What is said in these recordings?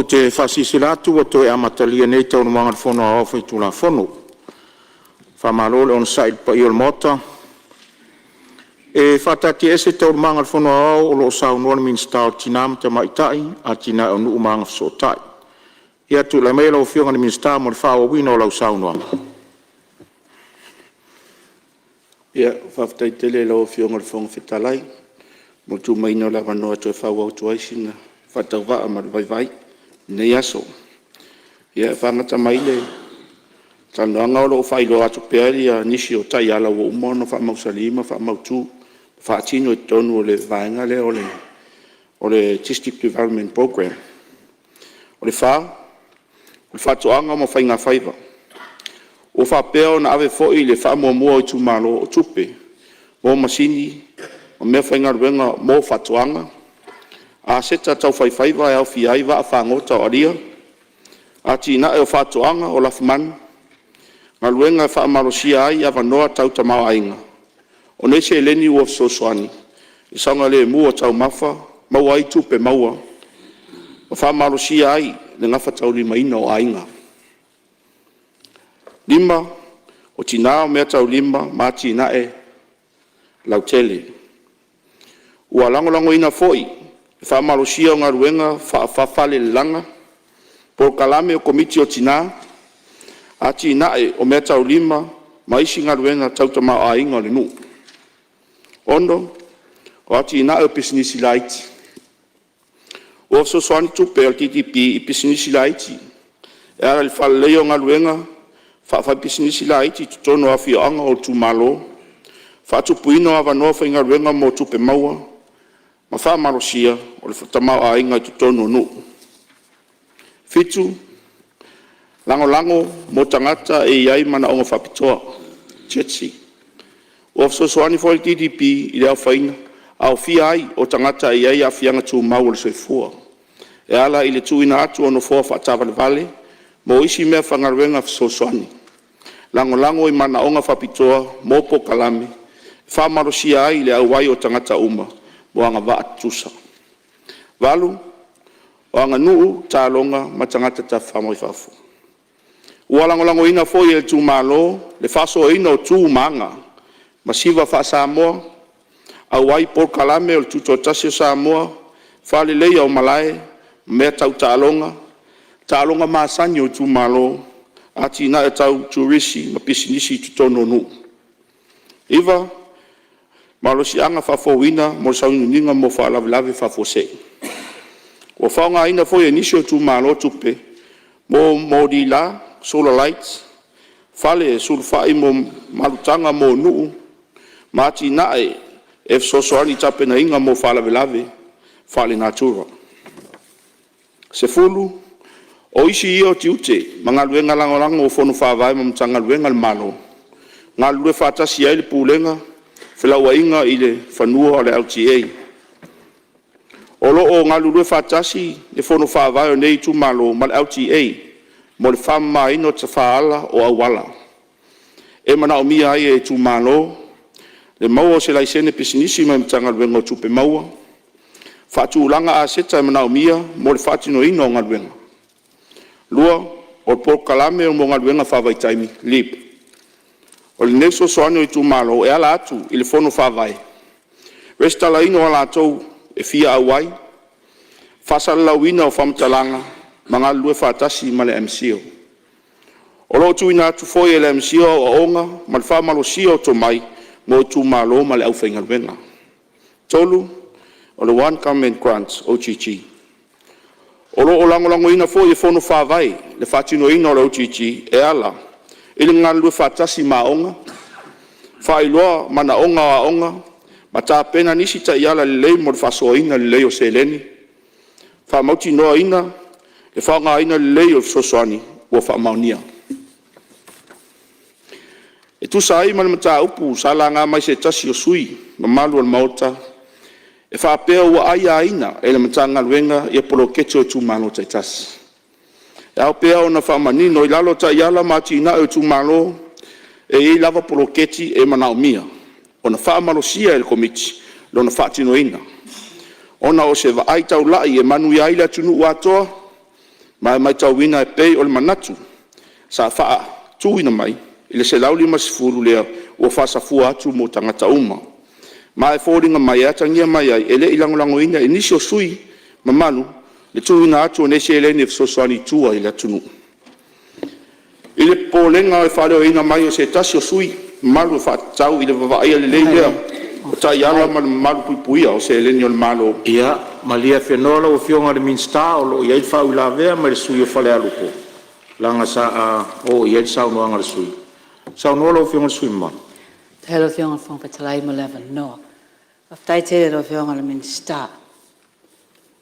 te faasilasila atu ua toe amatalia nei Taualumaga o le Fono Aoao Faitulafono. Faamalo le onosai i le paia o le Maota. E faataatiaese Taualumaga o le Fono Aoao o lo o saunoa le Minisita o Tina ma Tamaitai, Atinae o Nuu ma Agafesootai. Ia tulai maia lau Afioga i le Minisita mo le faaauauina o lau saunoaga. Ia, faafetai tele i lau Afioga i le Fofoga Fetalai mo le tuuina mai o le avanoa e toe faaauau atu ai sina faatauvaa ma le vaivai i lenei aso. Ia, e faagamata mai le saunoaga o lo o faailoa atu pea nisi o taiala ua uma ona faamausali ma faamautu, faatino i totonu o le vaega lea o le District Development Programme. O le fa, o Faatoaga ma Faigafaiva. Ua faapea ona ave foi le faamuamua a itumalo o tupe mo masini ma meafaigaluega mo faatoaga, aseta tau faifaiva e aofia ai vaafagota o alia, atinae o faatoaga o lafumanu, galuega e faamalosia ai avanoa tau tamaoaiga. O nei seleni ua fesoasoani i le saogalemu o taumafa, maua ai tupe maua ma faamalosia ai le gafataulimaina o aiga. 5. O Tina ma Meataulima ma Atinae Lautele. Ua lagolagoina foi le faamalosia o galuega faafalelelaga, polokalame o Komiti o Tina, atinae o meataulima ma isi galuega tau tamaoaiga o le nuu. 6. O Atinae o Pisinisi Laiti. Ua fesoasoani tupe a le KDP i pisinisi laiti e ala i le faaleleia o galuega faa-faipisinisi laiti i totonu o afioaga o itumalo, faatupuina o avanoa faigaluega mo tupe maua ma faamalosia o le tamaoaiga i totonu o nuu. 7. Lagolago mo Tagata e i ai Manaoga Faapitoa (GETC). Ua fesoasoani foi le KDP i le aofia ai o tagata e i ai aafiaga tumau o le soifua, e ala i le tuuina atu o nofoa faataavalevale mo isi meafaigaluega fesoasoani, lagolago i manaoga faapitoa mo polokalame e faamalosia ai le auai o tagata uma mo agavaa tutusa. 8. O Aganuu, Taaloga ma Tagata Tafafao mai Fafo. Ua lagolagoina foi e le Malo le faasoaina o tu ma aga, masiva faa-Samoa, auai i polokalame o le Tutoatasi o Samoa, faaleleia o malae ma mea tau taaloga, taaloga masani a itumalo, atinae tau turisi ma pisinisi i totonu o nuu. 9. Malosiaga Faafouina mo le Sauniuniga mo Faalavelave Faafuasei. Ua faaaogaina foi e nisi o itumalo tupe mo moli la, solar lights, fale e sulufai mo malutaga mo nuu ma atinae e fesoasoani i tapenaina mo faalavelave faalenatura. 10. O isi ia o tiute ma galuega lagolago a Fono Faavae ma Matagaluega a le Malo, galulue faatasi ai le Pulega o Felauaiga i le Fanua LTA. O lo o galulue faatasi le Fono Faavae o nei itumalo ma le LTA mo le faamamaina o tafaala o auala e manaomia ai e itumalo le maua o se laisene pisinisi mai le Matagaluega o Tupe Maua, faatulaga aseta e manaomia mo le faatinoina o galuega. 2. O Polokalame mo Galuega Faavaitaimi (LEAP). O lenei fesoasoani i itumalo e ala atu i le Fono Faavae, resitalaina o latou e fia auai, faasalalauina o faamatalaga ma galulue faatasi ma le MCIL. O lo o tuuina atu foi e le MCIL aoaoga ma le faamalosia o tomai mo itumalo ma le aufaigaluega. 3. O le One Government Grant (OGG). O lo o lagolagoina foi e Fono Faavae le faatinoina o le OGG e ala i le galulue faatasi ma aoga, faailoa manaoga o aoga ma tapena nisi taiala lelei mo le faasoaina lelei o seleni, faamautinoaina le faaaogaina lelei o fesoasoani ua faamaonia. E tusa ai ma le mataupu sa laga mai e se tasi o sui usufono mamalu o le Maota e faapea ua aiaina e le Matagaluega ia Poloketi a itumalo taitasi. E ao pea ona faamanino, i lalo o Taiala mo Atinae o Itumalo, e i ai lava poloketi e manaomia ona faamalosia e le Komiti lona faatinoina, ona o se vaai taulai e manuia ai le atunuu atoa. Ma e matauina e pei o le manatu sa faatuina mai i le $150 lea ua faasafua atu mo tagata uma. Ma e foliga mai e atagia mai ai, e le i lagolagoina e nisi o sui usufono mamalu le tuuina atu o nei seleni e fesoasoani i tua i le atunuu. I le popolega e faaleoina mai e se tasi o sui usufono mamalu e faatatau i le vavaaia lelei lea o taiala ma le malupuipuia o seleni a le Malo. Ia malie Afenoa lau Afioga i le Minisita o lo o i ai le faauilavea mai le sui usufono mo Falealupo leaga sa oo i ai le saunoaga a le sui usufono. Saunoa lau Afioga i le sui usufono mamalu. Faafetai lau Afioga i le Fofoga Fetalai mo le avanoa. Faafetai tele i lau Afioga i le Minisita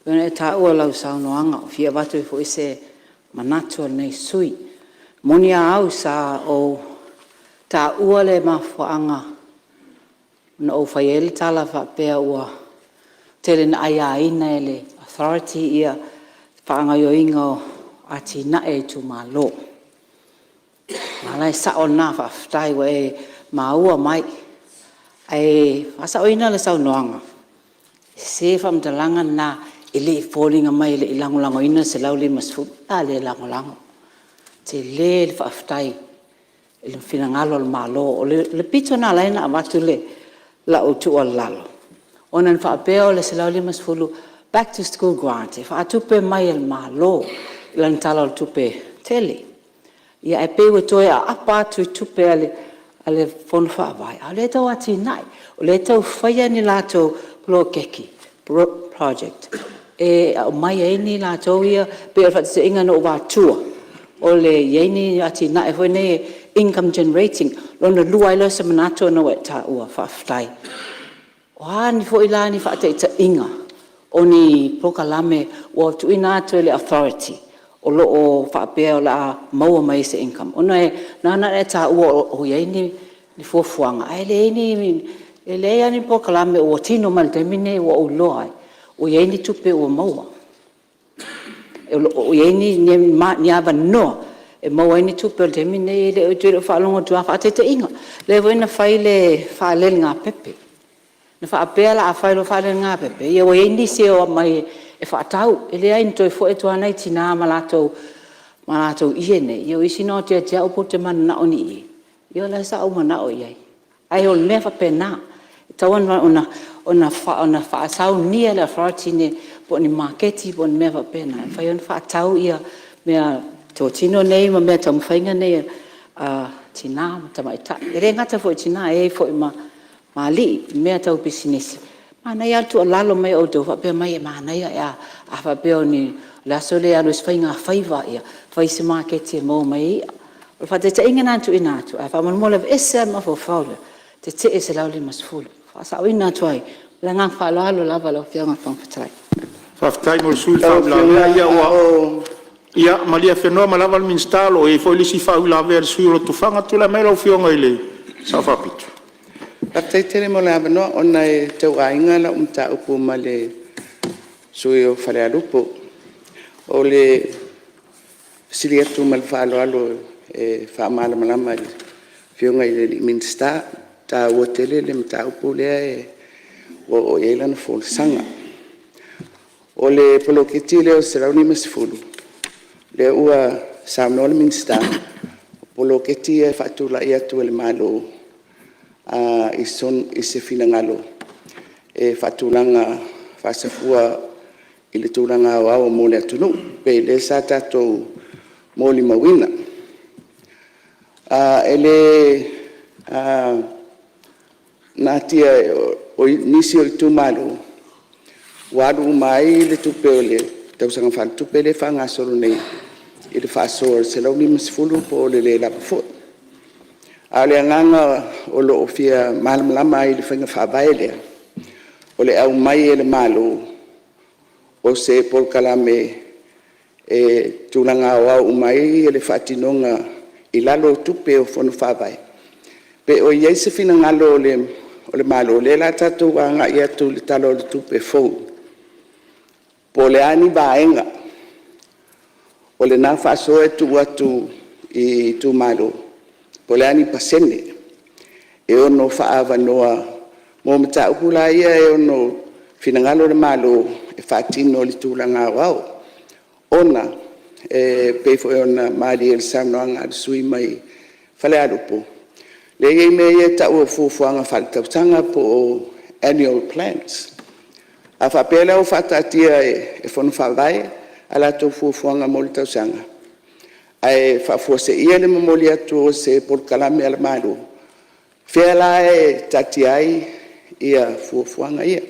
pei ona e taua i lau saunoaga ua fia avatu ai foi se manatu o lenei sui usufono. E moni a au, sa ou taua le mafuaaga na ou fai ai le tala faapea ua tele ina aiaina e le Authority ia le faagaoioiga o atinae a Itumalo. A o le sao lena faafetai ua e maua mai. Ae faasaoina le saunoaga, e sese le faamatalaga lena, e foliga mai e le i lagolagoina le $150. A lea e lagolago, tele le faafetai i le finagalo o le Malo. O le pito na ala ai ona avatu lau tuualalo, ona na faapea o le $150 back to school grant e faatupe mai e le Malo i lana Tala o le Tupe Tele. Ae pei ua toe aapa atu i tupe a le Fono Faavae, a o lea e tau atinae, o lea e tau fai ni latou poloketi project e aumai ai ni latou ia, pei o le faataitaiga na ou avatua, o le i ai ni atinae foi nei e income generating. Lona lua ai lea o se manatu ona ua e taua, faafetai. O a foi la ni faataitaiga o ni polokalame ua tuuina atu e le Authority o lo o faapea o le a maua mai ai se income, ona na ona e taua o i ai ni fuafuaga, ae leai lava ni polokalame ua tino mai i le taimi lenei ua ou iloa ai ua i ai ni tupe ua maua. O lo o i ai ni avanoa e maua ai ni tupe. O le taimi lenei ou te le o faalogo atu lava. Faataitaiga, o lea foi na fai le fale i le Gapepe, na faapea o le a fai loa le fale i le Gapepe, ia ua i ai nisi e omai e faatau. E leai na toe foi atu lava nai tina ma latou ie nei, ia o isi na o atu ia te au pe ou te mananao i ni ie, ia o lea sa ou manao i ai. Ae o le mea faapena, e tatau ona faasaunia e le Authority po o ni maketi po o ni mea faapena e mafai ona faatau meatotino nei ma meataumafaiga nei a tina ma tamaitai. E le gata foi i tina, e i ai foi ma alii i mea tau pisinisi. Manaia lava le tuualalo mai o outou faapea mai e manaia, a faapea o le aso lea e alu ai se faigafaiva, ia fai se maketi e maua mai ai i'a. O le faataitaiga lena na tuuina atu, ae faamolemole aveese lava le mafaufau lea, tetee i le $150. E faasaoina atu ai. Ma le agaga faaaloalo lava lau Afioga i le Fofoga Fetalai. Faafetai mo le sui usufono le faauilavea. Ia malie afenoa mai lava le Minisita o lo o i ai foi le isi faauilavea a le sui usufono o Lotofaga. Tulai mai lau Afioga i le Sao Faapito. Faafetai tele mo le avanoa, ona e tauaiga lau mataupu ma le sui usufono o Falealupo. O le fesili atu ma le faaaloalo e faamalamalama i le Afioga i le Minisita, e taua tele le mataupu lea ua oo i ai lana folasaga. O le poloketi lea o le $150 lea ua saunoa le Minisita, o poloketi ia e faatulai atu e le Malo i se finagalo e faatulaga faasafua i le tulaga aoao mo le atunuu, pei o lea sa tatou molimauina. E le natia o nisi o itumalo ua alu uma ai le tupe o le tausaga faaletupe lea e faagasolo nei i le faasoa i le $150 po o le le lava foi. A o le agaga o lo o fia malamalama ai i le faiga faavae lea, o le aumai e le Malo o se polokalame e tulaga aoao uma ai le faatinoga i lalo o tupe o Fono Faavae, pe o i ai se finagalo o le Malo, o lea o le a tatou agai atu i le Tala o le Tupe fou, po o a ni vaega o lena faasoa e tuu atu i itumalo, po o a ni pasene e ono faaavanoa mo mataupu la ia e ono finagalo le Malo e faatino i le tulaga aoao, ona e pei foi ona malie i le saunoaga a le sui usufono mai Falealupo, lea e i ai mea ia e tau o fuafuaga faaletausaga po o annual plans. A faapea la ua faataatia e Fono Faavae a latou fuafuaga mo le tausaga, ae faafuaseia le momoli atu o se polokalame a le Malo, o fea la e taatia ai fuafuaga ia?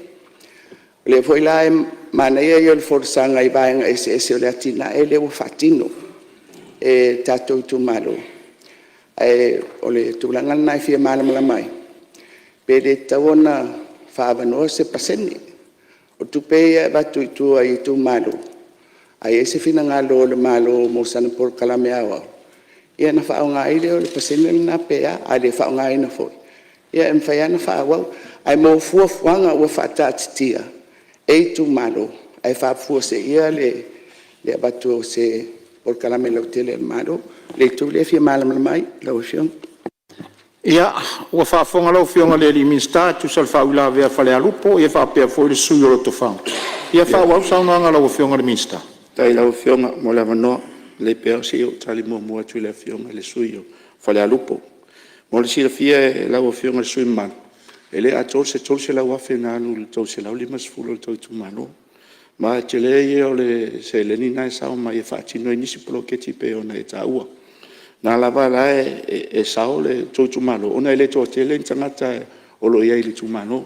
O lea foi la e manaia ia o le folasaga i vaega eseese o le atinae lea ua faatino e tatou itumalo, ae o le tulaga lena e fia malamalama ai, pe le tatau ona faaavanoa se pasene o tupe ia e avatu i tua i itumalo. A i ai se finagalo o le Malo mo sana polokalame aoao, ia ona faaaoga ai lea o le pasene lena pe a, a le faaaogaina foi, ia e mafai lava ona faaauau. Ae mo fuafuaga ua faataatitia e itumalo ae faafuaseia le avatu o se polokalame lautele a le Malo. O le itu lea e fia malamalama ai lau Afioga. Ia, ua faafofoga lau Afioga i le Minisita e tusa o le faauilavea a Falealupo faapea foi le sui usufono o Lotofaga. Ia faaauau le saunoaga a lau Afioga i le Minisita. Faafetai i lau Afioga mo le avanoa. Lelei pea se i ou tali muamua atu i le Afioga i le sui usufono mo Falealupo. Mo le silafia e lau Afioga i le sui usufono mamalu, e le atoa se $300,000 na alu i le 350 o le tou itumalo. Ma o le tele ia o le seleni lena e sao mai e faatino ai nisi poloketi pei ona e taua. O lena lava la e sao le tou itumalo, ona e le toatele ni tagata o lo o i ai i le itumalo.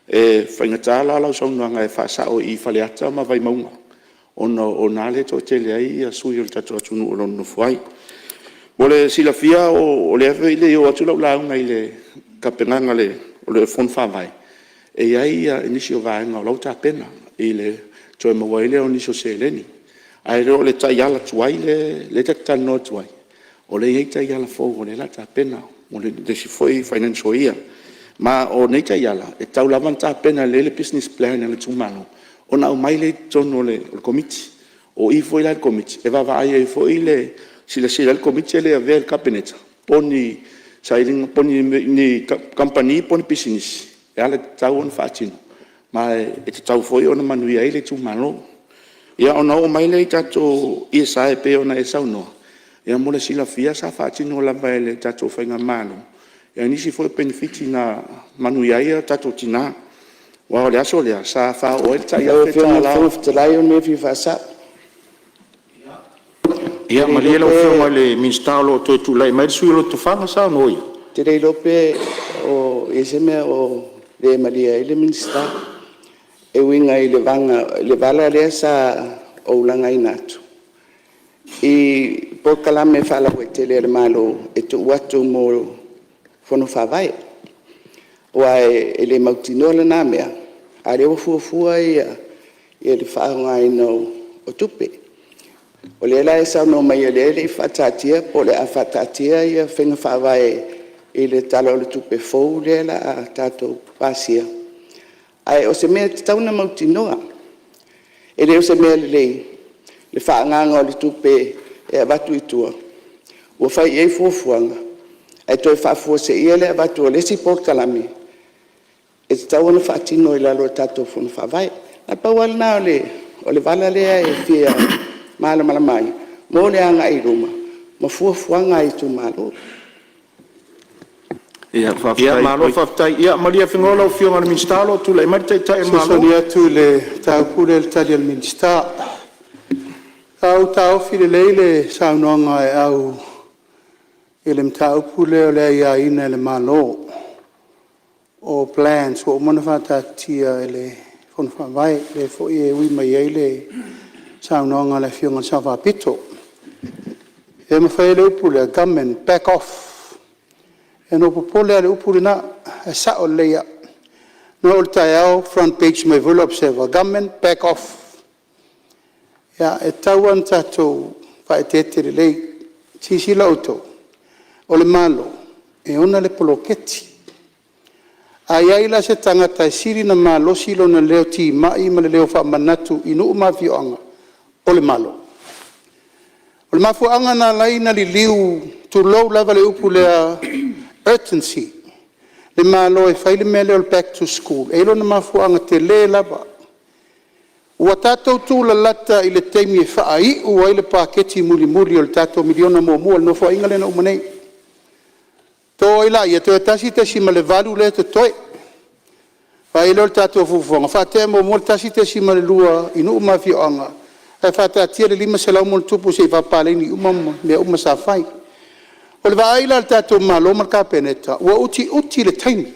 E faigata la lau saunoaga e faasao i Faleata ma Vaimauga, ona o i ina lea e toatele ai sui usufono o le tatou atunuu o lo o nonofo ai. Mo le silafia o lea foi e le i oo atu lau lauga i le tapenaga o le Fono Faavae, e i ai nisi o vaega o la e ua tapena i le toe maua ai lea o nisi o seleni. Ae le o le taiala tuai lea ta te talanoa atu ai, o lea e i ai taiala fou o lea o le a tapena mo le isi foi financial year. Ma o nei taiala, e tatau lava ona tapena lelei le business plan a le itumalo ona aumai lea i totonu o le Komiti. O i foi la i le Komiti e vaavaai ai foi ma silasila ai le Komiti ae le i avea i le Kapeneta po o ni kamupani po o ni pisinisi e alagatau ona faatino ma e tatau foi ona manuia ai le itumalo. Ia, ona oo mai lea i tatou ESI pei ona e saunoa, ia mo le silafia sa faatino lava e le tatou faigamalo nisi foi o penefiti na manuia ai tatou tina. Aua o le aso lea sa faaoo ai le tai Lau Afioga i le Fofoga Fetalai o le mea e fia faasao. Ia malie lau Afioga i le Minisita o lo o toe tulai mai le sui usufono mo Lotofaga. Saunoa ia. Ou te le iloa pe o i ai se mea o le malie ai le Minisita e uiga i le vala lea sa ou lagaina atu i polokalame faalauaitele a le Malo e tuu atu mo Fono Faavae. Aua e le mautinoa lena mea, a o lea ua fuafua le faaaogaina o tupe. O lea la e saunoa mai o lea e le i faataatia po o le a faataatia faiga faavae i le Tala o le Tupe fou lea o le a tatou pasia, ae o se mea e tatau ona mautinoa, e le o se mea lelei le faaagaaga o le tupe e avatu i tua ua fai i ai fuafuaga, ae toe faafuaseia le avatu o le isi polokalame e tatau ona faatino i lalo o tatou Fono Faavae. Na o le pau lava lena o le vala lea e fia malamalama ai mo le agai i luma ma fuafuaga a itumalo. Ia malo faafetai. Ia malie Afenoa lau Afioga i le Minisita o lo o tulai mai le Taitai o le Malo. E fesoasoani atu i le mataupu lea i le tali a le Minisita. Sa ou taofi lelei le saunoaga a Aeau i le mataupu lea o le aiaina e le Malo o plans ua uma ona faataatitia e le Fono Faavae, lea foi e ui mai ai le saunoaga a le Afioga i le Sao Faapito. E mafai ai le upu lea, government back off. Na ou popole lava i le upu lena, ae sao lelei lava. Na oo i le taeao front page mai foi le Observer, government back off. Ia, e tatau lava ona tatou faaeteete lelei. Silasila outou, o le Malo e ona le poloketi. A i ai la se tagata e sili ona malosi lona leo timai ma le leo faamanatu i nuu ma afioaga, o le Malo. O le mafuaaga na ala ai ona liliu, tulou lava le upu lea, urgency le Malo e fai le mea lea o le back to school, e i ai lona mafuaaga tele lava. Ua tatou tulalata i le taimi e faaiu ai le paketi mulimuli o le tatou miliona muamua i le Nofoaiga lea na uma nei. To ai laia, toe 1.8 lea e totoe. Fai ai lea o le tatou fuafuaga, faatea muamua le 1.2 i nuu ma afioaga, ae faataatia le 500+ se i faapaleni uma mea uma sa fai. O le vaai la a le tatou Malo ma le Kapeneta, ua utiuti le taimi,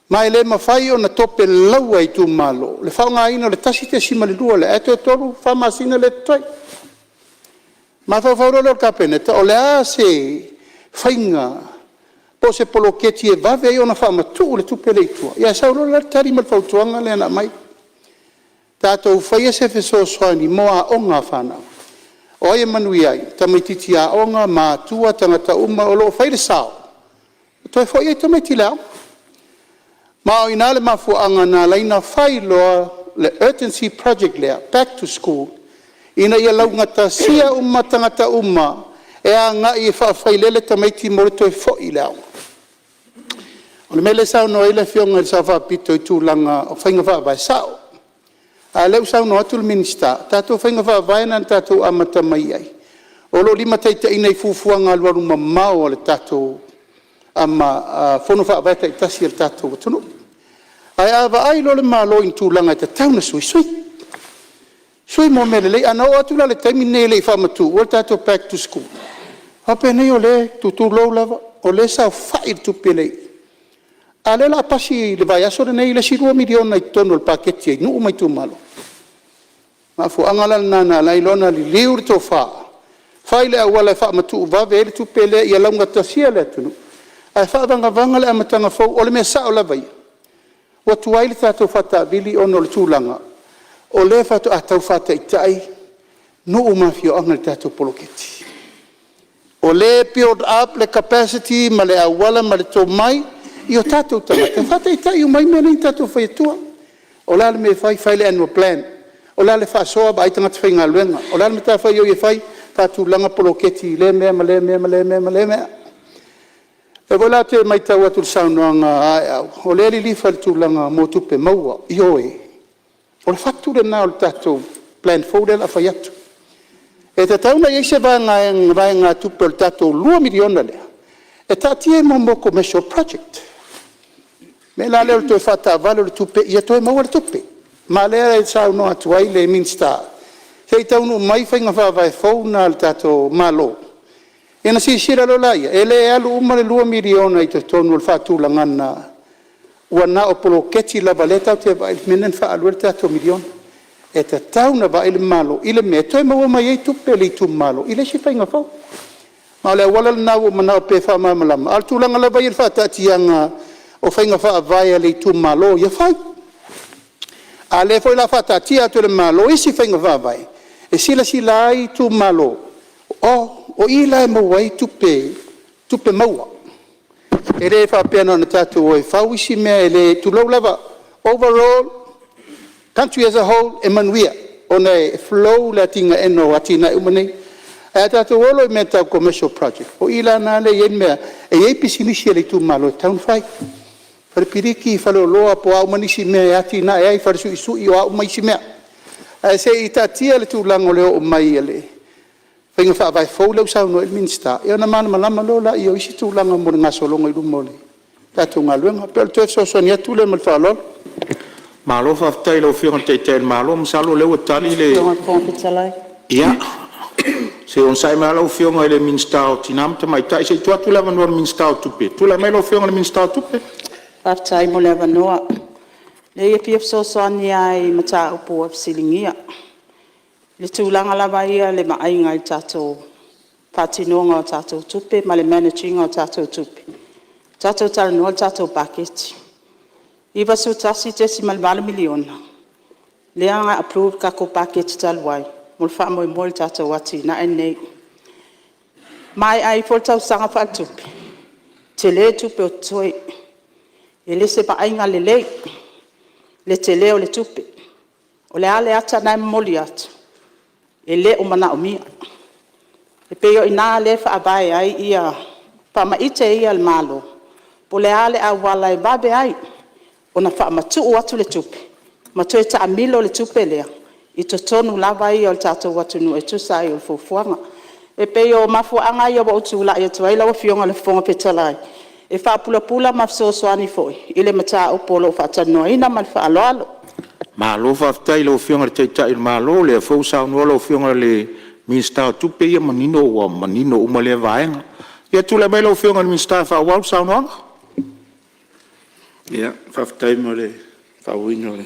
ma e le mafai ona topelaua e itumalo le faaaogaina o le 1.2 lea, ae toe 3, 4 masina lea e totoe. Ona mafaufau loa lea o le Kapeneta, o le a se faiga po o se poloketi e vave ai ona faamatuu le tupe lea i tua? Ia sau loa la le tali ma le fautuaga lea na aumai, tatou faia se fesoasoani mo aoga a fanau. O ai e manuia ai? O tamaitiiti aoga, matutua, tagata uma o lo o fai le sao e toe foi ai tamaiti i le aoga. Ma o i ina le mafuaaga na ala ai ona fai loa le urgency project lea, back to school, ina ia laugatasia uma tagata uma e agai e faafailele tamaiti mo le toe foi i le aoga. O le mea lea e saunoa ai le Afioga i le Sao Faapito i tulaga o faiga faavae, e sao. A o lea ua saunoa atu le Minisita, o tatou faiga faavae lena na tatou amata mai ai, o lo o limataitaiina i fuafuaga alualumamao a le tatou Fono Faavae taitasi a le tatou atunuu. Ae a vaai loa le Malo i ni tulaga e tatau ona sui, sui. Sui mo mea lelei. Ana oo atu la i le taimi lenei e le i faamatuua le tatou back to school, faapenei o lea e, tulou lava, o lea e saofai le tupe lea i i, a o lea o le a pasi i le vaiaso lenei le isi $2 miliona i totonu o le paketi a nuu ma itumalo. O le mafuaaga la lena na ala ai ona liliu le tofa, fai le auala e faamatuu vave ai le tupe lea ia laugatasia le atunuu, ae faavagavaga le amataga fou. O le mea sao lava ia, ua tuai le tatou faataavili ona o le tulaga o lea faatoa tau faataitai nuu ma afioaga i le tatou poloketi. O lea e build up le capacity ma le auala ma le tomai i o tatou tagata e faataitai uma ai mea nei na tatou fai atua. O le a le mea e fai, fai le annual plan. O le a le faasoa, vaai tagata faigaluega. O le a le matafaioi e fai, faatulaga poloketi i lea mea ma lea mea ma lea mea. O lea foi la ou te matau atu i le saunoaga a Aeau, o lea e lilifa i le tulaga mo tupe maua. Ioe, o le fatu lena o le tatou plan fou lea o le a fai atu. E tatau ona i ai se vaegatupe o le tatou $2 miliona lea e taatia i mea o commercial project. O le mea la lea o le toe faataavale o le tupe ia toe maua le tupe. Ma o lea e saunoa atu ai le Minisita, se i taunuu mai faiga faavae fou na a le tatou Malo, ia ona silasila loa lea, e le alu uma le $2 miliona i totonu o le faatulagaga ua na o poloketi lava lea tatou te vaai i le mea lea na faaalu ai le tatou $1 miliona. E tatau ona vaai le Malo i le mea e toe maua mai ai tupe a le itumalo i le isi faiga fou. Ma o le auala lena ua ou manao pea e faamalamalama, a o le tulaga lava ia i le faataatiaga o faiga faavae a le itumalo, ia fai. A o lea foi o le a faataatia atu e le Malo isi faiga faavae e silasila ai itumalo, o i la e maua ai tupe maua. E le faapea na ona tatou o e fau isi mea e le… tulou lava, overall, country as a whole, e manuia ona e flow le atinaeina o atinae uma nei. Ae a tatou o loa i mea tau commercial project, o i la lena e i ai le mea e i ai pisinisi a le itumalo e tatau ona fai, falepiliki, faleoloa po o a uma nisi mea e atiae ai, fale suisui o a uma isi mea. Ae se i taatia le tulaga o le oo mai o le faiga faavae fou lea ua saunoa i ai le Minisita, ia ona malamalama loa lea o isi tulaga mo le gasologa i luma o le tatou galuega. E pei o le toe fesoasoani atu lea ma le faaaloalo. Malo faafetai i lau Afioga i le Taitai o le Malo, masalo o lea ua tali le… Ia, se i onosai mai lava lau Afioga i le Minisita o Tina ma Tamaitai, se i tuu atu le avanoa i le Minisita o Tupe. Tulai mai lau Afioga i le Minisita o Tupe. Faafetai mo le avanoa. Leai e fia fesoasoani lava i mataupu ua fesiligia. I le tulaga lava ia o le vaaiga i le tatou faatinoga o tatou tupe ma le manage ina o tatou tupe, tatou talanoa i le tatou paketi. E $91.8 miliona lea na approve i le tatou paketi talu ai mo le faamoemoe i le tatou atinae lenei. Maea ifo le tausaga faaletupe, tele le tupe o totoe. E le o se vaaiga lelei le tele o le tupe. O le a le ata lena e momoli atu? E le o manaomia. E pei o i ina lea e faavae ai faamaite ia a le Malo, po o le a le auala e vave ai ona faamatuu atu le tupe ma toe taamilo le tupe lea i totonu lava ia o le tatou atunuu e tusa ai o fuafuaga. E pei o mafuaaga ia ua ou tulai atu ai lau Afioga i le Fofoga Fetalai, e faapulapula ma fesoasoani foi i le mataupu o lo o faatalanoaina. Ma le faaaloalo. Malo faafetai i lau Afioga i le Taitai o le Malo, o lea foi ua saunoa lau Afioga i le Minisita o Tupe, ia manino ua manino uma lea vaega. Ia tulai mai lau Afioga i le Minisita e faaauau le saunoaga. Ia, faafetai mo le faaauauina o le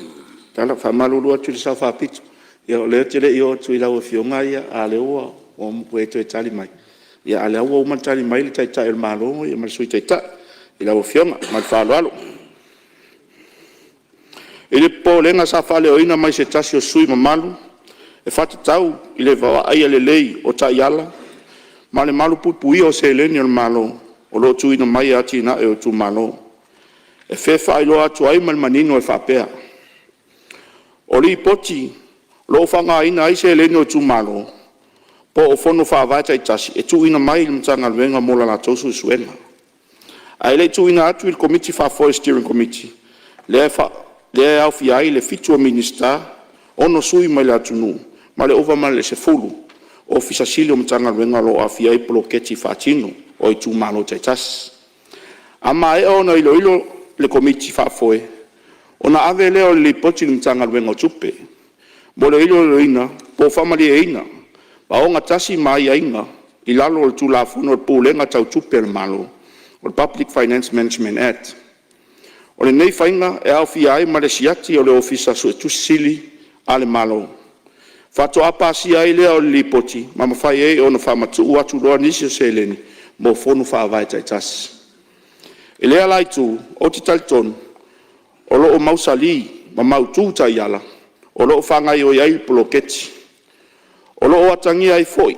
tala. E faamalulu atu i le Sao Faapito, ia o lea ou te le i oo atu i lau Afioga a o lea ua e toe tali mai, a o lea ua uma ona tali mai le Taitai o le Malo ma le Sui Taitai i lau Afioga. Ma le faaaloalo. I le popolega sa faaleoina mai e se tasi o sui usufono mamalu e faatatau i le vaaia lelei o taiala ma le malupuipuia o seleni a le Malo o lo o tuuina mai e atinae o itumalo. E fia faailoa atu ai ma le manino e faapea; O Lipoti o lo o faaaogaina ai seleni a itumalo po o Fono Faavae taitasi e tuuina mai i le Matagaluega mo la latou suesuega, ae le i tuuina atu i le Komiti Faafoe (Steering Committee) lea e aofia ai le 7 o Minisita, 6 sui mai le atunuu ma le ova ma le 10 Ofisa Sili o Matagaluega o lo o aafia ai poloketi faatino a itumalo taitasi. A maea ona iloilo e le Komiti Faafoe, ona ave lea o le Lipoti i le Matagaluega o Tupe mo le iloiloina po o faamalieina ma ogatasi ma aiaiga i lalo o le Tulafono o Pulega Tau Tupe a le Malo, Public Finance Management Act. O lenei faiga e aofia ai ma le siati a le Ofisa Suetusi Sili a le Malo, faatoa pasia ai lea o le Lipoti ma mafai ai ona faamatuu atu loa nisi o seleni mo Fono Faavae taitasi. I lea la itu, ou te talitonu o lo o mausali ma mautu taiala o lo o faagaioi ai le poloketi. O lo o atagia ai foi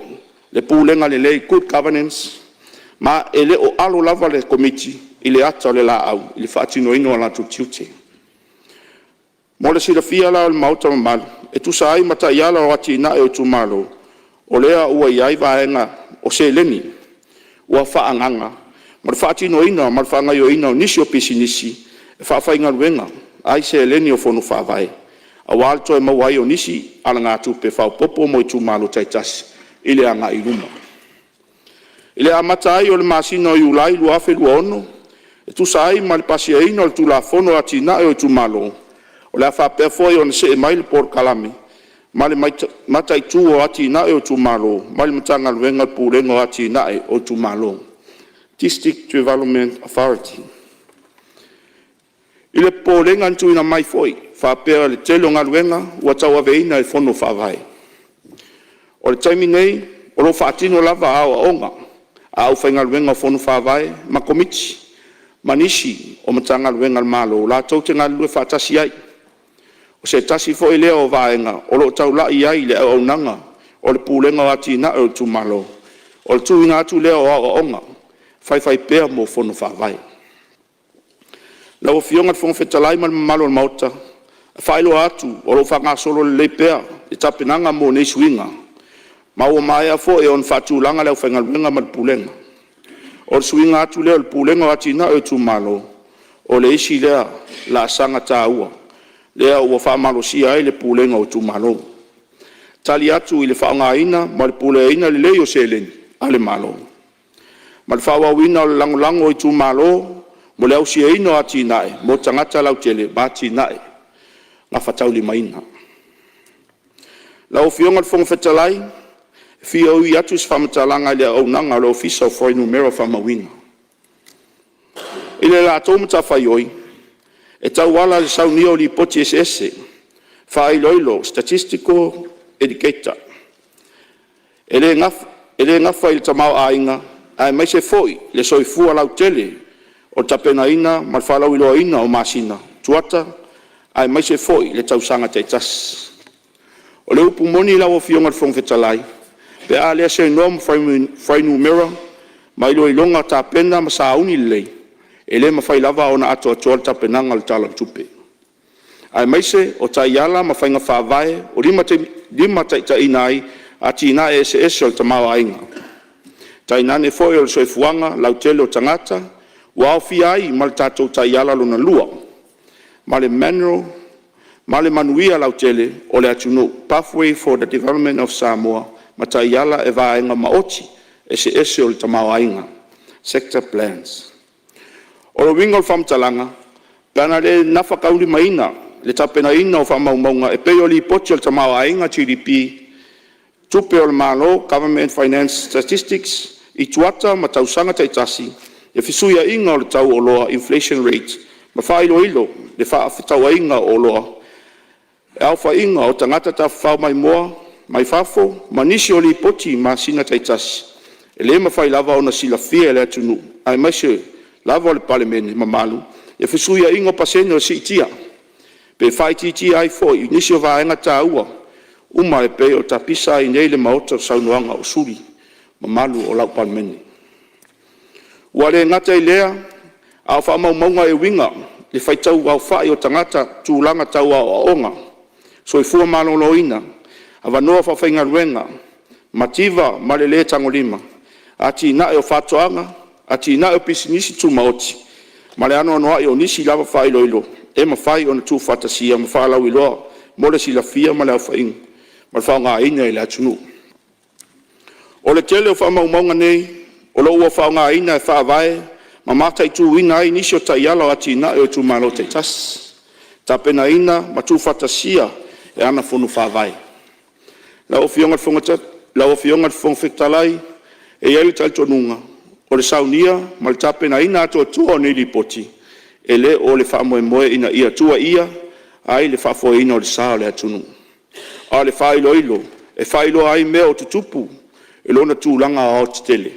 le pulega lelei, good governance, ma e le o alo lava le Komiti i le ata o le laau i le faatinoina o a latou tiute. Mo le silafia la e le Maota mamalu e tusa ai ma Taiala o Atinae o Itumalo, o lea ua i ai vaega o seleni ua faaagaaga mo le faatinoina ma le faagaoioiga o nisi o pisinisi e faafaigaluega ai seleni o Fono Faavae aua le toe maua ai o nisi alagatupe faaopoopo mo itumalo taitasi i le agai i luma. I le amata ai o le masina o Iulai 2026 e tusa ai ma le pasiaina o le Tulafono o Atinae o Itumalo, o le a faapea foi ona see mai le polokalame ma le mataitu o atinae o itumalo mai le Matagaluega o le Pulega o Atinae o Itumalo, District Development Authority. I le popolega na tuuina mai foi faapea o le tele o galuega ua tauaveina e Fono Faavae, o le taimi nei o lo o faatino lava aoaoga a aufaigaluega o Fono Faavae ma Komiti ma nisi o Matagaluega a le Malo latou te galulue faatasi ai. O se tasi foi lea o vaega o lo o taulai i ai le auaunaga o le Pulega o Atinae o Itumalo, o le tuuina atu lea o aoaoga faifaipea mo Fono Faavae. Lau Afioga i le Fofoga Fetalai ma le mamalu o le Maota, e faailoa atu o lo o faagasolo lelei pea le tapenaga mo nei suiga, ma ua maea foi ona faatulaga le aufaigaluega ma le Pulega. O le suiga atu lea o le Pulega o Atinae o Itumalo, o le isi lea laasaga taua lea ua faamalosia ai le Pulega o Itumalo, e tali atu i le faaaogaina ma le puleaina lelei o seleni a le Malo, ma le faaauauina o le lagolago i itumalo mo le ausiaina o atinae mo tagata lautele ma atinae gafataulimaina. Lau Afioga i le Fofoga Fetalai, e fia ui atu se faamatalaga i le auaunaga a le Ofisa o Fuainumera Faamauina. I le latou matafaioi e tauala i le saunia o Lipoti eseese faailoilo statistical indicator. E le nafa i le tamaoaiga aemaise foi le soifua lautele o le tapenaina ma le faalauiloaina o masina, kuata aemaise foi le tausaga taitasi. O le upu moni lau Afioga i le Fofoga Fetalai, pe a le seanoa ma fuainumera ma iloiloga tapena ma sauni lelei, e le mafai lava ona atoatoa le tapenaga o le Tala o le Tupe, aemaise o taiala ma faiga faavae o limataitaiina ai atinae eseese o le tamaoaiga, tainane foi o le soifuaga lautele o tagata, ua aofia ai ma le tatou Taiala Lona Lua ma le Manual ma le Manuia Lautele o le Atunuu, Pathway for the Development of Samoa ma Taiala e Vaega Maoti eseese o le Tamaoaiga, Sector Plans. O le uiga o le faamatalaga, pe ana le gafataulimaina le tapenaina o faamaumauga e pei o Lipoti o le Tamaoaiga GDP, Tupe a le Malo Government Finance Statistics i kuata ma tausaga taitasi, le fesuiaiga o le tau o oloa (inflation rate) ma faailoilo le fefaatauaiga o oloa, aofaiga o tagata tafafao maimoa mai fafo ma nisi o Lipoti i masina taitasi, e le mafai lava ona silafia e le atunuu aemaise lava o le Palemene mamalu le fesuiaiga o pasene o le siitia pe faaitiitia ai foi nisi o vaega taua uma e pei ona tapisa ai nei le Maota i saunoaga a sui usufono mamalu o lau Palemene. Ua le gata i lea, a o faamaumauga e uiga i le faitau aofai o tagata, tulaga tau aoaoga, soifua maloloina, avanoa faafaigaluega, mativa ma le le tagolima, atinae o faatoaga, atinae o pisinisi tumaoti ma le anoanoai o nisi lava faailoilo e mafai ona tuufaatasia ma faalauiloa mo le silafia ma le aofaiga ma le faaaogaina e le atunuu. O le tele o faamaumauga nei o lo o ua faaaogaina e faavae ma mataituina ai nisi o taiala o atinae o itumalo taitasi, tapenaina ma tuufaatasia e ana Fono Faavae. Lau Afioga i le Fofoga Fetalai, e i ai le talitonuga o le saunia ma le tapenaina atoatoa o nei Lipoti, e le o le faamoemoe ina ia tuuaia ai le faafoeina o le sa o le atunuu, a o le faailoilo e faailoa ai mea o tutupu i lona tulaga aoaotetele.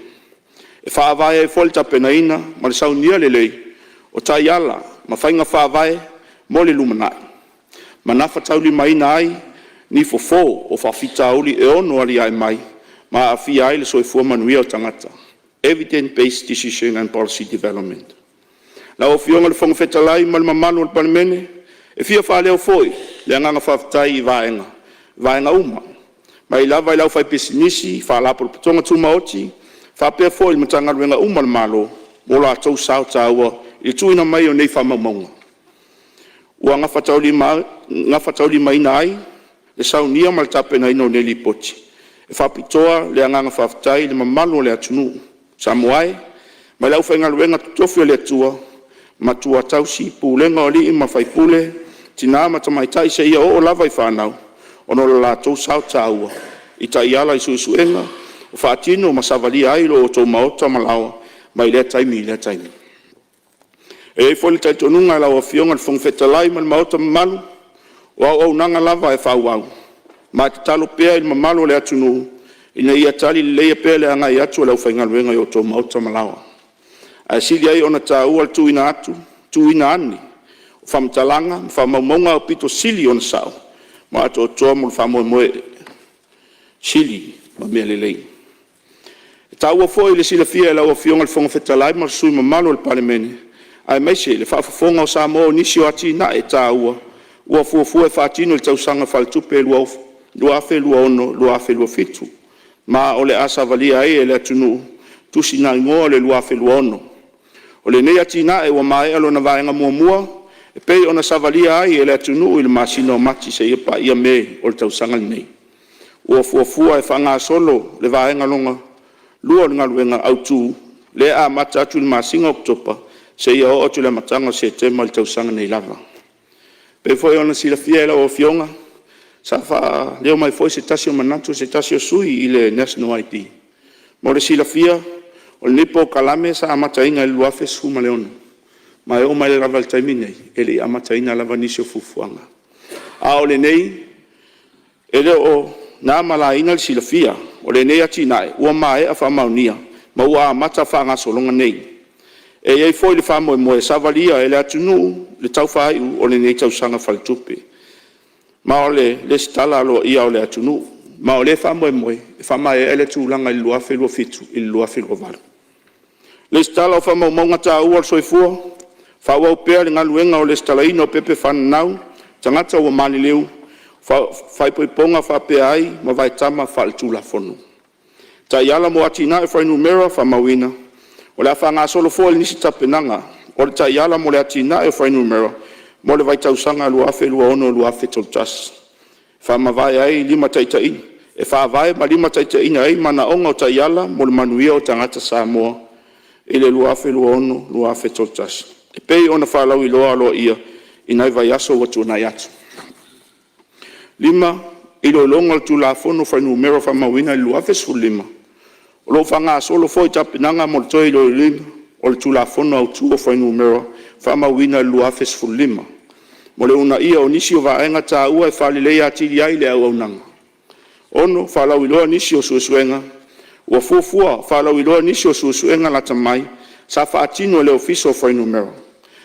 E faavae ai foi le tapenaina ma le saunia lelei o taiala ma faiga faavae mo le lumanai, ma gafataulimaina ai ni fofo o faafitauli e ono aliae mai ma aafia ai le soifua manuia o tagata, evidence based decision and policy development. Lau Afioga i le Fofoga Fetalai ma le mamalu o le Palemene, e fia faaleo foi le agaga faafetai i vaega uma, mai lava i le aufaipisinisi, Faalapotopotoga Tumaoti faapea foi Matagaluega uma a le Malo mo latou sao taua i le tuuina mai o nei faamaumauga ua gafataulimaina ai le saunia ma le tapenaina o nei Lipoti. E faapitoa le agaga faafetai i le mamalu o le atunuu. Samoa e, mai le aufaigaluega totofi a le Atua, Matua tausi, Pulega o alii ma faipule, tina ma tamaitai seia oo lava i fanau ona o lo latou sao taua i taiala i suesuega ua faatino ma savalia ai lo outou maota ma laoa mai lea taimi i lea taimi. E i ai foi le talitonuga lau Afioga i le Fofoga Fetalai ma le Maota mamalu, o auaunaga lava e faaauau, ma e tatalo pea i le mamalu o le atunuu ina ia talileleia pea le agai atu o le aufaigaluega i o outou maota ma laoa. Ae sili ai ona taua le tuuina ane o faamatalaga ma faamaumauga aupito sili ona sao ma atoatoa mo le faamoemoe sili ma mea lelei. E taua foi le silafia e lau Afioga i le Fofoga Fetalai ma sui usufono mamalu o le Palemene, aemaise le faafofoga a Samoa o nisi o atinae taua ua fuafua e faatino i le tausaga faaletupe 2026/2027, ma o le a savalia ai e le atunuu tusigaigoa o le 2026. O lenei atinae ua maea lona vaega muamua e pei ona savalia ai e le atunuu i le masina o Mati seia paia Me o le tausaga lenei. Ua fuafua e faagasolo le vaega lona lua o le galuega autu lea e amata atu i le masina o Oketopa seia oo atu i le amataga o Setema i le tausaga nei lava. E pei foi ona silafia e lau Afioga, sa faaleo mai foi se tasi o manatu o se tasi o sui usufono i le National ID. Mo le silafia, o lenei polokalame sa amataina i le 2016, ma e oo mai lava i le taimi lenei e le i amataina lava nisi o fuafuaga. A o lenei, e le o na ma le laina le silafia o lenei atinae ua maea faamaonia ma ua amata faagasologa nei. E i ai foi le faamoemoe e savalia e le atunuu i le tau faaiu o lenei tausaga faaletupe, ma o le lesitala aloaia o le atunuu. Ma o lea faamoemoe e faamaea lea tulaga i le 2027 i le 2028. Lesitala o Faamaumauga Taua o le Soifua, faaauau pea le galuega o le lesitalaina o pepa fananau tagata ua maliliu faaipoipoga faapea ai ma vaetama faaletulafono. Taiala mo Atinae o Fuainumera Faamauina, o le a faagasolo foi nisi tapenaga o le Taiala mo le Atinae o Fuainumera. mo le vaitausaga 2026-2031, e faavae ma limataitaiina ai manaoga o Taiala mo le Manuia o Tagata Samoa i le 2026-2031, e pei ona faalauiloa aloaia i nai vaiaso ua tuanai atu. 5. Iloiloga o le Tulafono o Fuainumera Faamauina 2015. O lo o faagasolo foi tapenaga mo le toe iloiloina o le Tulafono Autu o Fuainumera Faamauina 2015 mo le uunaia o nisi o vaega taua e faaleleia atili ai le auaunaga. 6. Faalauiloa nisi o suesuega ua fuafua faalauiloa nisi o suesuega lata mai sa faatino e le Ofisa o Fuainumera,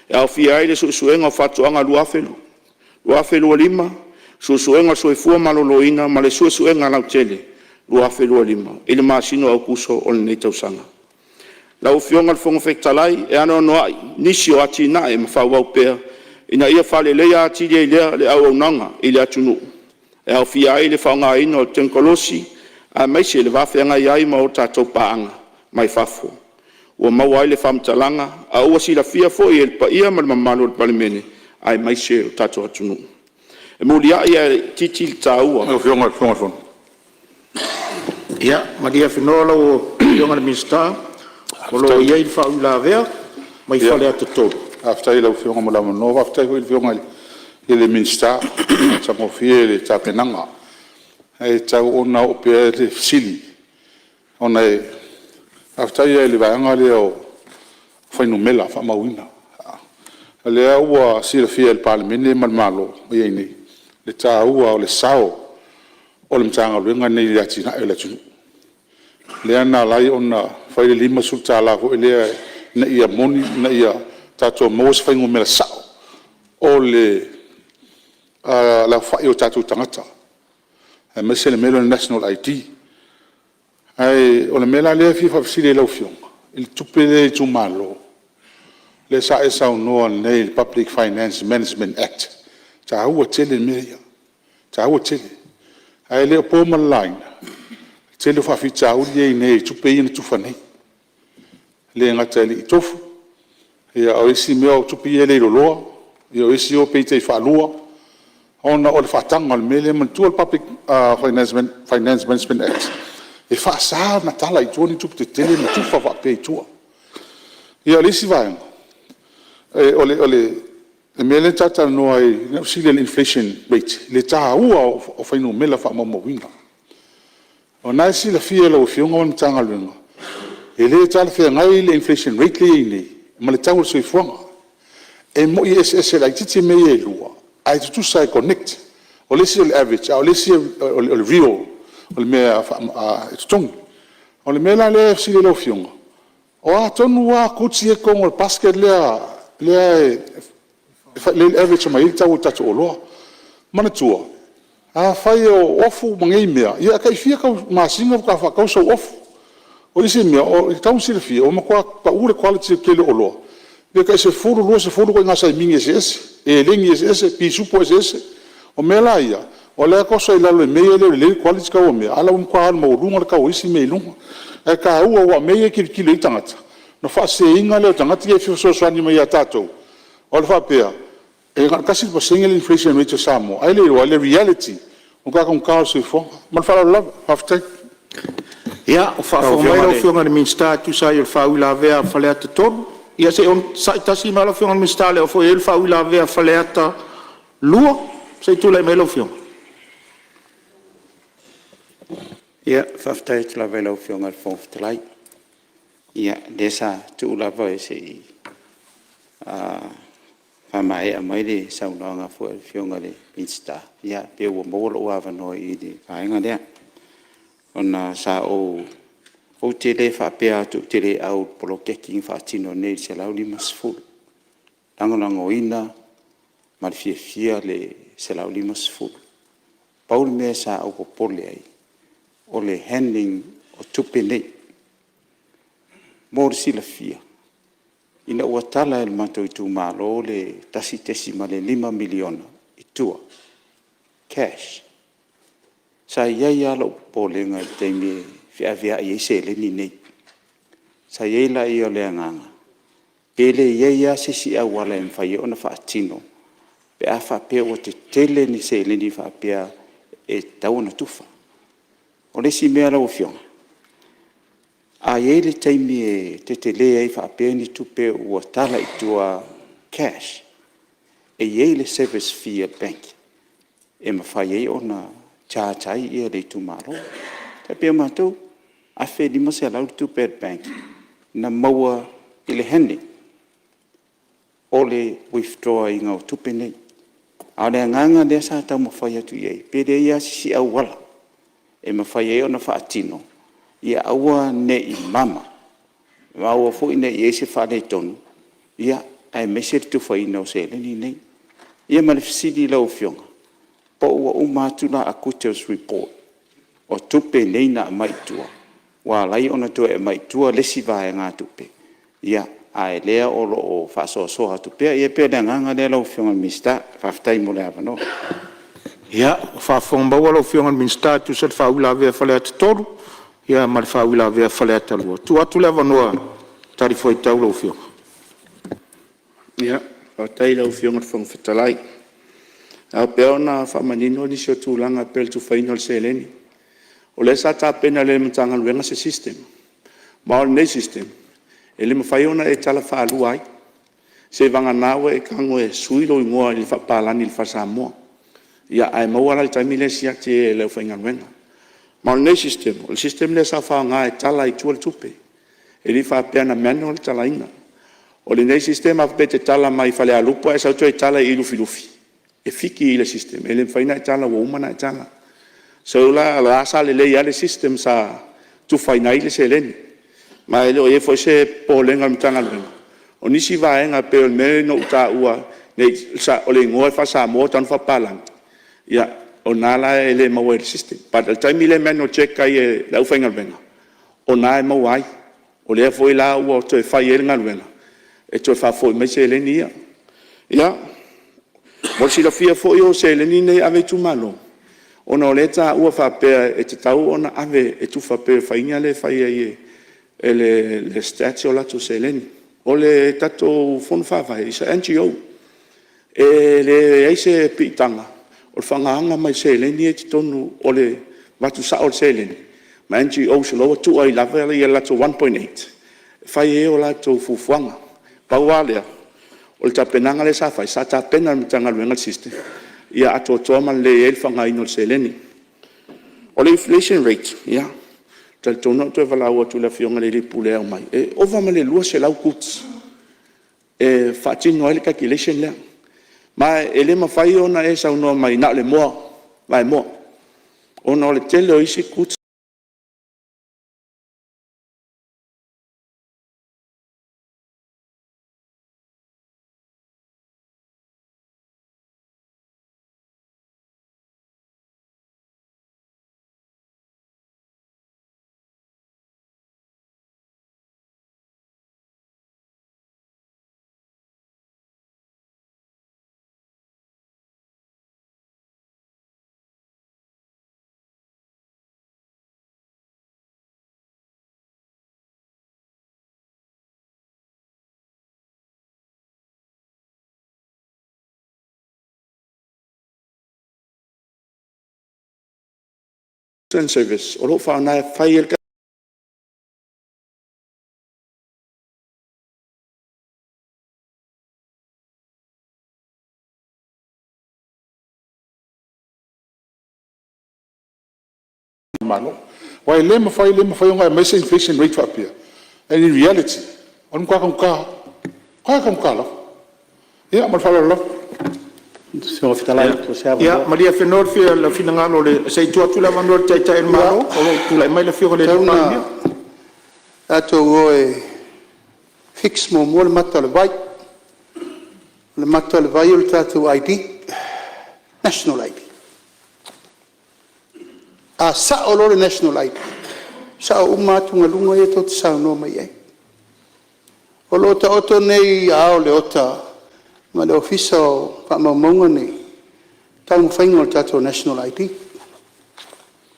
e aofia ai le Suesuega o Faatoaga 2025, Suesuega o le Soifua Maloloina ma le Suesuega Lautele 2025 i le masina o Aokuso o lenei tausaga. Lau Afioga i le Fofoga Fetalai, e anoanoai nisi o atinae ma faaauau pea ina ia faaleleia atili ai le auaunaga i le atunuu, e aofia ai le faaaogaina o tekonolosi aemaise le va feagai ai ma tatou paaga mai fafo ua maua ai le faamatalaga a ua silafia foi e le paia ma le mamalu o le Palemene aemaise o le tatou atunuu. E muliai ae itiiti le taua… Lau Afioga i le Fofoga o le Fono. Ia malie Afenoa lau Afioga i le Minisita o lo o i ai le faauilavea mai Faleata 3. Faafetai i lau Afioga mo le avanoa, faafetai foi i le Afioga i le Minisita i le matagofie o le tapenaga. Ae tatau ona oo pea le fesili ona e faafetai lava i le vaega lea o fuainumera faamauina. O lea ua silafia e le Palemene ma le Malo o i ai nei le taua o le sao o le Matagaluega lenei i le atinae o le atunuu. Lea na ala ai ona fai le $50 foi lea ina ia moni, ina ia tatou maua se fuainumera sao o le aofai o tatou tagata, aemaise le mea lea o le National ID. Ae o le mea la lea e fia faafesili ai i lau Afioga, i le tupe lea i itumalo, lea sa e saunoa nei i le Public Finance Management Act, e taua tele mea ia, e taua tele. Ae le o po ma le laina, le tele o faafitauli lea e i ai nei i tupe ia na tufa nei. E le gata e le i tofu, a o isi mea o tupe ia e leiloloa, o isi pei e tai faalua ona o le faataga o le mea lea. Manatua le Public Finance Management Act, e faasa ona tala i tua ni tupe tetele ma tufa faapea i tua. Ia o le isi vaega, o le mea lea ta te talanoa ai lea na ou fesili ai i le inflation rate i le taua o fuainumera faamaumauina. O lena e silafia e lau Afioga ma le Matagaluega, e le talafeagai le inflation rate lea e i ai nei ma le tau o le soifuaga. E moni e eseese laitiiti mea ia e lua, ae tutusa e connect. O le isi o le average a o le isi o le real, o le mea e totogi. O le mea la lea e fesili ai lau Afioga, o a tonu lava goods ia e i totonu o le basket lea e average mai ai le tau o tatou oloa. Manatua, afai o ofu ma nei mea, ia e tai fia masina faatoa faatau sau ofu. O isi mea, e tatau ona silafia ua matua pau le quality o le tele o oloa, pe tai 10 i le 20 ituaiga saimini eseese, elegi eseese, pisupo eseese. O mea la ia, o la e oso i lalo i mea ia e le o lelei le quality tau o mea, a o la e ua matua alu maualuga le tau o isi mea i luga. Ae taua aua o mea ia e tilotilo i ai tagata, ona faaseseina lea o tagata ia e fia fesoasoani mai ia tatou, ona faapea e na o le 1% le inflation rate a Samoa, ae le iloa le reality o le matua taugata o le soifuaga. Ma le faaaloalo lava. Faafetai. Ia, o faafofoga mai lau Afioga i le Minisita e tusa ai o le faauilavea a Faleata 3. Ia se i onosai tasi mai lau Afioga i le Minisita o lea foi e i ai le faauilavea a Faleata 2. Se i tulai mai lau Afioga. Ia, faafetai atu lava i lau Afioga i le Fofoga Fetalai. Ia, o lea sa tuu lava se i faamaea mai le saunoaga foi a le Afioga i le Minisita, ia pei ua maua lou avanoa i le vaega lea. Ona sa ou… Ou te le faapea atu ou te le au i le poloketi na faatino nei i le $150. E lagolagoina ma le fiafia le $150. Pau le mea sa ou popole ai, o le handling o tupe nei. Mo le silafia, ina ua tala e le matou itumalo le $1.5 miliona i tua, cash, sa i ai lava lou popolega i le taimi e feaveai ai seleni nei. Sa i ai la le agaga, pe le i ai lava se isi auala e mafai ai ona faatino pe a faapea ua tetele ni seleni faapea e tatau ona tufa. O le isi mea lau Afioga, a i ai le taimi e tetele ai faapea ni tupe ua tala i tua cash, e i ai le service fee a le bank e mafai ai ona charge ai le itumalo. E tai pei o matou, e $1,500 le tupe a le bank na maua i le handling o le withdraw ina o tupe nei. A o le agaga lea sa taumafai atu i ai, pe leai lava se isi auala e mafai ai ona faatino, ia aua ne i mama, ma aua foi ne i i ai se faaletonu, aemaise le tufaina o seleni nei. Ia ma le fesili i lau Afioga, po o ua uma atu la Acuters Report o tupe nei na aumai i tua ua ala ai ona toe aumai i tua le isi vaegatupe, a o lea o lo o faasoasoa atu pea. Ia pei o le agaga lea lau Afioga i le Minisita. Faafetai mo le avanoa. Ia, ua faafofoga lau Afioga i le Minisita e tusa ai o le faauilavea a Faleata 3 ma le faauilavea a Faleata 2. E tuu atu le avanoa e talifuaitau lau Afioga. Faafetai i lau Afioga i le Fofoga Fetalai. E ao pea ona faamanino nisi o tulaga e pei o le tufaina o le seleni. O lea sa tapena lelei e le Matagaluega se system, ma o lenei system, e le mafai ona e tala faalua ai, seiavagana ua e tago e sui lou igoa i le faapapalagi i le faa-Samoa, ae maua la i le taimi lea e siaki ai e le aufaigaluega. Ma o lenei system, o le system lea sa faaaoga e tala ai i tua le tupe, e le faapea na manual le talaina. O lenei system a faapea e te tala mai Falealupo ae e sau toe tala i Lufilufi, e fiki i le system, e le mafai ona e tala ua uma ona e tala. So la o la sa lelei lava le system sa tufaina ai le seleni. Ma e le o i ai foi se popolega o le Matagaluega, o nisi vaega e pei o le mea lea na ou taua o le igoa e faa-Samoa tatau ona faapapalagi, ia o lena la e le maua i le system. But o le taimi lea e manual check ai e le aufaigaluega, o lena e maua ai. O lea foi la ua toe fai ai le galuega e toe faafoi mai seleni ia. Ia, mo le silafia foi o seleni nei e ave i itumalo, ona o lea e taua faapea e tatau ona ave e tufa pei o le faiga lea e fai ai e le STATS o latou seleni. O le tatou Fono Faavae, is a NGO, e leai se piitaga o le faaaogaina mai o seleni ia i totonu o le avatu sao o le seleni ma NGOs o la e ua tuu ai lava le latou $1.8 e fai ai a latou fuafuaga. Pau lava lea, o le tapenaga lea sa fai, sa tapena e le Matagaluega le system ia atoatoa ma lelei ai le faaaogaina o le seleni. O le inflation rate, ia, e talitonu na ou toe valaau atu i le afioga i le alii Pule e aumai, e ova ma le 200 goods e faatino ai le calculation lea. Ma e le mafai ona e saunoa mai na o le moa vaemoa, ona o le tele o isi goods and service o lo o faaaoga e fai ai le Malo. Aua e le mafai, le mafai ona e aumaia se inflation rate faapea and in reality o le matua taugata lava, matua taugata lava. Ia ma le faaaloalo lava. Ia malie Afenoa le finagalo se i tuu atu le avanoa i le Taitai o le Malo o lo o tulai mai le Afioga i le Tataua Palemia. ona tatou o e fix muamua le mata o le vai. O le mata o le vai o le tatou ID, National ID. A sao loa le National ID, sao uma atugaluga ia tou te saunoa mai ai. O lo o taoto nei i aao o Leota ma le Ofisa o Faamaumauga nei le taumafaiga o le tatou National ID.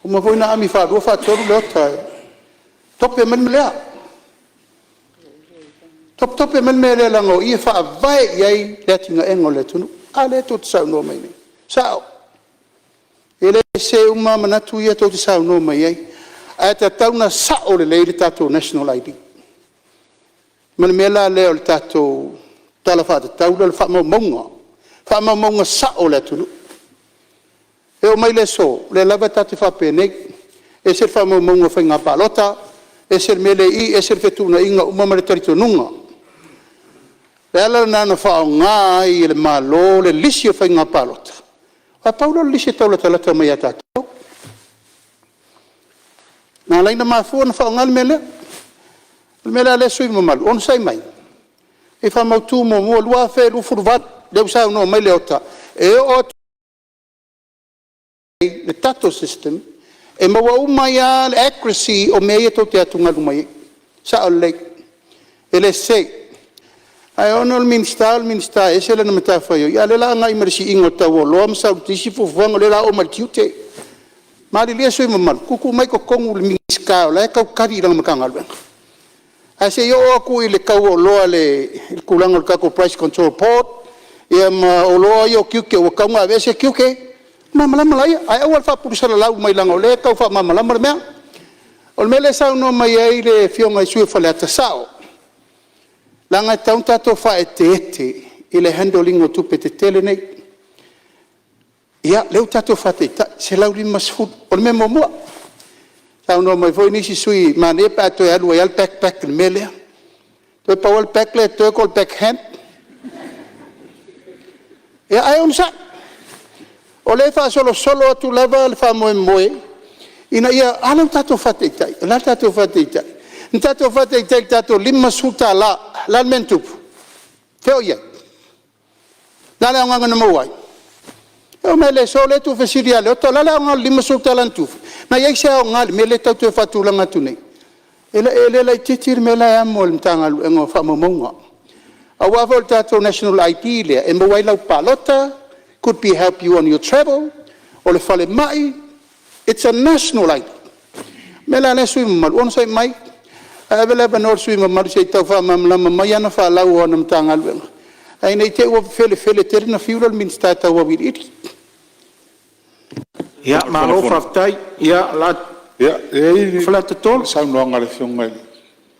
Ua uma foi ona ami faalua faatolu Leota e tope mai le mea lea, topetope mai le mea lea leaga o i e faavae i ai le atinaeina o le atunuu. A lea tou te saunoa mai nei, e sao. E le sese uma lava manatu ia tou te saunoa mai ai, ae tatau ona sao lelei le tatou National ID. Ma le mea la lea o le tatou Tala Faatatau lea o faamaumauga, faamaumauga sao a le atunuu. E oo mai i le aso, o lea lava tatou te faapenei, ese le faamaumauga o faiga palota, ese le mea lea e i i, ese le fetuunaiga uma ma le talitonuga. O le ala lena na faaaoga ai e le Malo le lisi o faiga palota, aua pau lea o le lisi e tau latalata mai ia tatou. Na ala ai ona mafua ona faaaoga le mea lea. O le mea la lea sui usufono mamalu, onosai mai, se i faamautu muamua 2028, lea ua saunoa mai Leota, e oo atu i ai le tatou system e maua uma ai lava le accuracy o mea ia tou te atugalu mai ai. E sao lelei, e le sese. Ae ona o le Minisita o le Minisita e ese lana matafaioi, a o lea o le a agai mai i le siiga o le tau o oloa ma sau ma isi fuafuaga o lea o le a oo mai i le tiute. Malilie sui usufono mamalu, tuutuu mai i totonu i le Minisita o la e tau tali i lana Matagaluega. Ae se i oo atu i le tau o oloa i le tulaga o le tatou Price Control Board ia ma oloa ia o tiute ua tatau ona aveese tiute, ona malamalama laia. Ae aua le faapulusalalau mai leaga o lea e tau faamalamalama le mea. O le mea lea e saunoa mai ai le Afioga i le sui usufono mo Faleata, e sao, leaga e tatau ona tatou faaeteete i le handle ina o tupe tetele nei. Ia, lea ua tatou faataitai, $150. O le mea muamua, saunoa mai foi nisi sui usufono e manaia pe a toe alu ai lava le back pack i le mea lea. Toe pau lava le back lea e totoe o le back hand. Ia, ae onosai, o lea e faasolosolo atu lava le faamoemoe ina ia… A lea ua tatou faataitai. O le a le tatou faataitai? Na tatou faataitai i le tatou $50. O le a le mea na tupu? O fea o i ai? O le a le aoga na maua ai? E oo mai lava i le aso o lea e tuufesili ia Leota o le a le aoga o le $50 na tufa? Na i ai se aoga i le mea lea e tau toe faatulaga atu nei? E le laitiiti le mea la e amo e le Matagaluega o Faamaumauga. Aua foi o le tatou National ID lea e maua ai lau palota, could be help you on your travel, o le falemai, it's a national ID. O le mea la lea sui usufono mamalu, onosai mai, ave le avanoa i le sui usufono mamalu se i tau faamalamalama mai ana faalau o ana Matagaluega, ae ne i te i ua felefele tele ona fiu lea o le Minisita e tau auiliili. Ia, malo faafetai. E i ai Faleata 3. le saunoaga a le Afioga i le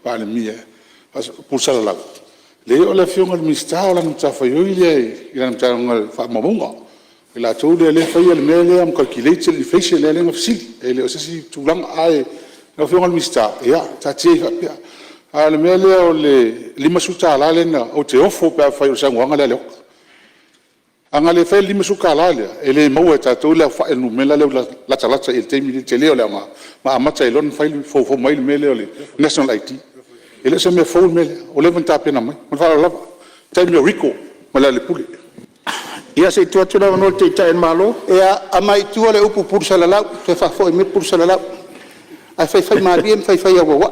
Palemia e tuusalalau. Leai o le Afioga i le Minisita o lana matafaioi lea i lana Matagaluega o Faamaumauga. O i latou ia o lea e faia le mea lea ma calculate le inflation lea na fesili. E le o se isi tulaga. Ae lau Afioga i le Minisita, ia taatia ia faapea. A o le mea lea o le $50 lea na… Ou te ofo pe afai o le saunoaga lea a Leota. A na le faia le $50 lea, e le maua e tatou le aofai o le numera lea ua latalata i ai i le taimi lenei i le tele o le aoga, ma amata ai loa ona foufou mai le mea lea o le National ID. E le o se mea fou le mea lea, ua leva ona tapena mai. Ma le faaaloalo lava. O le taimi o Rigo ma Lealailepule. Ia se i tuu atu le avanoa i le Taitai o le Malo. Ia, aumai i tua le upu pulusalalau, toe faafoi mai le pulusalalau, ae faifaimalie ma faifaiauauai.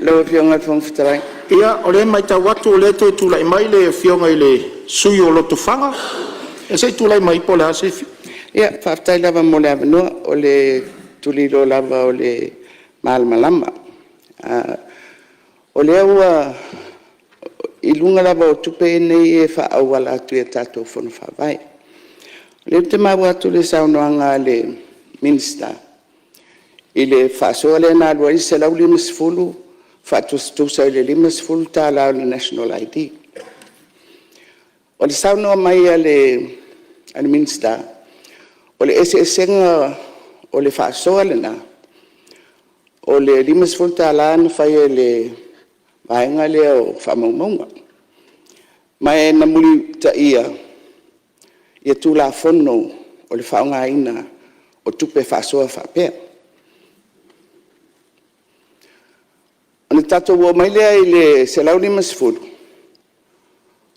Lau Afioga i le Fofoga Fetalai… Ia, o lea e matau atu o lea e toe tulai mai le Afioga i le sui usufono mo Lotofaga. Ia se i tulai mai po o le a se… Ia, faafetai lava mo le avanoa. O le tuliloa lava o le malamalama. O lea ua… I luga lava o tupe nei e faaauala atu i a tatou Fono Faavae. O lea ou te maua atu i le saunoaga a le Minisita i le faasoa lea na alu ai le $150 faatusatusa i le $50 o le National ID. O le saunoa mai a le Minisita, o le eseesega o le faasoa lena, o le $50 na fai e le vaega lea o Faamaumauga, ma na mulimulitaia Tulafono o le faaaogaina o tupe faasoa faapea. Ona tatou oo mai lea i le $150,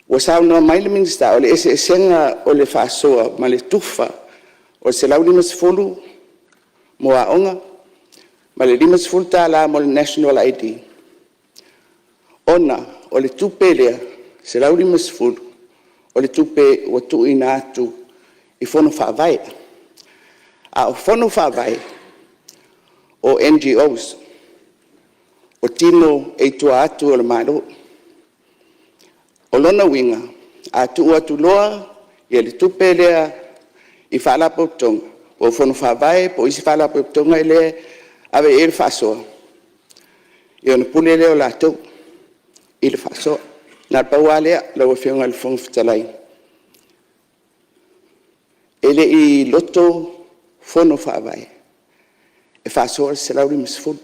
ua saunoa mai le Minisita, o le eseesega o le faasoa ma le tufa o le $150 mo aoga ma le $50 mo le National ID, ona o le tupe lea e $150, o le tupe ua tuuina atu i Fono Faavae, a o Fono Faavae o NGOs, o tino e i tua atu o le Malo. O lona uiga, A tuu atu loa le tupe lea i Faalapotopotoga po o Fono Faavae po o isi Faalapotopotoga lea e ave i ai le faasoa, ia ona pule lea o latou i le faasoa. Na o le pau lava lea lau Afioga i le Fofoga Fetalai, e le i loto Fono Faavae e faasoa le $150.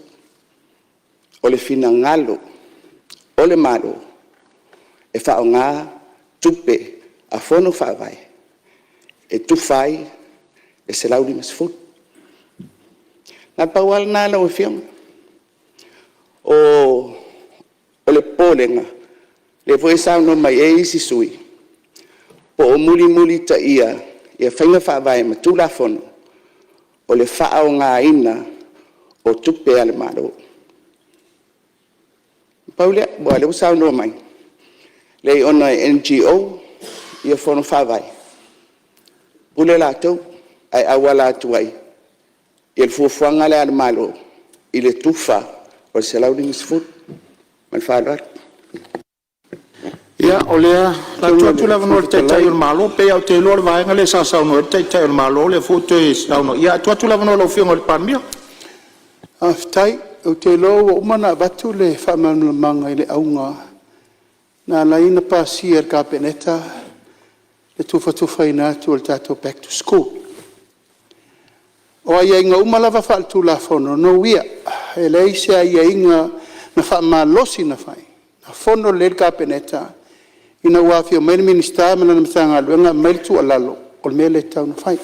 O le finagalo o le Malo e faaaoga tupe a Fono Faavae e tufa ai le $150. Na o le pau lava lena lau Afioga. O le popolega, lea foi e saunoa mai ai isi sui usufono, po o mulimulitaia faiga faavae ma Tulafono o le faaaogaina o tupe a le Malo. Na pau lea, aua o lea ua saunoa mai, leai ona e NGO Fono Faavae, pule latou, ae auala atu ai i le fuafuaga lea a le Malo i le tufa o le $150. Ma le faaaloalo. Ia, o le a tuu atu le avanoa i le Taitai o le Malo. E pei lava ou te iloa o le vaega lea sa saunoa i ai le Taitai o le Malo lea foi ua toe saunoa. Ia, ae tuu atu le avanoa i lau Afioga i le Palemia. Faafetai. Ou te iloa ua uma ona avatu le faamalamalamaga i le auga na ala ai ona pasia e le Kapeneta le tufatufaina atu o le tatou Back to School. O aiaiga uma lava faale-Tulafono na uia, e leai se aiaiga na faamalosi na fai, na fono lelei le Kapeneta ina ua afio mai le Minisita ma lana Matagaluega aumai le tuualalo, o le mea lea e tatau ona fai.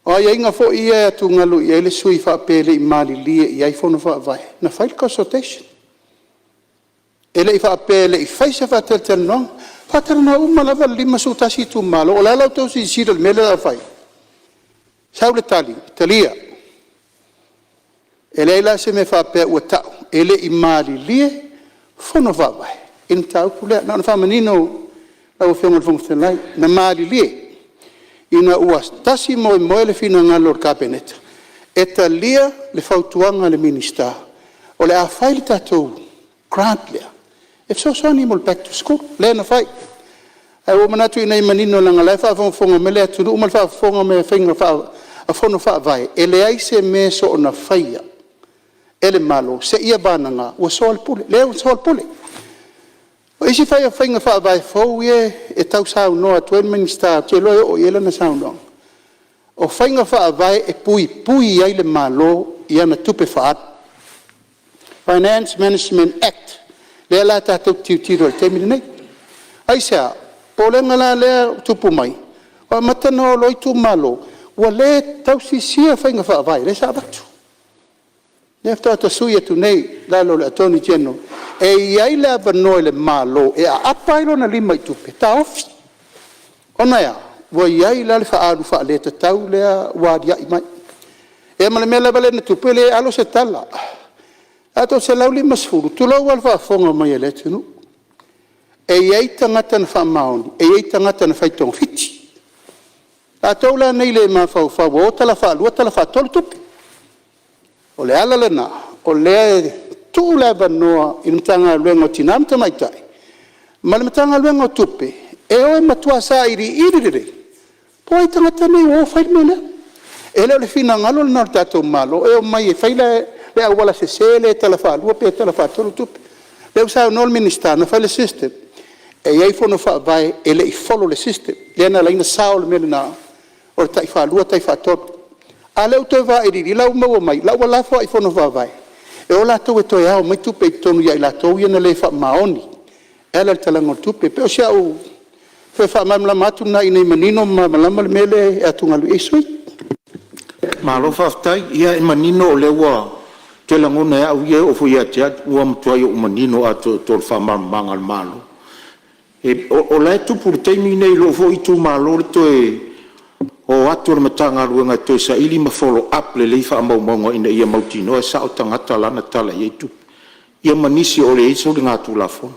O aiaiga foi ia e atugalu i ai le sui usufono faapea e le i malilie i ai Fono Faavae, na fai le consultation. E le i faapea e le i faia se faatalatalanoaga. Na faatalanoa uma lava le 51 itumalo. O le a la outou silasila i le mea lea o le a fai? Sau le tali, talia. E leai la se mea faapea ua tau e le i malilie Fono Faavae i le mataupu lea. Na ona faamanino lau Afioga i le Fofoga Fetalai, na malilie ina ua tasi moemoe le finagalo o le Kapeneta e talia le fautuaga a le Minisita, o le a fai le tatou grant lea e fesoasoani mo le back to school, lea na fai. Ae ua ou manatu ina ia manino leaga o la e faafogafoga mai le atunuu ma le faafofoga mai a Fono Faavae, e leai se mea e soona faia e le Malo seia vagana ua soa le Pule. Lea ua soa le Pule. O isi faiga faavae fou ia e tau saunoa atu ai le Minisita ou te iloa e oo i ai lana saunoaga, o faiga faavae e puipui ai le Malo i ana tupe faaalu, Finance Management Act, lea la tatou te tilotilo ai i le taimi lenei. Aisea? O le popolega la lea ua tupu mai, ua amata ona o loa itumalo ua le tausisia faiga faavae lea sa avatu. Lea faatoa ta sui atu nei i lalo o le Attorney General, e i ai le avanoa i le Malo e aapa ai lona lima i tupe e taofi. Ona e a? Ua i ai la le faaalu faaletatau lea ua aliae mai. Ia ma le mea lava lea na tupu, e le alo se tala. Ae toa 150, tulou lava le faafofoga mai a le atunuu, e i ai tagata na faamaoni, e i ai tagata na fai togafiti. O tatou la nei e le mafaufau ua o tala faalua tala faatolu tupe. O le ala lena o lea e tuu le avanoa i le Matagaluega o Tina ma Tamaitai ma le Matagaluega o Tupe e o e matua sailiili lelei po o ai tagata nei ua o fai le mea lea. E le o le finagalo lena o le tatou Malo e omai e fai le auala sese lea e tala faalua pe tala faatolu tupe. O lea ua saunoa le Minisita na fai le system, e i ai fono faavae e le i follow i le system, lea na ala ai ona sao le mea lena o le tai faalua tai faatolu. A o lea ua toe vailiili o la ua maua mai o la ua lafo lava i fono faavae e o latou e toe ao mai tupe i totonu ia i latou ia na le faamaoni e ala i le talaga o le tupe. E pei o si au toe faamalamalama atu lena ina ia manino ma malamalama le mea lea e atugalu i ai sui usufono. Malo faafetai. Ia e manino o lea ua… ou te lagona e au ia e oo foi ia te au ua matuai ou manino atoatoa i le faamalamalamaga a le Malo. O la e tupu i le taimi lenei i lou foi itumalo le toe o atu o le Matagaluega e toe saili ma follow up lelei faamaumauga ina ia mautinoa e sao tagata la na tala i ai tupe, ia ma nisi o lo o i ai soligatulafono.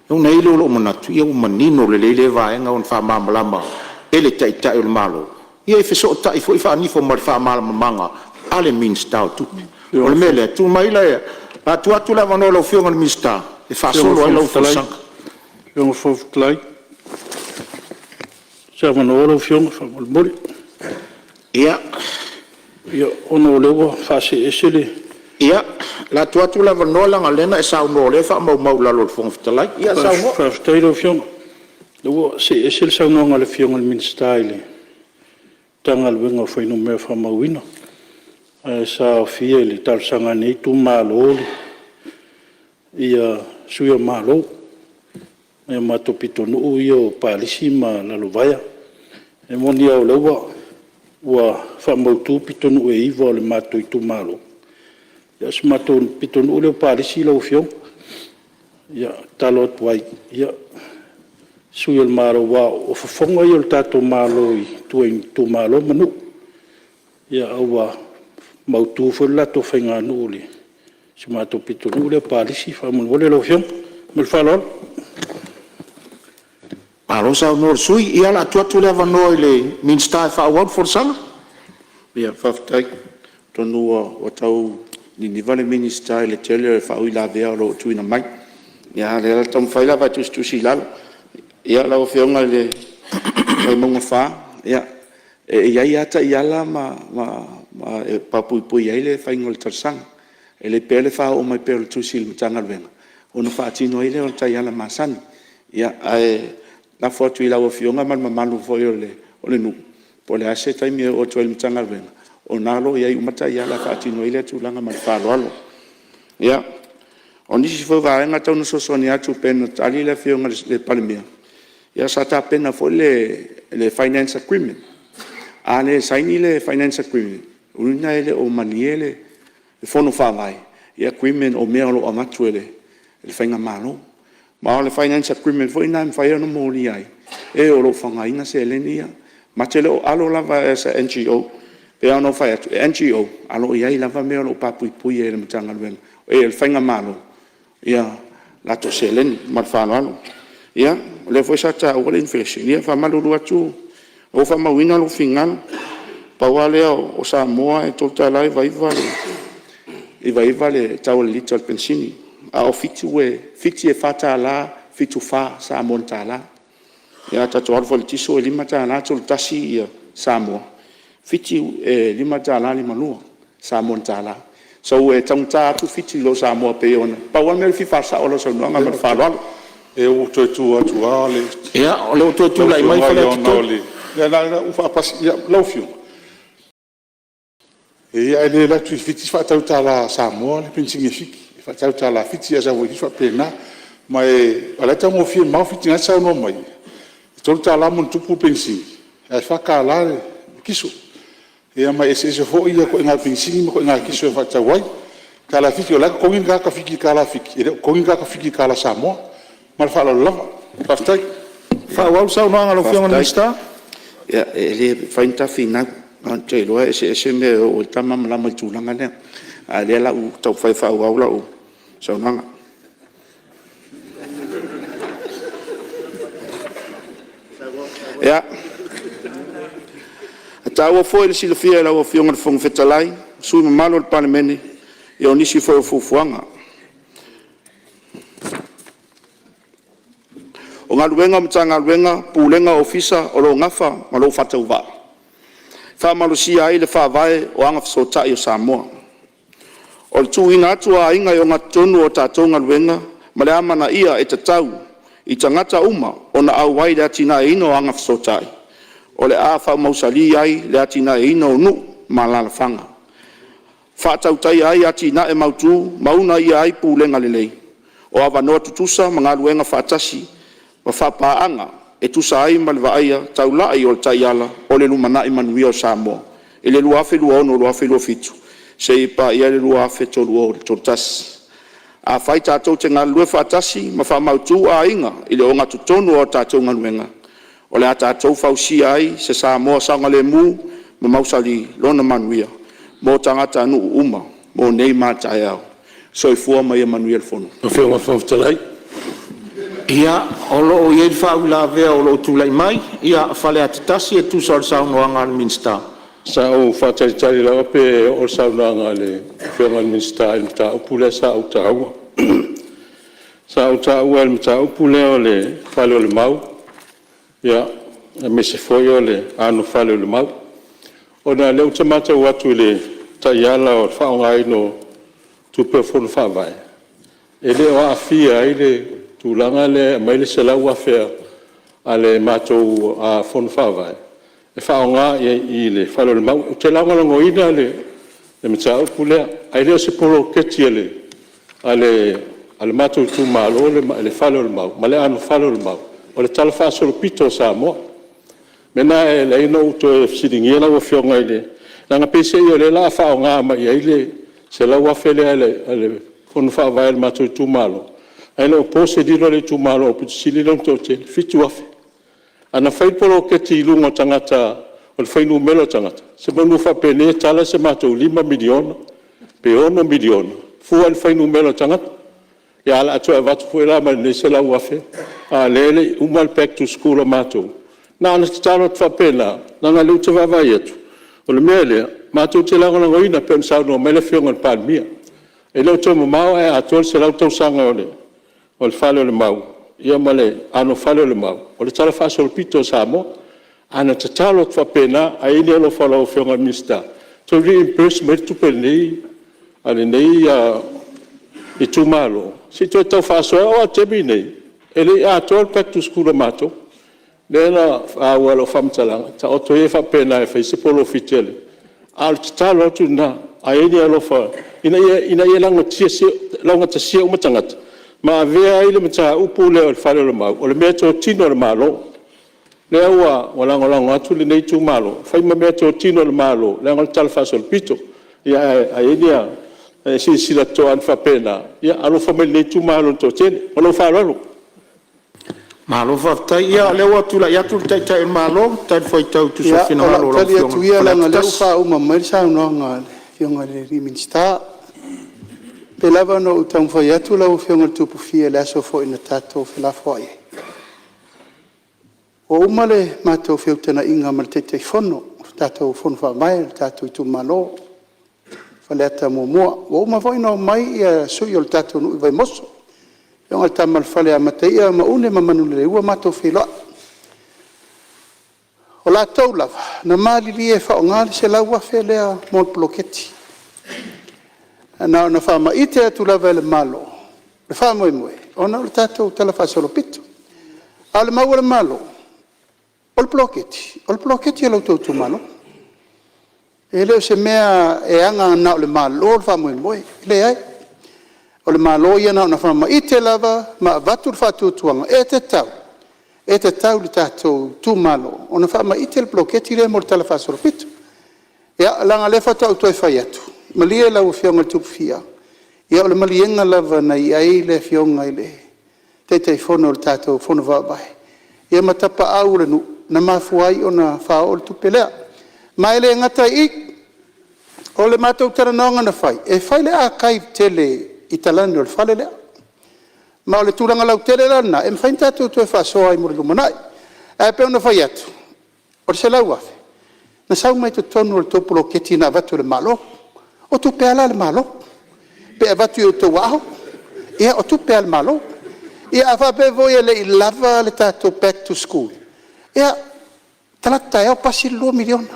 Ona i ai lea o lou manatu, ia ua manino lelei lea vaega ona faamalamalama e le Taitai o le Malo, ia e fesootai foi faanifo ma le faamalamalamaga a le Minisita o Tupe. O le mea lea, tulai maia, o le a tuu atu le avanoa i lau Afioga i le Minisita e faasolo ai lau folasaga. Fofoga Fetalai, se avanoa lau Afioga faamolemole. Ia. Ia, ona o lea ua faasee ese le… Ia, o le a tuu atu le avanoa leaga o lea na e saunoa o lea e faamaumau i lalo e le Fofoga Fetalai. Ia saunoa. Faafetai i lau Afioga. O lea ua see ese le saunoaga a le Afioga i le Minisita i le Matagaluega o Fuainumera Faamauina, ae sa aofia i le talosaga a lenei itumalo sui o Malo, nai o matou pitonuu ia o Palisi ma Lalovaea. E moni lava o lea ua faamautu pitonuu e 9 o le matou itumalo, a o si o matou pitonuu lea o Palisi lau Afioga. E tatalo atu ai, sui o le Malo, aua o fofoga ia o le tatou Malo i tua i itumalo ma nuu, a ua mautu foi le latou faiganuu i si o matou pitonuu lea o Palisi faamolemole lau Afioga. Ma le faaaloalo. Malo saunoa i le sui usufono. Ia o le a tuu atu le avanoa i le Minisita e faaauau le folasaga. Faafetai. Atonu ua tau niniva le Minisita i le tele o faauilavea o lo o tuuina mai, a o lea o le a taumafai lava e tusitusi i lalo. Ia, lau Afioga i le Vaimauga 4, ia, e i ai lava taiala e papuipui ai le faiga o le talosaga. E le pea le faaoo mai pea o le tusi i le Matagaluega ona faatino ai lea o taiala masani. Ae lafo atu i lau Afioga ma le mamalu foi o le nuu po o le a se taimi e oo atu ai i le Matagaluega, o lena o lo o i ai uma taiala e faatino ai lea tulaga. Ma le faaaloalo. Ia, o nisi foi o vaega e tau ina fesoasoani atu pei ona tali le Afioga i le Palemia, ia sa tapena foi le finance agreement. A le saini le finance agreement, o lona uiga e le o malie le Fono Faavae i agreement o mea o lo o avatu e le faigamalo. Ma o le finance agreement foi lena e mafai ona molia ai e o lo o faaaogaina seleni ia. Ma te le o alo lava as a NGO. E pei lava ona ou fai atu, e NGO ae o lo o i ai lava mea o lo o papuipui e le Matagaluega, e le faigamalo latou seleni. Ma le faaaloalo. Ia, o lea foi sa taua le inflation, ia e faamalulu atu ua ou faamauina lou finagalo. Pau lava lea o Samoa e $3.99 le tau o le lita o le penisini, a o Fiti e $4.74 Samoa tala. Ia a tatou alu foi i le kiso e $5.31 Samoa, Fiti e $5.52 Samoa tala. So e taugata atu Fiti i lo Samoa pei ona… Pau lava le mea o le fia faasao o lau saunoaga ma le faaaloalo. Ia ua ou toe tu atu lava Ia, o lea ua toe tulai mai Faleata 3. Lau Afioga, e le alu atu i Fiti faatau i tala Samoa le penisini a Fiti, e faatau i le tala Fiti, ae sau foi i Fiti e faapena. Ma o la e taugofie mamao Fiti o lena e te saunoa mai e $3+ le penisini ae $4 le kiso. Ia ma e eseese foi ituaiga penisini ma ituaiga kiso e faatau ai. Tala Fiti o la e totogi le tagata Fiti i le tala Fiti, e le o totogi le tagata Fiti i le tala Samoa. Ma le faaaloalo lava. Faafetai. Faaauau le saunoaga a lau Afioga i le Minisita. Faafetai. Ia, e le mafai ona ta finau, ae ou te iloa e eseese mea e oo i ai ta malamalama i le tulaga lea. A o lea o le a ou taumafai e faaauau lau saunoaga. Ia, e taua foi le silafia e lau Afioga i le Fofoga Fetalai ma sui usufono mamalu o le Palemene o nisi foi o fuafuaga. O galuega a Matagaluega, Pulega ma Ofisa o lo o nafa ma lou faatauvaa, e faamalosia ai le Faavae o Agafesootai o Samoa. O le tuuina atu o aiga e ogatotonu o tatou galuega ma le amanaia e tatau i tagata uma ona auai i le atinaeina o Agafesootai, o le a faamausali ai le atinaeina o nuu ma alaalafaga, faatautaia ai atinae mautu ma uunaia ai pulega lelei, o avanoa tutusa ma galulue faatasi ma faapaaga e tusa ai ma le vaaia taulai o Taiala o le Lumanai Manuia o Samoa i le 2026-2027 seia paia le 2031. Afai tatou te galulue faatasi ma faamautu aiga i le ogatotonu o a tatou galuega, o le a tatou fausia ai se Samoa saogalemu ma mausali lona manuia mo tagatanuu uma mo nei ma a taeao. Soifua ma ia manuia le fono. Lau Afioga i le Fofoga Fetalai… Ia, o lo o i ai le faauilavea o lo o tulai mai Faleata 1 e tusa o le saunoaga a le Minisita. Sa ou faatalitali lava pe oo le saunoaga a le Afioga i le Minisita i le mataupu lea sa ou taua. Sa ou taua i le mataupu lea o le Fale o le Mau aemaise foi o le anofale o le Mau. Ona o lea ou te matau atu i le taiala o le faaaogaina o tupe o Fono Faavae, e le o aafia ai le tulaga lea e aumai le $100,000 a le matou Fono Faavae e faaaoga i le Fale o le Mau. Ou te lagolagoina le mataupu lea, ae le o se poloketi a le matou itumalo le Fale o le Mau ma le anofale o le Mau, o le talafaasolopito o Samoa. O le mea lena e ala ai ona ou toe fesiligia lau Afioga i le… leaga peiseai o lea o le a faaaoga mai i ai le $100,000 lea a le Fono Faavae a le matou itumalo, ae le o po se lilo i le itumalo aupito sili lea ona toatele, e 7,000. Ana fai le poloketi i luga o tagata o le fuainumera o tagata, semeamanu faapenei e tala se matou $5 miliona pe $6 miliona fua i le fuainumera o tagata. Ia ae o le a toe avatu foi la ma lenei $100,000 a o lea e le i uma le back to school a matou. Na ona tatalo atu faapena, leaga o lea ou te vaavaai atu, o le mea lea, matou te lagolagoina pei ona saunoa mai le Afioga i le Palemia. E le o toe mamao ae atoa le 100 tausaga o le Fale o le Mau ma le anofale o le Mau, o le talafaasolopito o Samoa. Ae na tatalo atu faapena, a i ai ni alofa o lau Afioga i le Minisita, toe reimburse mai le tupe a lenei itumalo se i toe tau faasoa ai. Aua o le taimi lenei, e le i atoa le back to school a matou. Lea na maua i lau faamatalaga, taoto ia faapena e fai se polofiti a le… A o le tatalo atu lena, a i ai ni alofa ina ia laugatasia uma tagata ma avea ai le mataupu lea o le Fale o le Mau, o le meatotino a le Malo. Lea ua lagolago atu lenei itumalo e fai ma meatotino a le Malo, leaga o le talafaasolopito. Ae a i ai ni silasila totoa ane faapena, ia alofa mai i lenei itumalo toatele. Ma lou faaaloalo. Malo faafetai. Ia o lea ua tulai atu le Taitai o le Malo e talifuaitau i tusa o finagalo o lau Ia, o lau tali Afioga atu ia i leaga o Faleata lea ua 1. faauma mai le saunoaga a le Afioga i le Minisita. E pei lava ona ou taumafai atu lau Afioga i le Tupufia i le aso foi na tatou felafoai ai, ua uma le matou feutagaiga ma le Taitaifono o le tatou Fono Faavae o le tatou itumalo Faleata 1. Ua uma foi ona omai sui o le tatou nuu i Vaimoso, le afioga i le Tama a le Fale ia Mataia ma Une ma Manuleleua ua matou feiloai. O latou lava na malilie e faaaoga le $100,000 lea mo le poloketi. Ae na ona faamaite atu lava e le Malo le faamoemoe, ona o le tatou talafaasolopito. A o le mau a le Malo, o le poloketi, o le poloketi a lo outou itumalo. E le o se mea e aga na o le Malo le faamoemoe, e leai. O le Malo ia na ona faamaite lava ma avatu le faatuatuaga, e tatau, e tatau i le tatou itumalo ona faamaite le poloketi lea mo le talafaasolopito. Ia, leaga o lea faatoa ou toe fai atu, malie lau Afioga i le Tupufia, ia o le maliega lava na i ai le Afioga i le Taitaifono o le tatou Fono Faavae, ia ma tapaau o le nuu na mafua ai ona faaoo le tupe lea. Ma e le gata i i, o le matou talanoaga na fai, e fai le archive tele i talaane o le fale lea. Ma o le tulaga lautele la lena e mafai ona tatou toe faasoa ai mo le lumanai. Ae pei ona fai atu, o le $100,000 na sau mai totonu o le tou poloketi na avatu e le Malo. O tupe lava la a le Malo, pe avatu i outou aao, ia o tupe lava a le Malo. Ia a faapea foi e le i lava le tatou back to school, ia, talaatu taeao pasi le $2 miliona,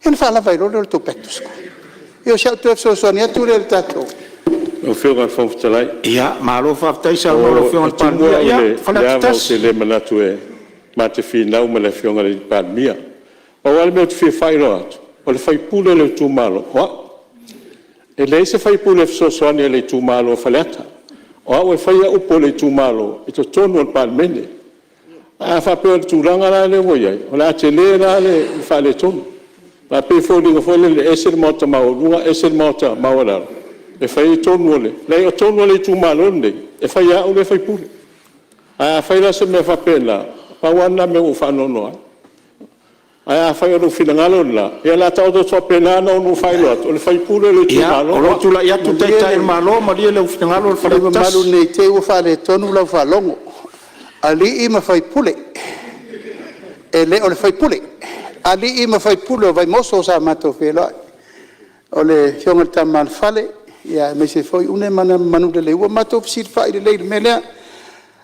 ia ona faalava ai loa lea o le tou back to school. Ia o si au toe fesoasoani atu lea i le tatou... Lau Afioga i le Fofoga Fetalai… Ia, malo faafetai saunoa i lau Afioga i le E tumu Palemia. au Ia, i le Faleata ava, ou 1. te le manatu ma te finau ma le Afioga i le Palemia. Pau lava le mea ou te fia faailoa atu, o le sui usufono o le itumalo, o au. E leai se sui usufono e fesoasoani i le itumalo o Faleata, o au e faia upu a le itumalo i totonu o le Palemene. Ae a faapea o le tulaga la lea ua i ai, o le a tele la le faaletonu. Aua e pei e foliga foi lele e ese le Maota maualuga ese le Maota maualalo e fai ai tonu a le… Leai o tonu a le itumalo lenei, e fai e au lea e sui usufono. Ae afai la o se mea faapena, pau lava lena mea ua ou faanoanoa ai. Ae afai o lou finagalo lena, ia o le a taoto atu faapena ona ou faailoa atu, o le sui usufono o le itumalo o au. Ia, o lo o tulai atu le Taitai o le Malo, malie lou finagalo Malie le Faleata sui 1. usufono mamalu ne i te i ua faaletonu lau faalogo. Alii ma faipule, e le o le faipule. Alii ma faipule o Vaimoso sa matou feiloai. O le Afioga i le Tama a le Fale aemaise foi une ma Manuleleui, ua matou fesilafai lelei i le mea lea.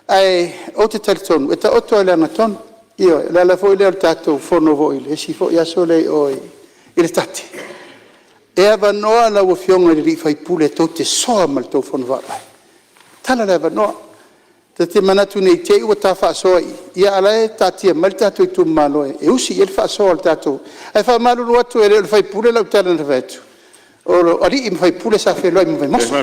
Ae ou te talitonu e taoto lava i le amiotonu. Ioe, o le ala foi lea o le tatou fono foi i le isi foi aso lea i o i le TATTE, e avanoa lau afioga i le sui usufono tou te soa ma le tou fono faavae, tatala le avanoa. Ta te manatu ne i te i ua ta faasoa i i, a o la e taatia mai le tatou itumalo e usi i ai le faasoa a le tatou… Ae faamalulu atu e le o le sui usufono lau tala na fai atu, o alii ma faipule sa feiloai ma Vaimoso.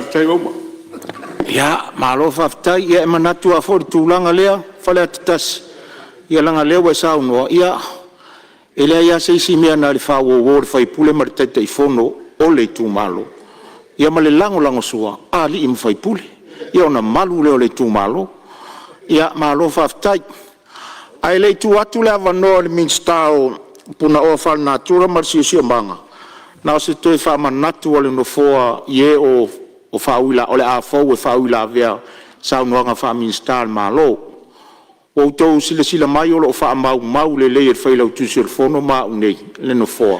Ia, malo faafetai. Ia e manatu lava foi i le tulaga lea Faleata 1, ia leaga o lea ua e saunoa, ia, e leai lava se isi mea na o le faauouo e le sui usufono ma le Taitaifono o le itumalo, ia ma le lagolagosua a alii ma faipule, ia ona malu lea o le itumalo. Ia malo faafetai. Ae le i tuu atu le avanoa i le Minisita o Punaoa Faalenatura ma le Siosiomaga, na o se toe faamanatu a le Nofoa i e o le a fou e faauilavea i saunoaga faa-Minisita o le Malo. Ua outou silasila mai o lo o faamaumau lelei e le Failautusi o le Fono ma au nei le Nofoa,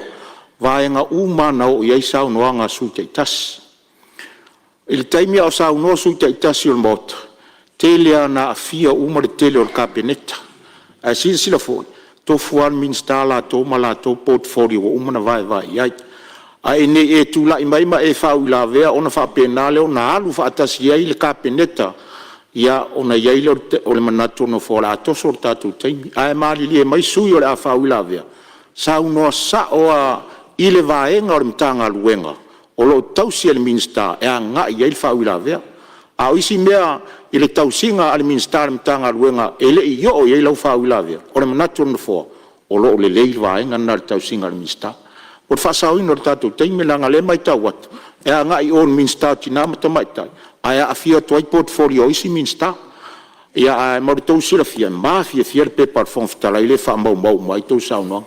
vaega uma lava na oo i ai saunoaga a sui usufono taitasi. I le taimi a o saunoa sui usufono taitasi o le Maota, e tele lava ina aafia uma le toatele o le Kapeneta. Ae silasila foi, e tofu lava le Minisita latou ma latou portfolio ua uma ona vaevae i ai. Ae ne i e tulai mai ma e faauilavea ona faapena lea ona alu faatasi ai le Kapeneta, ia ona i ai lea o le manatu o le Nofoa o le a toso le tatou taimi. Ae malilie mai sui usufono o le a faauilavea, saunoa sao lava i le vaega o le Matagaluega o lo o tausi e le Minisita e agai i ai le faauilavea. A o isi mea i le tausiga a le Minisita o le Matagaluega e le i oo i ai lau faauilavea, o le manatu o le Nofoa, o lo o lelei le vaega lena i le tausiga a le Minisita. Mo le faasaoina o le tatou taimi, leaga o lea e matau atu e agai i o i le Minisita o Tina ma Tamaitai, ae aafia atu ai portfolio o isi Minisita. Ia ae mo le tou silafia, e mafiafia le pepa a le Fofoga Fetalai lea e faamaumau uma ai a outou saunoaga.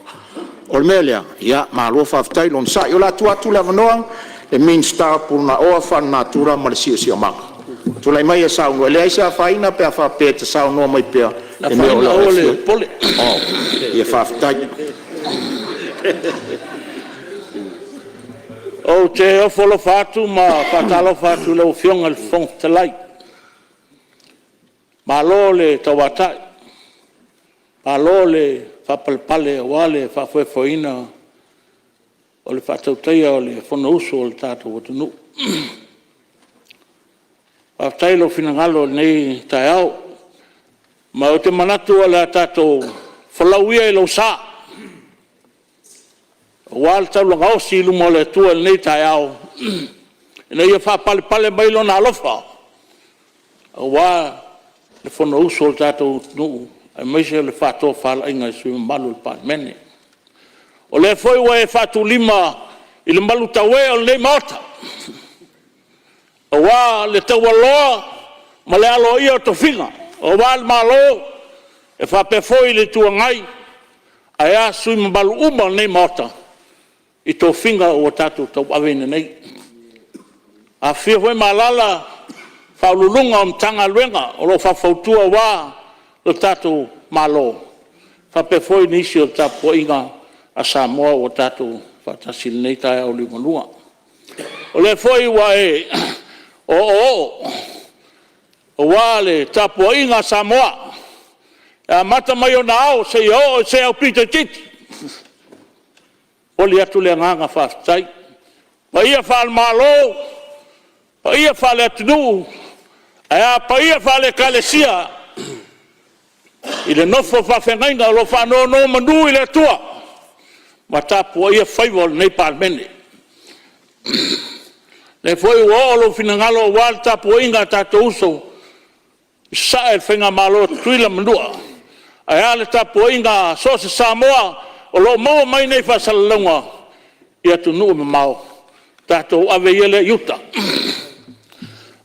O le mea lea, ia malo faafetai le onosai. O le a tuu atu le avanoa i le Minisita o Punaoa Faalenatura ma le Siosiomaga. Tulai maia e saunoa. E leai se afaina pe a faapea e te saunoa mai pea i mea o lo o Aua le popole. Ia faafetai. Ou te ofo alofa atu ma faatalofa atu i lau Afioga i le Fofoga Fetalai. Malo le tauatai, malo le faapalepale aua le faafoefoeina o le faatautaia o le Fonousu a lo tatou atunuu. Faafetai i lou finagalo i lenei taeao. Ma ou te manatu o le a tatou folau ia i lou sa aua le taulaga osi i luma o le Atua i lenei taeao, ina ia faapalepale mai Lona alofa aua le Fonousu a lo tatou atunuu, aemaise o le faatofalaiga a sui usufono mamalu o le Palemene. O lea foi ua e faatulima i le malutaue o lenei Maota, aua le taualoa ma le aloaia o tofiga, aua le Malo e faapea foi le Itu Agai, ae a sui usufono mamalu uma o lenei Maota i tofiga ua tatou tauaveina nei. Afifio foi ma alaala Ofisa Sili o Pulega o Matagaluega o lo o faufautua aua lo tatou Malo, faapea foi nisi o le tapuaiga a Samoa ua tatou faatasi i lenei taeao liugalua. O lea foi ua e oooo aua le tapuaiga a Samoa e amata mai ona ao seia oo i se aupito itiiti. E momoli atu le agaga faafetai. O paia faale-Malo, paia faale-atunuu, ae a paia faale-Ekalesia i le nofo a faafeagaiga o lo o faanonomanu i le Atua ma tapuaia faiva o lenei Palemene. O lea foi ua oo lou finagalo aua le tapuaiga a tatou uso i Sasae i le Faigamalo a Tutuila ma Manua, ae a le tapuaiga a so o se Samoa o lo o maua mai nei faasalalauga i atunuu e mamao, tatou ave ia lea i uta.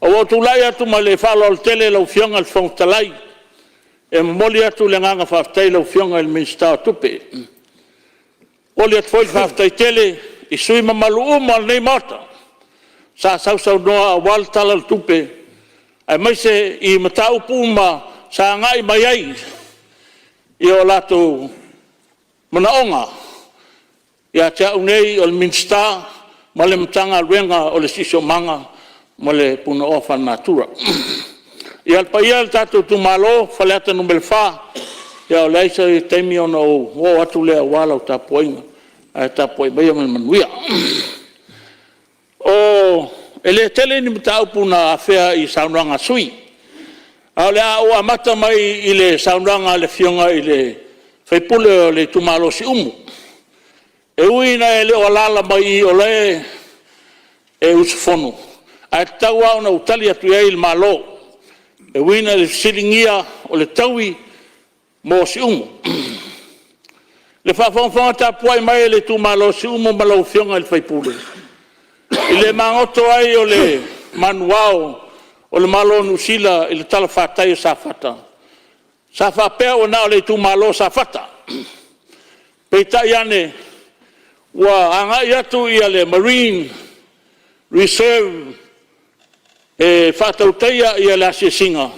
Ae ua ou tulai atu ma le faaaloalo tele lau Afioga i le Fofoga Fetalai e momoli atu le agaga faafetai i lau Afioga i le Minisita o Tupe. E momoli atu foi le faafetai tele i sui usufono mamalu uma o lenei Maota sa sausaunoa aua le Tala o le Tupe, aemaise i mataupu uma sa agai mai ai o latou manaoga ia te au nei o le Minisita ma le Matagaluega o le Siosiomaga. ma le punaoa faalenatura. Ia, le paia e o le tatou itumalo o Faleata 4, ia o le a se taimi ona ou oo atu lea aua lau tapuaiga, ae tapuai maia ma le manuia. E le tele ni mataupu na afea i saunoaga a sui usufono, ae o le a ou amata mai i le saunoaga a le Afioga i le sui usufono o le itumalo o Siumu. E ui ina e le o alaala mai i i o la e usufono, ae tatau lava ona ou tali atu i ai i le Malo e uiga i le fesiligia o le taui mo Siumu. I le faafogafoga tapuai mai a le itumalo o Siumu ma lau Afioga i le sui usufono, i le magoto ai o le manuvao o le Malo o Niu Sila i le talafatai o Safata, sa faapea ua na o le itumalo o Safata. Peitai ane, ua agai atu le Marine Reserve e faatautaia le asiasiga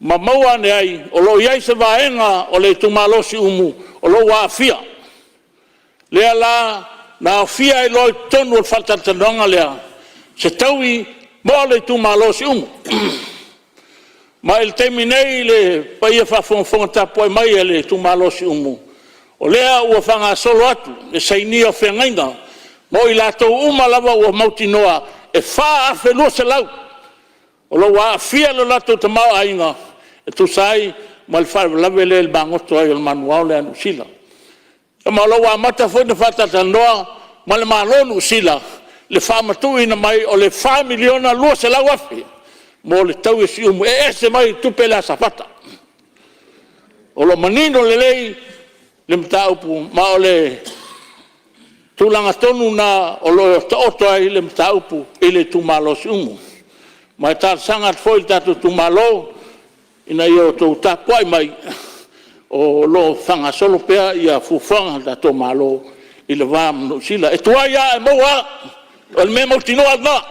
ma maua ane ai, o lo o i ai se vaega o le itumalo o Siumu o lo o ua aafia. Lea la na aofia ai loa i totonu o le faatalatalanoaga lea se taui mo le itumalo o Siumu. Ma i le taimi nei le paia faafogafoga tapuai mai a le itumalo o Siumu, o lea ua faagasolo atu le sainia o feagaiga mo i latou uma lava ua mautinoa e 4,200 o lo o ua aafia lo latou tamaoaiga e tusa ai ma le faalavelave lea i le magoto ai o le manuvao lea a Niu Sila. Ma o lo o ua amata foi ona faatalatalanoa ma le Malo o Niu Sila le faamatuuina mai o le $4,200,000 mo le taui a Siumu, e ese mai le tupe lea a Safata. O lo o manino lelei le mataupu, ma o le tulaga tonu lena o lo o taoto ai le mataupu i le itumalo o Siumu. Ma e talosaga atu foi i le tatou itumalo ina ia outou tapuai mai o lo o faagasolo pea fuafuaga a le tatou Malo i le va ma Niu Sila. E tuai lava ae maua lava, o le mea mautinoa lena.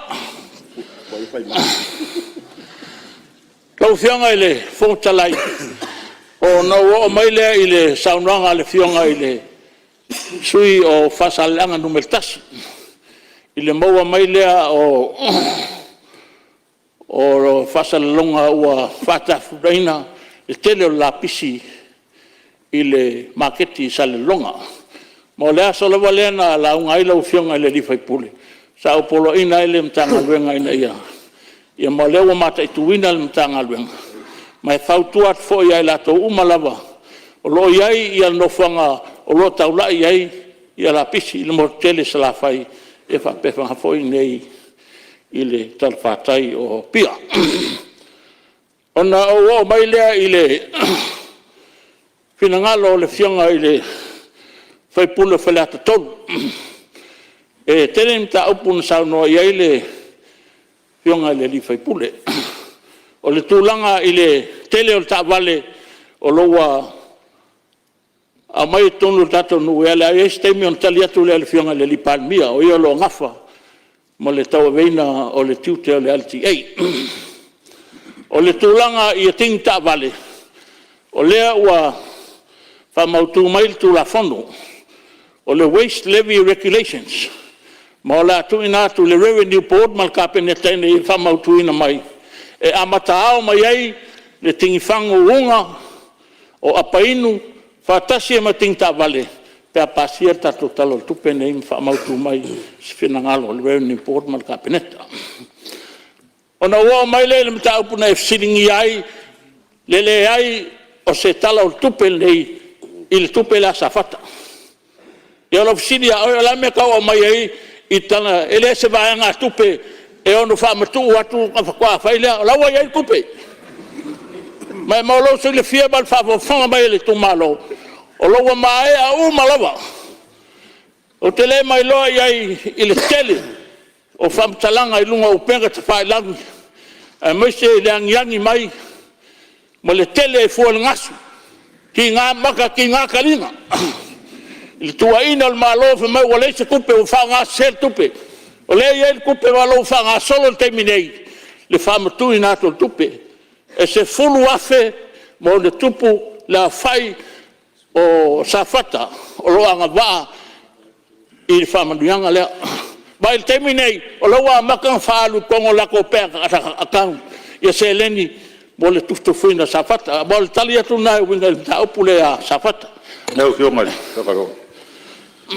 Lau Afioga i le Fofoga Fetalai, ona ou oo mai lea i le saunoaga a le Afioga i le sui usufono mo Faasaleleaga 1, i le maua mai lea o faasalalauga ua faatafulaina le tele o le lapisi i le maketi i Salelologa. Ma o le aso lava lea na lauga ai lau Afioga i le sui usufono, sa ou poloaiina ai le Matagaluega ina ia… ma o lea ua mataituina e le Matagaluega. Ma e fautua atu foi ia i latou uma lava o lo o i ai nofoaga o lo o taulai i ai lapisi i le motu tele i Salafai faapea foi i inei i le talafatai o Apia. Ona ou oo mai lea i le finagalo o le Afioga i le sui usufono mo Faleata 3. E tele ni mataupu na saunoa i ai le Afioga i le sui usufono. O le tulaga i le tele o taavale o lo o ua aumai i totonu o le tatou atunuu, ia o le a i ai se taimi ona tali atu lea i le Afioga i le Palemia, o ia o lo o nafa ma le tauaveina o le tiute o le LTA. O le tulaga i tini taavale, o lea ua faamautu mai le Tulafono o le Waste Levy Regulations, ma o le a tuuina atu i le Revenue Board ma le Kapeneta ina ia faamautuina mai, e amata ao mai ai le tini fagu uga, o apa inu, faatasi ai ma tini taavale pe a pasia le tatou Tala o le Tupe lenei ma faamautu mai se finagalo o le Revenue Board ma le Kapeneta. Ona ou oo mai lea i le mataupu na e fesiligia ai le leai o se Tala o le Tupe lenei i le tupe lea a Safata. Ia o lau fesili ia oe, o le a le mea e tau aumai ai i tala, e le o se vaegatupe e ono faamatuu atu ona faatoa fai lea. O la e ua i ai le tupe. Ma mo lou silafia ma le faafogafoga mai a le itumalo, o lo o ua maea uma lava. Ou te le mailoa i ai i le tele o faamatalaga i luga o upega tafailagi aemaise le agiagi mai ma le tele e fua o le gasu, tiga maka tiga taliga i le tuuaiina o le Malo fai mai ua leai se tupe ua faaaogasese le tupe. O lea e i ai le tupe ma o lo o ua faagasolo i le taimi nei le faamatuuina atu o le tupe. E 10,000+ le aofai o Safata o lo o agavaa i le faamanuiaga lea. Ma i le taimi lenei, o lea ua amata ona faaalu i totonu o latou bank account seleni mo le tufatufaina o Safata. O le tali atu lena e uiga i le mataupu lea ia Safata.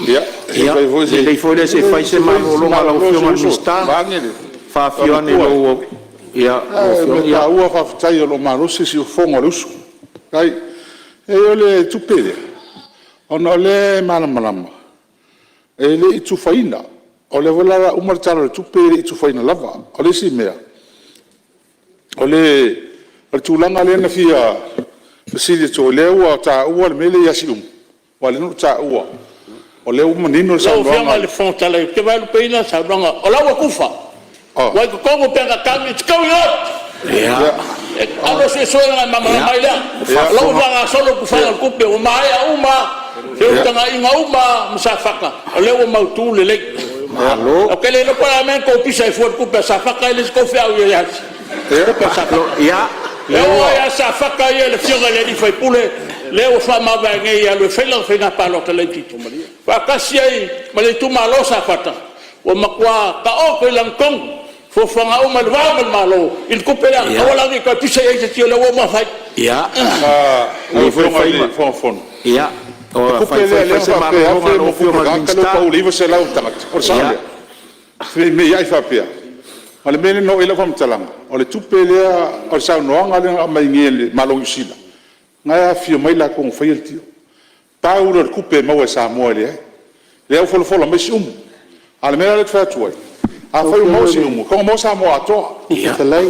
Ia, lelei foi lea se i fai se malologa a lau Afioga i le Minisita, e faafio ane i lau Ae o le mea taua faafetai o lo o malosi le siufofoga o le uso. Faafetai. Leai o le tupe lea, ona o lea e malamalama e le i tufaina. O lea foi la o le a uma le Tala o le Tupe e le i tufaina lava. O le isi mea, o le tulaga lea na fia fesili atu ai, o lea ua taua le mea lea ia Siumu, aua o lea na ou taua, o lea ua manino le Lau saunoaga. Afioga i le Fofoga Fetalai, ou te vaelupeina le saunoaga, o la e ua tufa, ua i totonu o bank account, it's going out. Alu e suesue ona e malamalama ai lea. O la e ua faagasolo le tufaina o le tupe, ua maea uma lava feutagaiga uma lava ma Safata, o lea ua mautu lelei. Ou te le iloa po o le a le mea na outou pisa ai fua i le tupe a Safata, e le o se tou feau i ai ia le tupe a Safata. E oo lava ia Safata ia i le afioga i le sui usufono lea ua faamavae nei e alu e fai lana faiga palota laitiiti, faatasi ai ma le itumalo o Safata, ua matua taoto i lagatonu fuafuaga uma i le va ma le Malo i le tupe lea. Aua la ne i toe pisa i ai se isi o lea ua uma ona fai. Lau Afioga i le Fofoga Fetalai, o le tupe lea na faapea e $1,000 i le tagata lea ua pau i le 900 i le tagata, o le sao lea? Femeimeiai faapea? A o le mea lea na oo i ai lau faamatalaga, o le tupe lea, o le saunoaga lea na aumai nei e le Malo o Niu Sila, o lena e afifio mai latou na faia le deal. Pau lea o le tupe e maua e Samoa e leai. O lea ua folafola mai Siumu. A o le mea la lea ou te fai atu ai, afai ua maua Siumu, e tatau ona maua Samoa atoa.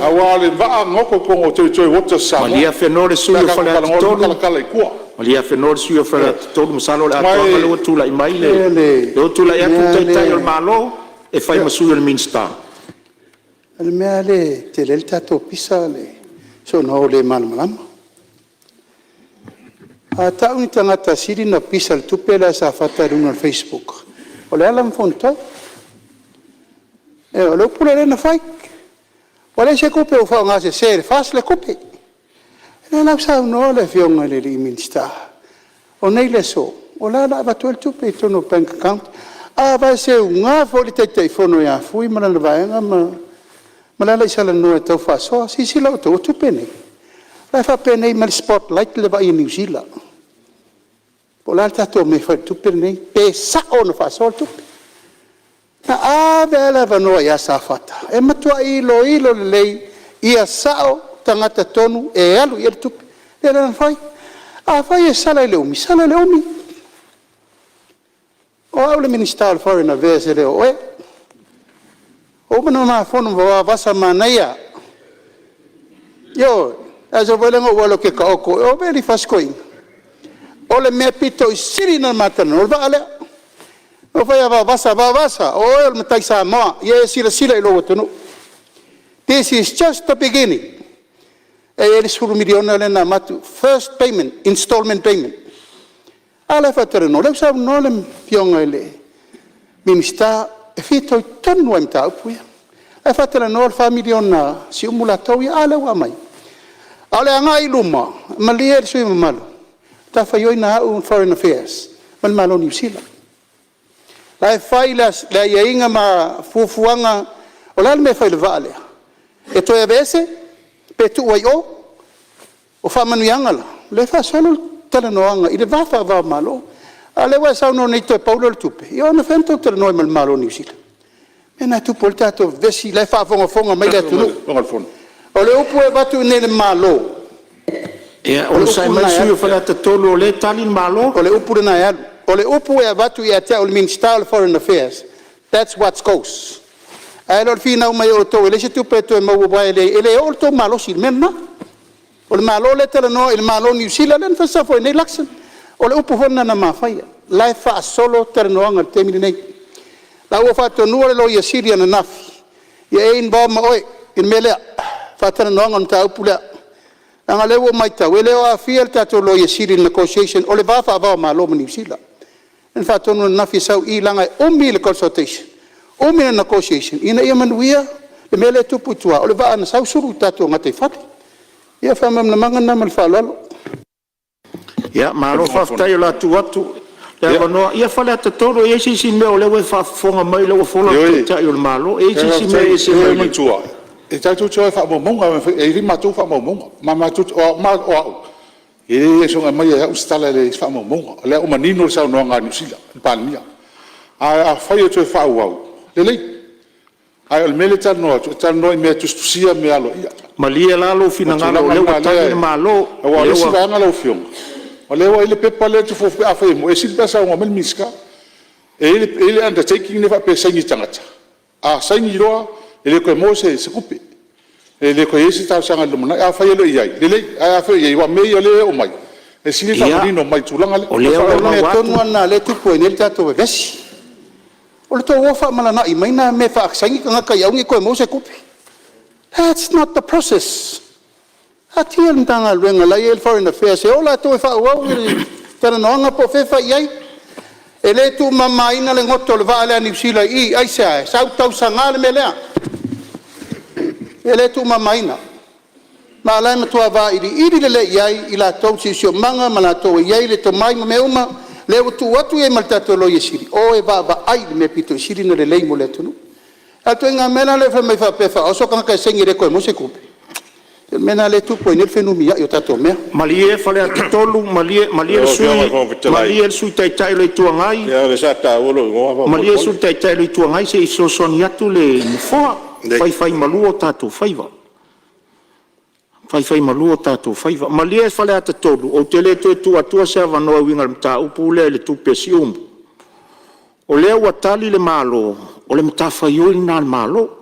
Aua o le vaa na goto i totonu o territory waters o Samoa Malie Afenoa le pe sui a usufono tatou mo talanoa loa ma talatala i tua. Faleata 3, masalo o le atoaga lea ua tulai mai le… O lea ua tulai atu le Taitai o le Malo e fai ma sui o le Minisita. O le mea lava lea e tele ai le tatou pisa o le soona o le malamalama. A tau ni tagata e sili ona pisa i le tupe lea a Safata i luga o le facebook, o Leala ma Fonotoe. Ioe, o le upu lea o lea na fai, ua leai se tupe ua faaaogasese e le FAST le tupe. O lea la ua saunoa le Afioga i le Minisita, o nei le aso, o la o le a avatu ai le tupe i totonu o bank account. A seuga foi le Taitaifono ia Fui ma lana vaega ma Lealaisalanoa e tau faasoa. Silasila outou, o tupe nei, o la e faapenei mai le spotlight le vaa a Niu Sila, po o le a le tatou mea e fai i le tupe lenei, pe sao ona faasoa le tupe. Na ave lava le avanoa ia Safata e matuai iloilo lelei ia sao tagata tonu e alu i ai le tupe. Ia lea la na fai. Afai e sala i le umi, sala i le umi. O au le Minisita o le Foreign Affairs e le o oe. Ua uma ona ma fono ma Vavasa manaia, ioe. O le aso foi lea na ou alu ou te taoto, o Elifasi Toeaina, o le mea aupito sili ona ma talanoa, o le vaa lea. Na ou fai atu ia Vavasa, Vavasa o oe o le matai Samoa, ia e silasila i lou atunuu. This is just the beginning. E i ai le $10 miliona lea na avatu, first payment, installment payment. A lea e faatalanoa, o lea ua saunoa le Afioga i le Minisita e fitoitonu lava i mataupu ia. O la e faatalanoa le $4 miliona a Siumu latou ia, a lea ua aumai. A o le agai i luma, malie le sui usufono mamalu, o le matafaioi lena a au o le Foreign Affairs ma le Malo o Niu Sila. O la e fai le aiaiga ma fuafuaga, o le a le mea e fai i le vaa lea? E toe aveese pe tuu ai i o? O faamanuiaga la, o lea e faasolo le talanoaga i le va faava-o-Malo. A o lea ua e saunoa nei toe pau lea o le tupe, ia o anafea na outou talanoa ai ma le Malo o Niu Sila? O le mea lena e tupu ai le tatou vevesi, o la e faafogafoga mai le atunuu. O le upu e avatu i inei i le Malo, Ia o le onosai upu mai le lena e sui alu. usufono mo Faleata 3 o lea e tali le Malo. O le upu lena e alu. O le upu e avatu ia te au o le Minisita o le Foreign Affairs, that's what goes. Ae le o le finau mai o outou e leai se tupe e toe maua aua e le oo le tou malosi i le mea lena. O le Malo lea e talanoa i le Malo o Niu Sila lea na fai nei Luxon. O le upu foi lena na ma faia, o la e faasolo talanoaga i le taimi lenei. O la ua faatonuina le Loia Sili ananafi, ia e involve ma oe i le mea lea, faatalanoaga o le mataupu lea. Leaga o lea ua ou matau, e le o aafia le tatou Loia Sili i le negotiation o le va faava-o-Malo ma Niu Sila. Lea na faatonu ananafi e sau i i leaga e umi le consultation, umi le negotiation ina ia manuia le mea lea e tupu i tua, o le vaa na sau sulu i le tatou gataifale. Ia o le faamalamalamaga lena ma le faaaloalo. Ia malo faafetai o le a tuu atu le avanoa. Ia Faleata 3, e i ai se isi mea o lea ua e faafofoga mai o lea ua fola le Taitai o le Malo. E i ai se isi mea e ese mai le… Ioe, matua, e tatou te o lava i faamaumauga, e i ai matou faamaumauga. O au, e le soona aumaia e au se tala e leai se faamaumauga. O lea ua manino le saunoaga a Niu Sila, le Palemia. Ae afai e toe faaauau, lelei. Ae o le mea lea e talanoa atu, e talanoa i mea e tusitusia mea aloaia. Malie la lou finagalo o lea ua tali le Malo. Aua o le isi vaega lau Afioga, o lea ua i ai le pepa lea ou te fuafua pe afai e moni, e sili pe a saunoa mai le Minisita. E i ai le undertaking lea faapea e saini e le tagata, a saini loa e le toe maua se tupe, e le toe i ai se talosaga i le lumanai. Afai e le o i ai, lelei, ae afai o i ai, aua o mea ia o lea e oo mai, e sili le faamanino mai i le tulaga lea. O lea O le mea tonu lava lena o lea e tupu ai nei le tatou vevesi. O le tou o faamalana'i mai na mea e faa-saini tagata ia aua ne i toe maua se tupe. That's not the process. Taatia le Matagaluega o la e i ai le Foreign Affairs e o latou e faaauau le talanoaga po o fea e fai i ai. E le tuumamaina le goto o le vaa lea a Niu Sila i i. Aisea? E sau tausaga le mea lea. E le tuumamaina. Ma o la e matua vailiili lelei i ai i latou le siosiomaga ma latou e i ai le tomai ma mea uma, lea ua tuu atu i ai ma le tatou Loia Sili, o e vaavaai i le mea aupito sili ona lelei mo le atunuu. A o le ituaiga mea la lea fai mai faapea e faaoso tagata e saini e le toe maua se tupe? Se o le mea lena lea e tupu ai nei le fenumiai o tatou mea. Malie Faleata 3, malie Lau le Afioga i sui le Fofoga usufono, Fetalai, malie le Sui Taitai o le Itu Agai, leaga o lea sa taua lou igoa malie le faamolemole. Sui Taitai o le Itu Agai se i fesoasoani atu le Nofoa. Faifaimalu o tatou faiva, faifaimalu o tatou faiva. Malie Faleata 3, ou te le toe tuu atua se avanoa e uiga i le mataupu lea i le tupe a Siumu. O lea ua tali le Malo, o le matafaioi lena a le Malo.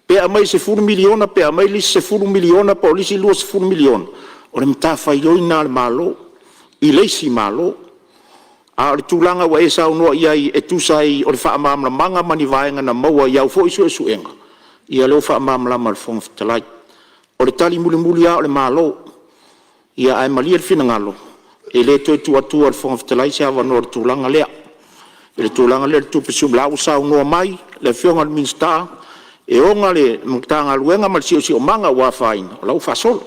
Pe aumai e $10 miliona pe aumai le isi $10 miliona po o le isi $20 miliona, o le matafaioi lena a le Malo i le isi Malo. A o le tulaga ua e saunoa i ai e tusa ai o le faamalamalamaga ma ni vaega na maua i au foi suesuega, ia o lea ua faamalamalama e le Fofoga Fetalai. O le tali mulimuli lava o le Malo, ae malie le finagalo, e le toe tuu atua e le Fofoga Fetalai se avanoa i le tulaga lea, i le tulaga lea o le tupe Siumu. O la ua saunoa mai le Afioga i le Minisita e ona le Matagaluega ma le Siosiomaga ua afaina, o la ua faasolo. O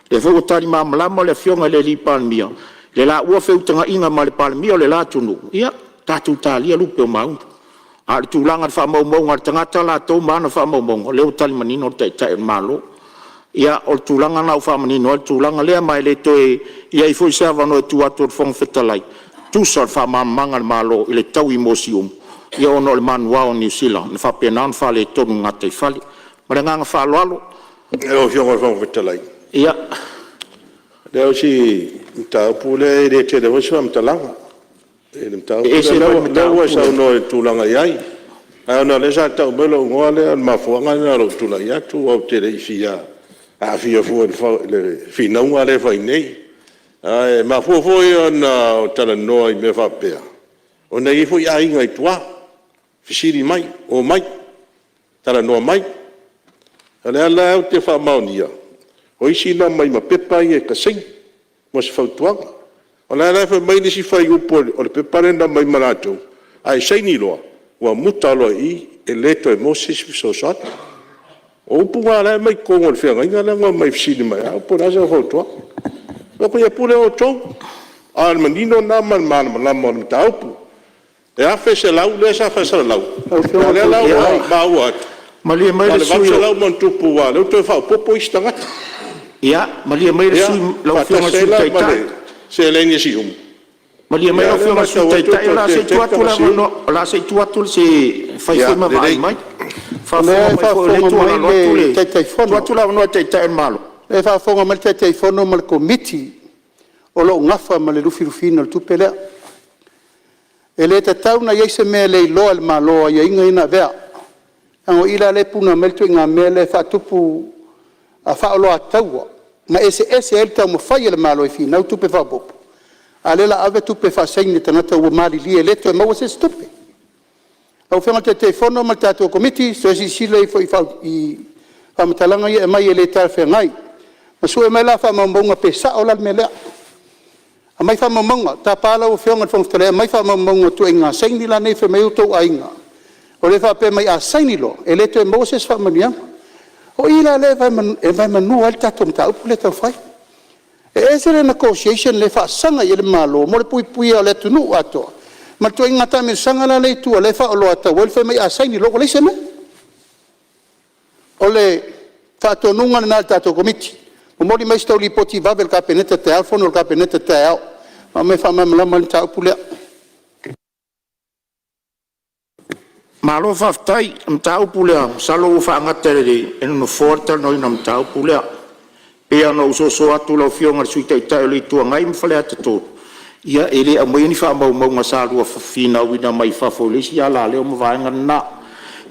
lea foi ua tali malamalama le Afioga i le Palemia i le laua feutagaiga ma le Palemia o le la atunuu, ia tatou talia lupe o maunu. A o le tulaga i le faamaumauga a le tagata latou ma ana faamaumauga, o lea ua tali manino le Taitai o le Malo. Ia o le tulaga lena ua faamanino ai le tulaga lea, ma e le toe i ai foi se avanoa i tua atu o le Fofoga Fetalai, tusa o le faamalamalamaga a le Malo i le taui mo Siumu, ia ona o le manuvao o Niu Sila na faapena ona faaletonu i le gataifale. Ma le agaga faaaloalo. Lau Afioga i le Fofoga Fetalai, Ia, o si mataupu lea e le tele foi se faamatalaga i le mataupu E ese lea. foi le O lea ua e mataupu e saunoa i le tulaga e i ai, ae ona o lea sa tau mai lou igoa lea, o le mafuaaga lena o lou tulai atu, aua ou te le i fia aafia fua i le finauga lea e fai nei. Ae mafua foi ona ou talanoa i mea faapea, ona e i ai foi aiga i tua, fesili mai, omai, talanoa mai. O lea la ou te faamaonia, o isi na omai ma pepa ia e ta saini, mo se fautuaga. O la e la e fai mai le isi fuaiupu o le pepa lea na aumai ma latou, a e saini loa, ua muta loa i i, e le toe maua se isi fesoasoani. O upu na o la e aumai i totonu o le feagaiga lea na omai fesili mai ia au po o le a sau fautuaga. Ou fai atu, ia pule outou, a o le manino lena ma le malamalama o le mataupu. E $1,100 lea sa faasalalau, Lau a o Afioga lea la i ua maua atu, Malie mai na o le le sui usufono $800+ aua o lea ua toe faaopoopo isi tagata. Ia, malie mai le sui usufono, lau Afioga i le Faatasi Sui ai la ma Taitai. le seleni a Siumu. Malie mai Ia lau o lea e Afioga i le Sui matau atu Taitai, ua o le a se i toatele tuu atu le tagata Siumu. avanoa, o le a se i tuu atu se i fai Ia foi ma vaai lelei. mai. O lea Faafofoga e mai foi o lea e faafofoga tuualalo mai atu le le Taitaifono, tuu atu le avanoa i le Taitai o le Malo. O lea e faafofoga mai le Taitaifono ma le Komiti o lo o nafa ma le lufilufiina o le tupe lea. E le tatau ona i ai se mea e le iloa e le Malo o aiaiga ia na avea, leaga o i la lea e puna mai ai le ituaiga mea lea e faatupu faaoloataua ma eseese ai le taumafai a le Malo e finau tupe faaopoopo, a o lea o le a ave tupe e faasaini e tagata ua malilie e le toe maua se isi tupe. Lau Afioga i le Taitaifono ma le tatou Komiti, toe silasila ifo i faamatalaga ia e aumai e le talafeagai. Ma sue mai la faamaumauga pe sao la le mea lea. Aumai faamaumauga. Tapa lau Afioga i le Fofoga Fetalai, aumai faamaumauga o ituaiga saini la nei e fai mai ai outou aiga, o lea e faapea mai a saini loa, e le toe maua se isi faamanuiaga. O i la lea e vaemanua ai le tatou mataupu lea e tau fai. E ese le negotiation lea e faasaga i ai le Malo mo le puipuia o le atunuu atoa ma le ituaiga taamilosaga la lea e i tua lea e faaoloataua ai le fai mai a saini loa ua leai se mea. O le faatonuga lena i le tatou Komiti, momoli mai se tou lipoti vave i le Kapeneta taeao le fono a le Kapeneta taeao, aumai e faamalamalama le mataupu lea. Malo faafetai. O le mataupu lea masalo ua faagata e le Nofoa le talanoaina o le mataupu lea. E pei lava ona ou soso atu i lau Afioga i le Sui Taitai o le Itu Agai ma Faleata 3, ia e le aumaia ni faamaumauga sa lua finauina mai fafo i le isi alaleo ma vaega na.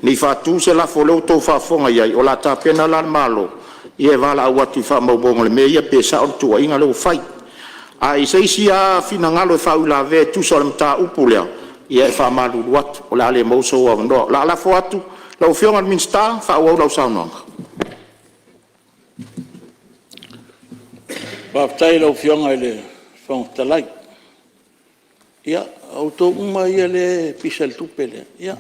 Ne i faatu se lafo, o lea ua outou faafofoga i ai, o le a tapena la le Malo e valaau atu i faamaumauga o le mea ia pe sao le tuuaiga lea ua fai. Ae i se isi lava finagalo e faauilavea e tusa o le mataupu lea, ia e faamalulu atu o le a le maua sou avanoa. O le a lafo atu i lau Afioga i le Minisita e faaauau lau saunoaga. Faafetai i lau Afioga i le Fofoga Fetalai. Ia, o outou uma ia lea e pisa i le tupe lea, ia,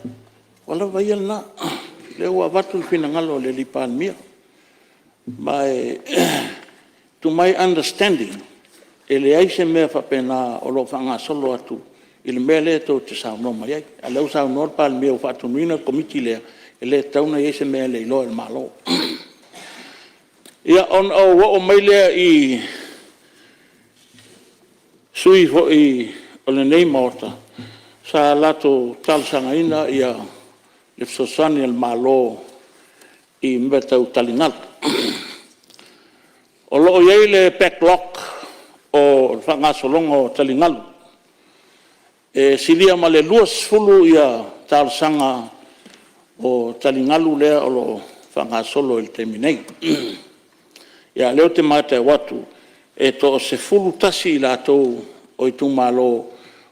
ua lava ia lena. O lea ua avatu le finagalo o le Palemia. Ma to my understanding, e leai se mea faapena o lo o faagasolo atu i le mea lea tou te saunoa mai ai. A o lea ua saunoa le Palemia ua faatonuina le Komiti lea, e le tatau ona i ai se mea e le iloa e le Malo. Ia, ona ou oo mai lea i sui usufono foi o lenei Maota sa latou talosagaina le fesoasoani a le Malo i mea tau taligalu. O lo o i ai le backlog o le faagasologa o taligalu. E silia ma le 20 talosaga o taligalu lea o lo o faagasolo i le taimi nei. A o lea ou te matau atu e toa-11 i latou o itumalo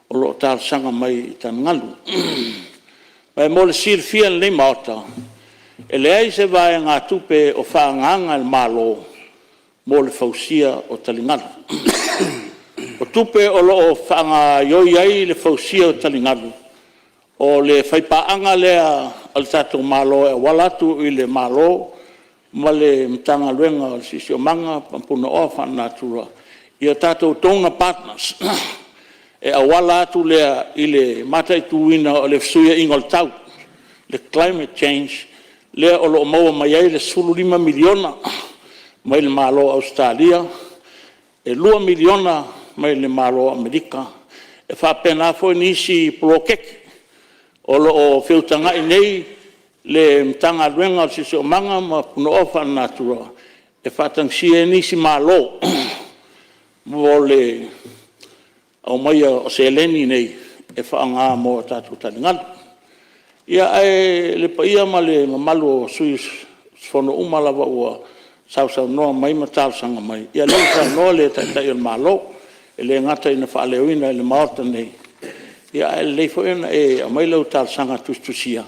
o lo o talosaga mai i taligalu. Ae mo le silafia e lenei Maota, e leai se vaegatupe o faaagaaga e le Malo mo le fausia o taligalu. O tupe o lo o faagaoioi ai le fausia o taligalu, o le faipaaga lea a le tatou Malo e auala atu i le Malo ma le Matagaluega o le Siosiomaga ma Punaoa Faalenatura i a tatou donor partners, e auala atu lea i le mataituina o le fesuiaiga o le tau, le climate change lea o lo o maua mai ai le $15 miliona mai le Malo o Ausetalia, e $2 miliona mai le Malo o Amerika, e faapena foi nisi poloketi o lo o feutagai nei le Matagaluega o le Siosiomaga ma Punaoa Faalenatura e faatagisia ai nisi malo mo le aumaia o seleni nei e faaaoga mo tatou taligalu. Ia, ae le paia ma le mamalu o sui usufono uma lava ua sausaunoa mai ma talosaga mai, ia o lea ua saunoa le Taitai o le Malo, e le gata ina faaleoina i le Maota nei, ae lelei foi ona e aumai lau talosaga tusitusia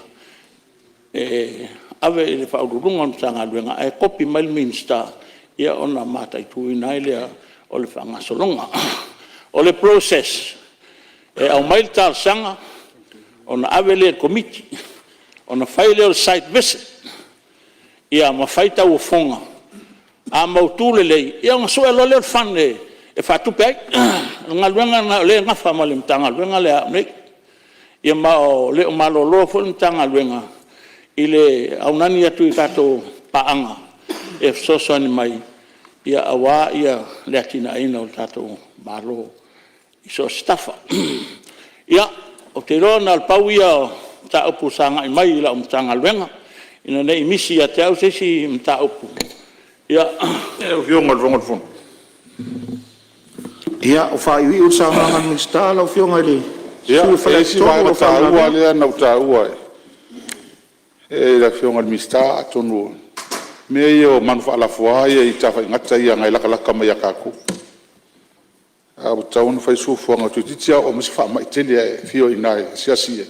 e ave i le Ofisa Sili o Pulega o le Matagaluega ae kopi mai le Minisita ona mataituina ai lea o le faagasologa. O le process, e aumai le talosaga ona ave lea i le Komiti, ona fai lea o le site visit ma fai tauofoga. A mautu lelei, ia ona sue loa lea o le fund e faatupe ai. O le galuega lena o lea e nafa ma le Matagaluega lea a au nei. Ia ma e le o malolo foi le Matagaluega i le aunani atu i tatou paaga e fesoasoani mai aua le atinaeina o le tatou Malo i so o se tafa. Ia, ou te iloa na o le pau ia o mataupu sa agai mai i lau Matagaluega, ina ne i misi ia te au se isi mataupu, ia… Lau Afioga i le Fofoga o le Fono. Ia, ua faaiuiu le saunoaga a le Minisita lau Afioga i le sui usufono mo Ia, e i ai Faleata si 3, vaega o lau taua faauilavea. lea na ou taua e le Afioga i le Minisita atonu o mea ia o manu faalafua ia i Tafaigata ia na e latalata mai ia tatou. Ae ua tatau ona fai se fuafuaga toeitiiti lava oo mai se faamai tele ae e afio ai i ina e asiasi i ai.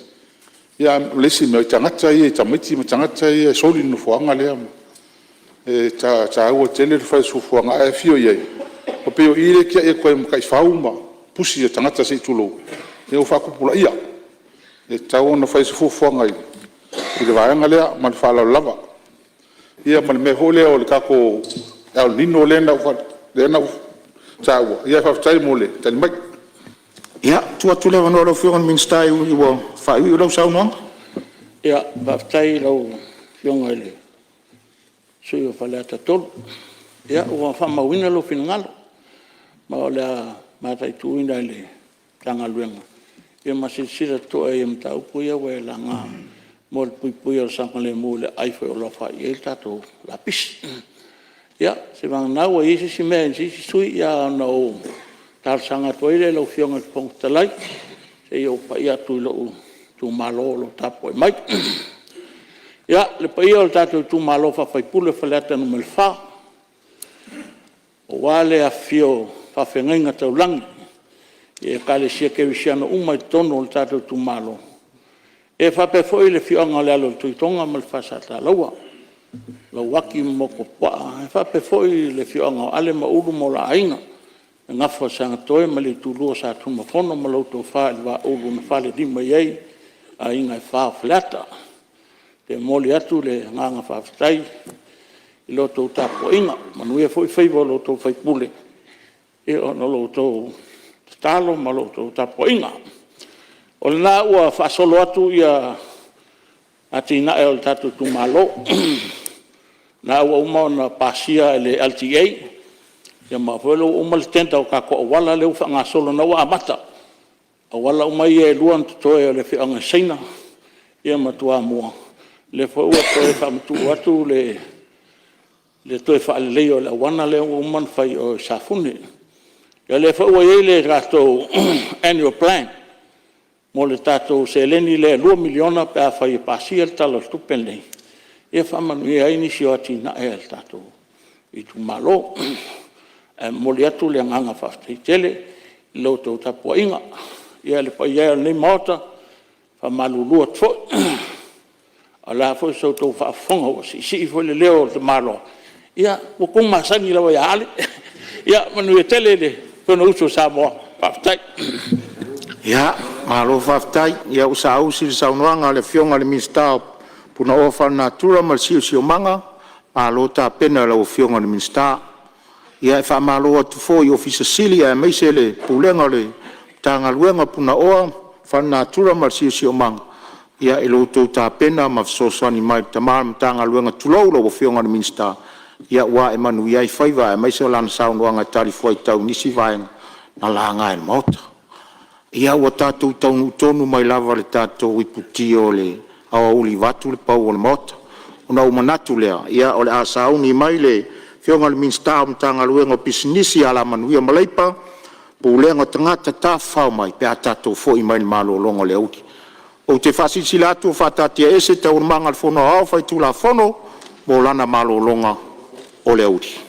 Ia a o le isi mea, o tagata ia i tamaiti ma tagata ia e soli le nofoaga lea. E taua tele le fai o se fuafuaga, ae afio i ai, e pei o i lea e tiai atu ai ma taifau ma pusi a tagata se i tulou, ua faatupulaia. E tatau ona fai se fuafuaga i le vaega lea. Ma le faaaloalo lava. Ia ma le mea foi lea o le tatou El Nino lea na ou taua, ae faafetai mo le tali mai. Ia, tuu atu le avanoa i lau Afioga i le Minisita e ui ua faaiuiu lau saunoaga. Faafetai i lau Afioga i le sui usufono mo Faleata 3. Ia, ua faamauina lou finagalo, ma o le a mataituina e le Matagaluega ma silasila totoa i mataupu ia ua e laga mo le puipuia o le saogalemu i le aai foi o lo o aafia ai le tatou lapisi. Ia, seiavagana ua i ai se isi mea i se isi sui usufono, ona ou talosaga atu ai lea i lau Afioga i le Fofoga Fetalai, se i ou pai atu i lou itumalo o lo o tapuai mai. Ia, le paia o le tatou itumalo faa-faipule o Faleata 4, aua le afifio o faafeagaiga taulagi i Ekalesia Kerisiano uma i totonu o le tatou itumalo, e faapea foi le afioaga o le Alo o le Tuitoga ma le Falesatalalaua, Lauaki ma Motuopuaa, e faapea foi le afioaga o Ale ma Ulu ma o la aiga, le Gafa o Seatoe ma le Itulua o Sa Tunumafono ma lau Tofa i le Vaaulu na falelima i ai Aiga e Fa o Faleata. E momoli atu le agaga faafetai i la outou tapuaiga, manuia foi faiva o lo outou sui usufono ona o la outou tatalo ma la outou tapuaiga. O lena ua faasolo atu atinae o le tatou itumalo, o lena ua uma ona pasia e le LTA, ma o lea foi ua uma le tender o tatou auala lea ua faagasolo o lena ua amata. O auala uma ia e lua na totoe o le afioaga i Saina ma Toamua, lea foi ua toe faamatuu atu le toe faaleleia o le auala lea ua uma ona fai i o i Safune. Ia o lea foi ua i ai le tatou annual plan mo le tatou seleni lea e $2 miliona pe afai e pasia le Tala o le Tupe lenei, e faamanuia ai nisi o atinae a le tatou itumalo. Ae momoli atu le agaga faafetai tele i la outou tapuaiga. Ia le paia e o lenei Maota, e faamalulu atu foi, o le a foi sa outou faafofoga ua siisii foi le leo o le tamaloa, ia ua outou masani lava ia Ale. Ia manuia tele le Fonousu a Samoa. Faafetai. Ia, malo faafetai. Ia ua saausi le saunoaga a le Afioga i le Minisita o Punaoa Faalenatura ma le Siosiomaga, malo tapena i lau Afioga i le Minisita. Ia e faamalo atu foi i Ofisa Sili aemaise le Pulega o le Matagaluega o Punaoa Faalenatura ma le Siosiomaga i lo outou tapena ma fesoasoani mai i le tama o le Matagaluega, tulou lau Afioga i le Minisita, ua ae manuia ai faiva aemaise o lana saunoaga e talifuaitau i nisi vaega na laga e le Maota. Ia ua tatou taunuu tonu mai lava i le tatou iputi o le aoauli vaeatu le pau o le Maota. Ona ou manatu lea, ia o le a sauni mai le Afioga i le Minisita o le Matagaluega o Pisinisi, Alamanuia ma Leipa, Pulega o Tagata Tafafao Mai pe a tatou foi mai le malologa o le aoauli. Ou te faasilasila atu ua faataatiaese Taualumaga a le Fono Aoao Faitulafono mo lana malologa o le aoauli.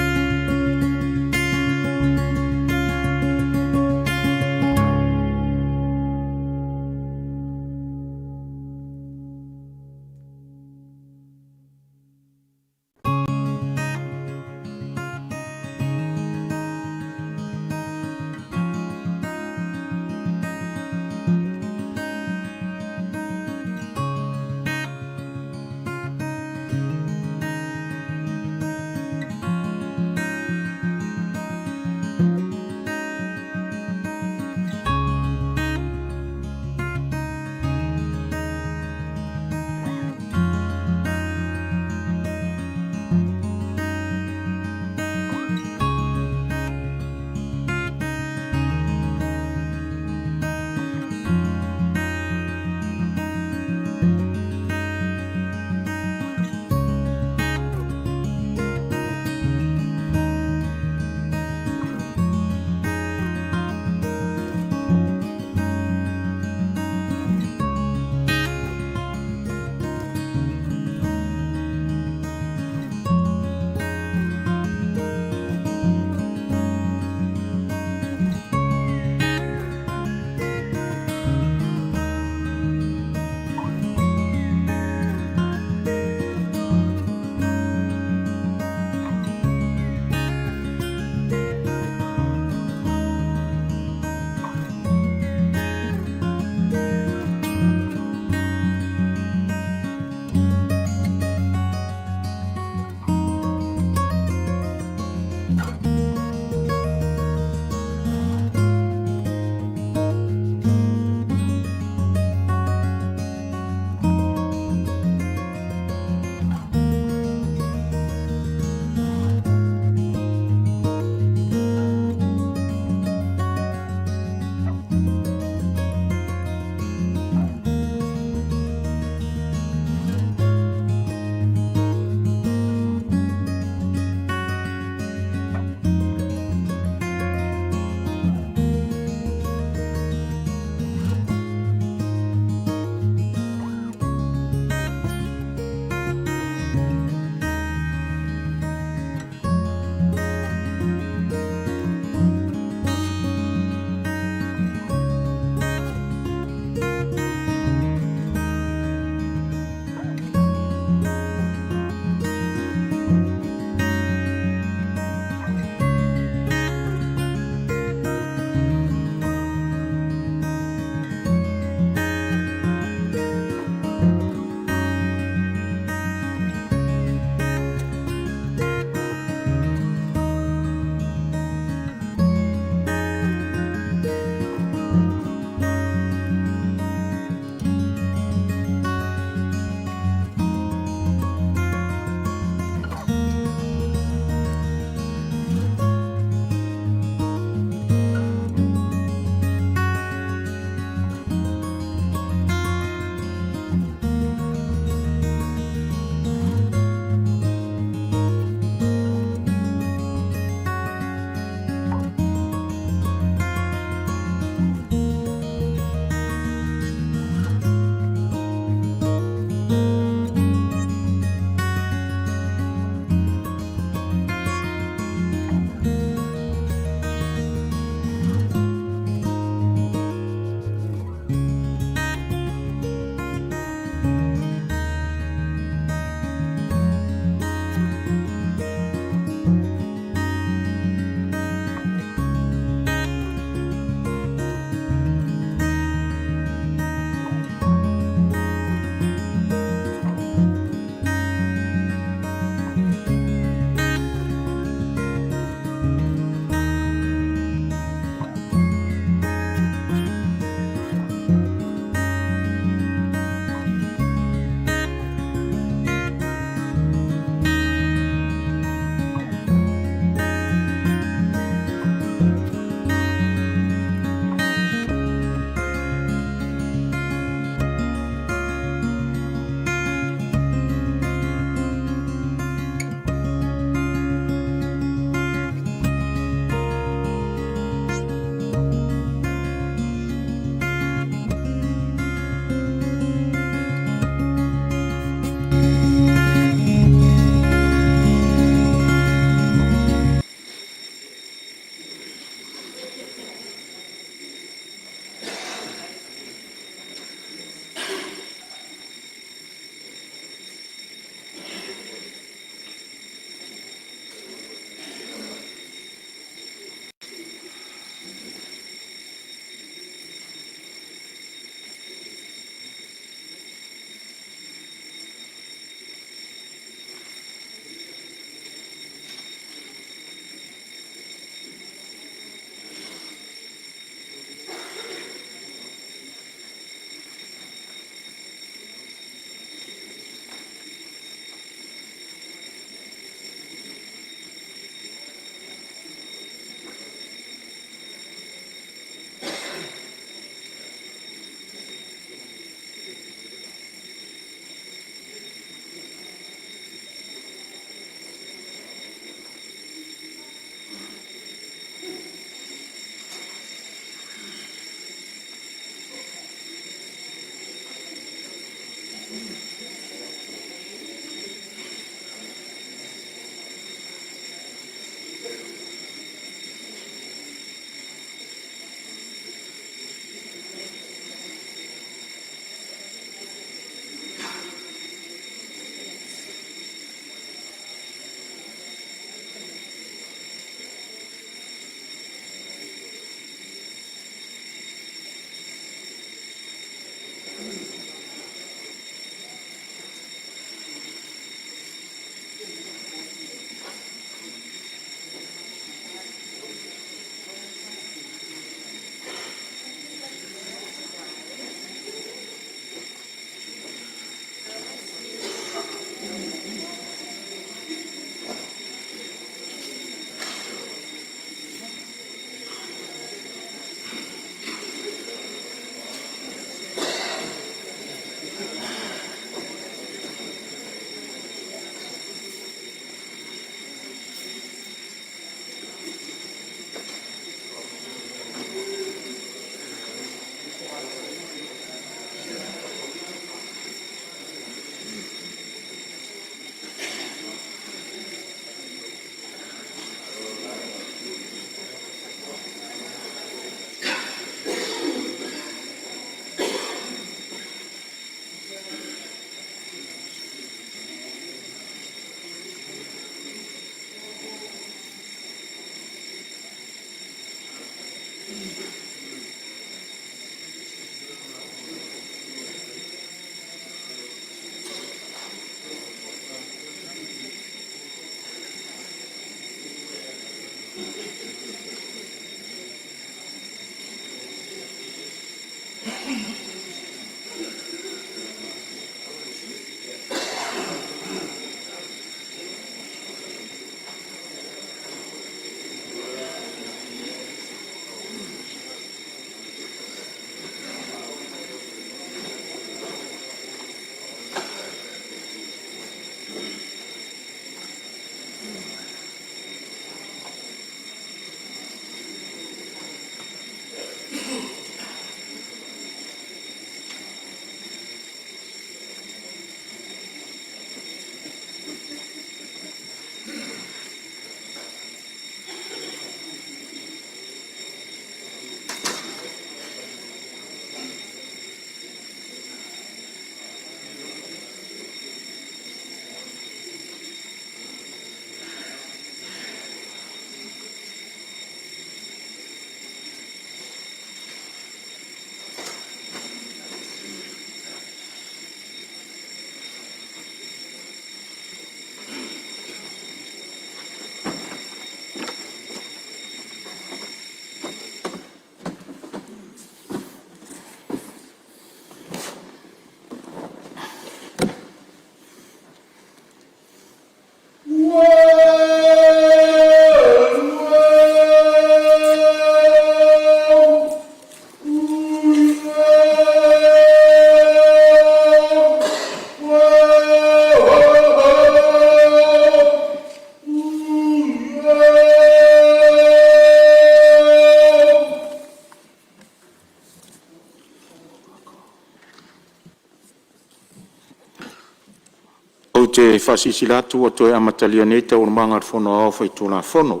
te faasilasila atu ua toe amatalia nei Taualumaga a le Fono Aoao Faitulafono.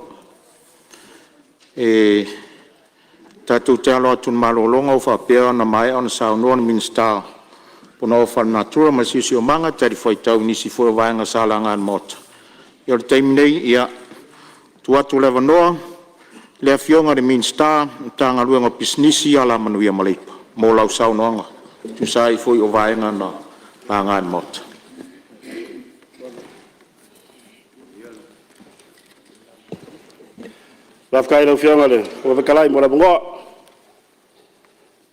E tatou te alo atu i le malologa ua faapea ona maea saunoa le Minisita o Punaoa Faalenatura ma le Siosiomaga e talifuaitau i nisi foi o vaega sa laga e le Maota. O le taimi lenei, e tuu atu le avanoa i le Afioga i le Minisita o le Matagaluega o Pisinisi, Alamanuia ma Leipa mo lau saunoaga e tusa ai foi o vaega na laga e le Maota. Faafetai i lau Afioga i le Fofoga Fetalai mo le avanoa.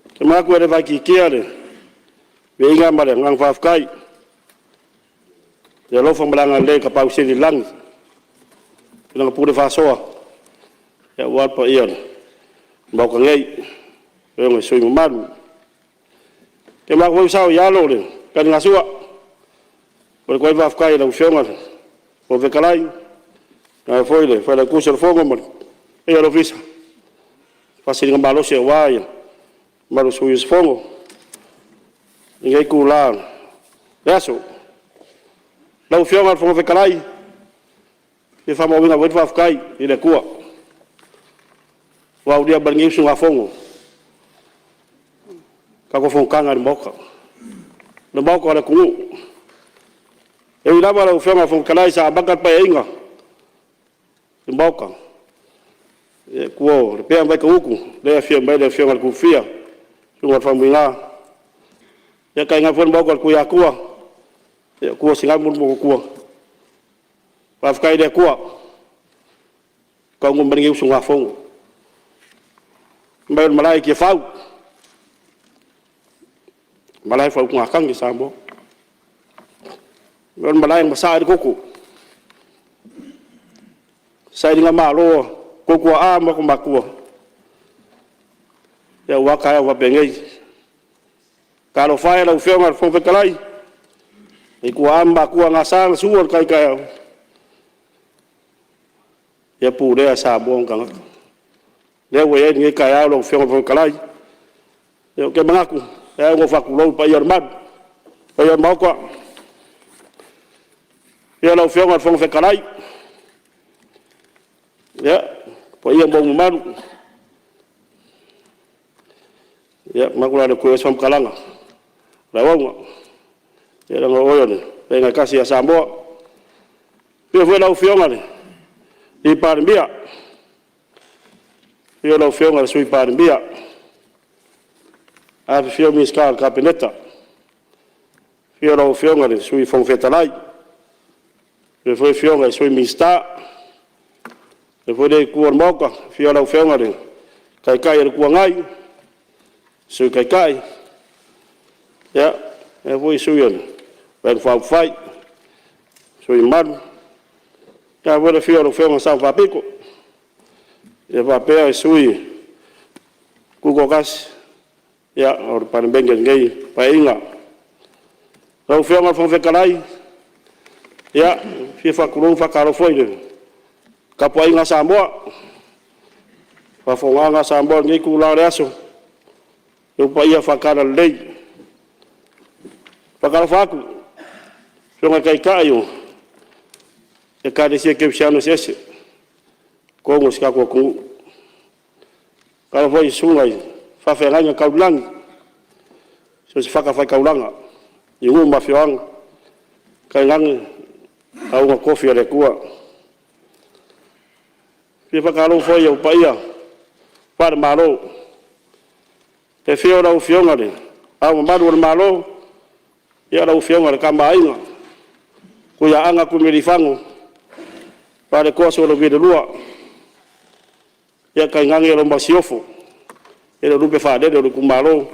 Ou te manatu e le faaitiitia le viiga ma le agaga faafetai i le alofa ma le agalelei o le Tapaau Sili i le lagi i Lana pule faasoa aua le paia o le Maota nei, i Afioga i sui usufono mamalu. Ou te manatu foi ua saoialo le taligasua. E momoli atu ai le faafetai i lau Afioga i le Fofoga Fetalai, faapena foi le Failautusi o le Fono ma le paia o le Ofisa i le faasiligamalosi aua le mamalu o sui usufono i lenei itula o le aso. Lau Afioga i le Fofoga Fetalai, e fia faamauina foi le faafetai i le Atua ua aulia mai lenei usugafono i le tatou fonotaga i le Maota, le Maota o le atunuu. E ui lava lau Afioga i le Fofoga Fetalai sa amata le Paeaiga i le Maota i tua o Lepea ma Vaitogutu lea e afio mai ai le Afioga i le Tuifia, le susuga i le Faumuina, ia tainane foi le Maota o le Tuiatua, o tua o Sinago ma le Motootua. Faafetai i le Atua ua taunuu mai lenei usugafono. Fai mai o le malae i Tiafau, o le malae o le faautugatagi a Samoa. O le malae na masaa ai le toto, sailigamalo a outou tuaa ma ota matua aua taeao faapenei. Talofa e i lau Afioga i le Fofoga Fetalai, i tuaa ma matua na sa ona sua le tai taeao, ia pulea e Samoa ona tagata. Lea ua i ai lenei taeao lau Afioga i le Fofoga Fetalai, ou te manatu, e ao ona ou faatulou i paia o le malu, le paia o le Maota. Afio lau Afioga i le Fofoga Fetalai, ia, o paia ma mamalu, ia, e manatu o le a le toe oo i ai se faamatalaga a le auauna, leaga o oe o le Fetalaiga e tasi ia Samoa. Afio foi lau Afioga i le Palemia, afio lau Afioga i le Sui Palemia, afifio Minisita o le Kapeneta, afio lau Afioga i le Sui Fofoga Fetalai, faapea foi Afioga i Sui Minisita. Faapea foi lea Itu o le Maota, afio lau Afioga i le Taitai o le Itu Agai, Sui Taitai, faapea foi sui o le Vaega Faaupufai, sui usufono mamalu. Faapena foi le afio o lau Afioga i le Sao Faapito, faapea sui Tutoatasi o le Palemene i lenei Paeaiga. Lau Afioga i le Fofoga Fetalai, e fia faatulou ma faatalofa foi i le tapuaiga a Samoa, le faafofogaaga a Samoa i lenei itula o le aso, i ou paia faale-Talalelei. E faatalofa atu i afioga i Taitai o Ekalesia Kerisiano eseese i totonu o si o tatou atunuu. E faatalofa foi i susuga i faafeagaiga tau i lagi, i so o se fatafaitaulaga i nuu ma afioaga, tainane auauna totofi a le Atua. E fia faatalofa foi i ou paia faale-Malo, i le afio o lau Afioga i Le Ao Mamalu o le Malo, lau Afioga i le Tama a Aiga, Tuiaana Tuimalealiifano Vaaletoa Sualauvi II, tainane lau Masiofo, e le o lupe faalele o le itumalo.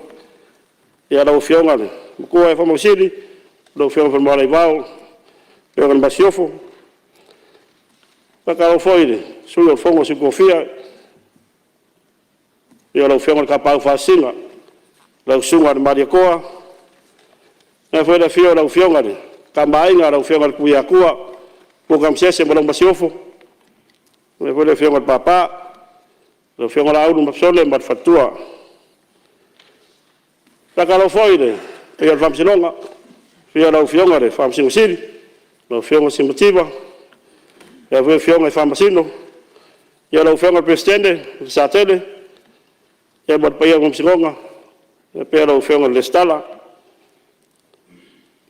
Lau Afioga i le Matua ia Faamausili, lau Afioga Faleomavaega Titi Aivao ma le Masiofo. E faatalofa foi i le Sui o le Fono a Sui Tofia, afio lau Afioga i le Tapaau Faasisina lau Susuga i le Malietoa, faapena foi le afio o lau Afioga i le Tama a Aiga lau Afioga i le Tuiatua Pua Tamasese ma lau Masiofo, faapea foi le afioga i le Papa, lau Afioga Laauli Mapisone ma le faletua. E faatalofa foi i le paia o le Faamasinoga, afio lau Afioga i le Faamasino Sili, lau Afioga Simativa, faapea foi Afioga i Faamasino. Ia lau Afioga i le Peresetene o le Satele ma le paia o le Faamasinoga, faapea lau Afioga i le Resitala.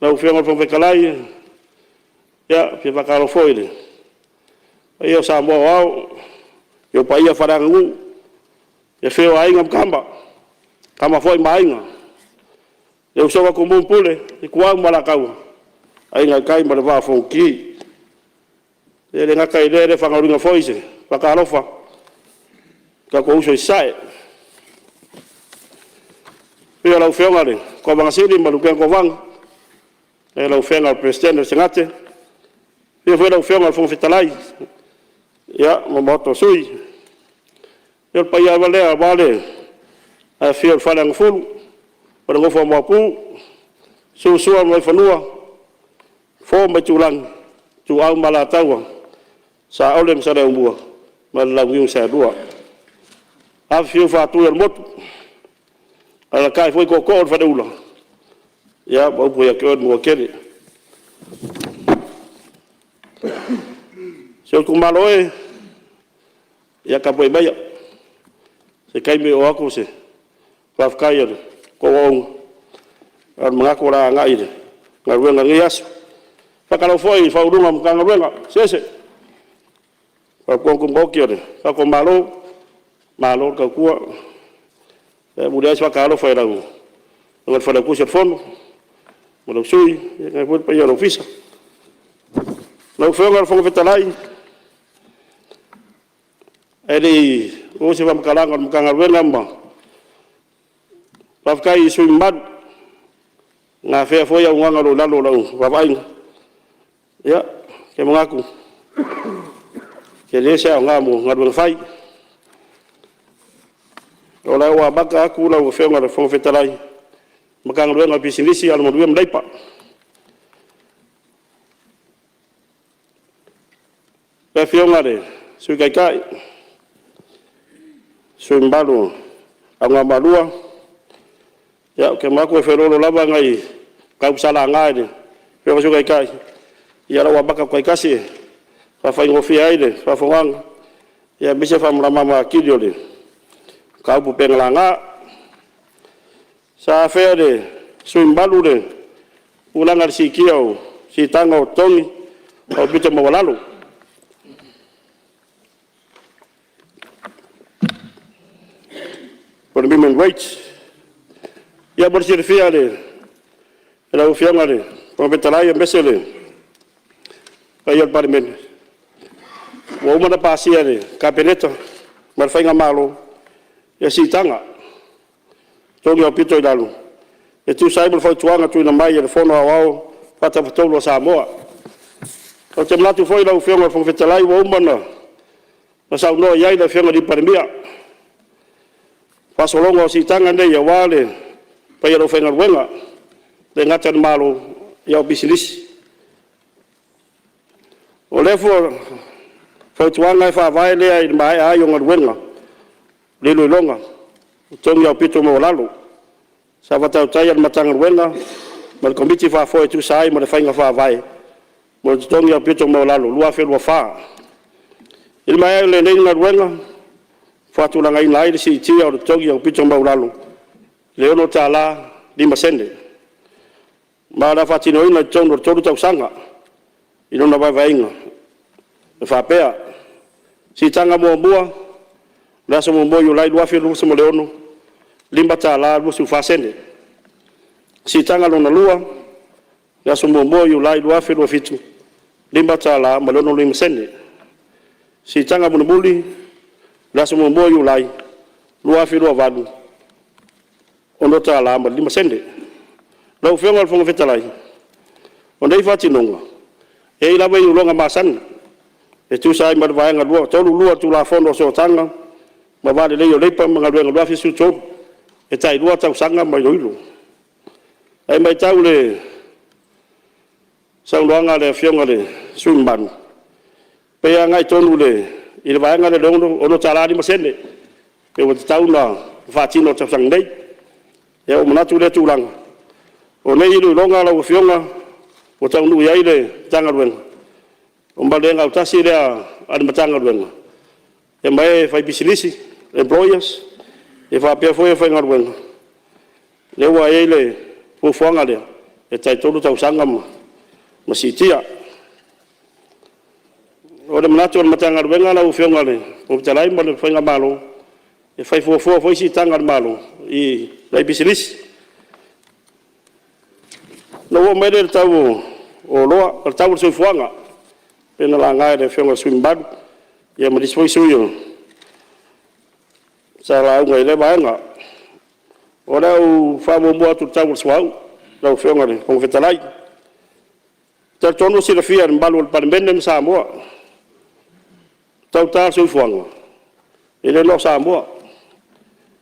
Lau Afioga i le Fofoga Fetalai, ia, ou te faatalofa foi i le paia o Samoa aoao i ou paia faaleaganuu, le afio o Aiga ma Tama, Tama foi ma Aiga, le usoga a Tumua ma Pule, Ituau ma Alataua, Aiga i le Tai ma le Vaa o Fonoti. E le gata i lea, e le faagaloina foi se faatalofa i o tatou uso i Sasae. I le afio o lau Afioga i le Kovana Sili ma le Lutena Kovana, lau Afioga i le Peresetene o le Senate, afio foi lau Afioga i le Fofoga Fetalai ma le Maota o Sui. Ia o le paia lava lea aua le afifio o le Faleagafulu ma le nofo a Maopu, susu Sua ma Vaifanua, Fofo ma Aitulagi, Ituau ma Alataua, Saole ma Saleaaumua ma le Launiu na Saelua. Afifio Faatui o le Motu, alaalatai foi tootoo o le Faleula, ia ma upu ia te oe le Manuatele. Si ou itumalo e, ia tapuai maia, se taimi oo atu se faafetai a le tou auauna, a o le manatu o le a agai i le galuega o lenei aso. E faatalofa foi i Ofisa Sili o Pulega o Matagaluega eseese, Faalapotopotoga Tumaoti a le tatou Malo, malo le tautua. E muliai o se faatalofa i lau Afioga i le Failautusi o le Fono ma lou Sui, faapena foi le paia o le Ofisa. Lau Afioga i le Fofoga Fetalai, ae le i oo se faamatalaga o le Matagaluega ma... Faafetai i sui usufono mamalu na afea foi auaunaga o lo o i lalo o lau vaavaaiga. Ia, ou te manatu, e tele se aoga mo galuega fai. O le a ou amata atu lau Afioga i le Fofoga Fetalai i le Matagaluega o Pisinisi, Alamanuia ma Leipa. Lau Afioga i le Sui Taitai, sui usufono mamalu o Anoamaa 2, ia ou te manatu e feoloolo lava nai mataupu sa laga e le Afioga i le Sui Taitai, ia o le a ou amata atu taitasi e faafaigofie ai le faafofogaaga, aemaise le faamalamalama atili o le mataupu e pei ona laga. Sa afea e le sui usufono mamalu le tulaga i le siitia o siitaga o totogi aupito maualalo. Po o le minimum wage. Ia mo le silafia e lau Afioga i le Fofoga Fetalai aemaise le paia o le Palemene, ua uma ona pasia e le Kapeneta ma le faigamalo siitaga, totogi aupito i lalo e tusa ai ma le fautuaga tuuina mai e le Fono Aoao Faatafatolu o Samoa. Ou te manatu foi lau Afioga i le Fofoga Fetalai ua uma ona saunoa i ai le Afioga i le Palemia, i le faasologa o siitaga nei aua le paia o le aufaigaluega, e le gata i le Malo, a o pisinisi. O lea fautuaga e faavae lea i le maea ai o galuega o le iloiloga o totogi aupito maualalo sa faatautai e le Matagaluega ma le Komiti Faafoe e tusa ai ma le Faiga Faavae mo le Totogi Aupito Maualalo 2024. I le maea ai o lenei galuega, ua faatulagaina ai le siitia o le totogi aupito maualalo i le $6.05, ma o le a faatinoina i totonu o le 3 tausaga i lona vaevaeina e faapea: Siitaga muamua, o le aso 1 Iulai 2026, $5.24. Siitaga lona lua, le aso 1 Iulai 2027, $5.65. Siitaga mulimuli, le aso 1 Iulai 2028, $6.05. Lau Afioga i le Fofoga Fetalai, o nei faatinoga, e i ai lava iloiloga masani e tusa ai ma le Vaega 32 o le Tulafono o Sootaga ma Va Lelei o Leipa ma Galuega 2013, e tai 2 tausaga ma iloilo. Ae matau i le saunoaga a le Afioga i le sui usufono mamalu, e pei e agai tonu i le vaega lea o le $6.05 pei ua tatau ona faatino i le tausaga nei. Ia ua ou manatu i lea tulaga, o nei iloiloga lau Afioga ua taunuu i ai le Matagaluega, ma le gautasi lea a le Matagaluega ma e faipisinisi, employers, faapea foi le aufaigaluega, lea ua i ai le fuafuaga lea, e tai 3 tausaga ma siitia. O le manatu o le Matagaluega lau Afioga i le Fofoga Fetalai ma le faigamalo, e fai fuafua foi siitaga a le Malo i nai pisinisi. Ona ou oo mai lea i le tau o oloa, o le tau o le soifuaga pei ona laga e le Afioga i le sui usufono mamalu ma nisi foi sui usufono sa lauga i lea vaega. O le a ou faamuamua atu i le tau o le suauu lau Afioga i le Fofoga Fetalai. E talitonu ua silafia e le mamalu o le Palemene ma Samoa, ua taugata le soifuaga, e le na o Samoa,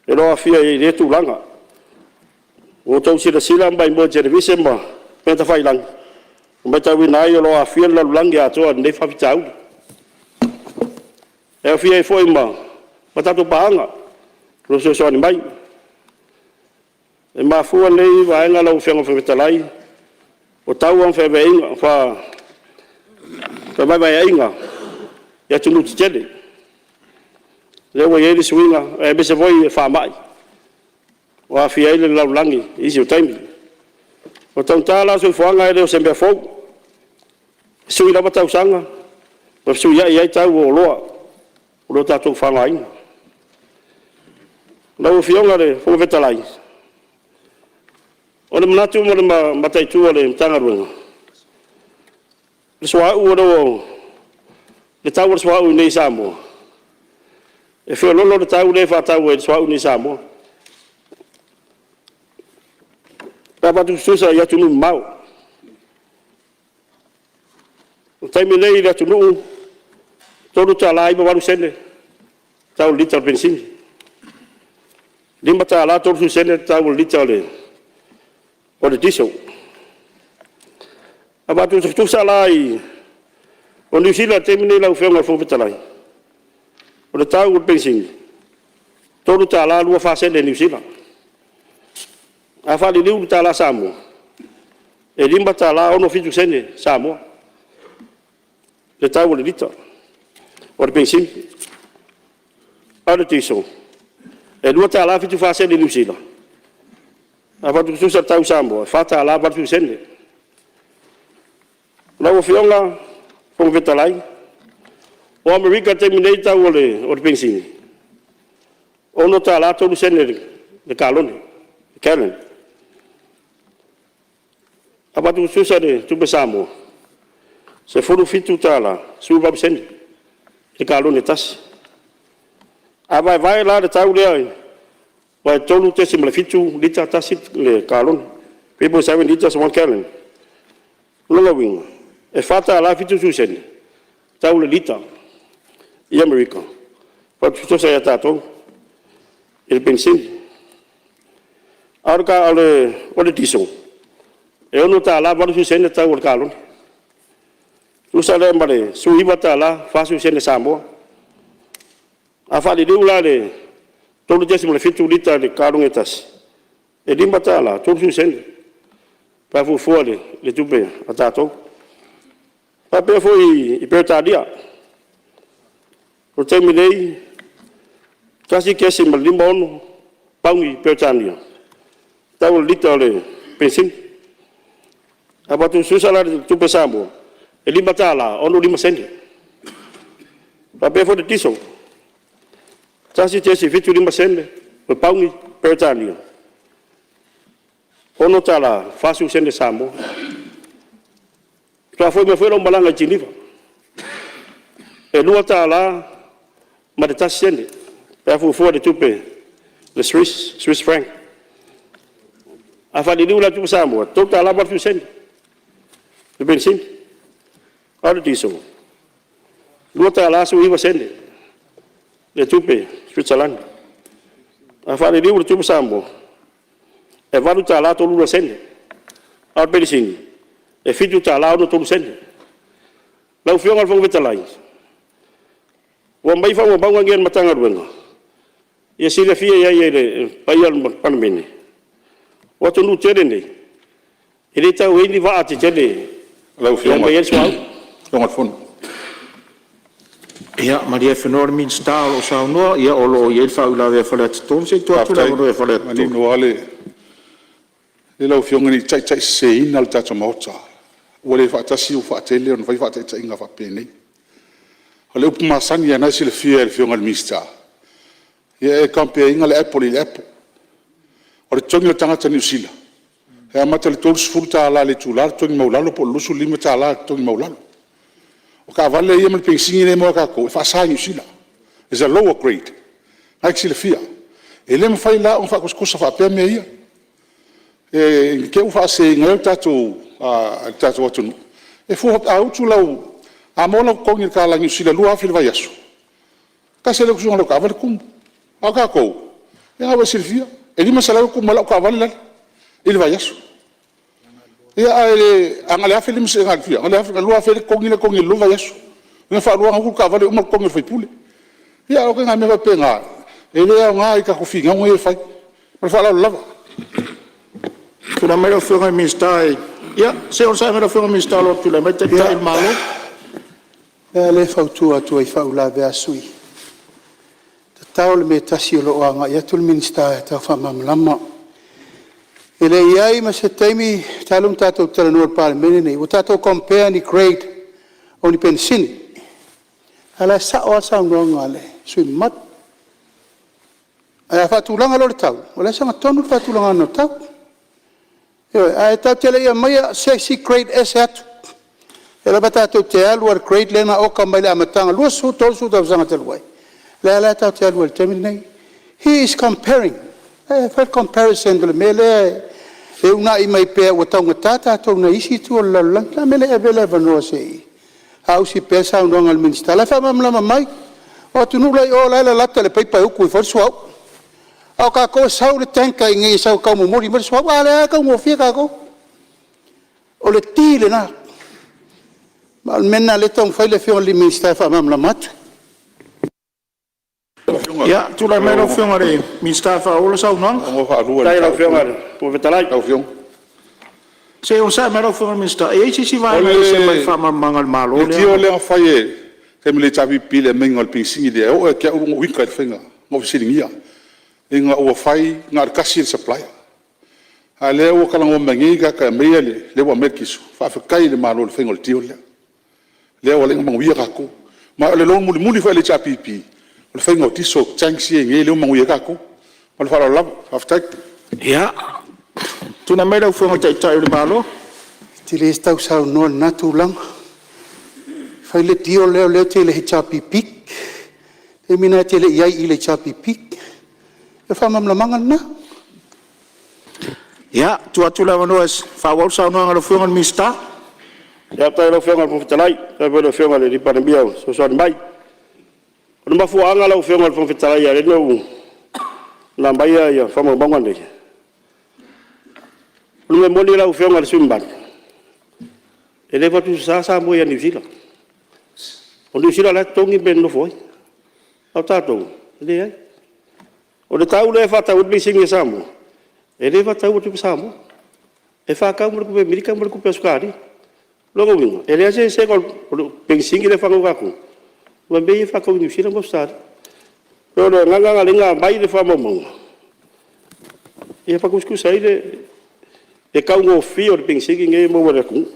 e le o aafia i lea tulaga. Ua outou silasila ma maimoa i televise ma upega tafailagi ma matauina ai o lo o aafia le lalolagi atoa i lenei faafitauli, e aofia ai foi ma tatou paaga o lo o fesoasoani mai. E mafua lenei vaega lau Afioga i le Fofoga Fetalai, o taua ma fevaevaeaiga i atunuu tetele, lea ua i ai le suiga aemaise foi o faamai ua aafia ai le lalolagi i nisi o taimi. O le taugata la o le soifuaga e le o se mea fou, e sui lava tausaga ma fesuiai ai tau o oloa o lo o tatou faaaogaina. Lau Afioga i le Fofoga Fetalai, o le manatu ma le mataitu a le Matagaluega, le tau o le suauu i inei i Samoa, e feoloolo le tau lea e faatau ai le suauu i inei i Samoa, pe a faatusatusa i atunuu mamao. O le taimi nei i le atunuu, e $3.98 le tau o le lita o le penisini, e $5.30 le tau o le lita o le kiso. A faatusatusa la i... O Niu Sila i le taimi lenei lau Afioga i le Fofoga Fetalai, o le tau o le penisini, e $3.24 Niu Sila. A faaliliu i le tala Samoa, e $5.67 Samoa le tau o le lita o le penisini. A o le kiso, e $2.74 Niu Sila, a faatusatusa i le tau i Samoa, e $4.80. Lau Afioga i le Fofoga Fetalai, o Amerika i le taimi nei le tau o le penisini, e $6.03 le kalone, gallon. A faatusatusa i le tupe Samoa, e $17.18 le kalone e tasi. A vaevae la le tau lea aua e 3.7 lita tasi le kalone, 3.7 litres 1 gallon. O lona uiga, e $4.70 le tau o le lita i Amerika faatusatusa ia tatou i le penisini. A o le kiso, e $6.80 le tau o le kalone, tusa lea ma le $19.40 Samoa. A faaliliu la i le 3.7 lita i le kalone e tasi, e $5.30 pe a fuafua i le tupe a tatou. E faapea foi i Peretania, o le taimi nei, e 1.56 pauni Peretania le tau o le lita o le penisini. A faatusatusa la i le tupe Samoa, e $5.65. E faapea foi i le kiso, e 1.75sene le pauni Peretania, e $6.40 Samoa. Faatoa foi mai foi lau malaga i Keniva, e $2.01 pe a fuafua i le tupe Swiss Franc. A faaliliu la i tupe Samoa, e $3.80 le penisini, a o le kiso, e $2.19 le tupe Switzalani. A faaliliu i le tupe Samoa, e $8.32, a o le penisini e $7.63. Lau Afioga i le Fofoga Fetalai, ua aumai faamaumauga nei a le Matagaluega, ia silafia i ai e le paia o le Palemene, o atunuu tetele nei, e le tau ai ni vaa tetele Fono. Ia malie afenoa le Minisita o lo o saunoa, o lo o i ai le faauilavea a Faleata 3. Se i tuu atu le avanoa ia Faleata 3. Faafetai. E manino lava le... Lau Afioga ne i taitaiseseina le tatou Maota, ua le faatasi ua faatele ona fai faataitaiga faapenei. O le upu masani lava o lena e silafia e le Afioga i le Minisita, ia e compare ina le apple i le apple. O le totogi o le tagata Niu Sila, e amata i le $30 i le itula le totogi maualalo po o le $25 le totogi maualalo. O taavale ia ma le penisini lea e maua e tatou, e faasa i Niu Sila, is a lower grade. O lena e te silafia. E le mafai la ona faatusatusa faapea mea ia, ne i te i ua faaseseina ai le tatou atunuu. E fua, a maua lou totogi i le tala Niu Sila e $2,000 i le vaiaso, e tasi lava le usuina o lau taavale tumu. A o tatou, ia o lena ua e silafia, e $500 e tumu ai lau taavale lale i le vaiaso. Ia ae a na o le $1,500 ai le totogi lea e totogi i le lua vaiaso, na o le faalua lava ona utu le taavale uma le totogi o le sui usufono. Ia o ituaiga mea faapena, e le aoga i tatou finauga ia e fai. Ma le faaaloalo lava. Tulai mai lau Afioga i le Minisita. Ia, se i onosai mai lau Afioga i le Minisita o lo o tulai mai le Taitai o le Malo. O le mea lava lea e fautua atu ai i faauilavea a sui usufono, tatao le mea e tasi o lo o agai atu le Minisita e tau faamalamalama. E le i i ai ma se taimi talu ona tatou talanoa i le Palemene lenei ua tatou compare ni grade o ni penisini. A o la e sao lava le saunoaga a le sui usufono mamalu. Ae a faatulaga loa le tau, o la e sagatonu le faatulagaga o le tau. Ioe. Ae tatou te le i aumaia se isi grade ese atu. O lea lava tatou te alu lava i le grade lea na oka mai le amataga 20, 30 tausaga talu ai, lea la tatou te alu ai i le taimi lenei. He is comparing, e fai le comparison i le mea lea e uunai mai pea ua taugata tatou nai isi itu o le lalolagi. O le a le mea e le ave ai le avanoa se i saausi pea le saunoaga a le Minisita, o la e faamalamalama mai. O atunuu la e i o la e lalata i le paipa e utu ifo ai le suauu, a o tatou e sau le tanker i inei e sau e tau momoli mai le suauu, a o lea lava e taugofie tatou. O le ki lena, ma o le mea lena o lea e taumafai le Afioga i le Minisita e faamalamalama atu. Ia, tulai mai lau Afioga i le Minisita e faaauau lau saunoaga. Se i onosai mai lau Afioga i le Minisita, e i ai se isi vaega e ese mai le faamalamalamaga a le Malo O le lea? deal lea na fai i le taimi o le HRPP i le aumaiga o le penisini lea, e oo ia te au na ou ita i le faiga, na ou fesiligia ina ua fai na o le tasi le supplier. A o lea ua talanoa mai nei tagata e aumaia le… lea ua aumai le kiso, faafetai i le Malo i le faiga o le deal lea, lea ua ala ai ona manuia tatou. Ma o le loan mulimuli foi a le HRPP, o le faiga o kiso tanks ia e i ai nei lea ua manuia ai tatou. Ma le faaaloalo lava. Faafetai. Ia, tulai mai lau Afioga i le Taitai o le Malo. E te le tau saunoa i lena tulaga. Fai le deal lea o lea e te i le HRPP, o le taimi lena e te le i i ai i le HRPP. O le faamalamalamaga lena. Ia, e tuu atu le avanoa e faaauau le saunoaga a lau Afioga i le Minisita. Faafetai i lau Afioga i le Fofoga Fetalai, faafetai foi i le Afioga i le Palemia ua fesoasoani mai. O le mafuaaga lau Afioga i le Fofoga Fetalai e ala ai ona aumai faamaumauga nei, o le mea moni lau Afioga i le sui usufono mamalu, e le faatusatusaina Samoa ia Niu Sila. O Niu Sila o la e totogi le mea e nonofo ai, a o tatou, e leai. O le tau lea e faatau ai le penisini a Samoa, e le faataua i le tupe Samoa, e faatau ma le tupe Amerika ma le tupe Ausetalia. O lona uiga, e leai lava se eseesega o le penisini lea e faatau e tatou ma mea ia e faatau i Niu Sila ma Ausetalia. E pei o le agaga lena na ala ai ona aumai le faamaumauga, ia faatusatusa ai le taugofie o le penisini lenei e maua e le atunuu.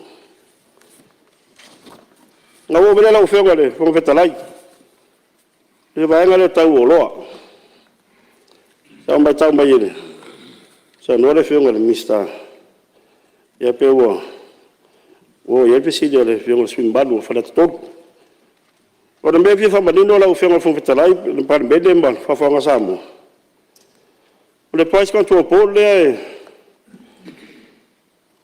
Ona ou oo mai lea lau Afioga i le Fofoga Fetalai i le vaega lea tau o oloa. Sa ou matau mai i le saunoa le Afioga i le Minisita, ia pei ua oo i ai le fesili a le Afioga i le sui usufono mamalu o Faleata 3. O le mea e fia faamanino lau Afioga i le Fofoga Fetalai, le Palemene ma le faafofoga a Samoa, o le Price Control Board lea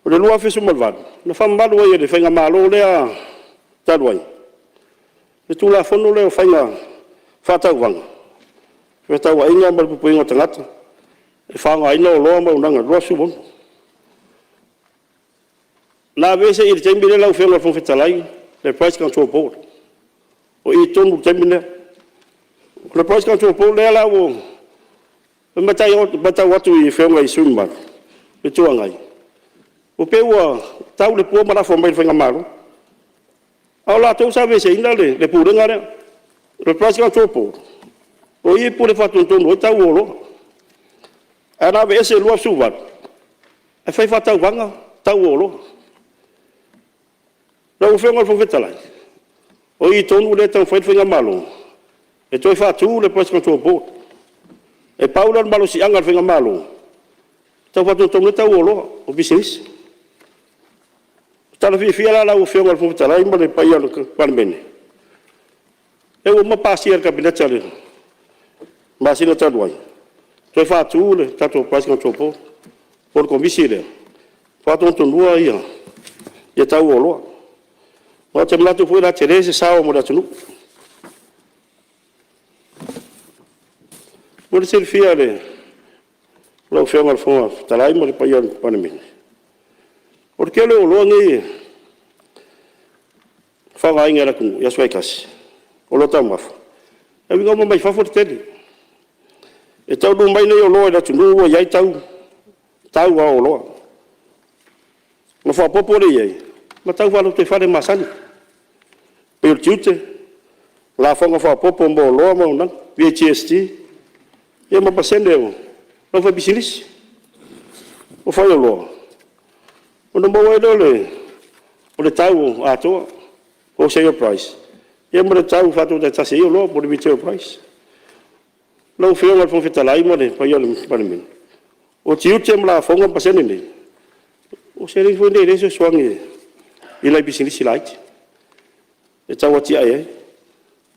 o le 2018, na faamamalu ai e le faigamalo lea talu ai le Tulafono lea o Faiga Faatauvaga, Fefaatauaiga ma le Puipuiga o Tagata e Faaaogaina Oloa ma Auaunaga 2016. Na aveese i le taimi lea lau Afioga i le Fofoga Fetalai le Price Control Board, o i tonu i le taimi lea. O le Price Control Board lea la ua matau atu i Afioga i sui usufono mamalu o le Itu Agai, Ua pei ua tau le pua ma lafo mai i le faigamalo, a o latou sa aveeseina le Pulega lea. O le Price Control Board, o i e pule faatonutonu ai tau o oloa. Ae na aveese i le 2018, ae fai faatauvaga tau o oloa. Lau Afioga i le Fofoga Fetalai, o i tonu lea e taumafai ai le faigamalo e toe faatu le Price Control Board. E pau lea o le malosiaga o le faigamalo e tau faatonutonu ai tau o oloa o pisinisi. O le tala fiafia la lau Afioga i le Fofoga Fetalai ma le paia o le Palemene, o lea ua uma ona pasia e le Kapeneta i le masina talu ai, e toe faatu le tatou Price Control Board po o le Komisi lea e faatonutonuina tau o oloa. Ma ou te manatu foi o le a tele se sao mo le atunuu. Mo le silafia e lau Afioga i le Fofoga Fetalai ma le paia o le Palemene, o le tele o oloa nei e faaaogaina e le atunuu i aso taitasi, oloa taumafa, e auina uma mai fafo le tele. E taunuu mai nei oloa i le atunuu ua i ai tau o oloa, ona faaopoopo lea i ai ma tau faalotoifale masani, pei o le tiute, lafoga faaopoopo mo oloa ma auaunaga, VAGST, ia ma pasene o le aufaipisinisi, o faioloa, ona maua ai lea o le tau atoa, wholesale price, ia ma le tau faatau taitasi ai oloa po o le retail price. Lau Afioga i le Fofoga Fetalai ma le paia o le Palemene, o tiute ma lafoga ma pasene nei, o seleni foi nei o lea e fesoasoani i nai pisinisi laiti e tau atiae ai.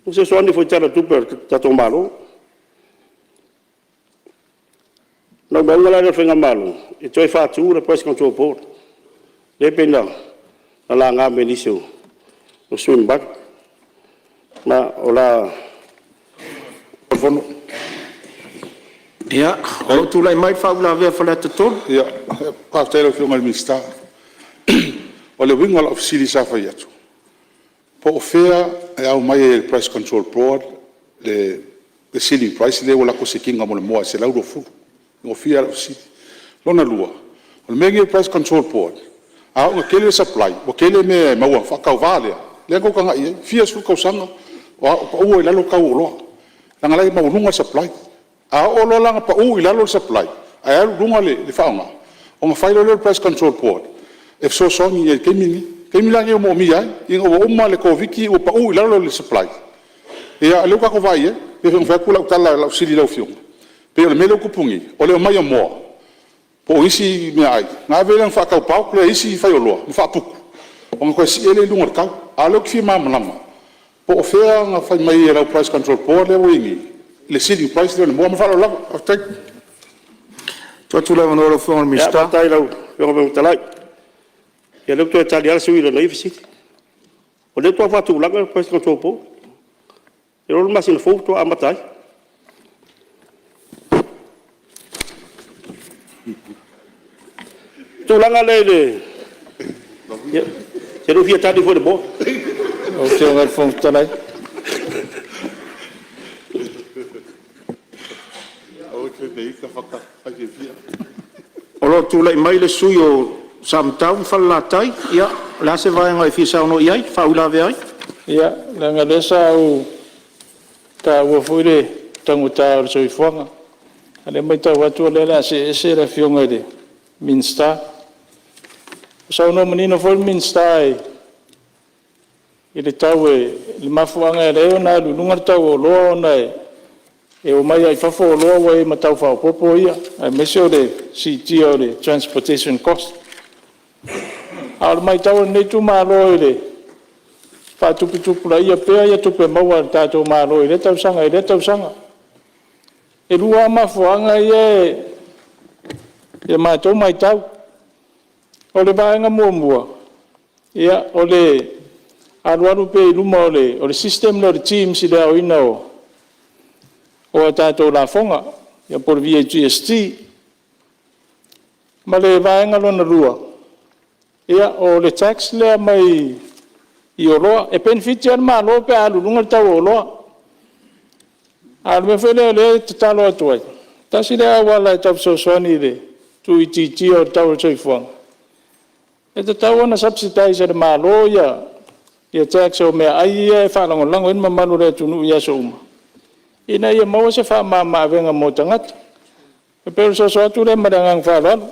E fesoasoani foi i le Tala o le Tupe a le tatou Malo. O le naunautaiga la lea o le faigamalo, e toe faatu le Price Control Board, lea e pei ona laga mai e nisi o sui usufono mamalu. Ma o le a... Ia, o lo o tulai mai le faauilavea a Faleata 3. Faafetai i lau Afioga i le Minisita. O le uiga o lau fesili sa fai atu, po o fea e aumai ai e le Price Control Board le ceiling price lea ua latou sikiina mo le moa e $120? E gofie lava lau fesili. Lona lua, o le mea lenei o le Price Control Board, a oo ina tele le supply, ua tele mea e maua faatauva lea, lea na tou tagai i ai, fia sefulu tausaga o pau ai i lalo le tau o oloa, leaga o la e maualuga le supply. A oo loa la ina pau i lalo le supply ae alu i luga le faaaoga, ona fai loa lea o le Price Control Board e fesoasoani i ai i le taimi lenei. O le taimi la lenei ua moomia ai, ina ua uma le Koviti ua pau i lalo le supply, ia lea ua tatou vaai i ai. E pei ona fai atu lau tala i lau fesili i lau Afioga, pei o le mea lea ua tupu nei, o le aumai o moa po o isi meaai, ona ave lea ona faatau bulk lea e isi faioloa ma faaputu, ona toe sii ai lea i luga o le tau. A o lea ou te fia malamalama, po o fea na fai mai ai e lau Price Control Board lea ua i ai nei le ceiling price lea o le moa. Ma le faaaloalo lava. Faafetai. Lau Afioga i le Fofoga Fetalai, ia o lea ua toe tali lava le sui usufono i lana ia fesili. O lea faatoa faatulaga le Price Control Board, ou te iloa o le masina fou faatoa amata ai. O le tulaga lea i le… ia, e te le o fia tali foi i le moa? Lau Afioga i le Fofoga Fetalai… O lo o tulai mai le sui usufono mo Samatau ma Falelatai. Ia, o le a se vaega e fia saunoa i ai e faauilavea ai? Ia, leaga o lea sa ou taua foi le taugata o le soifuaga, a o lea e matau atu o lea o le a see ese le Afioga i le Minisita. Ua saunoa manino foi le Minisita i le tau i le mafuaaga e ala ai ona alu i luga le tau o oloa ona e omai lava i fafo oloa ua i ai ma tau faaopoopo ia, aemaise o le siitia o le transportation cost. A o le matau a lenei itumalo i le faatuputupulaia pea o tupe maua a le tatou Malo i lea tausaga i lea tausaga. E lua lava mafuaaga ia i le matou matau. O le vaega muamua, o le alualu pea i luma o le system lea o le TIMS i le aoina o a tatou lafoga po o le VAGST. Ma le vaega lona lua, o le tax lea mai oloa. E penefiti lava le Malo pe a alu i luga le tau o oloa. A o le mea foi lea o lea e tatalo atu ai, tasi lea auala e tau fesoasoani i le tuuitiitia o le tau o le soifuaga, E tatau ona subsidize e le Malo ia tax o meaai ia e faalagolago ai le mamalu o le atunuu i aso uma, ina ia maua se faamama-avega mo tagata. E pei o le soso atu lea ma le agaga faaaloalo.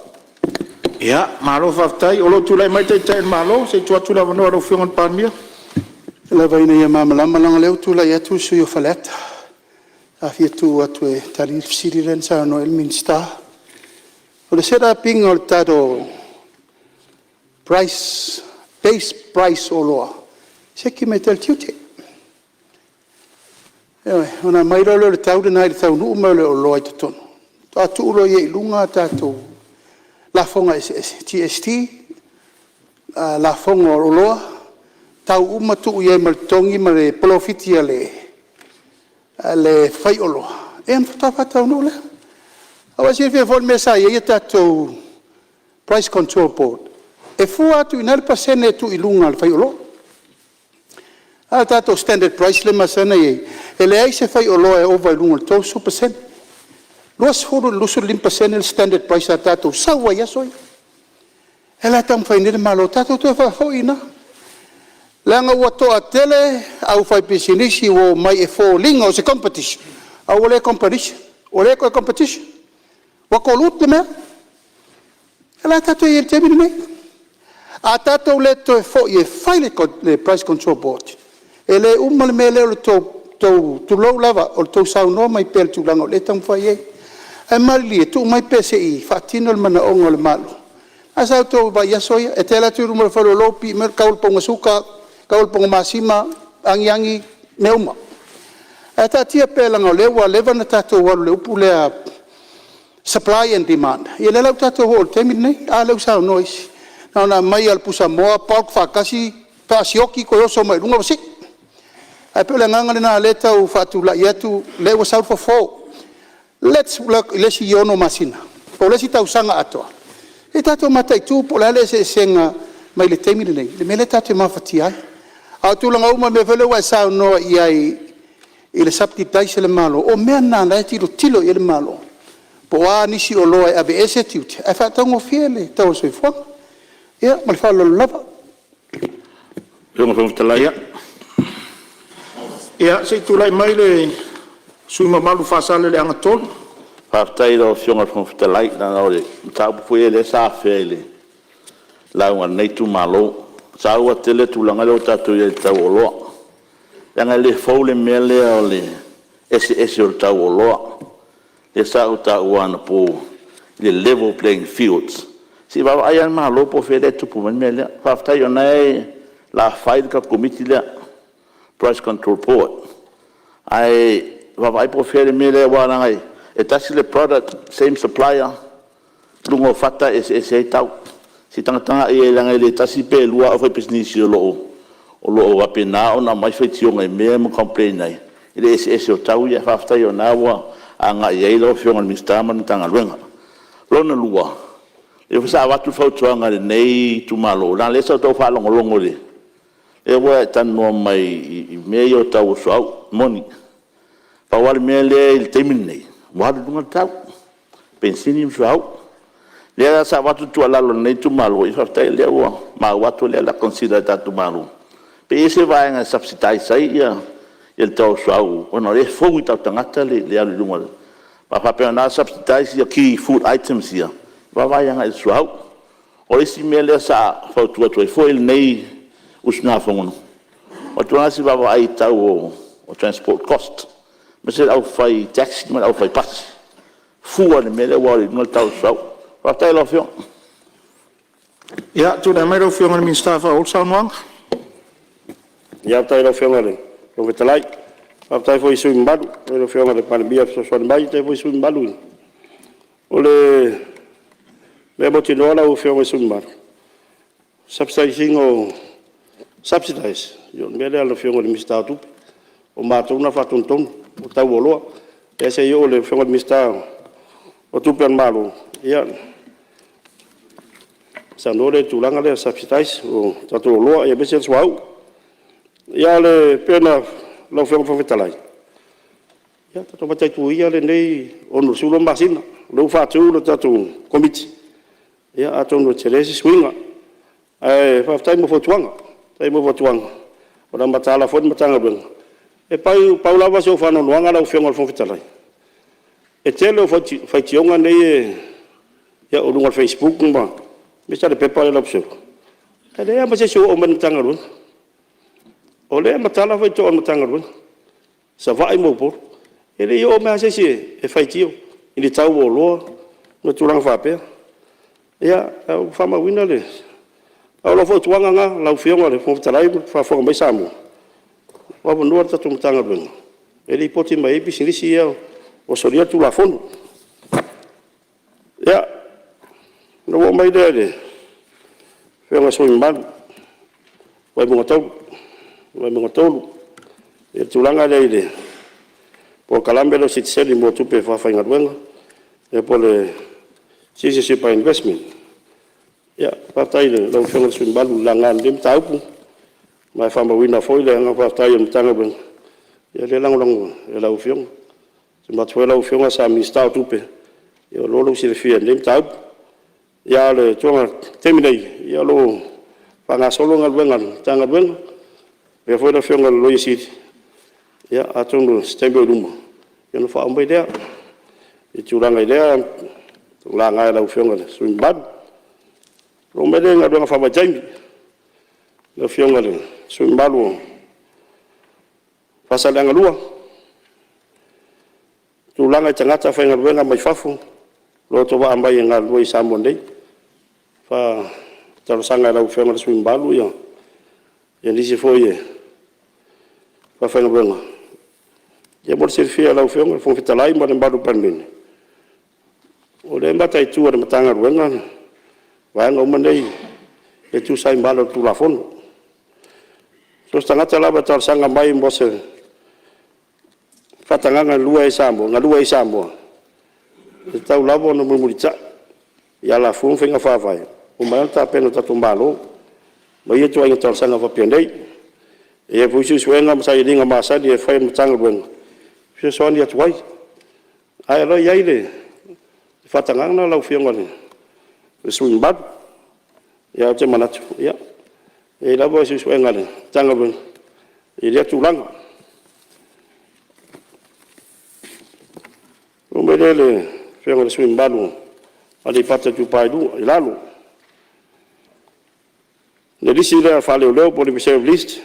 Ia, malo faafetai. O lo o tulai mai le Taitai o le Malo, se i tuu atu le avanoa i lau Afioga i le Palemia. Lava ina ia malamalama leaga o lea ua tulai atu le sui usufono mo Faleata. Sa fia tu atu e tali le fesili lea na saunoa i ai le Minisita. O le set up ina o le tatou price, base price o oloa, siaki mai e le Tiute. Ioe. Ona aumai loa lea o le tau lena i le taunuu mai o le oloa i totonu, faatoa tuu loa i luga a tatou lafoga eseese, GST, lafoga o oloa, tau uma tuu i ai ma le totogi ma le polofiti a le faioloa, ia ona faatoa faataunuu lea. Aua e silafia foi le mea sa i ai a tatou Price Control Board, e fua atu i ina le pasene e tuu i luga a le faioloa. A o le tatou standard price lea e masani ona i ai, e leai se faioloa e ova i luga o le 30%. E 20 i le 25% le standard price sa tatou sau ai i aso ia. O lea la e taumafai nei le Malo tatou toe faafoi i ina, leaga ua toatele le aufaipisinisi ua omai e foliga o se competition, a ua le toe competition, ua colute le mea. O lea la tatou te i ai i le taimi lenei. A tatou le toe foi e fai le Price Control Board, e le uma le mea lea o le tou, tulou lava, o le tou saunoa mai pea i le tulaga o lea e taumafai i ai. Ae malilie, tuu mai pea se i faatino le manaoga o le Malo. Ae sa outou vaai i aso ia, e te alu atu i luma o le faleoloa pii mai le tau o le ponga suka, tau o le paga masima, agiagi, mea uma. Ae taatia pea leaga o lea ua leva ona tatou alu i le upu lea supply and demand, ia lea la ua tatou oo i le taimi lenei. A lea ua saunoa isi, na ona aumai lava o le pusamoa bulk faatasi, faasioki toe oso mai luga ua sii. Ae pei o le agaga lena o lea e tau faatulai atu, o lea ua sau le fofo. Let's work i le isi 6 masina po o le isi tausaga atoa, se i tatou mataitu po o le a le eseesega mai le taimi lenei i le mea lea tatou te mafatia ai. A o tulaga uma i mea foi lea ua e saunoa i ai i le subsidise a le Malo, o mea na o la e tilotilo i ai le Malo, po o a nisi oloa e aveese tiute ae faataugofie le tau o le soifuaga. Ia ma le faaaloalo lava. Ia, se i tulai mai le sui usufono mamalu mo Faasaleleaga 3. Faafetai i lau Afioga i le Fofoga Fetalai, leaga o le mataupu foi lea sa afea i le lauga a lenei itumalo. E taua tele le tulaga lea ua tatou i ai i le tau o oloa, leaga e le fou le mea lea o le eseese o le tau o oloa, lea sa ou taua anapo i le level playing fields. Se i vaavaai lava le Malo po o fea lea e tupu mai ai le mea lea. Faafetai o lena o le a fai le tatou Komiti lea, Price Control Board, ae vaavaai po o fea le mea lea, aua leaga e tasi le product same supplier, luga o fata e eseese ai tau. Se i tagatagai i ai leaga e le tasi pe lua au aufaipisinisi o lo o faapena ona aumai faitioga i mea ia ma complain ai i le eseese o tau ia. Ae faafetai o lena ua agai i ai lau Afioga i le Minisita ma le Matagaluega. Lona lua, o lea foi sa avatu le fautuaga a lenei itumalo, leaga o lea sa ou tau faalogologo i le… lea ua e talanoa mai i mea ia o tau o suauu. E moni. Pau lava le mea lea i le taimi lenei, ua alu i luga le tau, penisini ma suauu. O lea la sa avatu le tuualalo a lenei itumalo, ia faafetai o lea ua maua atu o lea o le a consider e le tatou Malo, pe i ai se vaega e subsidize ai le tau o le suauu ona o lea e fou i o tatou tagata le alu i luga. A faapea na subsidize key food items ia, vaavaai agai i le suauu. O le isi mea lea sa fautua atu ai foi lenei usugafono, avatu lava se vaavaai i le tau o transport cost, aemaise le aufai taxi ma le aufai pasi, fua i le mea lea ua alu ai i luga le tau o le suauu. Faafetai i lau Afioga. Ia, tulai mai lau Afioga i le Minisita e faaauau le saunoaga. Faafetai i lau Afioga i le Fofoga Fetalai, faafetai foi i le sui usufono mamalu, faafetai i lau Afioga i le Palemia fesoasoani mai, faafetai foi i sui usufono mamalu. O le mea mautinoa lau Afioga i le sui usufono mamalu, subsidize ina, subsidize, o le mea lea a le Afioga i le Minisita o Tupe, o matou na e faatonutonu o tau o oloa. Ia se i oo i le Afioga i le Minisita o Tupe a le Malo ona saunoa lea i le tulaga lea o le subsidize o tatou oloa aemaise le suauu. Ia ae pei ona… lau Afioga i le Fofoga Fetalai, ia tatou mataitu ia lenei 62 masina, o lea ua faatu le tatou Komiti, ia atonu e tele se suiga. Ae faafetai mo fautuaga, faafetai mo fautuaga, o le a mataala foi le Matagaluega. E pau lava si ou faanoanoaga lau Afioga i le Fofoga Fetalai, e tele o faitioga nei e oo i luga o le facebook aemaise lava le pepa lea o le Observer, e leai lava ma se isi o oo mai i le Matagaluega. O lea e matala faitotoa o le Matagaluega, Savaii ma Upolu, e le i oo mai lava se isi e faitio i ni tau o oloa ma tulaga faapea. Ia, ae ua faamauina le… A o lau fautuaga lena lau Afioga i le Fofoga Fetalai ma faafofoga mai Samoa, o lo o avanoa le tatou Matagaluega e lipoti mai ai pisinisi ia ua solia le Tulafono. Ia, ona ou oo mai lea i le Afioga i le sui usufono mamalu mo Vaimauga 3, i le tulaga lea i le polokalame lea o le sitiseni mo tupe faafaigaluega po o le Citizenship by Investment. Faafetai i lau Afioga i le sui usufono mamalu i le laga o lenei mataupu, ma e faamauina foi le agaga faafetai o le Matagaluega, o lea e lagolago e lau Afioga. Ou te manatu foi o lau Afioga sa Minisita o Tupe, ia ua iloa lou silafia i lenei mataupu. Ia, a o le taimi nei, o lo o faagasolo galuega a le Matagaluega faapea foi le Afioga i le Loia Sili, ia atonu o se taimi oi luma ona faaoo mai lea i tulaga i lea laga e lau Afioga i le sui usufono mamalu. Ona oo mai lea i galuega faavaitaimi lau Afioga i le sui usufono mamalu mo Faasaleleaga 2, tulaga i tagata faigaluega mai fafo o lo o agavaa mai e galulue i Samoa nei. E talosaga i lau Afioga i le sui usufono mamalu nisi foi e faafaigaluega. Ia mo le silafia e lau Afioga i le Fofoga Fetalai ma le mamalu o le Palemene, o lea e mataitu e le Matagaluega vaega uma nei e tusa ai ma ala o le Tulafono. So o se tagata lava e talosaga mai mo se faatagaga e galue ai i Samoa, e tatau lava ona mulimulitai i alafua ma faiga faavae ua maea ona tapena e le tatou Malo ma ia ituaiga talosaga faapenei. E i ai foi suesuega ma sailiiliga masani e fai e le Matagaluega e fesoasoani atu ai. Ae o lo o i ai le faatagaga lau Afioga i le sui usufono mamalu. Ae ou te manatu, e i ai lava suesuega a le Matagaluega i lea tulaga. Ona oo mai lea i le Afioga i le sui usufono mamalu mo Aleipata Itupa i Lalo. I le lisi lea faaleoleo po o le reserve list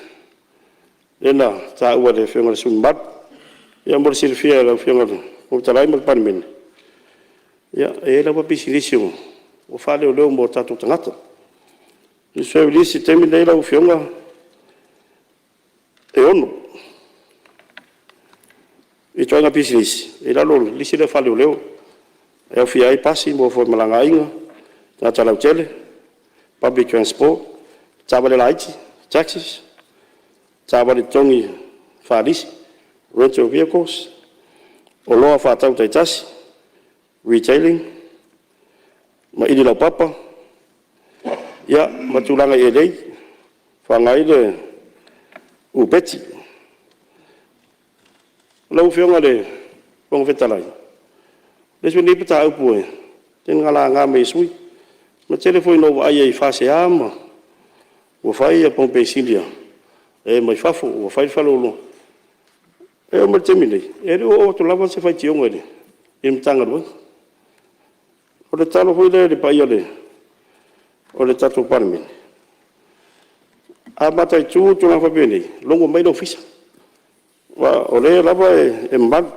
lea na taua e le Afioga i le sui usufono mamalu. Ia mo le silafia e lau Afioga i le Fofoga Fetalai ma le Palemene, ia, e i ai lava pisinisi ua faaleoleo mo tatou tagata. O le reserve list i le taimi lenei lau Afioga, e 6 ituaiga pisinisi e i lalo o le lisi lea faaleoleo, e aofia ai pasi mo femalagaaiga a tagata lautele, public transport, taavale laiti, taxis, taavale totogi faalisi, rental vehicles, oloa faatau taitasi, retailing, ma ili laupapa, ia ma tulaga i elei e faaaoga ai le upeti. Lau Afioga i le Fofoga Fetalai, o le isi lenei mataupu e tele ina laga mai e sui usufono. Ua tele foi ina ou vaai ai i faasea ma ua fai pamu penisini a e mai fafo, ua fai faleoloa. E oo mai i le taimi nei, e le o oo atu lava se faitioga i le Matagaluega. O le tatalo foi lea i le paia o le tatou Palemene, a mataitu tulaga faapenei, logo mai le Ofisa, aua o lea lava e mamalu.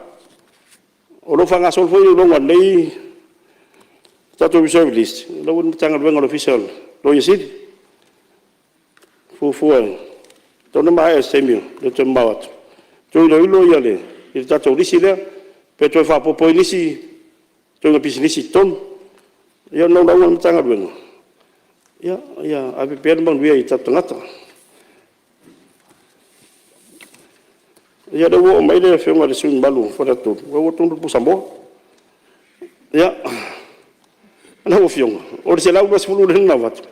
O lo o faagasolo foi iloiloga o lenei tatou reserve list, o la e ua i le Matagaluega o le Ofisa o le Loia Sili. E fuafua e tatau ona maea i se taimi e le toe mamao atu, toe iloilo le tatou lisi lea, pe toe faaopoopo i ai nisi ituaiga pisinisi i totonu. Ia o le naunautaiga o le Matagaluega, ia ave pea le manuia i tatou tagata. Ia lea ua oo mai le Afioga i le sui usufono mamalu mo Faleata 3, ua oo tonu i le pusamoa. Ia, lau Afioga, o le $120 lea na avatu,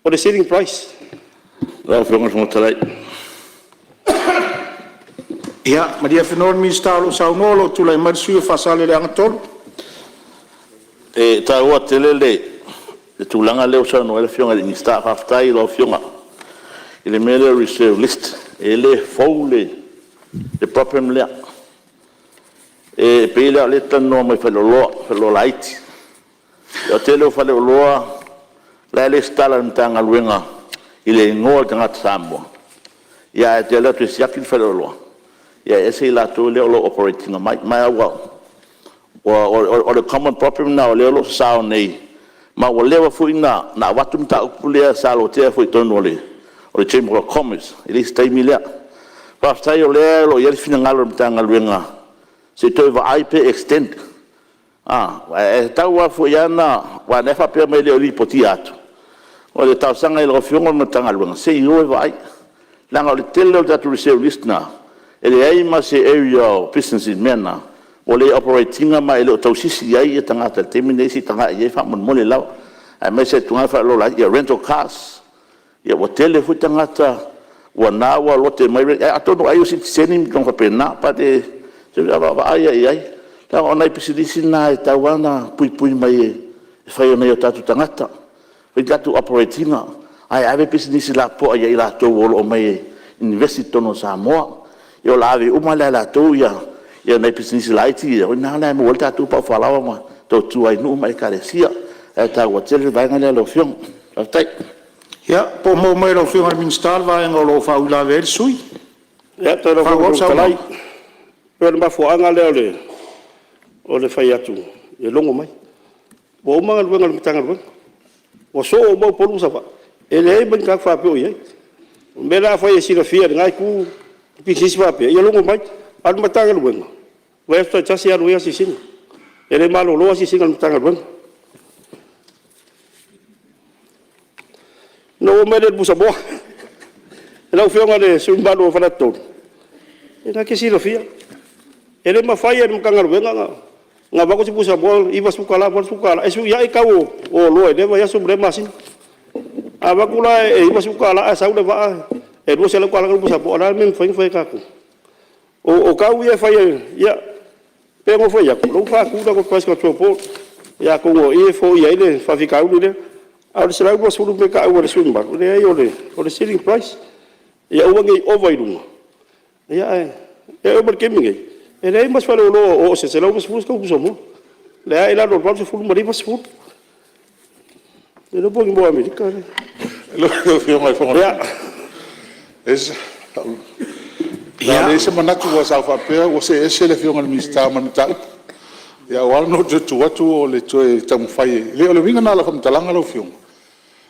o le selling price. Lau Afioga i le Fofoga Fetalai… Ia, malie Afenoa le Minisita o lo o saunoa o lo o tulai mai le sui usufono mo Faasaleleaga 3. E taua tele le le tulaga lea ua saunoa i ai le Afioga i le Minisita. Faafetai i lau Afioga i le mea lea o le reserve list, e le fou le problem lea. E pei la o lea e te talanoa mai i faleoloa, faleoloa laiti. O le tele o faleoloa la e resitala i le Matagaluega i le igoa o le tagata Samoa, ae te alu atu e siaki le faleoloa, e ese i latou ia o lo o operate ina mai. Ma o le common problem lena o lea o lo o sasao nei, ma ua leva foi ona avatu le mataupu lea sa lotea foi i totonu o le Chamber of Commerce i le isi taimi lea. Faafetai o lea o lo o i ai le finagalo o le Matagaluega se i toe vaai pe extend, ae tatau foi lava ona… aua o lea e faapea mai e le o lipotiina atu. O le talosaga i lau Afioga ma le Matagaluega, se i o e vaai, leaga o le tele o tatou reserve list na, e leai ma se area o business i le mea lena, ua le operate ina ma e le o tausisi i ai tagata i le taimi lenei, se i tagai i ai faamolemole lava, aemaise lava i tulaga o faleoloa laiti, ia rental cars. Ua tele foi tagata o lena ua lote mai, atonu ai o sitiseni ma tulaga faapena. But se i vaavaai lava i ai, leaga o nai pisinisi na e tatau lava ona puipui mai e fai e nai o tatou tagata, e fai tatou operate ina, ae ave pisinisi lapopoa ia i latou o lo o omai e inives i totonu o Samoa. Ia o le a ave uma la e latou nai pisinisi laiti ia, o i ina la e maua ai le tatou paufalaoa ma tautua ai nuu ma Ekalesia. Ae taua tele le vaega lea lau Afioga. Faafetai. Ia, po o maua mai e lau Afioga i le Minisita le vaega o lo o faauilavea ai le sui usufono? Faaauau le saunoaga. Faafetai i lau Afioga i le Fofoga Fetalai. Pei o le mafuaaga lea o le fai atu e logo mai. Ua uma galuega a le Matagaluega, ua soo uma Upolu ma Savaii, e leai ma ni tagata faapea o i ai. O le mea lea afai e silafia e lena itu ni pisinisi faapea, ia logo mai. A o le Matagaluega, vaiaso taitasi e alu ai asiasiga. E le malolo asiasiga a le Matagaluega. Ona ou oo mai lea i le pusamoa. Lau Afioga i le sui usufono mamalu o Faleata 3, ia lena e te silafia, e le mafai lava e le Matagaluega ona avatu se pusamoa e $90, $80 e suiai le tau o oloa i lea vaiaso ma lea masina. A avatu la e $90 ae sau le vaa e $200 le tau o le pusamoa, o le a le mea e mafai ona fai e tatou? O tau ia e fai e… ia, pei ona ou fai atu, o lea ua faatu le tatou Price Control Board, ia atonu o i e foia ai le faafitauli lea. A o le $120 e pei ona taua e le sui usufono mamalu, e leai o le ceiling price, ia aua ne i ova i luga, ae oo mai i le taimi lenei, e leai ma se faleoloa o oo i se $120 se tau o le pusamoa. O lea lava e i lalo i le $80 ma le $90. Le iloa po o ni moa Amerika ia. Sa leai se manatu aua sa ou faapea ua see ese le Afioga i le Minisita ma le mataupu. Ae ua ala ona ou toe tu atu o le toe taumafai e… Leai o le uiga lena o lau faamatalaga lau Afioga,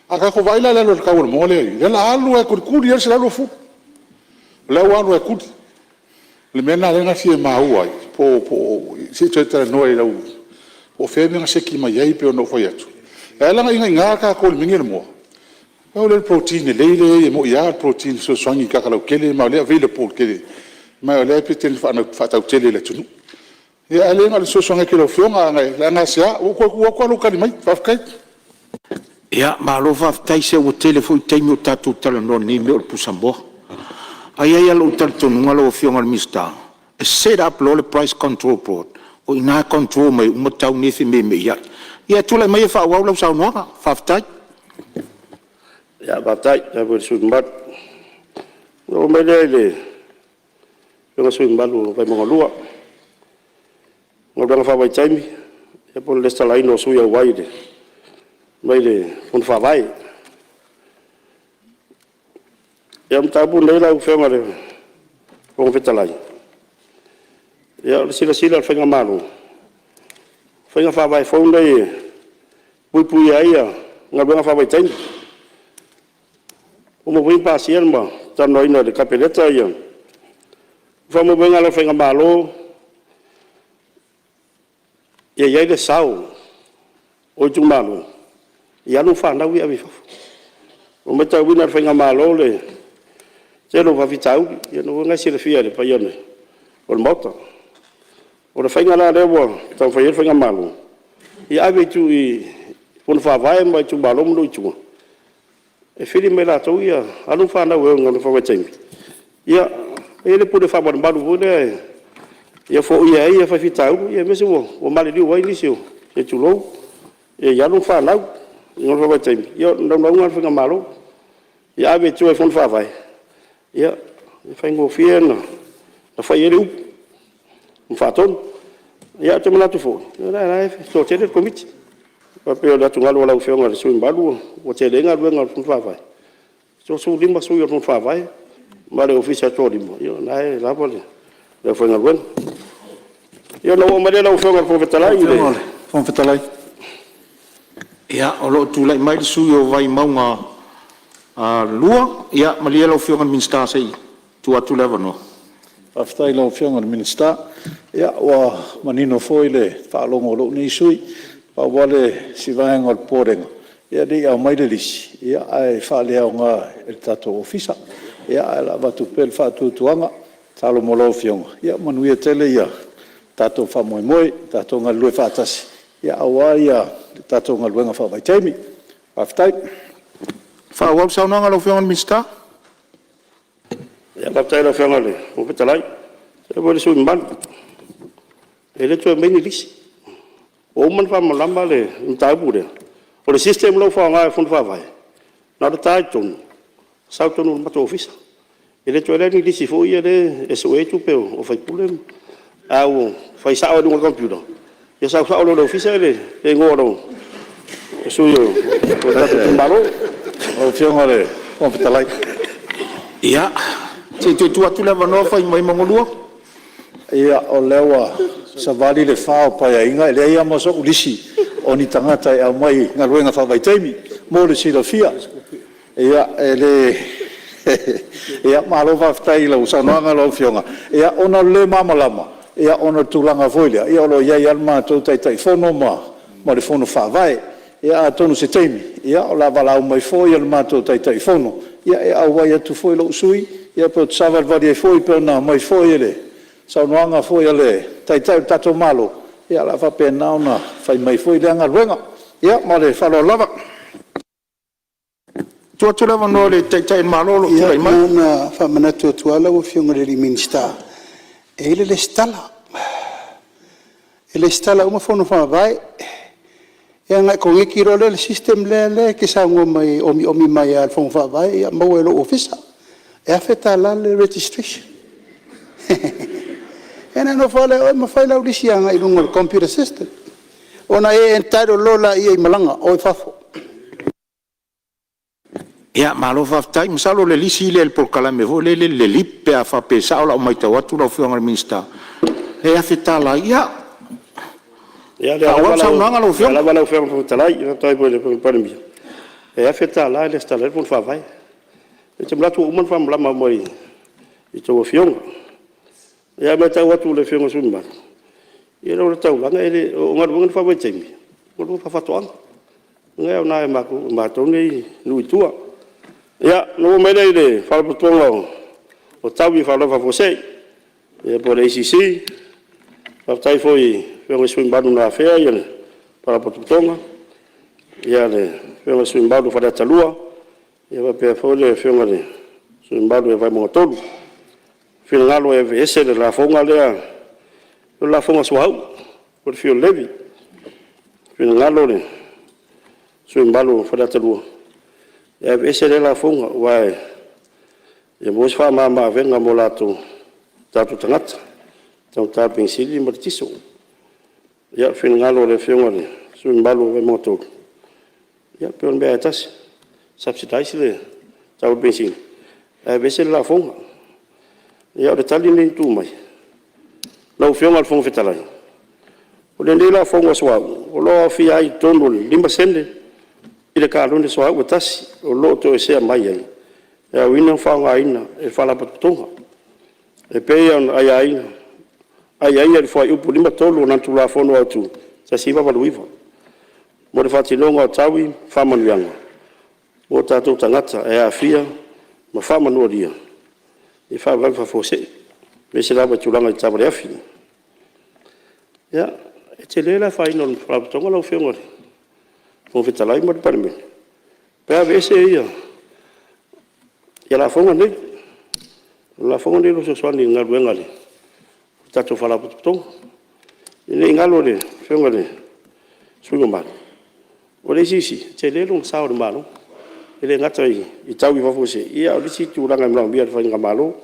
a tatou vaai la i lalo i le tau o le moa lea e i ai, o lea o le a alu lava e tulituli ai le $120. O lea ua alu lava e tuli. O le mea lena lea na fia maua ai, po o… se i toe talanoa i lau… po o fea le mea na seki mai ai pei ona ou fai atu. E ala ona inaina tatou i le mea lenei o le moa, pau lea o le protein lelei lea e i ai, e moni lava o le protein e fesoasoani i le tagata lautele ma o lea e available tele, ma o lea e te faatau tele i le atunuu. Ia ae leai na o le fesoasoani atu i lau Afioga, leaga e asia? Ua ou toe tu atu lava o lea ua tali mai. Faafetai. Ia, malo faafetai. Se ua tele foi taimi o tatou talanoa i lenei mea o le pusamoa. Ae i ai lava lou talitonuga lau Afioga i le Minisita, e set up loa le Price Control Board, o i ina e control mai ai uma tau nei e femeimeiai. Ia tulai maia e faaauau lau saunoaga. Faafetai. Faafetai lava i le sui usufono mamalu. Ona ou oo mai lea i le Afioga i le sui usufono mamalu mo Vaimauga 2, galuega faavaitaimi po o le resitalaina o sui auai mai le Fono Faavae. Ia, o le mataupu lenei lau Afioga i le Fofoga Fetalai, o le silasila a le faigamalo, o faiga faavae fou nei e puipuia ai galuega faavaitaimi. Ua uma foi ona pasia ma talanoaina e le Kapeneta faamaumauga a le faigamalo, ia i ai le sao o itumalo i alo ma fanau ia e ave i fafo. Ua matauina e le faigamalo le tele o faafitauli, ia o lena foi e silafia e le paia o le Maota. O le faiga la lea ua taumafai i ai le faigamalo, ia ave i fono faavae ma itumalo ma nuu i tua, e fili mai e latou alo ma fanau e o i galuega faavaitaimi, ia, e i ai le pule faamalumalu foi lea ia foia ai faafitauli, aemaise ua maliliu ai nisi, se i tulou, i alo ma fanau. galuega faavaitaimi, ia o le naunauga lena o le faigamalo, ia ave i tua i Fono Faavae, e faigofie ona fai i ai le upu ma faatonu. Ae ou te manatu foi, o la e toatele le Komiti. Aua e pei o le atugalu o lau Afioga i le sui usufono mamalu ua tele ai galuega a le Fono Faavae, e 35 sui o le Fono Faavae ma le Ofisa e toalima, ia o lena e lava le aufaigaluega. Ia ona ou oo mai lea lau Afioga i le Fofoga Fetalai i le… Ia, o lo o tulai mai le sui usufono mo Vaimauga 2. Ia malie lau Afioga i le Minisita se i tuu atu le avanoa. Faafetai i lau Afioga i le Minisita. Ia ua manino foi le faalogo a lou nei sui usufono. Pau lava si vaega o le popolega, ne i aumai le lisi ae faaleaoga e le tatou Ofisa. Ia ae o le a avatu pea le faatuatuaga. Tatalo mo lau Afioga, ia manuia tele le tatou faamoemoe, tatou galulue faatasi aua le tatou galuega faavaitaimi. Faafetai. Faaauau le saunoaga a lau Afioga i le Minisita. Faafetai i lau Afioga i le Fofoga Fetalai. Faafetai foi i le sui usufono mamalu. E le toe aumaia ni lisi, ua uma ona faamalamalama le mataupu lea. O le system la e ua faaaoga e le Fono Faavae, na ona ta lava i totonu sau i totonu o le matou ofisa. E le toe i ai la ni lisi foi ia e sue ai tupe a sui usufono. Ae ua fai sao lava i luga o le computer, ia sau sao loa i le ofisa le igoa o le sui o le tatou itumalo. Lau Afioga i le Fofoga Fetalai… Ia, se i toe tuu atu le avanoa Vaimauga 2. Ia, o lea ua savali le fa o Paeaiga e leai lava ma sou lisi o ni tagata e aumai i galuega faavaitaimi, mo le silafia. Ia, malo faafetai i lau saunoaga lau Afioga. Ia ona o le le malamalama ona o le tulaga foi lea, o lo o i ai lava le matou Taitaifono ma le Fono Faavae. Ia atonu o se taimi o le a valaau mai foi le matou Taitaifono e auai atu foi lou sui usufono pe ou te savalivali ai foi pei ona aumai foi e le saunoaga foi a le Taitai o le tatou Malo, ia o le a faapena ona fai mai foi lea galuega. Ia ma le faaaloalo lava. Tuu atu le avanoa i le Taitai o le Malo o lo o tulai mai. Ia, na ona faamanatu atu lava lau Afioga i le Minisita, e i ai le resitala, e resitala uma Fono Faavae, ia ona e connect loa lea i le system lea e te saunoa mai ai e omiomi mai lava e le Fono Faavae maua e lou ofisa. E $1,000 le registration. Ia ona e nofo lava lea o oe ma fai lau lisi agai i luga o le computer system, ona e entitle loa lea i malaga, o i fafo. Ia malo faafetai. Masalo o le lisi lea i le polokalame foi lele o le LEAP pe a faapea e sao lau matau atu lau Afioga i le Minisita, e $1,000 ai. Ia, Ia, o faaauau le saunoaga lau lea Afioga. lava lau Afioga i le Fofoga Fetalai, faafetai foi i le Afioga i le Palemia, e $1,000 e resitala ai le Fono Faavae. Ou te manatu ua uma ona faamalamalama uma i a outou Afioga. Ae matau atu i le Afioga i le sui usufono mamalu, e le o le taulaga e le… o galuega nei faavaitaimi, o galuega faafaatoaga, lena e aoga i matou nei i nuu i tua. Ia, ona ou oo mai lea i le Faalapotopotoga o Taui o Faalavelave Faafuasei po o le ACC. Faafetai foi i Afioga i sui usufono mamalu na afea le Faalapotopotoga, le Afioga i le sui usufono mamalu mo Faleata 2, faapea foi le Afioga i le sui usufono mamalu ia Vaimauga 3. Finagalo e aveese le lafoga lea, o le lafoga suauu po o le fuel levy. Finagalo le sui usufono mamalu o Faleata 2 e aveese lea lafoga, aua e maua se faamama-avega mo latou, o tatou tagata i le taugata o le penisini ma le tiso. Ia, o le finagalo o le Afioga i le sui usufono mamalu mo Vaimauga 3, ia pei o le mea lava e tasi, subsidize le tau o le penisini ae aveese le lafoga. Ia o le tali lea na tuu mai, lau Afioga i le Fofoga Fetalai, o lenei lafoga suauu o lo o aofia ai i totonu o le 5sene i le kalone suauu e tasi o lo o toesea mai ai e aoina ma faaaogaina e le Faalapotopotoga, e pei ona aiaia i le Fuaiupu 53 o lana Tulafono Autu 1989 mo le faatinoga o taui ma faamanuiaga mo tatou tagata e aafia ma faamanualia i faalavelave faafuasei, aemaise lava i tulaga i taavale afi. Ia, e tele le afaina o le Faalapotopotoga lau Afioga i le Fofoga Fetalai ma le Palemene pe a aveese lafoga nei. O lafoga nei o lo o fesoasoani i le galuega a le tatou Faalapotopotoga. Ina ne i galo i le Afioga i le sui usufono mamalu, O le ACC, e tele lona sao i le Malo, e le gata i tau i fafo i se, a o nisi tulaga e manaomia e le faigamalo. O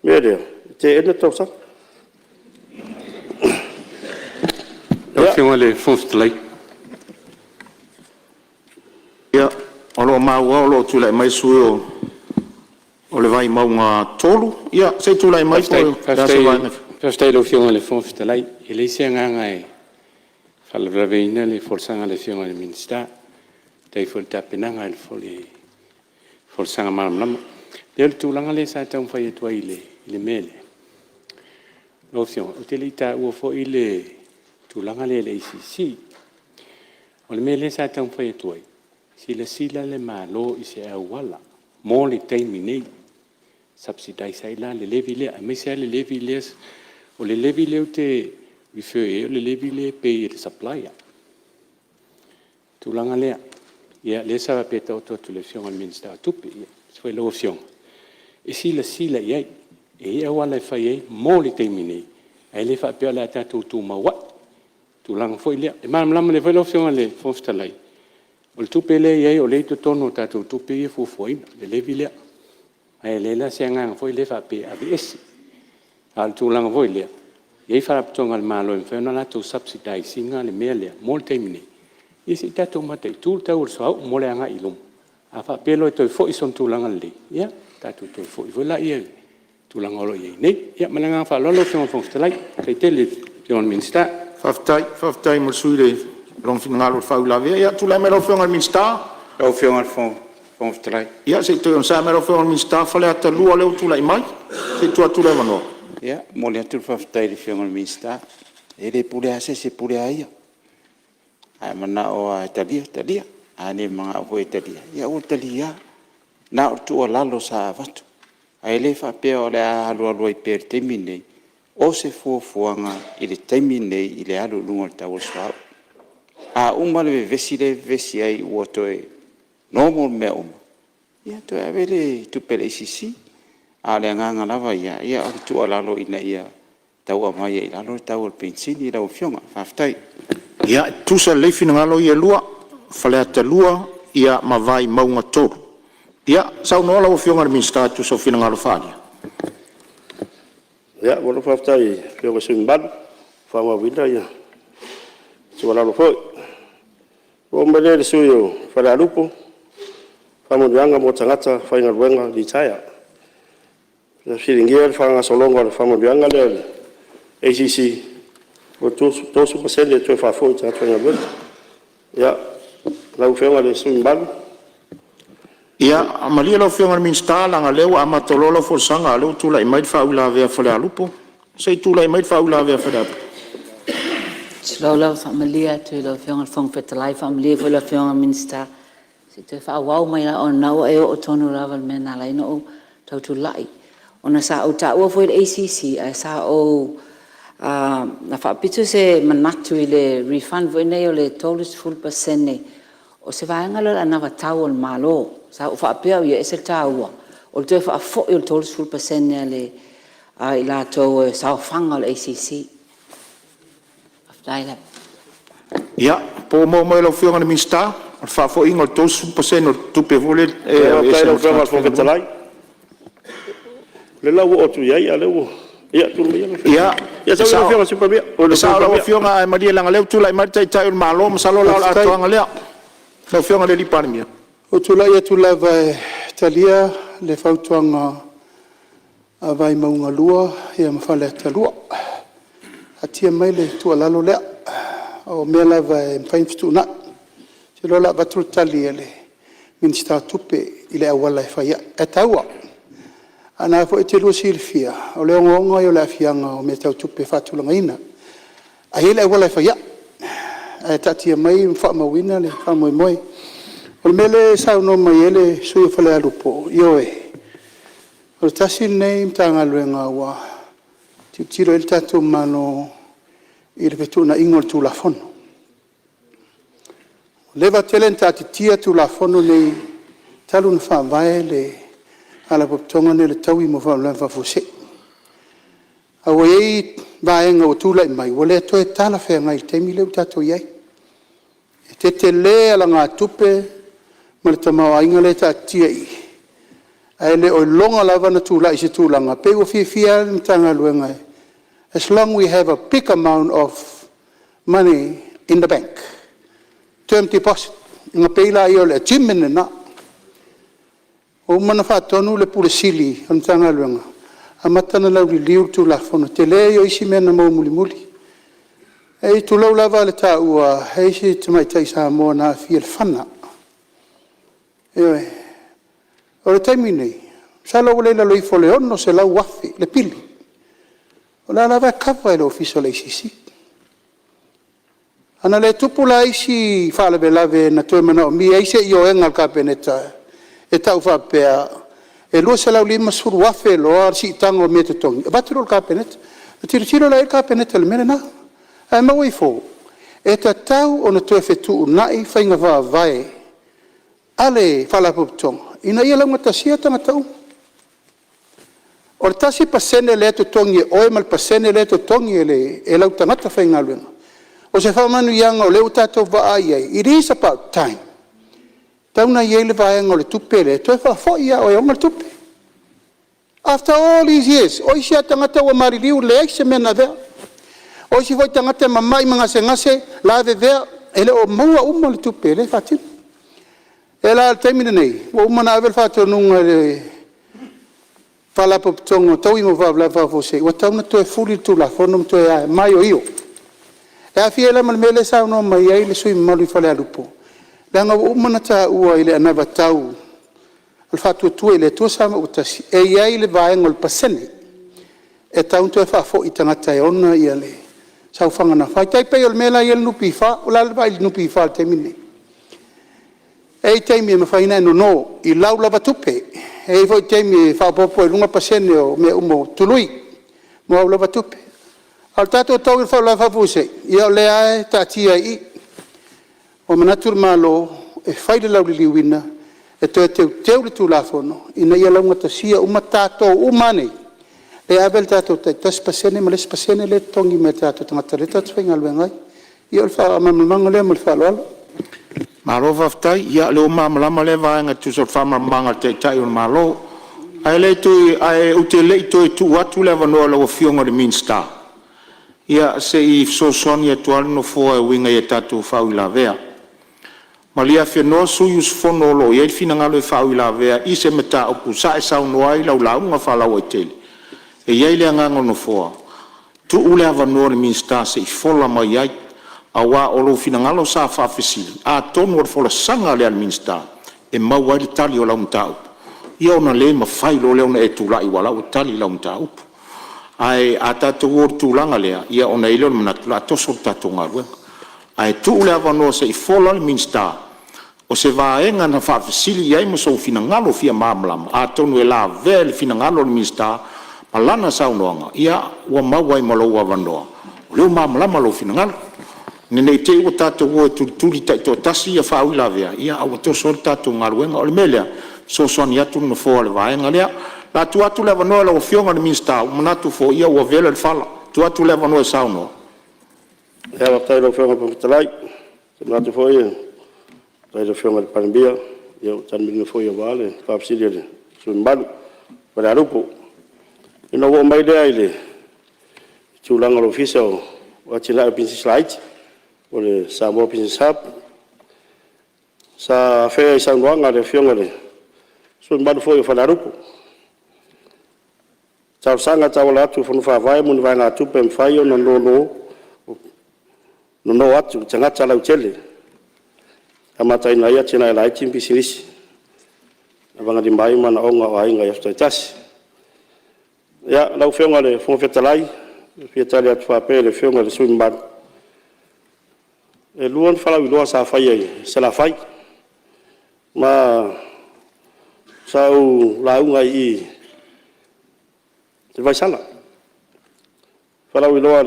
le mea lea, e teena le talosaga. Ia, o lo o maua o lo o tulai mai le sui usufono o le Vaimauga 3. Ia se i tulai mai po o le a se vaega. Faafetai i lau Afioga i le Fofoga Fetalai. E leai se agaga e faalavelaveina le folasaga a le Afioga i le Minisita. Faafetai foi i le tapenaga o le folasaga malamalama. Ia o le tulaga lea sa taumafai atu ai i le mea lea, lau Afioga, ou te le i taua foi le tulaga lea i le ACC. O le mea lea sa taumafai atu ai, silasila le Malo i se auala mo le taimi nei, subsidize ai la le levy lea, aemaise lava le levy lea… O le levy lea ou te refer i ai o le levy lea e pay e le supplier, le tulaga lea. Ia lea sa faapea e taoto atu i le Afioga i le Minisita o Tupe aemaise foi lau Afioga e silasila i ai. E i ai auala e fai ai mo le taimi nei, ae le faapea o le a tatou tumau ai i le tulaga foi lea. E malamalama lelei foi lau Afioga i le Fofoga Fetalai, o le tupe lea e i ai o lea e i totonu o tatou tupe ia e fuafuaina, le levy lea. Ae leai la se agaga foi lea faapea e aveese. A o le tulaga foi lea, e i ai faalapotopotoga a le Malo e mafai ona latou subsidise ina le mea lea mo le taimi nei, ia se i tatou mataitu le tau o le suauu mo le agai i luma. A faapea loa e toe foi sona tulaga lelei, ia ona tatou toe foi foi lea i le tulaga o lo o i ai nei. Ia ma le agaga faaaloalo lau Afioga i le Fofoga Fetalai. Faafetai tele i lau Afioga i le Minisita. Faafetai, faafetai mo le sui usufono i lona finagalo i le faauilavea. Ia tulai mai lau Afioga i le Minisita. Lau Afioga i le Fofoga Fetalai. Ia se i toe onosai mai lau Afioga i le Minisita Faleata 2 lea ua tulai mai, se i tuu atu le avanoa. Ia, e momoli atu le faafetai i le Afioga i le Minisita. E le pule lava se isi, e pule lava ia. A e manao lava e talia, talia. A le manao foi e talia, ia aua le talia. Na o le tuualalo sa avatu, ae le faapea o le a alualu ai pea i le taimi lenei. O se fuafuaga i le taimi lenei i le alu i luga o le tau o le suauu. A uma le vevesi lea e vevesi ai ua toe normal mea uma, ia toe ave lea i tupe a le ACC. A o le agaga lava ia, o le tuualalo ina ia tau aumai ai i lalo le tau o le penisini lau Afioga. Faafetai. Ia, e tutusa lelei finagalo ia e lua, Faleata 2 ma Vaimauga 3. Ia, saunoa lau Afioga i le Minisita e tusa o finagalo faaalia. Ia, malo faafetai i lau Afioga i le sui usufono mamalu, ua faamauina tuualalo foi. Ona oo mai lea i le sui usufono mo Falealupo, faamanuiaga mo tagata faigaluega litaea. Na fesiligia le faagasologa o le faamanuiaga lea a le ACC ua 30% e toe faafoi i tagata faigaluega. Ia, lau Afioga i le sui usufono mamalu… Ia, malie lau Afioga i le Minisita leaga o lea ua amata loa lau folasaga a o lea ua tulai mai le faauilavea a Falealupo. Se i tulai mai le faauilavea a Falealupo. Tulou lava, e faamalie atu i lau Afioga i le Fofoga Fetalai, faamalie foi i le Afioga i le Minisita, se i toe faaauau mai lava ona o lena ua e oo tonu lava i le mea na ala ai ona ou tau tulai. Ona sa ou taua foi le ACC ae sa ou faapito se manatu i le refund foi lenei o le 30% o se vaega lea o le anavatau a le Malo. Sa ou faapea au ia e ese le taua o le toe faafoi o le 30% a i latou e saofaga o le ACC. Faafetai lava. Ia, po ua maua mai e lau Afioga i le Minisita le faafoliga o le 30% o le tupe foi lea e aveese mo Faafetai i lau Afioga i le tagata Fofoga faigaluega. Fetalai, o lea la ua oo atu i ai a o lea ua… Ia Ia, ia e saunoa lau Afioga i le Sui Palemia. E sao lau Afioga, ae malie leaga o lea ua tulai mai le Taitai o le Malo, masalo la o le atoaga lea. Lau Afioga i le Palemia. Ua ou tulai atu lava e talia le fautuaga a Vaimauga 2 ma Faleata 2. Taatia mai le tuualalo lea, o mea lava e mafai ona fetuunai. Ou te iloa o le a avatu le tali a le Minisita o Tupe i le auala e fai ai, ae taua. Ae o lena foi e te lua silafia, o le ogaoga ia o le aafiaga o mea tau tupe faatulagaina. Ae i ai le auala e fai ai, ae taatia mai ma faamauina le faamoemoe. O le mea lea e saunoa mai ai le sui usufono mo Falealupo, ioe, o le tasi lenei Matagaluega ua tilotilo i ai le tatou Malo i le fetuunaiga o le Tulafono. Ua leva tele ona taatitia Tulafono nei talu ona faavae le Faalapotopotoga lenei o le Taui mo Faalavelave Faafuasei. A ua i ai vaega ua tulai mai ua le toe talafeagai i le taimi lea ua tatou i ai. E tetele alagatupe ma le tamaoaiga lea e taatitia i i, ae le o iloga lava ona tulai i se tulaga, pei ua fiafia lava le Matagaluega as long we have a big amount of money in the bank, term deposit, ona pei lea o le achievement lena. Ua uma ona faatonu le Ofisa Sili o le Matagaluega, amata ona lauliliu le Tulafono. O le tele ia o isi mea na maua mulimuli. Tulou lava le taua, e i ai si tamaitai Samoa na aafia i le fana. Ioe. O le taimi lenei, masalo ua le i lalo ifo o le $600,000 le pili, o la e lava e kava e le Ofisa o le ACC. A na le tupu la isi faalavelave na toe manaomia ai se ioega a le Kapeneta e tau faapea e $250,000 loa le siitaga o mea e totogi, avatu lea i le Kapeneta. Ona tilotilo la i ai le Kapeneta i le mea lena. Ae maua ifo, e tatau ona toe fetuunai faiga faavae a le Faalapotopotoga ina ia laugatasia tagata uma. O le 1% lea e totogi e oe ma le pasene lea e totogi e lau tagata faigaluega, o se faamanuiaga o lea ua tatou vaai i ai, it is about time, e tatau ona i ai le vaega o le tupe lea e toe faafoi lava o e ona le tupe. After all these years, o isi lava tagata ua maliliu e leai se mea na avea. O isi foi tagata e mamai ma gasegase, lavevea, e le o maua uma le tupe lea e faatino. O lea la i le taimi lenei, ua uma ona ave le faatonuga i le Faalapotopotoga o Taui mo Faalavelave Faafuasei, ua tatau ona toe fuli le Tulafono ma toe maioio. E aafia ai la ma le mea lea e saunoa mai ai le sui usufono mamalu mai Falealupo, leaga ua uma ona taua i le anavatau a le Faatuatua i le Atua Samoa ua Tasi, e i ai le vaega o le pasene e tatau ona toe faafoi i tagata e ona le saofaga na fai. E tai pei o le mea la e i ai le NPF. O le a le vaai i le NPF i le taimi lenei? E i ai taimi e mafai ona e nono i lau lava tupe, e i ai foi taimi e faaopoopo ai i luga pasene o mea uma o tului mo au lava tupe. A o le tatou taui o le faalavelave faafuasei, ia o lea lava e taatia ai i i. Ua manatu le Malo e fai le lauliliuina e toe teuteu le Tulafono ina ia laugatasia uma tatou uma lava nei e ave le tatou tai 1% ma le isi pasene lea e totogi mai e tatou tagata lea tatou te faigaluega ai. Ia o le faamalamalamaga lea ma le faaaloalo. Malo faafetai. Ia o lea ua malamalama lea vaega e tusa o le faamalamalamaga a le Taitai o le Malo. Ae ou te le i toe tuu atu le avanoa i lau Afioga i le Minisita, ia se i fesoasoani atu lava le Nofoa e uiga i a tatou faauilavea. Malie afenoa sui usufono o lo o i ai finagalo e faauilavea i se mataupu sa e saunoa ai i lau lauga faalauaitele. E i ai le agaga o le Nofoa, tuu le avanoa i le Minisita se i fola mai ai, aua o lou finagalo sa faafesili. Atonu o le folasaga lea a le Minisita e maua ai le tali o lau mataupu, ia ona le mafai loa lea ona e tulai aua o la ua tali lau mataupu. Ae a tatou o i le tulaga lea, ia ona i ai lea o le manatu o le a toso le tatou galuega. Ae tuu le avanoa se i fola le Minisita, o se vaega na faafesili i ai ma sou finagalo fia malamalama, atonu e lavea i le finagalo o le Minisita ma lana saunoaga, ia ua maua ai ma lou avanoa o lea ua malamalama lou finagalo. Ina ne i te i ua tatou o e tulituli taitoatasi ia faauilavea, ae ua toso ai le tatou galuega. O le mea lea, e fesoasoani atu le Nofoa i le vaega lea. O le a tuu atu le avanoa i lau Afioga i le Minisita, ua manatu foi ua vela le fala, tuu atu le avanoa e saunoa. Faafetai i lau Afioga i le Fofoga Fetalai. Ou te manatu foi faafetai i le Afioga i le Palemia ua tali manino foi aua le faafesili a le sui usufono mamalu o Falealupo. Ona ou oo mai lea i le tulaga o le Ofisa o Atinae o Pisinisi Laiti po o le Samoa Business Hub. Sa afea i saunoaga a le Afioga i le sui usufono mamalu foi o Falealupo i talosaga e tauala atu i fono faavae mo ni vaegatupe e mafai ona nono atu i tagata lautele e amataina ai atinae laiti ma pisinisi e lavagalima ai manaoga o aiga i aso taitasi. Ia, lau Afioga i le Fofoga Fetalai, e fia tali atu faapea i le Afioga i le sui usufono mamalu, e 2 ni faalauiloa sa faia i Salafai, ma sa ou lauga ai i i i Vaisala. Faalauiloa a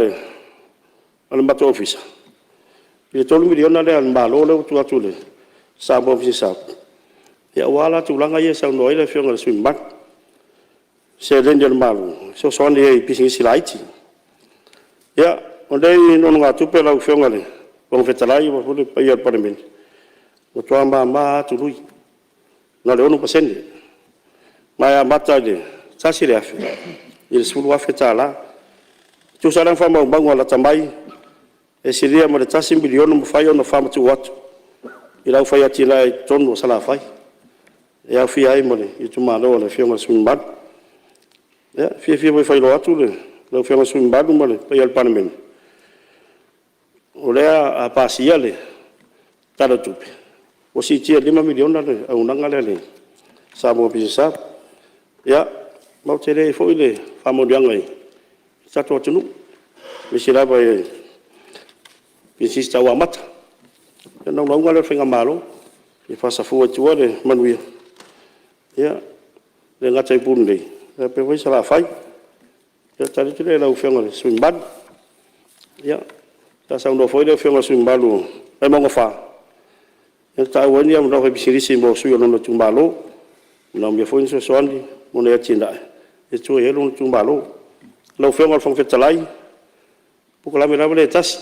le matou ofisa i le $3 miliona lea a le Malo lea ua tuu atu i le Samoa Business Hub, aua la tulaga ia e saunoa ai le Afioga i le sui usufono mamalu, i seleni a le Malo e fesoasoani ai i pisinisi laiti. Ia, o nei nonogatupe lau Afioga i le Fofoga Fetalai faapea foi le paia o le Palemene, ua matua mama lava tului, na o le 6%, ma e amata i le $1,000 i le $10,000. E tusa la ma faamaumauga lata mai, e silia ma le $1 miliona ua mafai ona faamatuu atu i le au fai atinae i totonu o Salafai, e aofia ai ma le itumalo o le Afioga i le sui usufono mamalu. Ia, e fiafia foi e faailoa atu lau Afioga i le sui usufono mamalu ma le paia o le Palemene, o lea a pasia le Tala o le Tupe, ua siitia i le $5 miliona le auaunaga lea a le Samoa Business Hub. Ia, ma ua tele ai foi le faamanuiaga i le tatou atunuu, aemaise lava i pisinisi tau amata. Ia o le naunauga lea o le faigamalo, ia faasafua i tua le manuia, e le gata i Upolu nei, ae faapea foi Salafai. Ia o le tali atu lea i lau Afioga i le sui usufono mamalu. Ia, sa saunoa foi le Afioga i le sui usufono mamalu mo Vaimauga 4, na taua ai ni avanoa faipisinisi mo sui usufono o lona itumalo, e manaomia foi ni fesoasoani mo ni atinae e tua i ai lona itumalo. Lau Afioga i le Fofoga Fetalai, o le polokalame lava lea e tasi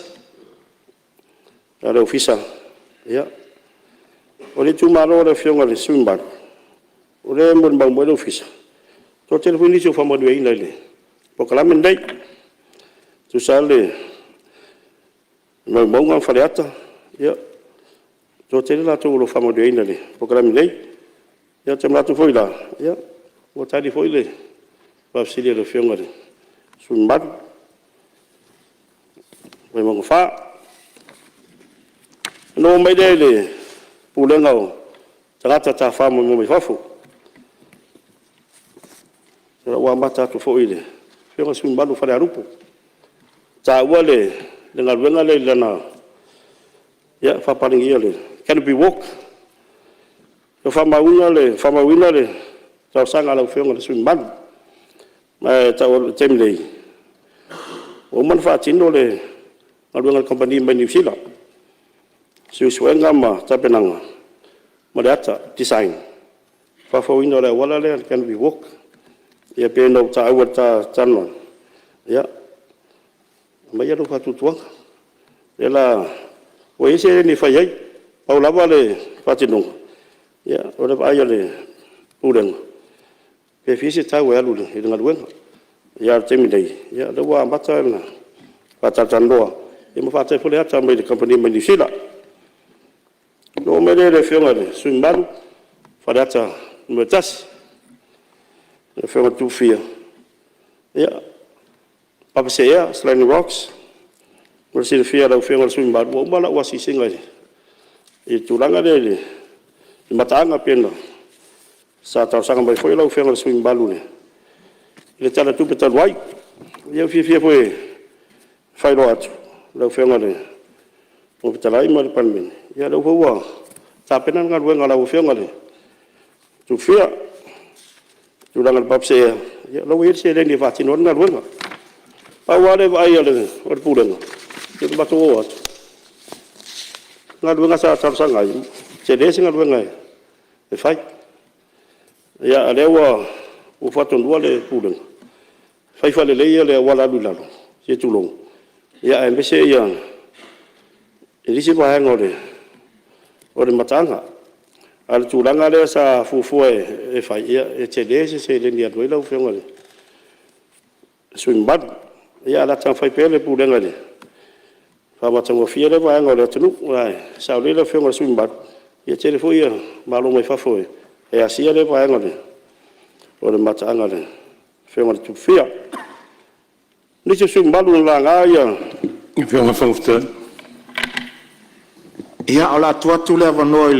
a le Ofisa. Ia, o le itumalo o le Afioga i le sui usufono mamalu, o lea e molimau mai le Ofisa, e toatele foi nisi ua faamanuiaina i le polokalame lenei. E tusa lava le Vaimauga ma Faleata, ia, e toatele i latou o lo o faamanuiaina i le polokalame nei. Ia ou te manatu foi la, ua tali foi le faafesili a le Afioga i le sui usufono mamalu mo Vaimauga 4. Ona ou oo mai lea i le Pulega o Tagata Tafafao Maimoa mai Fafo. O lea ua amata atu foi i le Afioga i le sui usufono mamalu mo Falealupo, na taua le galuega lea i lana faapapalegia o le canopy walk. Ua faamauina le talosaga a lau Afioga i le sui usufono mamalu, ma e tau atu i le taimi nei, ua uma ona faatino le galuega a le kamupani mai Niu Sila, suesuega ma tapenaga ma le ata, design, faafouina o le auala lea le canopy walk. Ia pei ona ou taua i le ta talanoaga, ia aumaia lou faatuatuaga, o lea o le a… Ua i ai seleni e fai ai, pau lava le faatinoga, o le vaai a le Pulega pe fia se tau e alu i le galuega. A o le taimi nei, o lea ua amata ona faatalatalanoa ma faatali foi le ata mai le kamupani mai Niu Sila. Ona ou oo mai lea i le Afioga i le sui usufono mamalu mo Faleata 1, lau Afioga Tuifia, ia, Papaseea Sliding Rocks. Mo le silafia e lau Afioga i le sui usufono mamalu, ua uma lau asiasiga i le tulaga lea i le mataaga pei sa talosaga mai foi lau Afioga i le sui usufono mamalu i le Tala o le Tupe talu ai. Ia ua fiafia foi e faailoa atu i lau Afioga i le Fofoga Fetalai ma le Palemene, ia o lea foi ua tapena le galuega a lau Afioga i le Tufia. I le tulaga i le Papaseea, ia o la e ua i ai le seleni e faatino ai le galuega. Pau lava le vaai a le Pulega ina ua matou o atu, o galuega sa talosaga ai, e tele se galuega e fai. A o lea ua faatonuina le Pulega, fai faaleleia le auala alu i lalo, se i tulou, aemaise isi vaega o le mataaga. A o le tulaga lea sa fuafua e fai, ia e tele se seleni e alu ai lau Afioga i le sui usufono mamalu. Ia ae o le a taumafai pea le Pulega e faamatagofie lea vaega o le atunuu. Aua e sao lelei lau Afioga i le sui usufono mamalu, ia e tele foi malo mai fafo e asia lea vaega o le mataaga a le Afioga i le Tupufia. O nisi o sui usufono mamalu na laga Ia, o le a tuu atu le avanoa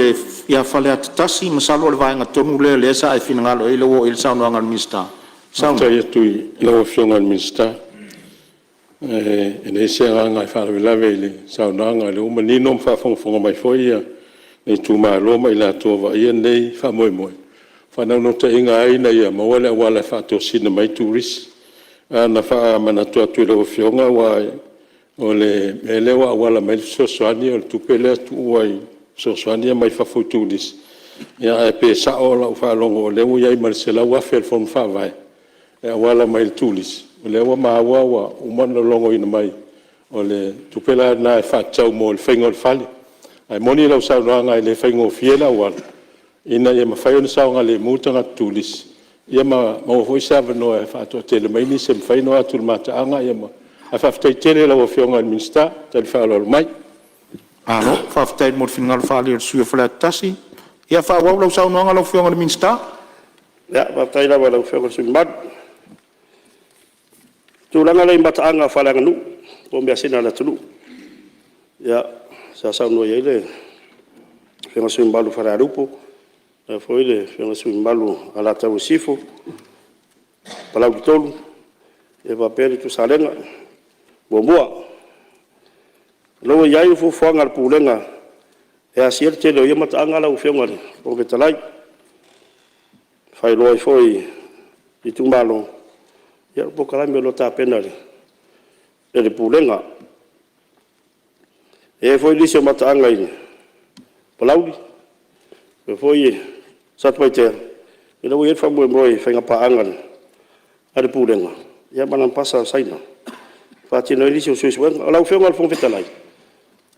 ia Faleata 1, masalo o le vaega tonu lea o lea sa e finagalo i ai, lea ua oo i ai le saunoaga a le Minisita. Saunoa. Faafetai atu i lau Afioga i le Minisita. E leai se agaga e faalavelave i le saunoaga, o lea ua manino ma faafogafoga mai foi le itumalo ma i latou o vaaia lenei faamoemoe. O le faanaunautaiga lava ina ia maua le auala e faatosina mai ai turisi. Ae na ona faamanatu atu i lau Afioga aua o le mea lea ua auala mai ai le fesoasoani o le tupe lea e tuua i fesoasoani ia mai fafo i turisi, ae pe sao lau faalogo o lea ua i ai ma le $100,000 a le Fono Faavae e auala mai i le turisi? O lea ua maua ua uma ona logoina mai O le tupe la lena e faatatau mo le faiga o le fale. Ae moni lau saunoaga e le faigofie le auala ina ia mafai ona saogalemu tagata turisi, ia ma maua foi se avanoa e faatoatele mai nisi e mafai ona o atu i le mataaga. Ae faafetai tele i lau Afioga i le Minisita le tali faaaloalo mai. Malo faafetai mo le finagalo faaalia o le sui usufono mo Faleata 1. Ia faaauau lau saunoaga lau Afioga i le Minisita. Faafetai lava i lau Afioga i le sui usufono mamalu. O le tulaga lea i mataaga faaleaganuu po o measina a le atunuu, sa saunoa i ai le Afioga i le sui usufono mamalu o Falealupo, faapea foi le Afioga i le sui usufono mamalu mo Alataua Sisifo, Palauli 3, faapea le Itu Salega 1. O lo o ua i ai fuafuaga a le Pulega e asia le tele o ia mataaga lau Afioga i le Fofoga Fetalai. E faailoa ai foi i itumalo le polokalame o lo o tapena e le Pulega. E i ai foi nisi o mataaga i Palauli faapea foi Satupaitea, o lea ua i ai le faamoemoe i faiga paaga a le Pulega ma le Ambasa a Saina e faatino ai nisi o suesuega. Lau Afioga i le Fofoga Fetalai,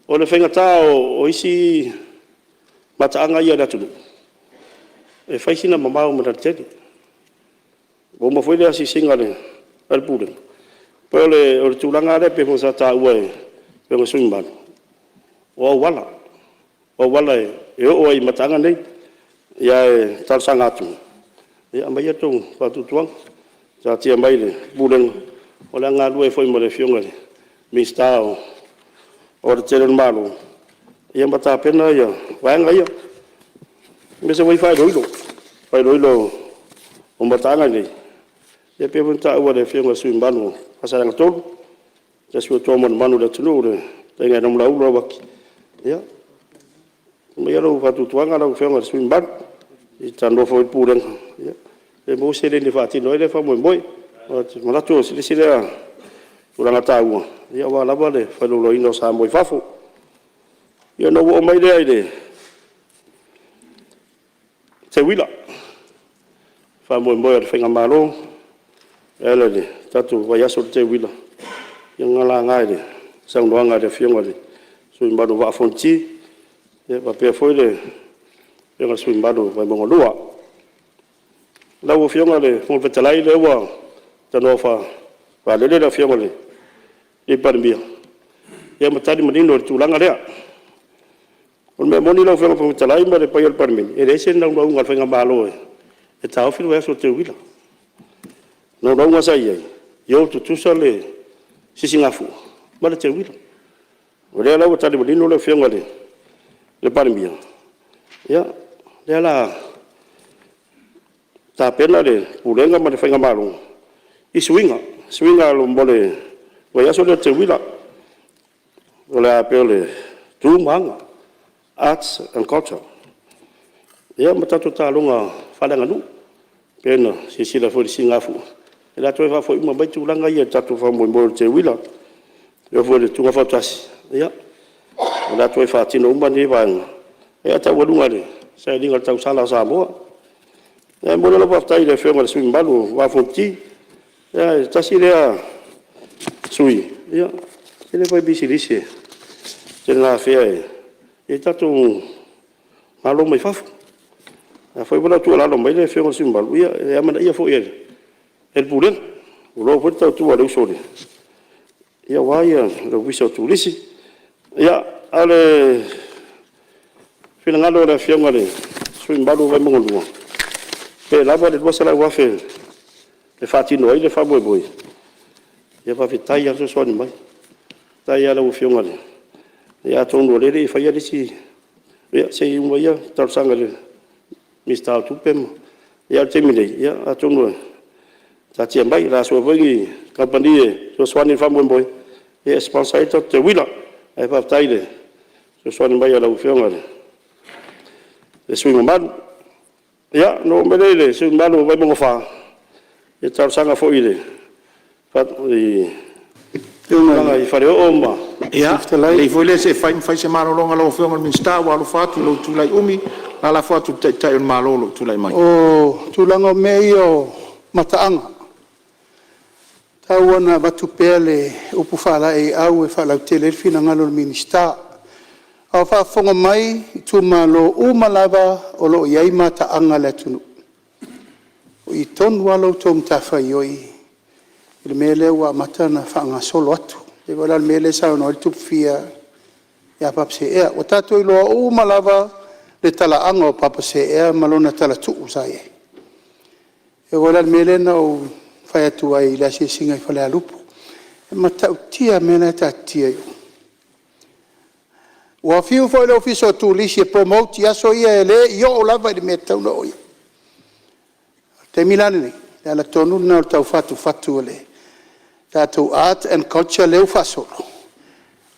o le faigata o isi mataaga ia a le atunuu, e fai sina mamao ma le alatele. Ua uma foi le asiasiga a le Pulega, e pei o le tulaga lava lea pei foi sa taua e le Afioga i le sui usufono mamalu, o auala, o auala e oo ai i mataaga nei. Ae talosaga atu, ia aumai a outou faatuatuaga, taatia mai i le Pulega o le a galulue ai foi ma le Afioga i le Minisita o Aualatele a le Malo ma tapena vaega ia, aemaise foi faailoilo, faailoilo o mataaga nei, e pei foi ona taua e le Afioga i le sui usufono mamalu mo Faasaleleaga 3, se tasi foi o toa manumanu i le atunuu le fetalaiga ia Namulauulu Lauaki, ia aumaia lou faatuatuaga lau Afioga i le sui usufono mamalu, se i talanoa foi le Pulega pe maua se seleni e faatino ai lea faamoemoe. Ou te manatu o le isi lea tulaga taua aua lava le faailoiloaina o Samoa i fafo. Ia ona ou oo mai lea i le teuila, faamoemoe o le faigamalo e ala i le tatou vaiaso o le teuila, ia na laga i le saunoaga a le Afioga i le sui usufono mamalu o le Vaa o Fonoti faapea foi le Afioga i le sui usufono mamalu o Vaimauga 2. Lau Afioga i le Fofoga Fetalai, o lea ua tanoa faalele le Afioga i le Palemia ma tali manino i le tulaga lea. O le mea moni lau Afioga i le Fofoga Fetalai ma le paia o le Palemene, e leai se naunauga o le faigamalo e taofi le vaiaso o le teuila. O le naunauga sa i ai, ia o tutusa le sisigafua ma le teuila. O lea la ua tali manino le Afioga i le Palemia, ia, o lea o le a tapena le Pulega ma le faigamalo i suiga, suiga mo le vaiaso lea o le teuila. O le a pei o le tu ma aga, arts and culture, ia ma tatou taaloga faaleaganuu. Pei ona silasila foi i le sisigafua, o le a toe faafoi uma mai tulaga ia i le tatou faamoemoe o le teuila. E oo foi i le tuuga fautasi, ia, o le a toe faatino uma nei vaega, ae taualuga i le sailiga o le tausala a Samoa. E momoli lau faafetai i le Afioga i le sui usufono mamalu mo le Vaa o Fonoti. E tasi lea sui usufono e tele fai pisinisi e tele ina afea e tatou malo mai fafo. A fai ua tuualalo mai le Afioga i le sui usufono mamalu, ia e amanaia foi e le Pulega, ua iloa foi le tautua a le uso aua le Ofisa o Turisi. Ia, a o le finagalo o le Afioga i le sui usufono mamalu mo Vaimauga 2, pe lava le $200,000 e faatino ai le faamoemoe, ia faafetai lava le fesoasoani mai. Faafetai lava i lau Afioga. Ia atonu o lea e le i faia le isi... Ia se i uma ia talosaga i le Minisita o Tupe ma... a o le taimi nei, ia atonu e taatia mai, o le a sue foi ni kamupani e fesoasoani i le faamoemoe e sponsor ai le tatou teuila. Ae faafetai i le fesoasoani mai a lau Afioga i le sui usufono mamalu. Ia, ona oo mai lea i le sui usufono mamalu mo Vaimauga 4, i le talosaga foi i le tulaga i faleoo ma... Ia, lelei foi lea se i fai ma fai se malologa a lau Afioga i le Minisita, ua alofa atu i lou tulai umi, o le a lafo atu i le Taitai o le Malo o lo o tulai mai. O tulaga o mea ia o mataaga. Tau lava ina avatu pea le upu faalaeiau e faalautele ai le finagalo o le Minisita. A o faafofoga mai itumalo uma lava o lo o i ai mataaga a le atunuu, o i tonu lava la outou matafaioi i le mea lea ua amata ona faagasolo atu. E pei foi la o le mea lea e saunoa ai le Tupufia ia Papaseea. Ua tatou iloa uma lava le talaaga o Papaseea ma lona talatuu sa i ai. E oo foi la i le mea lea na ou fai atu ai i le asiasiga i Falealupo, e matautia le mea la e taatitia i o. Ua fiu foi le Ofisa o Turisi e promote i aso ia, e le i oo lava i le mea e tatau ona oo i ai. O le taimi la lenei, o le ala tonu lena o le tau fatufatu o le tatou Arts and Culture lea ua faasolo,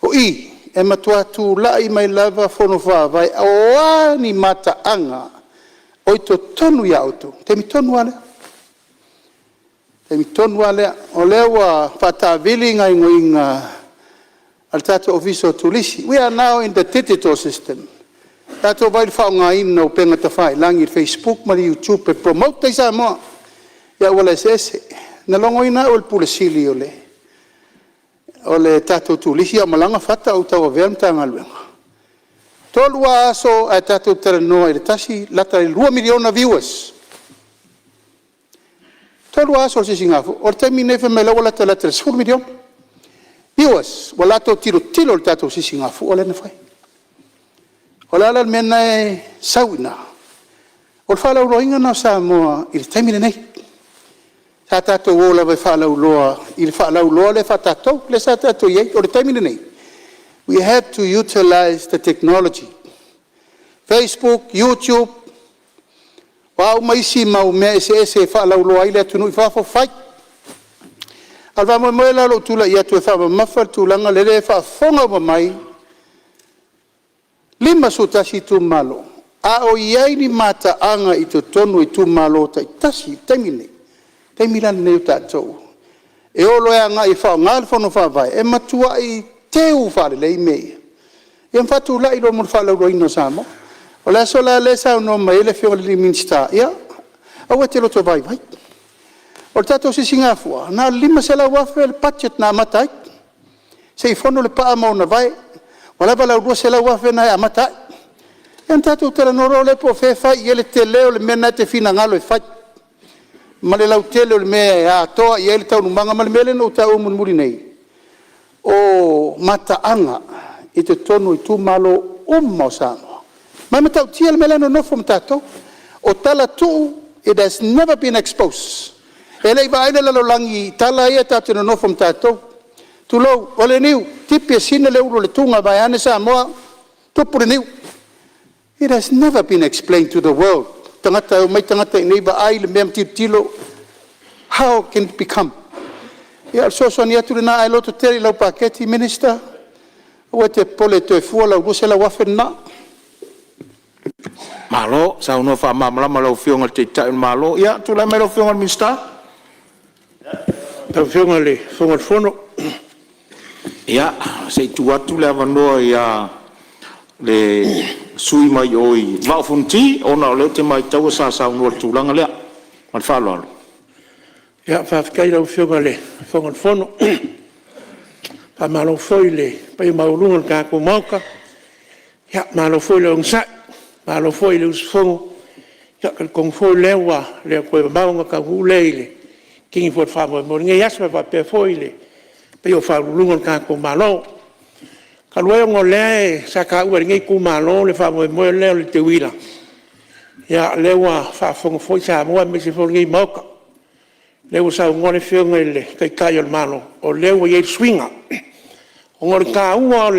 o i e matua tulai mai lava fono faavae o a ni mataaga o i totonu ia outou, o le taimi tonu lava lea. O le taimi tonu lava lea. O lea ua faataavili gaoioiga a le tatou Ofisa o Turisi. We are now in the digital system. Tatou vaai i le faaaogaina o upega tafailagi o le facebook ma le youtube e promote ai Samoa i auala eseese. Na logoina au e le Ofisa Sili o le tatou Turisi a o malaga fata a o ou tauavea le Matagaluega, e 3 lava aso ae tatou talanoa i le tasi lata i le 2 miliona viewers. E 3 lava aso o le Sisigafua. O le taimi lenei fai mai o la e ua latalata i le 10 miliona viewers ua latou tilotilo i le tatou Sisigafua lea na fai. O le a la le mea lena e sau i ina? O le faalauiloaina lena o Samoa i le taimi lenei. Sa tatou o lava e faalauiloa i le faalauiloa lea faatatou lea sa tatou i ai. O le taimi lenei, we have to utilize the technology, facebook, youtube, o a uma isi mau mea eseese e faalauiloa ai le atunuu i fafo, fai. A o le faamoemoe la o lou tulai atu e faamamafa le tulaga lea, o lea e faafofoga uma mai 51 itumalo, a o i ai ni mataaga i totonu o itumalo taitasi i le taimi lenei, o le taimi la lenei o tatou e o loa agai e faaaoga le fono faavae e matuai teu faalelei mea ia, ia ma faatulai loa mo le faalauiloaina o Samoa. O le aso la lea e saunoa mai ai le Afioga i le Minisita, ia, aua e te lotovaivai. O le tatou Sisigafua, na o le $500,000 le budget na amata ai, se i fono le paa ma ona vae, ua lava lau $200,000 lena e amata ai. Ia ona tatou talanoa loa lea po o fea e fai i ai le tele o le mea lena e te finagalo e fai ma le lautele o le mea e atoa i ai le taualumaga ma le mea lea na ou taua mulimuli nei, o mataaga i totonu o itumalo uma o Samoa. Ma e matautia le mea la e nonofo ma tatou. O tala tuu, it has never been exposed. E le i vaai le lalolagi i tala ia tatou te nonofo ma tatou, tulou, o le niu, tipi e Sina le ulu o le tuga vaeane Samoa, tupu le niu. It has never been explained to the world, tagata e omai tagata iinei vaai le mea ma tilotilo, how can it become? Ia o le fesoasoani atu lena, ae lototele i lau paketi Minister, aua e te popole e toe fua lau $200,000 lena. Malo saunoa faamalamalama i lau Afioga i le Taitai o le Malo. Ia, tulai mai lau Afioga i le Minisita. Lau Afioga i le Fofoga o le Fono. Ia, se i tuu atu le avanoa i le sui usufono mai le Vaa o Fonoti, ona o lea ou te matauina sa saunoa i le tulaga lea. Ma le faaaloalo. Ia, faafetai i lau Afioga i le Fofoga o le Fono. Faamalo foi i le paia maualuga o le tatou Maota, malo foi le onosai, malo foi le usufono. E talitonu foi o lea ua le o toe mamao ona taunuu lea i le fini foi o le faamoemoe o lenei aso, e faapea foi le paia o Ofisa Sili o Pulega o le tatou Malo. Talu ai ona o lea sa taua e lenei itumalo le faamoemoe lea o le teuila, o lea ua faafofoga foi Samoa aemaise foi o lenei Maota, o lea ua saunoa le Afioga i le Taitai o le Malo, o lea ua i ai le suiga. Ona o le taua o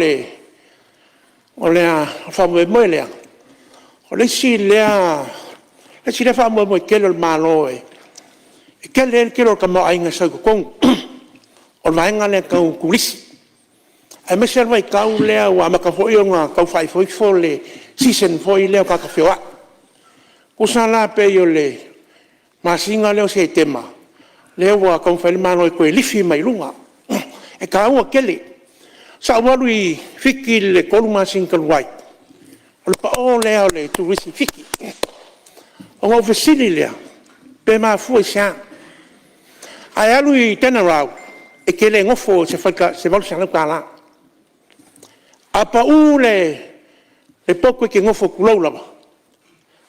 le faamoemoe lea, o le isi lea faamoemoe tele o le Malo e tele ai le tele o le tamaoaiga e sau i totonu, o le vaega lea tau turisi. Aemaise lava le vaitau lea ua amata foi ona tau faaifoifo le season foi lea o tagata feoai. Tusa la pe o le masina lea o Setema, lea ua taumafai ai le Malo e toe lifi mai i luga. E taua tele. Sa ou alu i Fiti i le 3 masina talu ai, o le pao lea o le turisi i Fiti. Ona ou fesili lea, pe mafua i se a? A e alu i Denarau, e te le nofo i se $800. A pau le potu e te nofo tulou lava,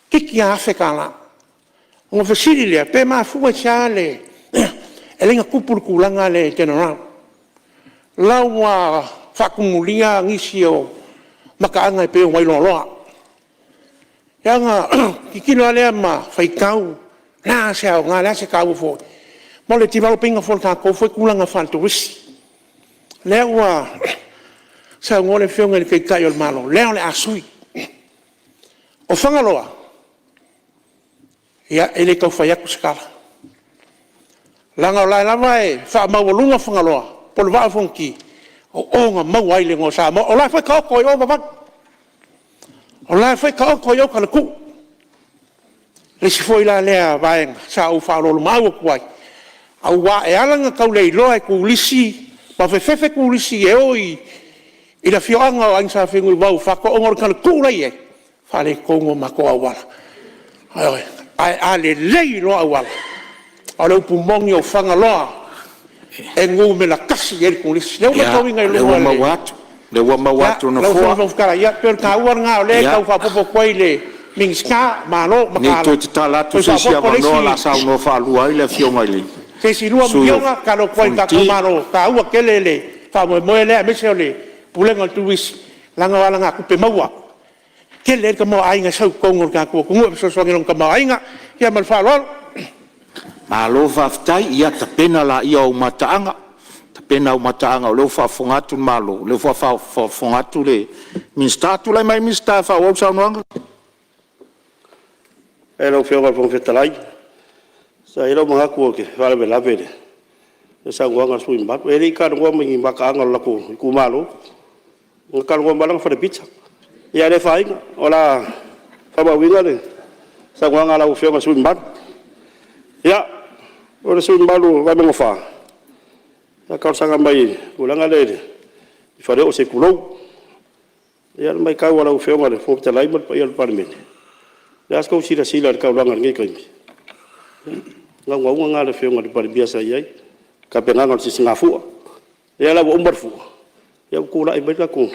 toeitiiti lava $1000. Ona fesili lea, pe mafua i se a e ala ai ona tupu le tulaga lea i Denarau. O la ua faatumulia nisi o mataaga e pei o Wailoaloa. Ia ona tilotilo lava lea ma faitau, o le a se aoga o le a se taua foi mo le develop ina foi o le tatou tulaga faale-turisi. O lea ua saunoa le Afioga i le Taitai o le Malo, o lea o le a sui. O Fagaloa, ia e le tau fai atu se tala, leaga o la e lava e faamaualuga Fagaloa po o le Vaa o Fonoti, o o na maua ai le igoa o Samoa. O la foi e taoto ai i o vavau, o la foi e taoto ai i o talatuu. O le isi foi la lea vaega sa ou faaoloolomaau atu ai, aua e ala ona tau leiloa e turisi ma fefefe turisi e o i le afioaga o Aiga Sa Fenunuivao i Uafato ona o le talatuu la e i ai, e faaletonu o matou auala. Ioe. Ae a lelei loa auala, o le upu moni o Fagaloa e numera 1 i ai le turisi. O lea ua matauina i luga o le... Ia, o lea ua maua atu e le Nofoa. Lau Afioga i le Fofoga Fetalai, ia pei o le taua lena o lea e tau faaopoopo atu ai i le Minisita, malo Ne i mataala, toe tatala atu toe se isi faaopoopo le avanoa o le a isi saunoa faalua ai le Afioga i le se isi $2 sui usufono o miliona. E tatalo atu ai i le tatou Fonoti. Malo, e taua tele le faamoemoe lea aemaise o le Pulega o le Turisi, leaga o alagatupe maua e tele ai le tamaoaiga e sau i totonu o le tatou atunuu e fesoasoani i lona tamaoaiga. Ia ma le faaaloalo. Malo faafetai. Ia tapena laia o au mataaga, tapena au mataaga o lea ua faafofoga atu le Malo, o lea foi ua faafofoga atu le Minisita. Tulai mai le Minisita e faaauau le saunoaga. Faafetai i lau Afioga i le Fofoga Fetalai. Sa i ai lou manatu ou te faalavelave i le saunoaga a le sui usufono mamalu. E le i talanoa mai i ni mataaga o le latou itumalo, na talanoa mai lava lana falepizza. Ae le afaina, o le a faamauina le saunoaga a lau Afioga i le sui usufono mamalu. Ia, o le sui usufono mamalu mo Vaimauga 4, na talosaga mai i le tulaga lea i le faleoo se i tulou. Ia o le matau a lau Afioga i le Fofoga Fetalai ma le paia o le Palemene, o le a se tou silasila i le taulaga i lenei taimi? O le naunautaiga lena o le Afioga i le Palemia sa i ai, tapenaga o le sisigafua. O lea la ua uma le fua, ua tulai mai le tatou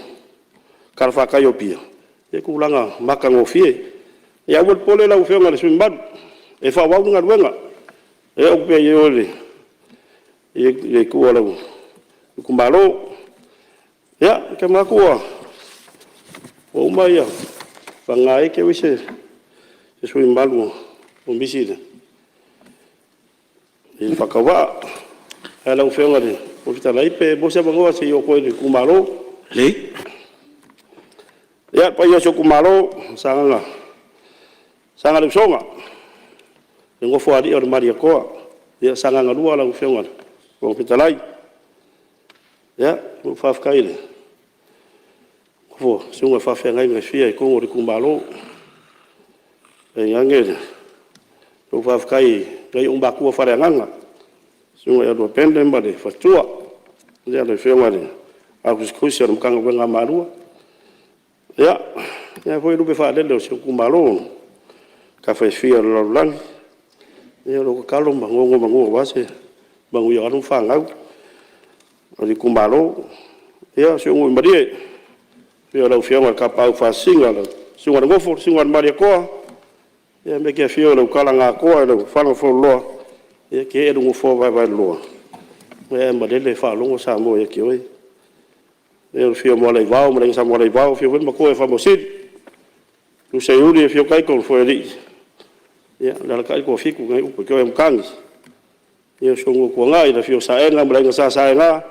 talafatai o Apia i tulaga matagofie. Ia aua le popole lau Afioga i le sui usufono mamalu, e faaauau le galuega, e oo atu pea i o i le itu o lou itumalo. Ia, ou te manatu ua uma ia, vagana ai te i ua i ai se sui usufono mamalu ua misi i le faatauvaa. Ae lau Afioga i le Fofoga Fetalai pe maua se avanoa se i ou oo atu ai i le itumalo. Lelei. Ia, le paia o si ou itumalo o Sagaga le Usoga, le Nofoalii o le Malietoa, Sagaga 2 lau Afioga i le Fofoga Fetalai. Ia, faafetai i le susuga i faafeagaiga e fia i totonu o le itumalo, tainane le faafetai i nai ou matua faaleagaga, le Susuga ia Loapene ma le faletua, le Afioga i le Au Tusitusi a le Matagaluega a Malua. Ia, faapena foi lupe faalele o si ou itumalo i tafa e fia o le lalolagi, ia o lau tatalo ma nonomanu aua se manuia o alo ma fanau o le itumalo. Ia, si ou nuu i Malie, i le afio o lau Afioga i le Tapaau Faasisina lau Susuga i le Nofo, susuga i le Malietoa, ae te afio lau Talamatoa i lau fale Fualoa, ia e te ee lou nofoa vaevaeloloa, ae malele faalogo Samoa ia te oe. Le afio o Mualaivao ma le Aiga Sa Mualaivao, afio foi le Matua ia Faamausili, afio Seiuli afio Taito ma Foealii, alaalatai le Toafitu na upu ia te oe o Matagi. Ia si ou nuu o Tuanai le afio o Saega ma le Aiga Sa Saega,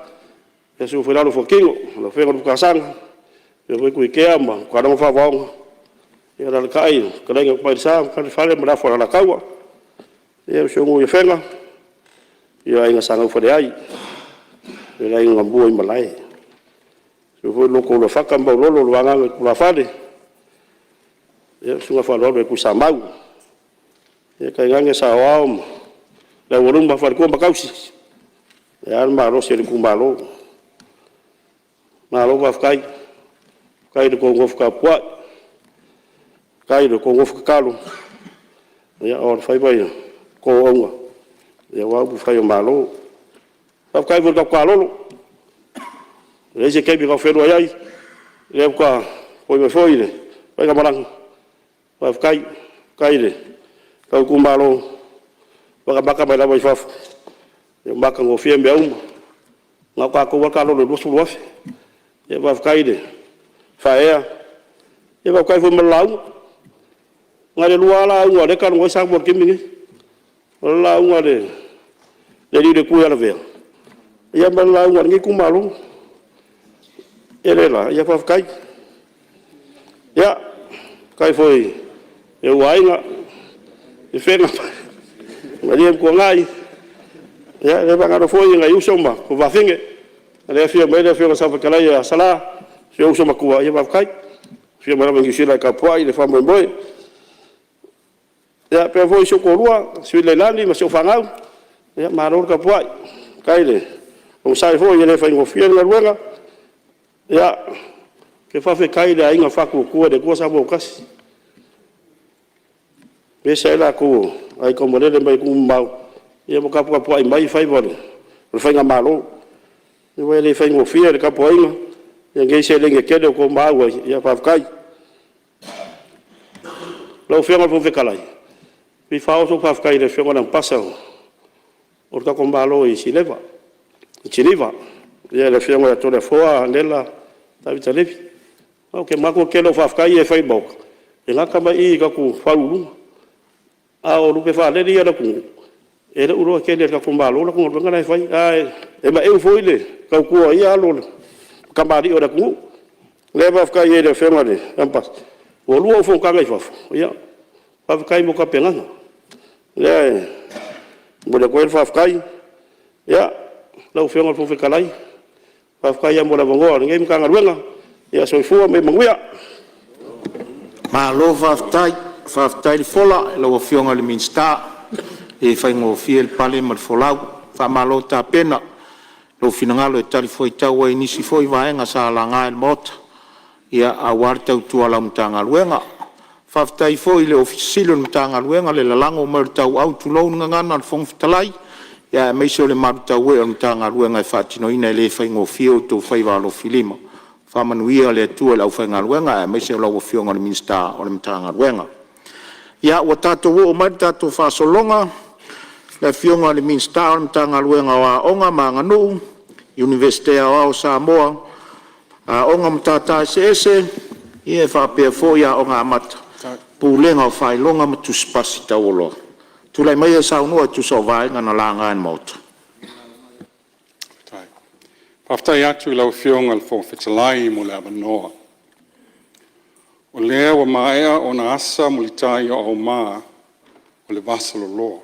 susu foi la oulua Fuatino, lau Afioga Lutasana, afio foi Tuitea ma Taulaga Faavaoga, alaalatai le fetalaiga ia Tupaiaisa ma le afu a Alataua. Ia si ou nuu i Afega, afio le Aiga Sa Naufaleai, le Aiga na muaimalae. Afio foi le Lotoulafata ma Maulolo le vagana i tulafale, le susuga Faaulualu ia Tuisamau, tainane saoao ma le aualuma, faletua ma tausi, ae a le malosi o le itumalo. Malo faafetai, faafetai i la outou nofo tapuai, faafetai i la outou nofo tatalo, a o le faiva ia o la outou auauna aua upufai o Malo. Faafetai foi i le tatou taalolo, e leai se taimi tatou te feiloai ai, o lea faatoa foi mai foi le faigamalaga, faafetai. Faafetai i le tou itumalo e matamata mai lava i fafo, ua matagofie mea uma. Na o tatou lava taalolo e $20,000. Ia faafetai le faaeaea, faafetai foi mo le lauga. Na o le lua lava lauga o lea e talanoa ai Samoa i le taimi lenei, o le lauga a le alii o le Itu ia Lavea ma le lauga a lenei itumalo. O le mea lea, ia faafetai. Faafetai foi i ou aiga, Lefega ma Malie ma Tuanai, e le faagaloina foi nai uso ma tuafafine, o lea e afio mai ai le Afioga i le Saofetalai ia Sala, si ou uso matua, ia faafetai. Afio mai lava i Niu Sila e tapuai le faamoemoe. Ia faapea foi si ou toalua, Sweet Leilani ma si au fanau, malo le tapuai, faafetai le onosai foi, e le faigofie le galuega. Ou te faafetai i le Aiga Faatuatua i le Atua Samoa ua Tasi, e ese ai latou o aiga taumalele mai atunuu mamao ma taputapuai mai faiva o le faigamalo. Aua e le faigofie le tapuaiga i lenei seleni e tele ua outou maau ai, ia faafetai. Lau Afioga i le Fofoga Fetalai, e fia faaoo sau faafetai i le Afioga i le Amepasa o le tatou Malo i Geniva, le Afioga ia Toleafoa Lela Tavita Levi. Ou te manatu o le tele o faafetai ia e fai i le Maota, e gata mai i i tatou Ofisa Sili o Pulega, a o lupe faalele ia o le atunuu, e le o iloa tele e le tatou Malo le latou galuega la e fai, ae maeu foi le tautua a ia alo o tamalii o le atunuu. O lea e faafetai ai i le Afioga i le Amepasa, ua 2 au fonotaga i fafo, ia faafetai mo tapenaga. O lea e momoli atu ai le faafetai. Ia, lau Afioga i le Fofoga Fetalai, faafetai lava mo le avanoa o lenei Matagaluega. Ia soifua ma ia manuia. Malo faafetai, faafetai le fola i lau Afioga i le Minisita, e le faigofie le pale ma le folau. Faamalo tapena i lou finagalo e talifuaitau ai i nisi foi vaega sa laga e le Maota aua le tautua a lau Matagaluega. Faafetai foi i le Ofisa Sili o Pulega o le Matagaluega le lalago mai o le tauau, tulou le gagana a le Fofoga Fetalai, aemaise o le malutauee o le Matagaluega e faatinoina. E le faigofie o outou faiva alofilima. Faamanuia le Atua i le aufaigaluega aemaise o lau Afioga i le Minisita o le Matagaluega. Ia, ua tatou oo mai le tatou faasologa i le Afioga i le Minisita o le Matagaluega o Aoga ma Aganuu, Iunivesite Aoao o Samoa, Aoga Matata Eseese, ia e faapea foi Aoga Amata, Pulega o Faailoga ma Tusi Pasi Taualoa. Tulai maia e saunoa e tusa o vaega na laga e le Maota. Faafetai atu i lau Afioga i le Fofoga Fetalai mo le avanoa. O lea ua maea ona asa mulitai o auma o le vasaloloa,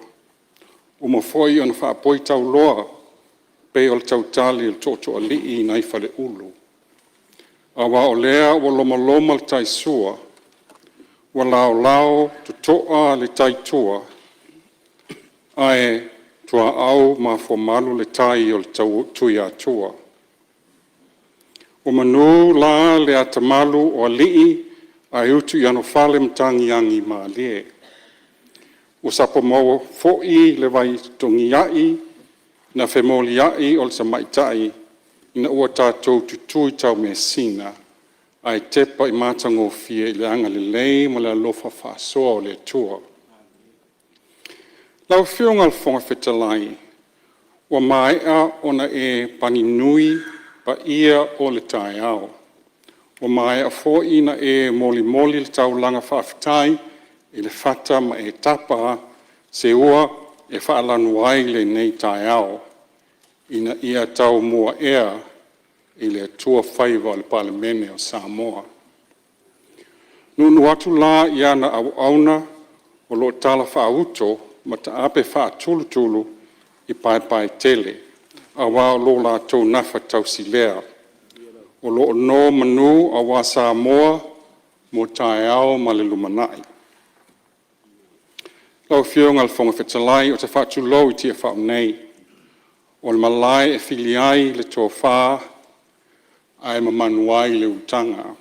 ua uma foi ona faapoi tauloa pei o le tautali a le Tootooalii nai Faleulu, aua o lea ua lomaloma le taisua, ua laolao totoa le taitua ae tuaau mafuamalu le tai o le Tuiatua. Ua manu la le atamalu o alii ae utu i anofale matagi agimalie. Ua sapomaua foi le vai togiai na femoliai o le tamaitai ina ua tatou tutui taumeasina ae tepa i matagofie le agalelei ma le alofa faasoa o le Atua. Lau Afioga i le Fofoga Fetalai, ua maea ona e paninui paia o le taeao, ua maea foi ona e molimoli le taulaga faafetai i le fata ma e tapa seua e faalanu ai lenei taeao ina ia taumuaea i le Atua faiva o le Palemene o Samoa. Nuunuu atu la i ana auauna o lo o talafaauto ma taape faatulutulu i paepaetele aua o lo latou gafatausi lea, o lo o nonomanu aua Samoa mo taeao ma le lumanai. Lau Afioga i le Fofoga Fetalai, ou te faatulou i Tiafau nei, o le malae e fili ai le tofa ae mamanu ai le utaga.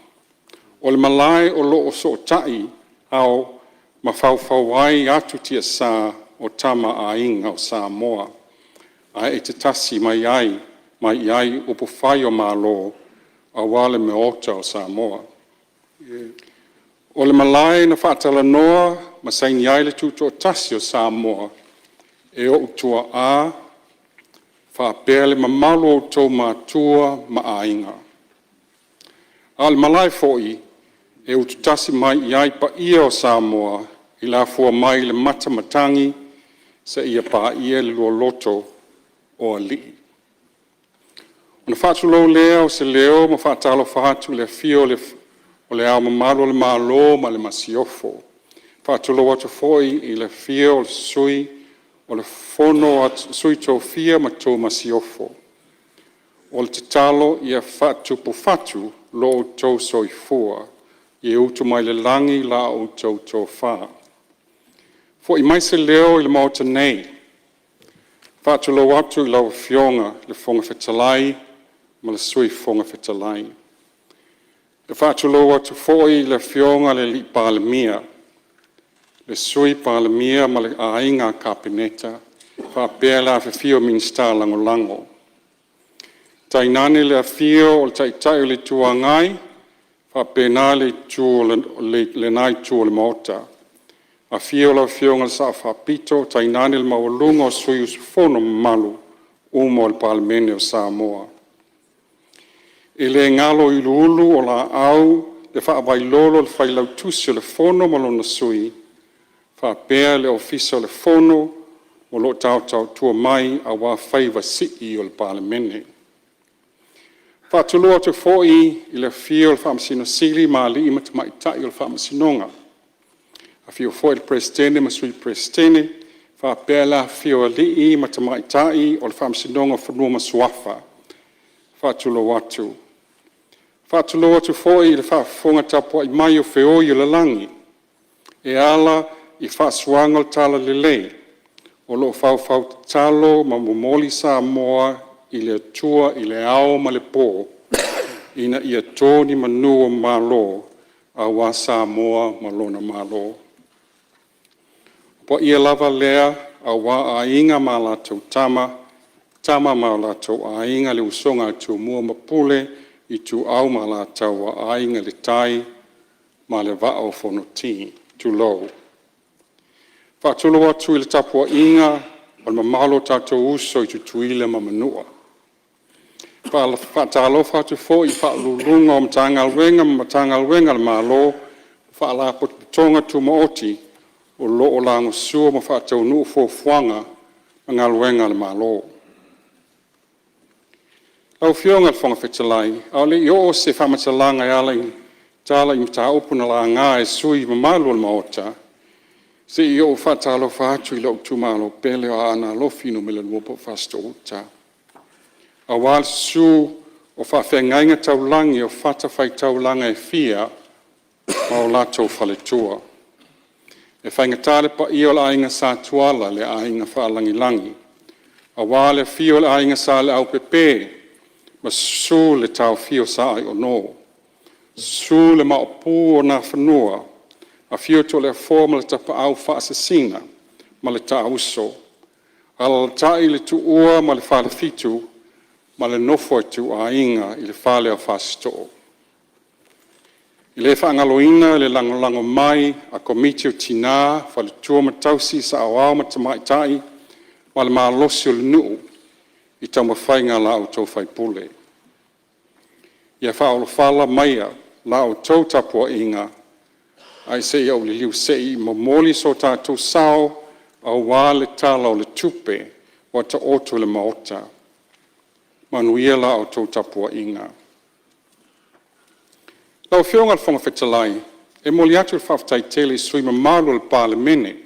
O le malae o lo o sootai ao ma faufau ai atu tiasa. o Tama a Aiga o Samoa, ae e te tasi mai i ai upufai o Malo aua le Maota o Samoa. O le Malae na faatalanoa ma saini ai le Tutoatasi o Samoa, e o'u tuaa faapea le mamalu o outou matua ma aiga. A o le Malae foi e ututasi mai i ai paia o Samoa i le afua mai le matamatagi seia paia le lualoto o alii. Ona faatulou lea o se leo ma faatalofa atu i le afio o Le Ao Mamalu o le Malo ma le Masiofo. E faatulou atu foi i le afio o le Sui o le Fono a Sui Tofia ma le tou Masiofo. O le tatalo ia faatupu fatu lo outou soifua, ia utu mai le lagi la outou tofa. Foi mai se leo i le Maota nei, e faatulou atu i lau Afioga i le Fofoga Fetalai ma le Sui Fofoga Fetalai. E faatulou atu foi i le Afioga i le Palemia, le Sui Palemia ma le Aiga Kapeneta, faapea le afifio o Minisita Lagolago, tainane le afio o le Taitai o le Itu Agai faapena lena Itu o le Maota. Afio lau Afioga i le Sao Faapito, tainane le maualuga o sui usufono mamalu uma o le Palemene o Samoa. E le galo i uluulu o laau le faavailolo o le Failautusi o le Fono ma lona Sui faapea le Ofisa o le Fono o lo o taotaotua mai aua faiva sii o le Palemene. E faatulou atu foi i le afio o le Faamasino Sili ma alii ma tamaitai o le Faamasinoga, afio foi le Peresetene ma le Sui Peresetene faapea le afifio o alii ma tamaitai o le Faamasinoga o Fanua ma Suafa. E faatulou atu. E faatulou atu foi i le faafofoga tapuai mai o feoi o le lagi e ala i faasuaga o le talalelei o lo o faufautatalo ma momoli Samoa i le Atua i le ao ma le po ina ia to ni manu o malo aua Samoa ma lona Malo. O paia lava lea aua Aiga ma latou Tama, Tama ma o latou Aiga, le usoga a Tumua ma Pule, Ituau ma Alataua, Aiga i le Tai ma le Vaa o Fonoti, tulou. E faatulou atu i le tapuaiga a le mamalu o tatou uso i Tutuila ma Manua. E faatalofa atu foi i Ofisa Sili o Pulega o Matagaluega ma Matagaluega a le Malo, Faalapotopotoga Tumaoti o lo o lagolagosua ma faataunuu fuafuaga ma galuega a le Malo. Lau Afioga i le Fofoga Fetalai, a o le i oo se faamatalaga e ala i tala i mataupu na laga e sui usufono mamalu o le Maota, se i ou faatalofa atu i lou itumalo pele o Aana Alofi Nu.2 po o Fasitoouta, aua le susu o faafeagaiga taulagi o fatafaitaulaga e fia ma o latou faletua. E faigata le paia o le Aiga Sa Tuala, le Aiga Faalagilagi, aua le afio o le Aiga Sa Leaupepe ma susu le Taofia o Sa Aiono, susu le Maopu o Nafanua, afio Toleafoa ma le Tapaau Faasisina ma le Taauso, alaalatai le Tuua ma le Falefitu ma le nofo a ituaiga i le fale o Fasitoo. E le faagaloina le lagolago mai a Komiti o Tina, Faletua ma Tausi, Saoao ma Tamaitai ma le malosi o le nuu i taumafaiga a la outou sui usufono. Ia faaulufala maia la outou tapuaiga ae se i ou liliu se i momoli so tatou sao aua le Tala o le Tupe ua taoto i le Maota. Manuia la outou tapuaiga. Lau Afioga i le Fofoga Fetalai, e momoli atu le faafetai tele i sui usufono mamalu o le Palemene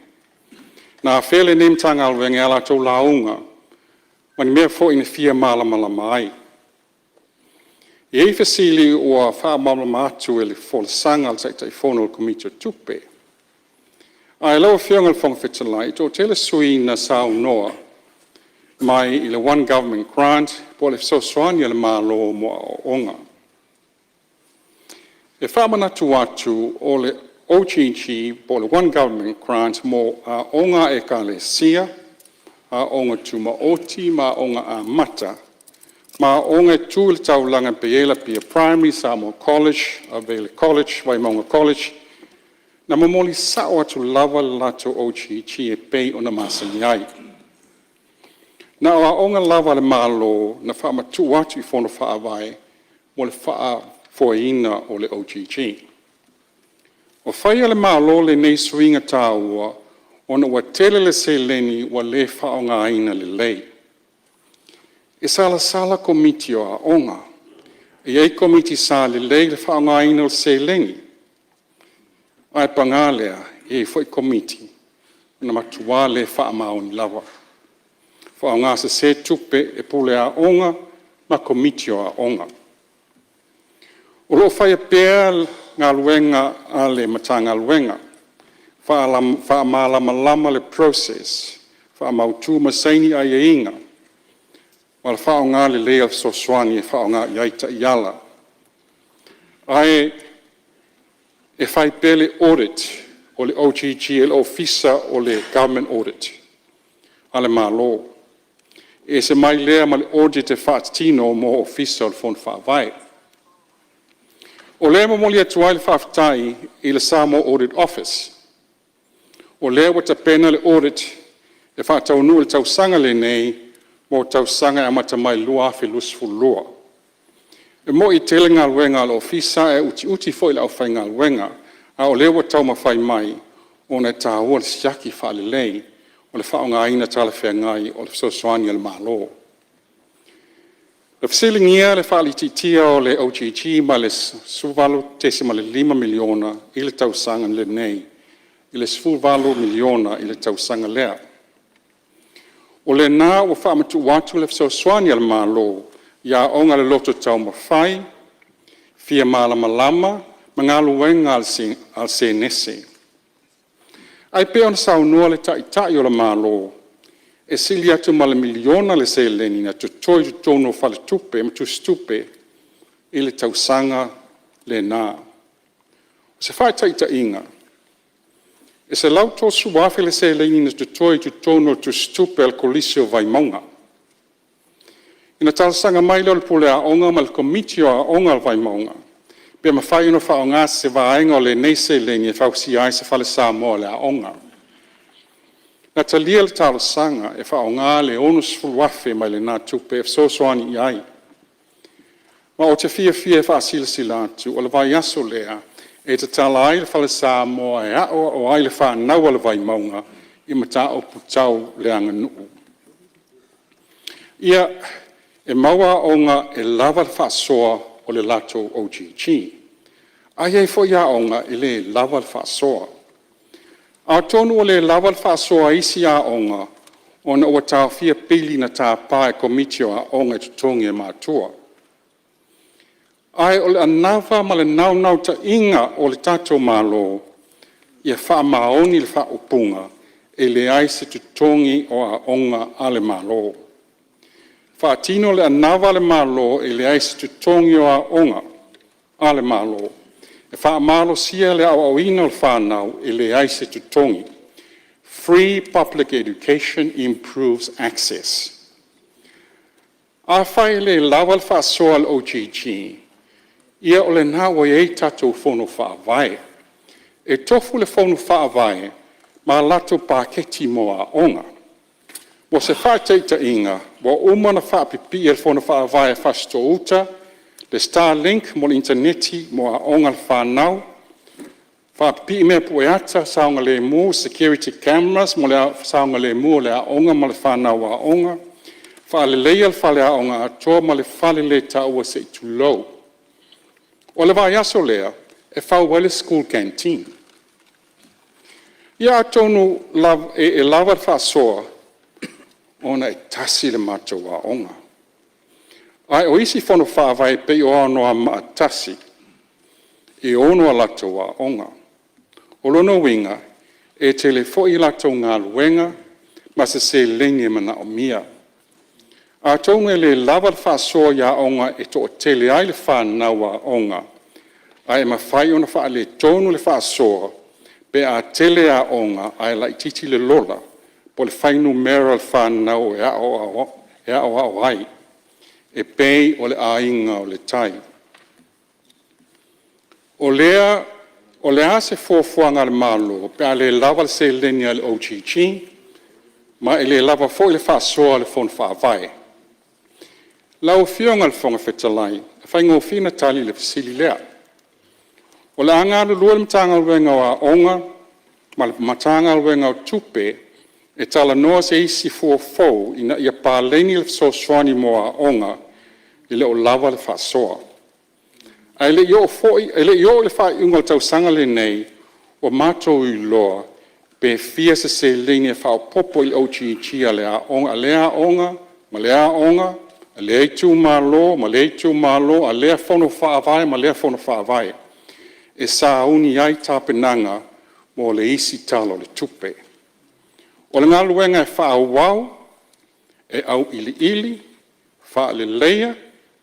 na afea lenei Matagaluega i a latou lauga ma ni mea foi na fia malamalama ai. E i ai fesili ua faamalamalama atu e le folasaga a le Taitaifono a le Komiti o Tupe. Ae lau Afioga i le Fofoga Fetalai, e toatele sui usufono na saunoa mai i le One Government Grant po o le fesoasoani a le Malo mo aoaoga. E faamanatu atu o le OGG po o le One Government Grant mo aoga a Ekalesia, aoga tumaoti ma aoga amata ma aoga e tu i le taulaga e pei ai Apia Primary, Samoa College, Avele College, Vaimauga College. Na momoli sao atu lava le latou OGG e pei ona masani ai. Na o aoga lava a le Malo na faamatuu atu i Fono Faavae mo le faafoeina o le OGG. Ua faia e le Malo lenei suiga taua ona ua tele le seleni ua le faaaogaina lelei. E salasala Komiti o Aoga, e i ai Komiti sa lelei le faaaogaina o seleni, ae paga lea, e i ai foi Komiti na matua le faamaoni lava, faaaogasese tupe e Pule Aoga ma Komiti o Aoga. O lo o faia pea galuega a le Matagaluega, faamalamalama le process, faamautu ma saini aiaiga ma le faaaoga lelei o fesoasoani e faaaoga i ai taiala. Ae e fai pea le audit o le OGG e le Ofisa o le Government Audit a le Malo, e ese mai lea ma le audit e faatino mo Ofisa o le Fono Faavae. O lea e momoli atu ai le faafetai i le Samoa Audit Office, o lea ua tapena le audit e faataunuu i le tausaga lenei mo tausaga e amata mai i le 2022. E moni e tele galuega a le Ofisa ae utiuti foi le aufaigaluega, a o lea ua taumafai mai ona e taua le siaki faalelei o le faaaogaina talafeagai o le fesoasoani a le Malo. Na fesiligia le faaitiitia o le OGG mai le $18.5 miliona i le tausaga lenei i le $18 miliona i le tausaga lea. O lena ua faamatuu atu le fesoasoani a le Malo i aoga a le Loto Taumafai, Fia Malamalama ma galuega a le Senese. Ae pei ona saunoa le Taitai o le Malo, e sili atu ma le $1 miliona le seleni na totoe i totonu o faletupe ma tusitupe i le tausaga lena. O se faataitaiga, e $130,000 le seleni na totoe i totonu o tusitupe a le Kolisi o Vaimauga. Ona talosaga mai lea o le Pule Aoga ma le Komiti o Aoga a Vaimauga pe mafai ona faaaoga se vaega o lenei seleni e fausia ai se fale Samoa o le aoga. Na talia le talosaga e faaaoga le $60,000 mai lena tupe e fesoasoani i ai. Ma ou te fiafia e faasilasila atu o le vaiaso lea e tatala ai le fale Samoa e aoao ai le fanau a le Vaimauga i mataupu tau le aganuu. Ia, e maua aoga e lava le faasoa o le latou OGG, ae i ai foi aoga e le lava le faasoa. Atonu ua le lava le faasoa a isi aoga ona ua taofia pili na tapa e Komiti o Aoga e totogi e matua. Ae o le anava ma le naunautaiga o le tatou Malo, ia faamaoni le faaupuga, e leai se totogi o aoga a le Malo. Faatino le anava a le Malo e leai se totogi o aoga a le Malo, e faamalosia le aoaoina o fanau e leai se totogi. Free public education improves access. Afai e le lava le faasoa a le OGG, ia o lena ua i ai tatou Fono Faavae. E tofu le Fono Faavae ma a latou paketi mo aoga. Mo se faataitaiga, ua uma ona faapipii e le Fono Faavae a Fasitoo-uta le starlink mo le initaneti mo aoga a le fanau, faapipii mea pueata saogalemu, security cameras mo le saogalemu o le aoga ma le fanau aoga, faaleleia le faleaoga atoa ma le faleletaua se i tulou. O le vaiaso lea e fau ai le school canteen. Ia atonu e lava le faasoa ona e tasi le matou aoga, ae o isi fono faavae pei o Anoamaa 1, e 6 a latou aoga. O lona uiga e tele foi a latou galuega ma se seleni e manaomia. Atonu e le lava le faasoa i aoga e toatele ai le fanau aoga, ae mafai ona faaletonu le faasoa. Pe a tele aoga ae laitiiti le lola po o le fuainumera o le fanau e aoao ai, e pei o le Aiga i le Tai. O le a se fuafuaga a le Malo pe a le lava le seleni a le OGG ma e le lava foi le faasoa a le Fono Faavae? Lau Afioga i le Fofoga Fetalai, e faigofie ona tali le fesili lea. O le a galulue le Matagaluega o Aoga ma le Matagaluega o Tupe e talanoa se isi fua fou ina ia paleni le fesoasoani mo aoga e le o lava le faasoa. Ae le i oo i le faaiuga o le tausaga lenei, ua matou iloa pe fia se seleni e faaopoopo i le OGG a lea aoga ma lea aoga, a lea itumalo ma lea itumalo, a lea fono faavae ma lea fono faavae e sauni ai tapenaga mo le isi Tala o le Tupe. O le galuega e faaauau, e auiliili, faaleleia,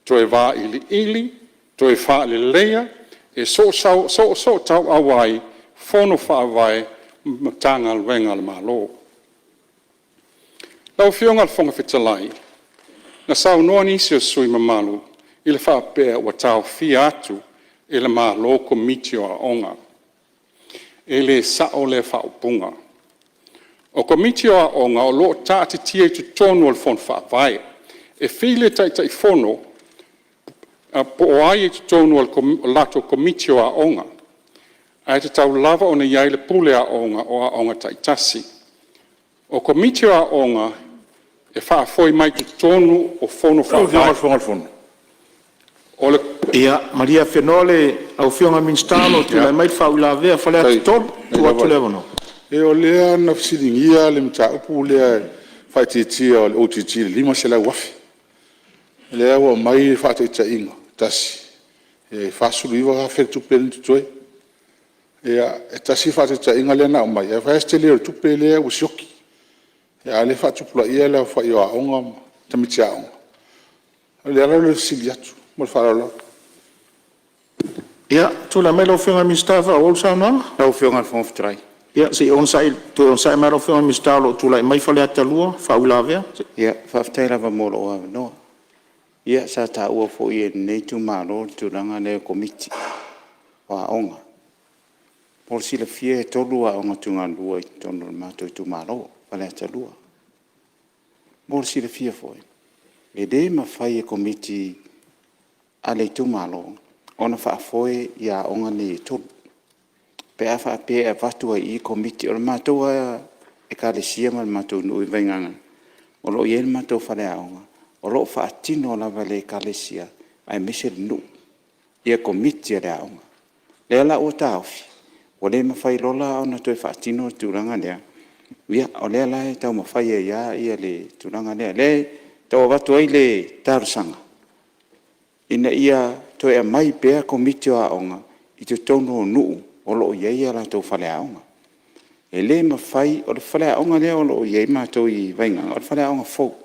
toe vailiili, toe faaleleia, e soosootauau ai Fono Faavae ma Matagaluega a le Malo. Lau Afioga i le Fofoga Fetalai, na saunoa nisi o sui usufono mamalu i le faapea ua taofia atu e le Malo Komiti o Aoga. E le sao lea faaupuga. O Komiti o Aoga o lo o taatitia i totonu o le Fono Faavae. E fili e le Taitaifono po o ai i totonu o le latou Komiti o Aoga, ae tatau lava ona i ai le pule aoga o aoga taitasi. O Komiti o Aoga e faafoe mai totonu o Fono Faavae. O le… Ia, malie afenoa lau Afioga i le Minisita o lo o tulai mai le faauilavea a Faleata 3. E tuu atu le avanoa. O lea na fesiligia le mataupu lea i le faaitiitia o le OGG i le $500,000. O lea ua aumai le faataitaiga tasi, e $49,000 le tupe lea na totoe. Ia, e tasi le faataitaiga lea na aumai, ae fai lava si tele o le tupe lea ua sioki, a o lea e faatupulaia le aofai o aoga ma tamaiti aoga. O le ala lea o le fesili atu. Ma le faaaloalo lava. Ia, tulai mai lau Afioga i le Minisita e faaauau le saunoaga. Lau Afioga i le Fofoga Fetalai… Ia, se i toe onosai mai lava lau Afioga i le Minisita o lo o tulai mai Faleata 2 i faauilavea. Ia, faafetai lava mo lou avanoa. Ia sa taua foi e lenei itumalo le tulaga lea o Komiti o Aoga. Mo le silafia e 3 aoga tugalua i totonu o le matou itumalo o Faleata 2. Mo le silafia foi, e le mafai e Komiti a le itumalo ona faafoe aoga nei e 3, pe a faapea e avatu ai i i Komiti. O le matou lava Ekalesia ma le matou nuu i Vaigaga o lo o i ai le matou faleaoga, o lo o faatino lava e le Ekalesia aemaise le nuu ia Komiti a le aoga. O lea la ua taofi, ua le mafai loa la ona toe faatino le tulaga lea, ia o lea la e taumafai ai lava le tulaga lea. O lea e tau avatu ai le talosaga, ina ia toe aumai pea Komiti o Aoga i totonu o nuu o lo o i ai a latou faleaoga. E le mafai… O le faleaoga lea o lo o i ai matou i Vaigaga, o le faleaoga fou.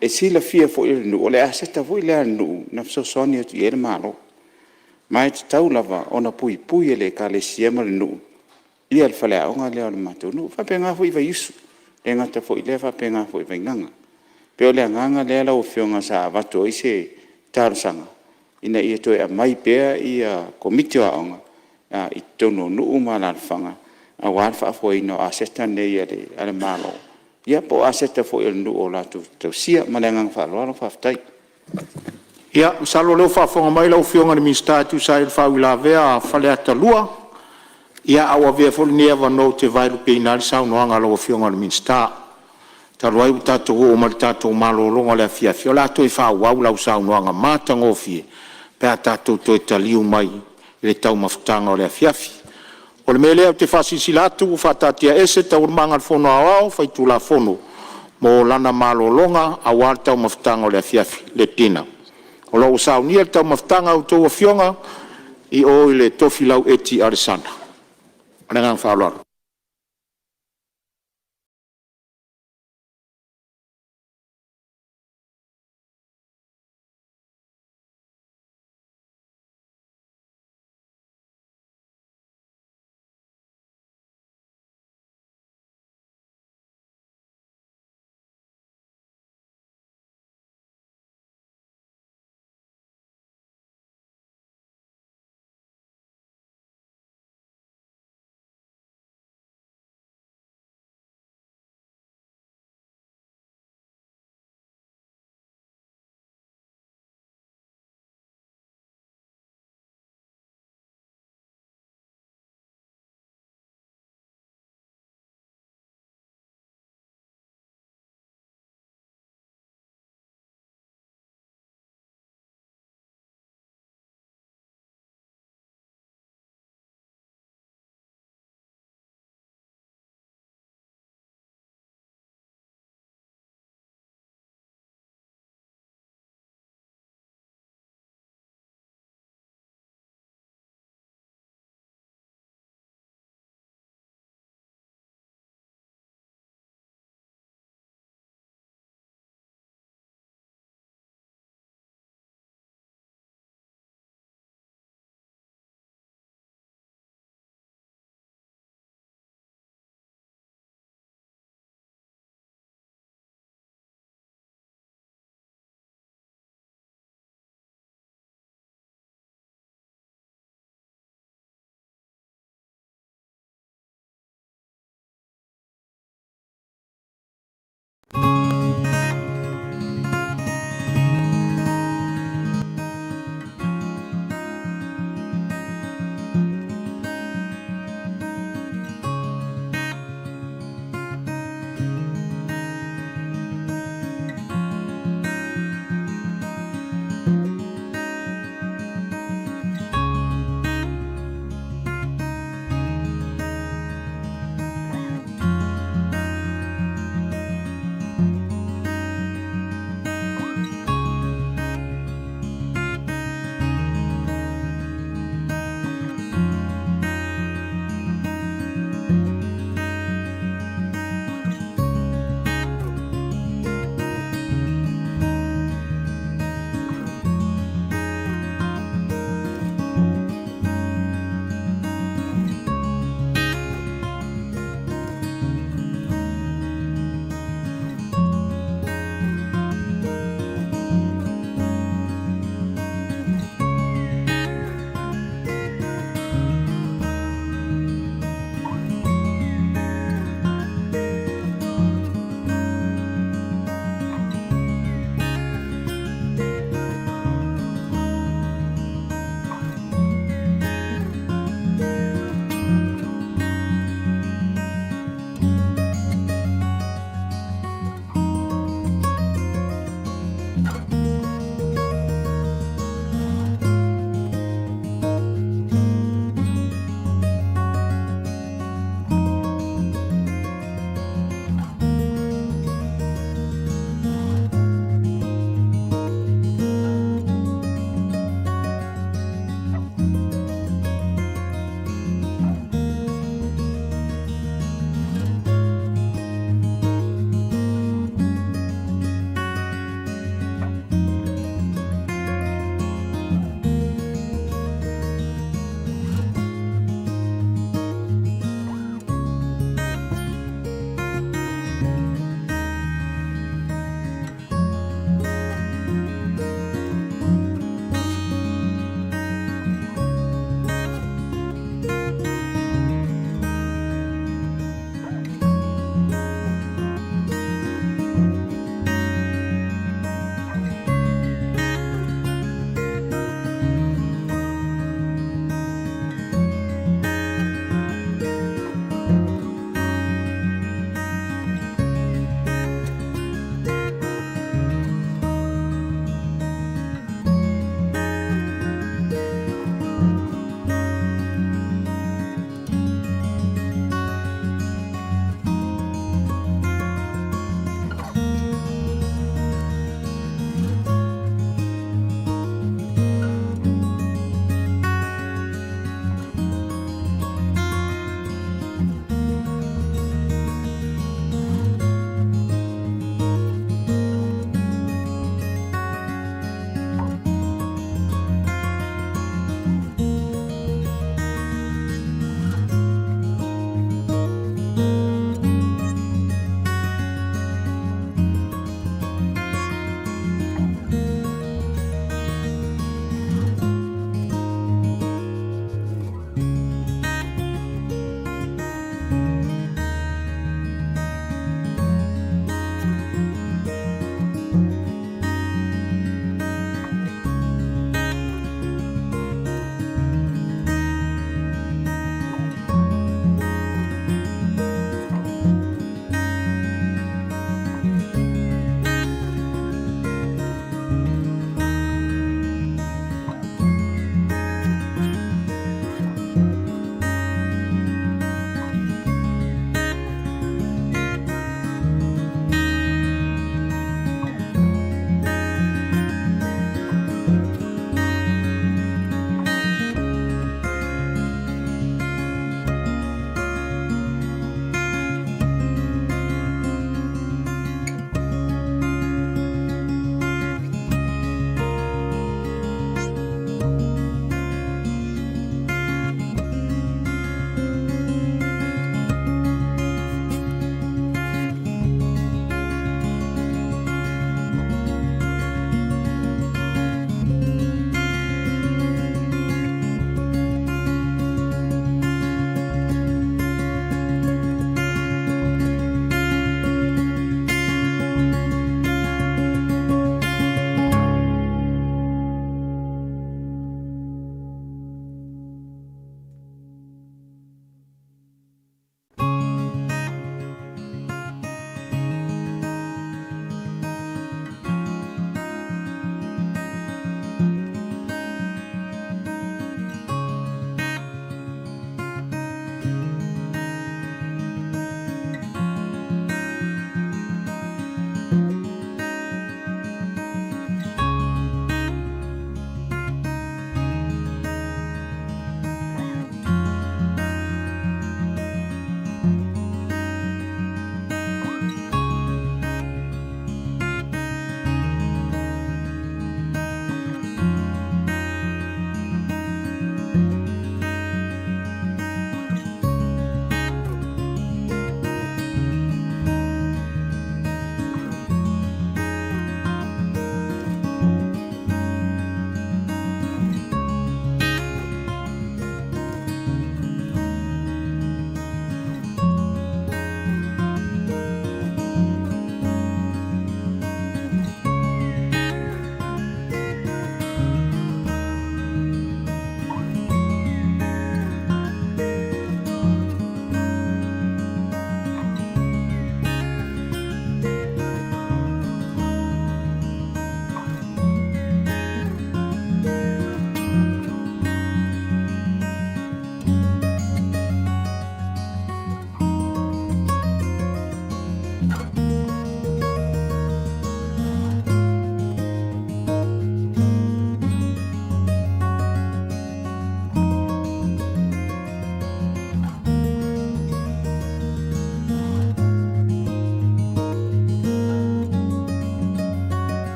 E silafia foi e le nuu, o le aseta foi lea a le nuu na fesoasoani atu i ai le Malo. Ma e tatau lava ona puipui e le Ekalesia ma le nuu le faleaoga lea o le matou nuu. E faapena foi i Vaiusu, e le gata foi i lea e faapena foi i Vaigaga. E pei o le agaga lea lau Afioga sa avatu ai se talosaga, ina ia toe aumai pea Komiti o Aoga i totonu o nuu ma alaalafaga aua le faafoeina o aseta nei a le Malo, ia po o aseta foi a le nuu latou te tausia. Ma le agaga faaaloalo faafetai. Ia, masalo o lea ua faafofoga mai lau Afioga i le Minisita e tusa ai o le faauilavea a Faleata 2. Ia, ae ua avea foi lenei avanoa ou te vaelupeina ai le saunoaga a lau Afioga i le Minisita. Talu ai ua tatou oo mai i le tatou malologa o le afiafi, o le a toe faaauau lau saunoaga matagofie pe a tatou toe taliu mai i le taumafataga o le afiafi. O le mea lea ou te faasilasila atu ua faataatiaese Taualumaga a le Fono Aoao Faitulafono mo lana malologa aua le taumafataga o le afiafi le dinner. O lo o ua saunia le taumafataga a outou afioga i o i le Tofilau Eti Alesana. Ma le agaga faaaloalo.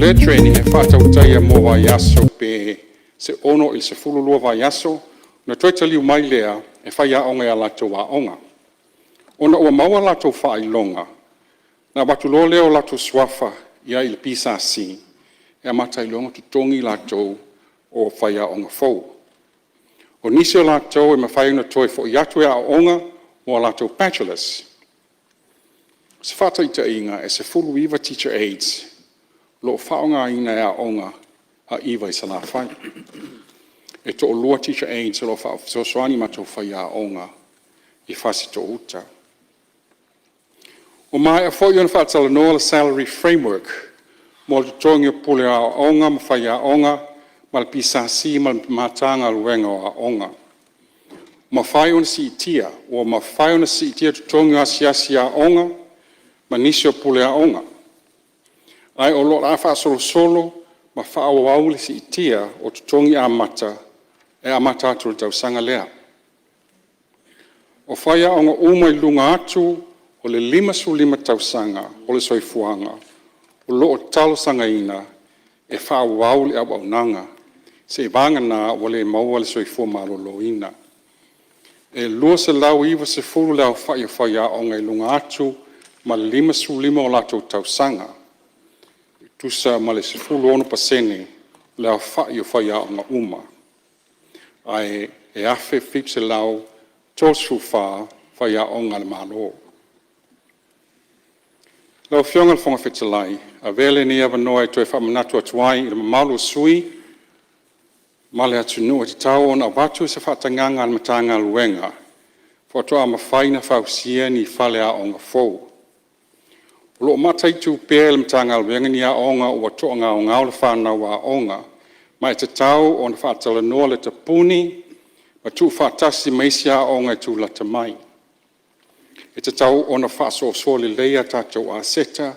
lea training e faatautaia mo vaiaso pe 6 i le 12 vaiaso, ona toe taliu mai lea e faiaoga i a latou aoga. Ona ua maua latou faailoga, ona avatu loa lea o latou suafa i ai i le PSC e amata ai loa ona totogi latou o faiaoga fou. O nisi o latou e mafai ona toe foi atu e aooga mo a latou Bachelors. O se faataitaiga, e 19 Teacher Aides o lo o faaaogaina e aoga a Iva i Salafai. E toalua Teacher Aides o lo o fesoasoani i matou faiaoga i Fasitoo-uta. Ua maea foi ona faatalanoa le salary framework mo le totogi o pule aoga ma faiaoga ma le PSC ma le Matagaluega o Aoga. Ua mafai ona siitia totogi o asiasi aoga ma nisi o pule aoga, ae o le a faasolosolo ma faaauau le siitia o totogi amata e amata atu i le tausaga lea. O faiaoga uma i luga atu o le 55 tausaga o le soifuaga o lo o talosagaina e faaauau le auaunaga, seiavagana ua le maua le soifua maloloina. E 290 le aofai o faiaoga i luga atu ma le 55 o latou tausaga, e tusa ma le 16% o le aofai o faiaoga uma, ae 1734 faiaoga a le Malo. Lau Afioga i le Fofoga Fetalai, avea lenei avanoa e toe faamanatu atu ai i le mamalu o sui usufono ma le atunuu, e tatau ona avatu se faatagaga a le Matagaluega faatoa mafai ona fausia ni faleaoga fou. O lo o mataitu pea e le Matagaluega ni aoga ua toagaogao le fanau aoga, ma e tatau ona faatalanoa le tapuni ma tuufaatasi ma isi aoga e tulata mai. E tatau ona faasoasoa lelei a tatou aseta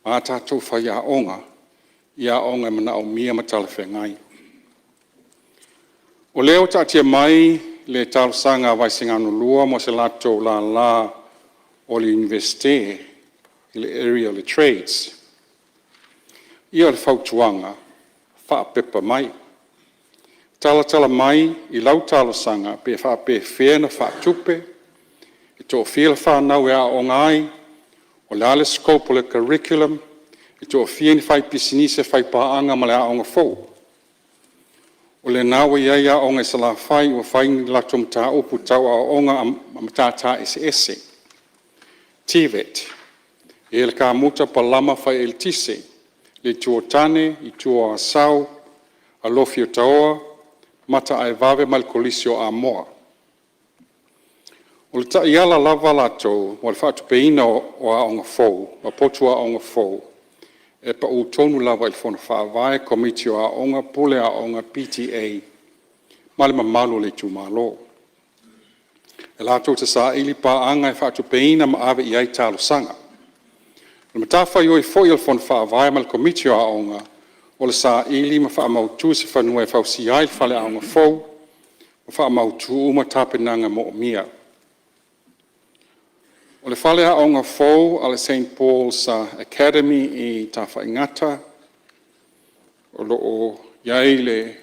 ma a tatou faiaoga i aoga e manaomia ma talafeagai. O lea ua taatia mai le talosaga a Vaisigano 2 mo se latou lala o le Iunivesite i le area o le Trades. Ia, o le fautuaga, faapepa mai, talatala mai i lau talosaga pe faapefea ona faatupe, e toafia le fanau e aooga ai, o le a le scope o le curriculum, e toafia ni faipisinisi e faipaaga ma le aoga fou. O lena ua i ai aoga i Salafai ua fai ni latou mataupu tau aoaoga ma matata eseese, TVET, e i ai le kamuta, palama, fai eletise, le Itu o Tane, Itu o Asau, Alofi o Taoa, Mataaevave ma le Kolisi o Amoa. O le taiala lava latou mo le faatupeina o aoga fou ma potu aoga fou, e pau tonu lava i le Fono Faavae, Komiti o Aoga, Pule Aoga, PTA ma le mamalu o le itumalo. E latou te saili paaga e faatupeina ma ave i ai talosaga. O le matafaioi foi a le Fono Faavae ma le Komiti o Aoga, o le saili ma faamautu se fanua e fausia ai le faleaoga fou ma faamautu uma tapenaga moomia. O le faleaoga fou a le St Paul's Academy i Tafaigata, o lo o i ai le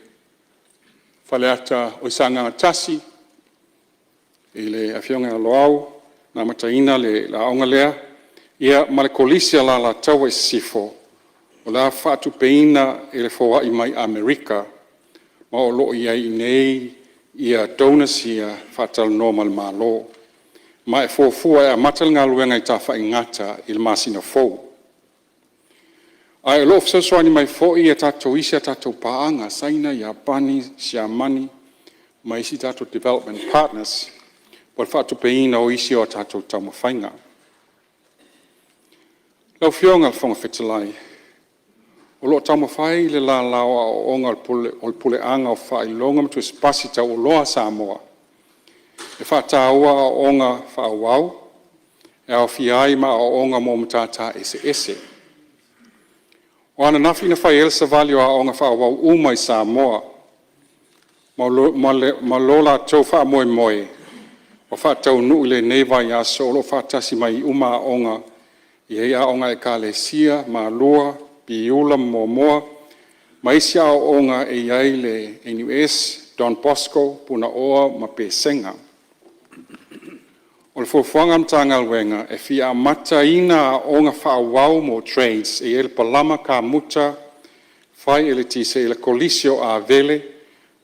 Sagaga 1 i le Afioga ia Loau na amataina le aoga lea, ia ma le Kolisi a Alataua i Sisifo, o le a faatupeina e le foai mai Amerika, ma o lo o i ai i inei donors ia e faatalanoa ma le Malo. Ma e fuafua e amata le galuega i Tafaigata i le masina fou. Ae o lo o fesoasoani mai foi isi a tatou paaga, Saina, Iapani, Siamani ma isi tatou development partners mo le faatupeina o isi a tatou taumafaiga. Lau Afioga i le Fofoga Fetalai, o lo o taumafai le lala o Aoaoga o le Puleaga o Faailoga ma Tusi Pasi Taualoa a Samoa e faataua aoaoga faaauau e aofia ai ma aoaoga mo matata eseese. O ananafi na fai ai le Savali o aoga faaauau uma i Samoa ma lo latou faamoemoe ua faataunuu i lenei vaiaso o lo o faatasi mai uma aoga, e i ai aoga a Ekalesia, Malua Piula ma Moamoa, ma isi aoaoga e i ai le NUS, Don Bosco, Punaoa ma Pesega. O le fuafuaga a le Matagaluega, e fia amataina aoga faaauau mo trades e i ai le palama, kamuta, fai eletise i le Kolisi o Avele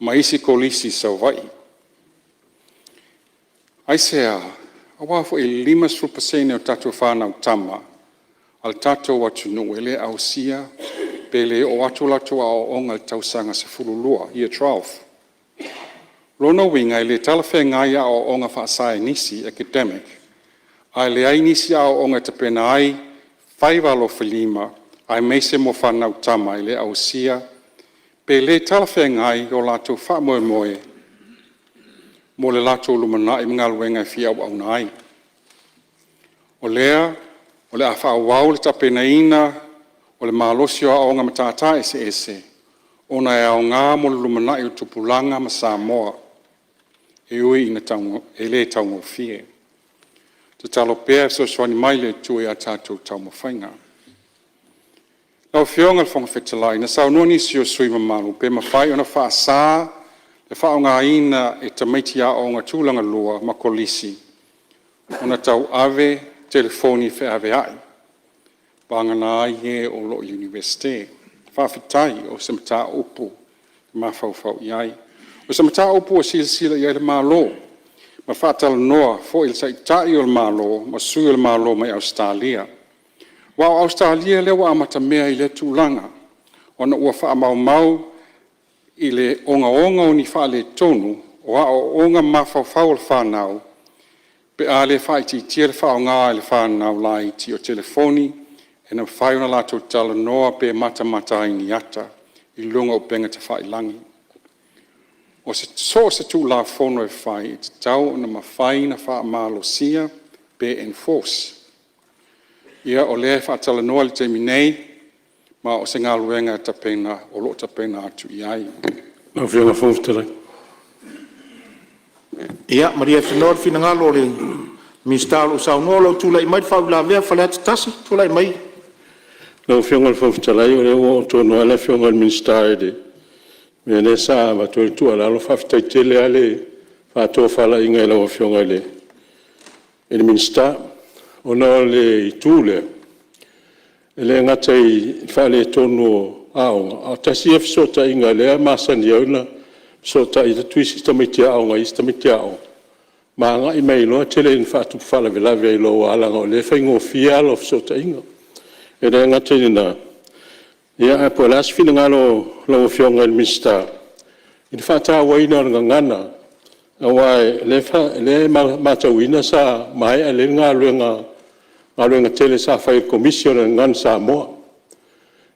ma isi kolisi i Savaii. Aisea? Aua foi e 50% o tatou fanau tama a le tatou atunuu e le ausia pe le oo atu latou aoaoga i le tausaga 12, Year 12. O lona uiga e le talafeagai aoaoga faasaienisi academic ae leai nisi aoaoga e tapena ai faiva alofilima aemaise mo fanau tama e le ausia pe le talafeagai lo latou faamoemoe mo le latou lumanai ma galuega e fia auauna ai. O lea o le a faaauau le tapenaina o le malosi o aoaoga i matata eseese ona e aoga mo le lumanai o tupulaga ma Samoa e ui ina e le taugofie. Tatalo pea e fesoasoani mai le Atua i a tatou taumafaiga. Lau Afioga i le Fofoga Fetalai, na saunoa nisi o sui usufono mamalu pe mafai ona faasa le faaaogaina e tamaiti aoga tulagalua ma kolisi ona tauave telefoni feaveai, vagana ai e o lo o i le Iunivesite. Faafetai o se mataupu e mafaufau i ai. O se mataupu ua silasila i ai le Malo ma faatalanoa foi le Taitai o le Malo ma sui o le Malo mai Ausetalia. Aua o Ausetalia lea ua amatamea i lea tulaga ona ua faamaumau i le ogaoga o ni faaletonu o aoaoga mafaufau o le fanau pe a le faaitiitia le faaaoga e le fanau laiti o telefoni e mafai ona latou talanoa pe matamata ai i ni ata i luga o upega tafailagi. So o se Tulafono e fai, e tatau ona mafai ona faamalosia pe enforce. Ia o lea e faatalanoa i le taimi nei ma o se galuega o lo o tapena atu i ai. Lau Afioga i le Fofoga Fetalai… Ia malie Afenoa le finagalo o le Minisita o lo o saunoa, o lo o tulai mai le faauilavea a Faleata 1. Tulai mai. Lau Afioga i le Fofoga Fetalai o lea ua oo tonu lava le Afioga i le Minisita i le mea lea sa avatu ai le tuualalo. Faafetai tele lava le faatofalaiga i lau Afioga i le Minisita. Ona o le itu lea, e le gata i le faaletonu o aoga, ae tasi ia fesootaiga lea e masani ai ona fesootai atu isi tamaiti aoga i isi tamaiti aoga ma agai mai ai loa tele ina faatupu faalavelave ai loa aua leaga o lea e faigofie ala o fesootaiga. E le gata i lena, ae po o le a se finagalo o lau Afioga i le Minisita i le faatauaina o le gagana aua o lea e matauina sa maea lelei le galuega tele sa fai e le Komisi o le Gagana Samoa.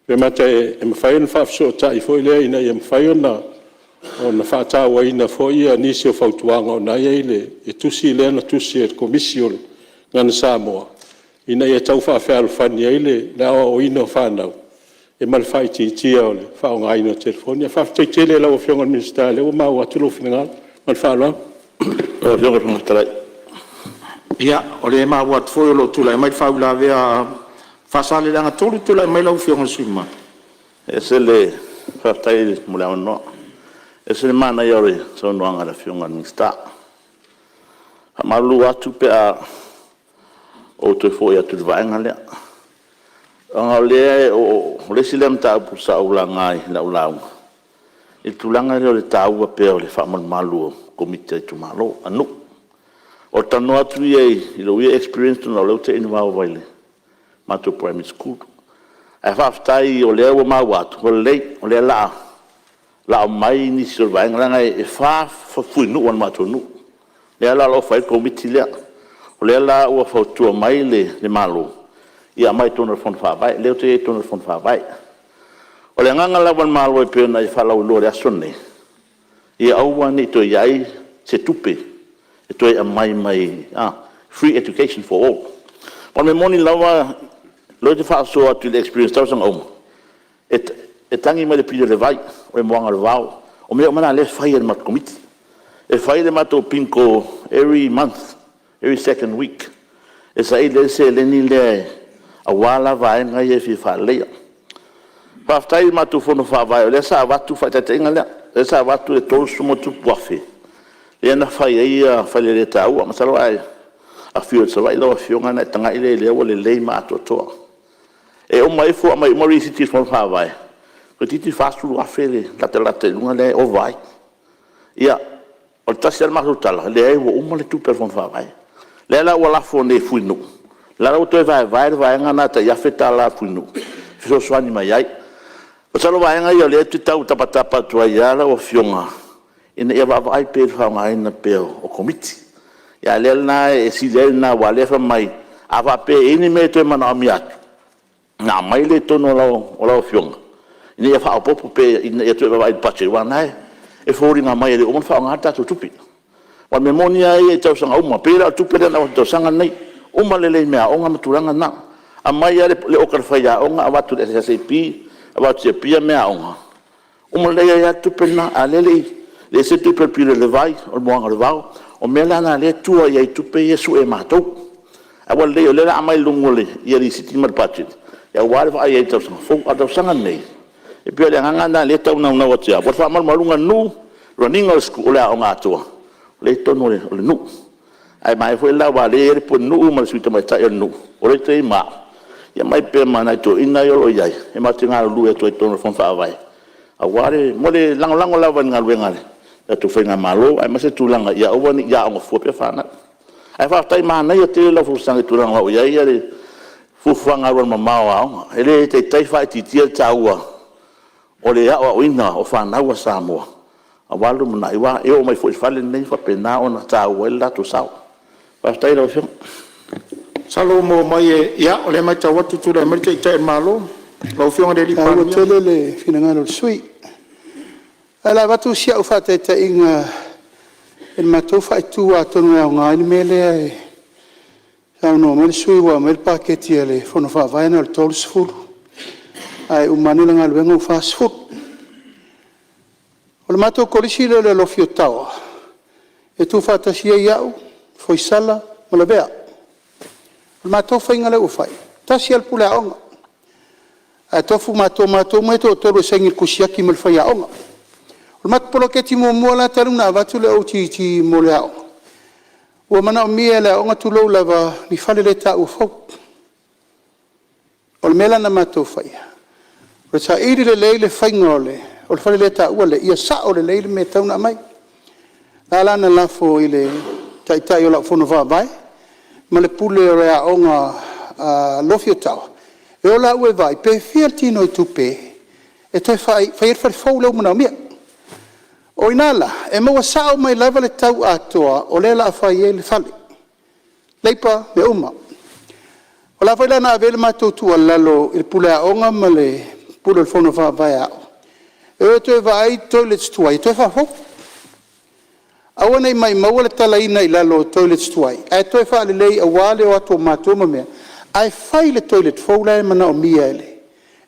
Pe mata e mafai ona faafesootai foi lea ina ia mafai ona faatauaina foi nisi o fautuaga o lena e i ai i le tusi lea na tusi e le Komisi o le Gagana Samoa ina ia tau faafealofani ai le aoaoina o fanau ma le faaitiitia o le faaaogaina o telefoni. Ae faafetai tele i lau Afioga i le Minisita o lea ua maua atu lou finagalo. Ma le faaaloalo. Lau Afioga i le Fofoga Fetalai… Ia, o lea e maua atu foi o lo o tulai mai le faauilavea a Faasaleleaga 3. Tulai mai lau Afioga i le sui usufono mamalu. E ese le faafetai mo le avanoa. E ese le manaia o le saunoaga a le Afioga i le Minisita. E faamalulu atu pe a ou toe foi atu i le vaega lea, leaga o le isi lea mataupu sa ou laga i lau lauga, i le tulaga lea o le taua pea o le faamalumalu o Komiti a itumalo, a nuu. O le talanoa atu ia i lou ia experience ona o lea ua te involve ai i le matou Primary School. Ae faafetai o lea ua maua atu, ua lelei, o lea o le a aumai nisi o le vaega, leaga e 4 fuinuu a le matou nuu, lea la o lo o fai ai le Komiti lea. O lea la ua fautua mai le Malo, ia aumai i totonu o le Fono Faavae, lea ou te i ai i totonu o le Fono Faavae. O le agaga lava o le Malo e pei ona e faalauiloa i le aso lenei, ia aua ne i toe i ai se tupe e toe aumai mai, free education for all. Aua o le mea moni lava o lea ou te faasoa atu i le experience i tausaga uma, e tagi mai le pili o le vai, o le moaina o le vao, o mea uma na o lea e fai e le matou Komiti. E fai le matou bingo every month, every second week e saili ai le seleni lea aua la vaega ia e fia faaleleia. Faafetai i le matou Fono Faavae o lea sa avatu le faataitaiga lea, lea sa avatu le $30+ lea na fai ai faleletaua. Masalo a e afio i Savaii lau Afioga ona e tagai lea i ai lea ua lelei ma atoatoa. E uma ifo aumai uma lisiti i le Fono Faavae, toeitiiti $40,000 latalata i luga lea e ova ai. Ia, o le tasi lava le matou tala, leai ua uma le tupe a le Fono Faavae. Lea la ua lafo nei i Fuinuu, o la ua toe vaevae le vaega lena tai $1,000 a Fuinuu e fesoasoani mai ai. Masalo o vaega ia o lea ou te tau tapatapa atu ai lava lau Afioga ina ia vaavaai pea i le faaaogaina pea o Komiti. A o lea la e sili ai lena aua o lea e fai mai a faapea e i ai ni mea e toe manaomia atu, ona aumai lea i totonu o lau Afioga ina ia faaopoopo pea ina ia toe vaavaai i le budget aua o lena e foliga mai e le o uma ona faaaoga le tatou tupe. Aua o le mea moni lava ia i tausaga uma, e pei la o le tupe lea na avatu i le tausaga lenei, uma lelei i meaaoga ma tulaga na. Aumai lava le oka a le faiaoga avatu i le SSAP, avatu i Apia meaaoga, uma lelei ai lava le tupe lena, a o lea e le i ese le tupe o le pili o le vai, o le moaina o le vao. O mea la na o lea e tua i ai i tupe ia e sue e matou. Ae ua lelei o lea o le a aumai i luga o lisiti ma le budget aua le vaai i ai i le tausaga fou. A o le tausaga lenei, e pei o le agaga lena o lea e tau naunau atu ai lava, o le faamalumaluga a le nuu, run ina o le aoga atoa lea e i totonu o le nuu. Ae manaia foi la aua o lea e i ai le pulenuu ma le sui tamaitai o le nuu, o lea e i tai ma au, ia aumai pea ma nai toeaiina ia o lo o i ai, e matou te galulue atu ai i totonu o le Fono Faavae aua le… mo le lagolago lava i le galuega a le tatou faigamalo, aemaise tulaga ia aua ne i aoga fua pea fanau. Ae faafetai, manaia tele lau folasaga i le tulaga o i ai le fuafuaga alualumamao a aoga. E le taitai faaitiitia le taua o le aoaoina o fanau a Samoa aua le lumanai, aua e oo mai foi i le fale lenei e faapena ona taua ai le latou sao. Faafetai i lau Afioga. Masalo ua maua mai e… Ia, o lea e matau atu ua tulai mai le Taitai o le Malo, lau Afioga i le E taua Palemia. tele le finagalo o le sui usufono. Ae o le a avatu si au faataitaiga i le matou faaitu atonu e aoga ai le mea lea e saunoa mai le sui usufono ua aumai le paketi a le Fono Faavae na o le $30, ae uma ane le galuega ua $40. O le matou Kolisi lea o le Alofi o Taoa, e tuufaatasi ai au, Foisala ma Lavea. O le matou faiga lea ua fai, e tasi lava le puleaoga, ae tofu matou o matou uma ia e toatolu e saini i le tusi aki ma le faiaoga. O le matou poloketi muamua la talu ona avatu le OGG mo le aoga, ua manaomia e le aoga, tulou lava, ni faleletaua fou. O le mea la na matou faia, o le saili lelei le faiga o le faleletaua lea ia sao lelei le mea e tatau ona aumai. O la la na lafo i le taitai o lau fono faavae ma le pule o le aoga a Alofi o Taoa, e o laua e vaai pe fia le tinoitupe e toe fai ai le fale fou lea ua manaomia. O i ina la, e maua sao mai lava le tau atoa o lea o le a fai ai le fale, leipa, mea uma. O le a foi la na ave ai le matou tuualalo i le puleaoga ma le pule o le fono faavae a aoga, e o e toe vaai toilets tuai e toe faafou. Aua ne i maumauina le talaina i lalo o toilets tuai, ae toe faalelei aua le o atu o matua ma mea, ae fai le toilet fou la e manaomia e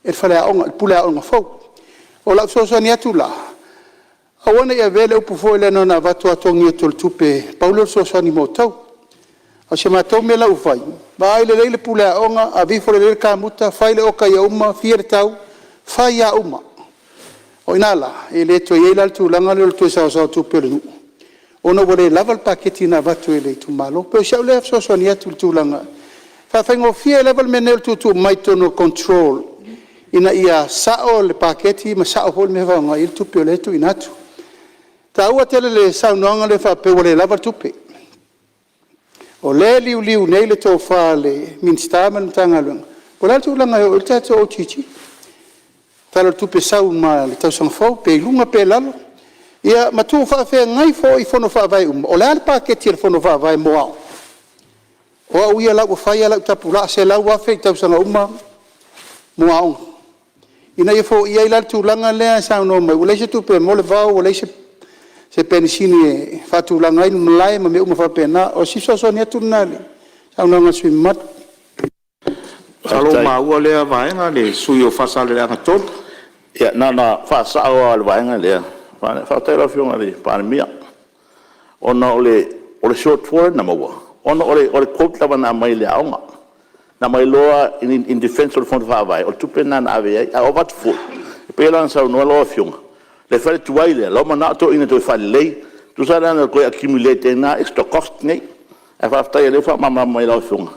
le faleaoga, le puleaoga fou. O lau fesoasoani atu la, aua ne i avea le upu foi lea na ona avatu lava togi atu o le tupe, pau lea o le fesoasoani mo outou. A o si a matou mea la ua fai, vaai lelei le puleaoga, aveifo lelei le kamuta, fai le oka ia uma, fia le tau, fai lava uma. O i ina la, e le toe i ai la le tulaga lea o le toe saosaoa tupe o le nuu, ona ua le lava le paketi na avatu e le itumalo. E pei o si au lea fesoasoani atu i le tulaga, e faafaigofie ai lava le mea lenei o le tuutuu mai i totonu o le control ina ia sao le paketi ma sao foi le mea e faaaoga i ai le tupe o lea e tuuina atu. E taua tele le saunoaga lea faapea ua le lava le tupe. O lea e liuliu nei le tofa a le Minisita ma le Matagaluega, po o le a le tulaga e oo i ai le tatou OGG Tala o le Tupe sau ma le tausaga fou, pe i luga pe i lalo, ia ma tuufaafeagai foi fono faavae uma, o le a le paketi a le fono faavae mo aoga? O au ia o la e ua fai lava lau tapulaa, $100,000 i tausaga uma mo aoga, ina ia foia ai la le tulaga lea e saunoa mai ua leai se tupe e moa le vao ua leai se penisini e faatulaga ai ni malae ma mea uma faapena. O si fesoasoani atu lena i le saunoaga a le sui usufono mamalu. Masalo ua maua lea vaega le sui usufono mo Faasaleleaga 3. Ia na ona faasao lava o le vaega lea. Faafetai i lau Afioga i le Palemia, ona o le shortfall lea na maua, ona o le quote lava na aumai e le aoga. Na aumai loa in defense o le Fono Faavae, o le tupe lena na ave i ai. Ae ua avatu foi, e pei la ona saunoa lau Afioga, le fale tuai lea, la ua manao toeaiina e toe faalelei. Tusa la na toe accumulate ai i ina extra cost nei. Ae faafetai o lea ua faamalamalama mai e lau Afioga, o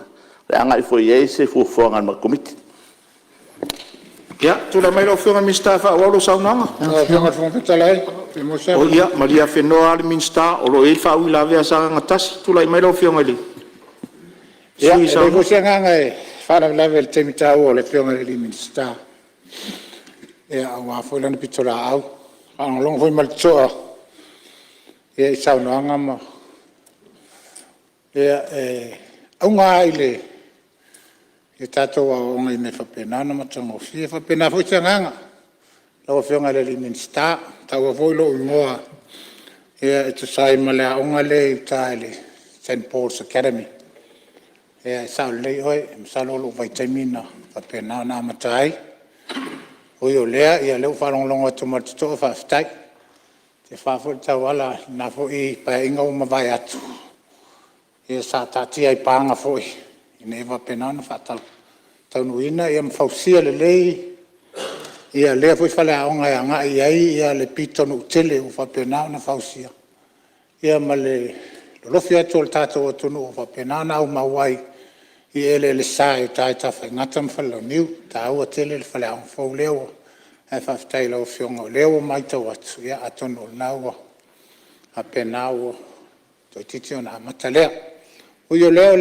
le a agai foi i ai se fuafuaga a le matou Komiti. Ia, tulai mai lau Afioga i le Minisita e faaauau lau saunoaga. Oi ia, malie afenoa lava le Minisita o lo o i ai le faauilavea a Sagaga 1. Tulai mai lau Afioga i le sui usufono. Ia, e leai foi se agaga e faalavelave i le taimi taua o le Afioga i le Minisita aua foi lana pitolaau. Ua faalogologo foi ma le totoa i saunoaga ma… Ia, e auga lava i le tatou aoaoga ina ia faapena ona matagofie. E faapena foi se agaga lau Afioga i le Minisita, ua taua foi lou igoa e tusa ai ma le aoga lea i uta i le Saint Pauls Academy. Ia e sao lelei oe, masalo o lou vaitaimi na faapena ona amata ai. Ui o lea, o lea ua faalogologo atu ma le totoa faafetai. Ua tefa foi le tauala i lena foi Paeaiga ua mavae atu, sa taatia ai i paga foi ina ia faapena ona faataunuuina ma fausia lelei lea foi faleaoga e agai i ai le pitonuu tele ua faapena ona fausia, ma le lolofi atu o le tatou atunuu ua faapena ona aumau ai i eleele sa i uta i Tafaigata ma Falelauniu. E taua tele le faleaoga fou lea, ae faafetai i lau Afioga o lea ua maitau atu, atonu o lena ua faapena ua toeitiiti ona amata lea. Ui o lea,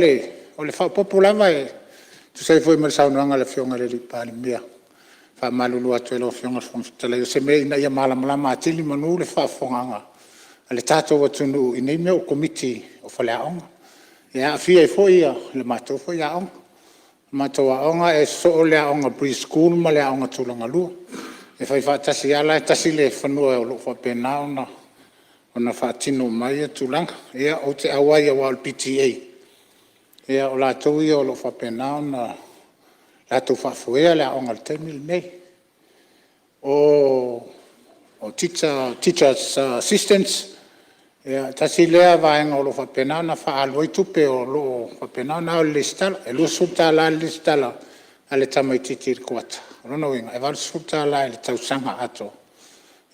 o le faaopoopo lava e tusa ai foi ma le saunoaga a le Afioga i le Palemia, e faamalulu atu ai i lau Afioga i le Fofoga Fetalai, o se mea ina ia malamalama atili manu le faafofogaaga a le tatou atunuu i nei mea o Komiti o Faleaoga, e aafia ai foi le matou foi aoga. O le matou aoga e sosoo le aoga Pre-School ma le aoga Tulagalua, e fai faatasi lava la e tasi le fanua o lo o faapena ona faatino uma ai ia tulaga. Ia ou te auai aua o le PTA, o latou ia o lo o faapena ona latou faafoea le aoga i le taimi lenei. O teachers assistants, tasi lea vaega o lo o faapena ona faaalu ai tupe o lo o faapena ona ao i le resitala. E $20 le resitala a le tamaitiiti i le kuata, o lona uiga e $80 i le tausaga atoa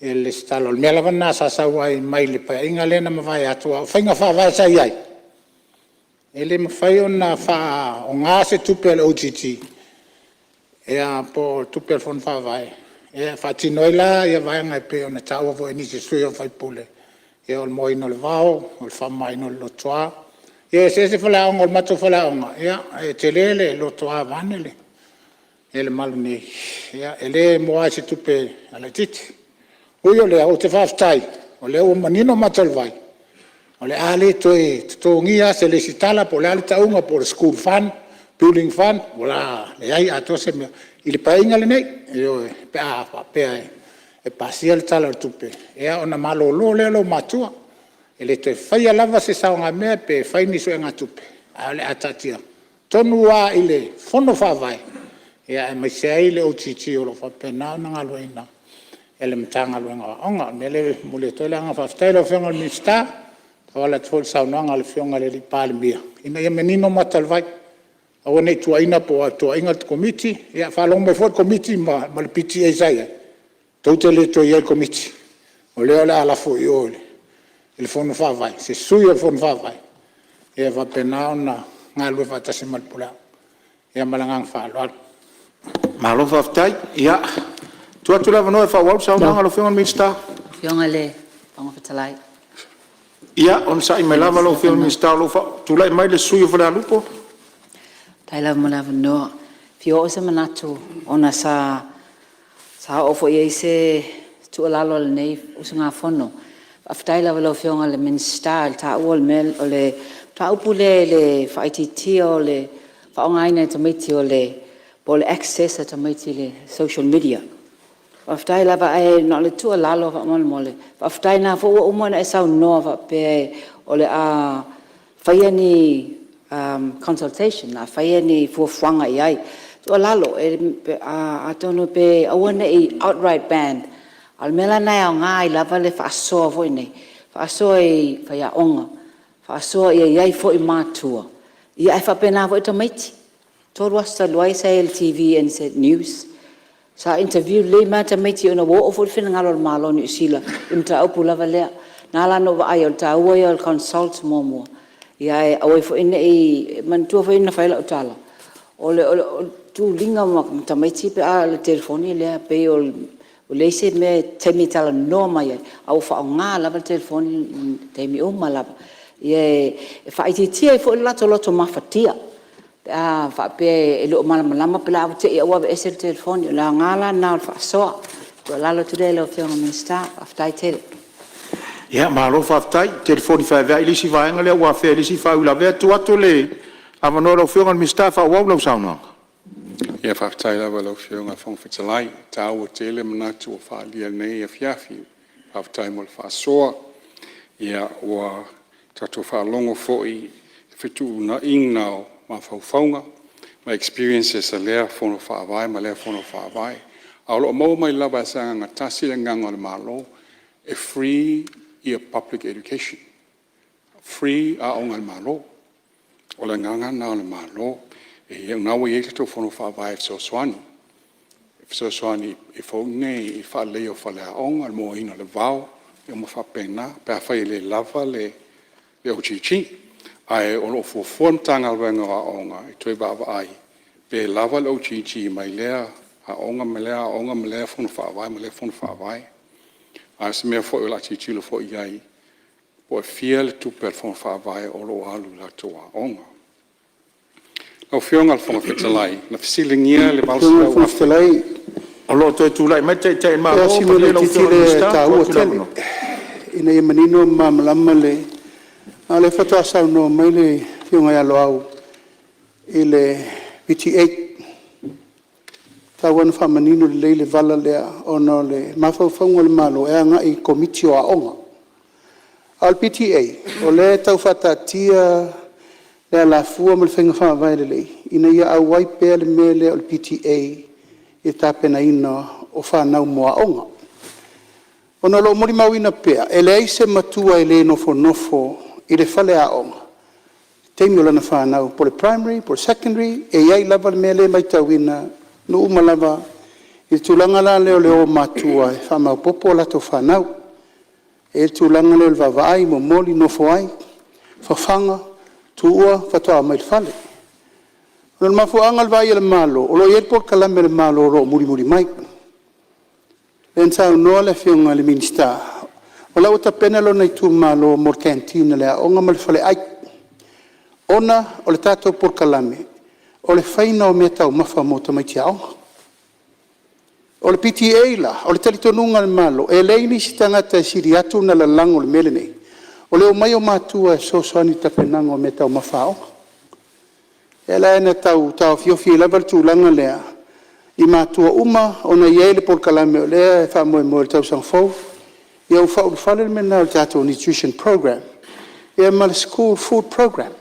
le resitala. O le mea lava lena sa sau ai mai le Paeaiga lea na mavae atu, a o faiga faavae sa i ai, e le mafai ona faaaoga se tupe a le OGG po o tupe a le Fono Faavae e faatino ai la vaega e pei ona taua foi e nisi o sui usufono, o le moaina o le vao, o le faamamaina o le lotoa. Ia e eseese faleaoga, o le matou faleaoga, e tele le lotoa vaeane le malu nei, e le moa i se tupe laitiiti. Ui o lea, ou te faafetai o lea ua manino mata o le vai, o le a le toe totogia lava se resitala po o le a le tauga po o le school fund, building fund, o le a leai atoa se mea i le Paeaiga lenei, ioe, pe a faapea e pasia le Tala o le Tupe, ona malolo lea o le aumatua. E le toe faia lava se saogamea pe fai ni suegatupe, ae o le a taatia tonu lava i le Fono Faavae aemaise ai le OGG o lo o faapena ona galueaiina e le Matagaluega o Aoga. O le mea lea e momoli atu ai le agaga faafetai i lau Afioga i le Minisita e tauala atu foi i le saunoaga a le Afioga i le Palemia, ina ia manino mata o le vai, aua ne i tuuaina po o tuuaiina le Komiti, ia faalogo mai foi le Komiti ma le PTA sa i ai, tou te le toe i ai i le Komiti, o lea o le a lafo i o i le Fono Faavae se sui o le Fono Faavae e faapena ona galulue faatasi ma le pule aoga. Ia ma le agaga faaaloalo. Malo faafetai. Ia, tuu atu le avanoa e faaauau le saunoaga a lau Afioga i le Minisita. Ia onosai mai lava lau Afioga i le Minisita o lo o tulai mai le sui usufono mo Falealupo. Faafetai lava mo le avanoa. E fia oo se manatu ona sa oo foi i ai se tuualalo a lenei usugafono. Faafetai lava i lau Afioga i le Minisita i le taua o le mataupu lea i le faaitiitia o le faaaogaina e tamaiti po o le access a tamaiti i le social media. Faafetai lava, ae na o le tuualalo faamolemole, faafetai o lena foi ua uma ona e saunoa faapea o le a faia ni consultation, o le a faia ni fuafuaga i ai. O le tuualalo, atonu pe aua ne i outright ban, a o le mea la lena e aoga ai lava le faasoa foi nei, faasoa i faiaoga, faasoa ia i ai foi matua, ae faapena foi tamaiti. 3 aso talu ai sa i ai i le TV i le News, sa interview lelei mai lava tamaiti ona ua oo foi le finagalo o le Malo o Niu Sila i le mataupu lava lea. Na ala ona ou vaai o le taua ia o le consult muamua, ae aua foi ne i… Manatua foi na fai lau tala, o le tuliga ma tamaiti pe a o le telefoni lea, e pei ua leai se taimi e talanoa mai ai, a ua faaaoga lava le telefoni i taimi uma lava. E faaitiitia ai foi le latou loto mafatia, pe a faapea e le o malamalama pe a te i ua aveese le telefoni. O le aoga la lena o le faasoa. O le tuualalo atu lea i lau Afioga i le Minisita, faafetai tele. Ia malo faafetai, telefoni feaveai le isi vaega lea ua afea e le isi faauilavea. Tuu atu le avanoa i lau Afioga i le Minisita e faaauau lau saunoaga. Ia faafetai lava i lau Afioga i le Fofoga Fetalai, e taua tele manatu ua faaalia i lenei afiafi, faafetai mo le faasoa. Ua tatou faalogo foi i fetuunaiga o mafaufauga ma experiences a lea Fono Faavae ma lea Fono Faavae. Ae o lo o maua mai lava e Sagaga 1 le agaga o le Malo, e free public education, free aoga a le Malo. O le agaga lena o le Malo. O lena ua i ai tatou Fono Faavae e fesoasoani, e fesoasoani i le faaleleia o faleaoga, le moaina o le vao, ia ma faapena, pe afai e le lava le OGG. Ae o lo o fuafua le Matagaluega o Aoga e toe vaavaai pe lava le OGG mai lea aoga ma lea aoga ma lea Fono Faavae ma lea Fono Faavae. A o se mea foi o le a tilotilo foi i ai po o fia le tupe a le Fono Faavae o lo o alu i latou aoga. Lau Afioga i le Fofoga Fetalai, na fesiligia le $800,000… O lo o toe tulai mai le Taitai o le Malo. Lau ina ia manino ma malamalama le… A o lea faatoa saunoa mai le Afioga ia Loau i le PTA. E tatau lava ona faamanino lelei le vala lea, ona o le mafaufauga o le Malo e agai i Komiti o Aoga. A o le PTA, o lea e tau faataatia le alafua ma le faiga faavae lelei ina ia auai pea le mea lea o le PTA i le tapenaina o fanau mo aoga. Ona o lo o molimauina pea, e leai se matua e le nofonofo i le faleaoga i le taimi o lana fanau po o le primary po o le secondary, e i ai lava le mea lea e matauina i nuu uma lava i le tulaga la lea o le o o matua e faamaopoopo a latou fanau. E i ai le tulaga lea o le vaavaai, momoli, nofo ai, fafaga, tuua, faatoa aumai i le fale. O le mafuaaga o le vaai a le Malo, o lo o i ai le polokalame a le Malo o lo o mulimuli mai. O lea na saunoa le Afioga i le Minisita, o la e ua tapena lona itumalo mo le canteen a le aoga ma le faleai, ona o le tatou polokalame, o le faiga o meataumafa mo tamaiti aoga. O le PTA la, o le talitonuga o le Malo, e leai nisi tagata e sili atu ona lalago i le mea lenei, o le omai o matua e fesoasoani i le tapenaga o meataumafa a aoga. O lea la na tau taofiofi ai lava le tulaga lea i matua uma ona e i ai le polokalame o lea e faamoemoe i le tausaga fou, ia ua faaulufale le mea lena o le tatou nutrition program ma le school food program.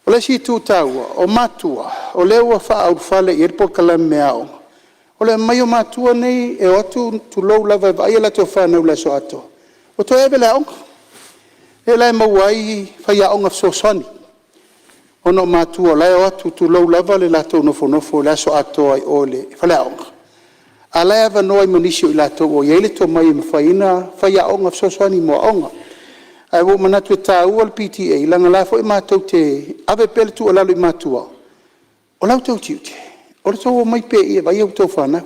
O le isi itu taua, o matua o lea ua faaulufale i ai le polokalame a aoga, o le omai o matua nei e o atu, tulou lava, e vaai a latou fanau i le aso atoa, ua toe ave i le aoga. Lea la e maua ai faiaoga fesoasoani, ona o matua o la e o atu, tulou lava le latou nofonofo i le aso atoa i o i le faleaoga, a o la e avanoa ai ma nisi o i latou o i ai le tomai e mafai ona faiaoga fesoasoani mo aoga. Ae ua ou manatu e taua le PTA, leaga o la e foi matou te ave pea le tuualalo i matua, o la outou tiute, o le tou omai pea i i e vaai a outou fanau.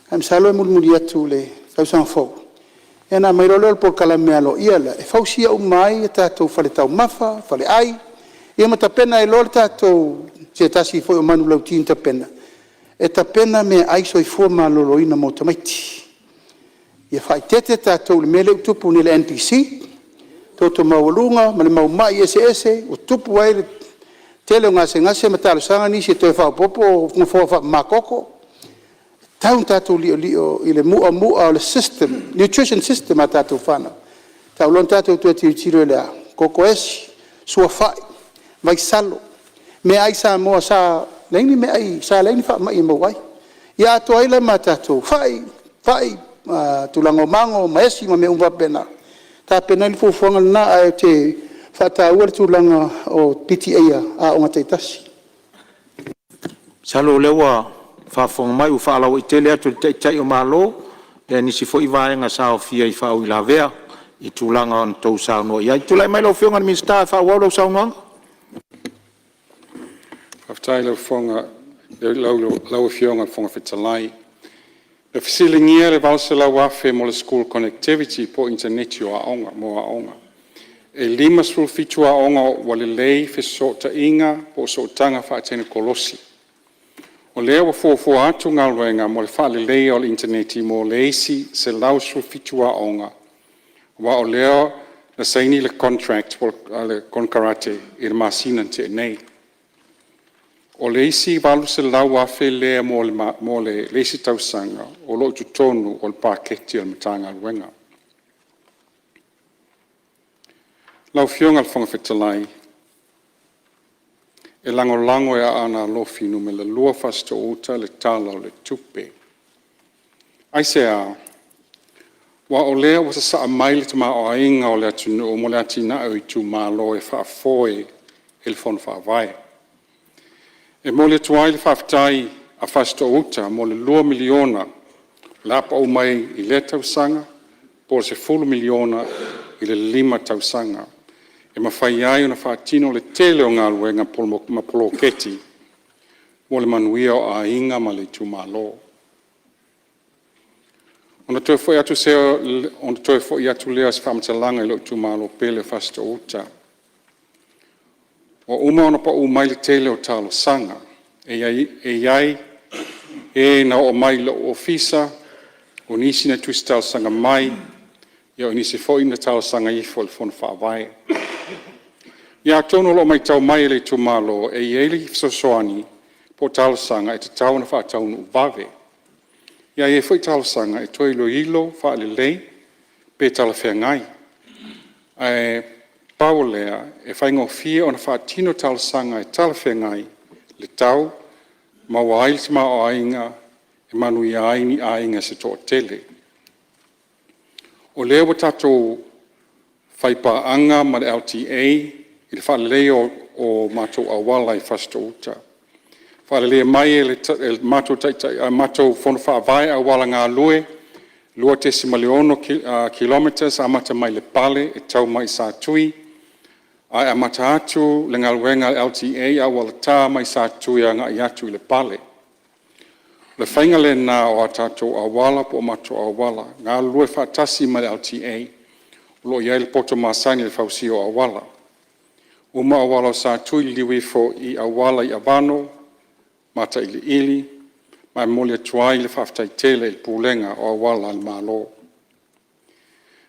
Ae masalo e mulimuli atu i le tausaga fou ona aumai loa lea o le polokalame aloaia lea e fausia uma ai tatou faletaumafa, faleai, ia ma tapena ai loa le tatou se tasi foi o manulauti na tapena, e tapena meaai soifua maloloina mo tamaiti. Ia faaeteete tatou i le mea lea ua tupu nei i le NPC, toto maualuga ma le mau mai eseese ua tupu ai le tele o gasegase ma talosaga nisi e toe faaopoopo nofoa faamamatoto. E tatau ona tatou liolio i le mu'amu'a o le system, nutrition system a tatou fanau, e tatau loa ona tatou toe tilotilo i le a? Koko esi, suafa, vaisalo, meaai Samoa sa leai ni faamai e maua ai, ia atoa ai la ma tatou fai, tulaga o mago ma esi ma mea uma faapena, e tapena ai le fuafuaga lena. Ae ou te faataua le tulaga o PTA a aoga taitasi. Masalo o lea ua faafofoga mai ua faalauaitele atu e le Taitai o Malo ia nisi foi vaega sa aofia i faauilavea i tulaga na outou saunoa i ai. Tulai mai lau Afioga i le Minisita e faaauau lau saunoaga. Faafetai i lau Afioga i le Fofoga Fetalai. Na fesiligia le $800,000 mo le school connectivity po o initaneti mo aoga. E 57 aoga ua lelei fesootaiga po o sootaga faatekonolosi. O lea ua fuafua atu galuega mo le faaleleia o le initaneti mo le isi 117 aoga, aua o lea na saini le contract po o le konekarate i le masina na tea nei. O le isi $800,000 lea mo le isi tausaga o lo o i totonu o le paketi a le Matagaluega. Lau Afioga i le Fofoga Fetalai, e lagolago e Aana Alofi 2 Fasitoouta le Tala o le Tupe. Aisea? Aua o lea ua sasaa mai le tamaoaiga o le atunuu mo le atinae o itumalo e faafoe e le Fono Faavae. E momoli atu ai le faafetai a Fasitoouta mo le $2 miliona o le a pau mai i lea tausaga po o le $10 miliona i le 5 tausaga e mafai ai ona faatino le tele o galuega ma poloketi mo le manuia o aiga ma le itumalo. Ona toe foi atu lea o se faamatalaga i lou itumalo pele o Fasitoouta. Ua uma ona pau mai le tele o talosaga, e i ai e na oo mai i lou ofisa, o nisi na tusi talosaga mai, o nisi foi na talosaga ifo i le Fono Faavae. Ia atonu o lo o maitau mai e le itumalo e i ai le fesoasoani po o talosaga e tatau ona faataunuu vave. Ae i ai foi talosaga e toe iloilo faalelei pe talafeagai. Ae pau o lea, e faigofie ona faatino talosaga e talafeagai le tau, maua ai le tamaoaiga e manuia ai ni aiga se toatele. O lea ua tatou faipaaga ma le LTA i le faaleleia o matou auala i Fasitoouta. Faaleleia mai e le matou Fono Faavae auala galue, e 2.6 kilometers amata mai Lepale e tau mai i Satui, ae amata atu le galuega a le LTA i auala ta mai Satui e agai atu i Lepale. O le faiga lena o tatou auala po o matou auala, galulue faatasi ma le LTA o lo o i ai le poto masani i le fausia o auala. Uma auala o Satui liliu ifo i auala i Aveano, Matailiili ma e momoli atu ai le faafetai tele i le Pulega o Auala a le Malo.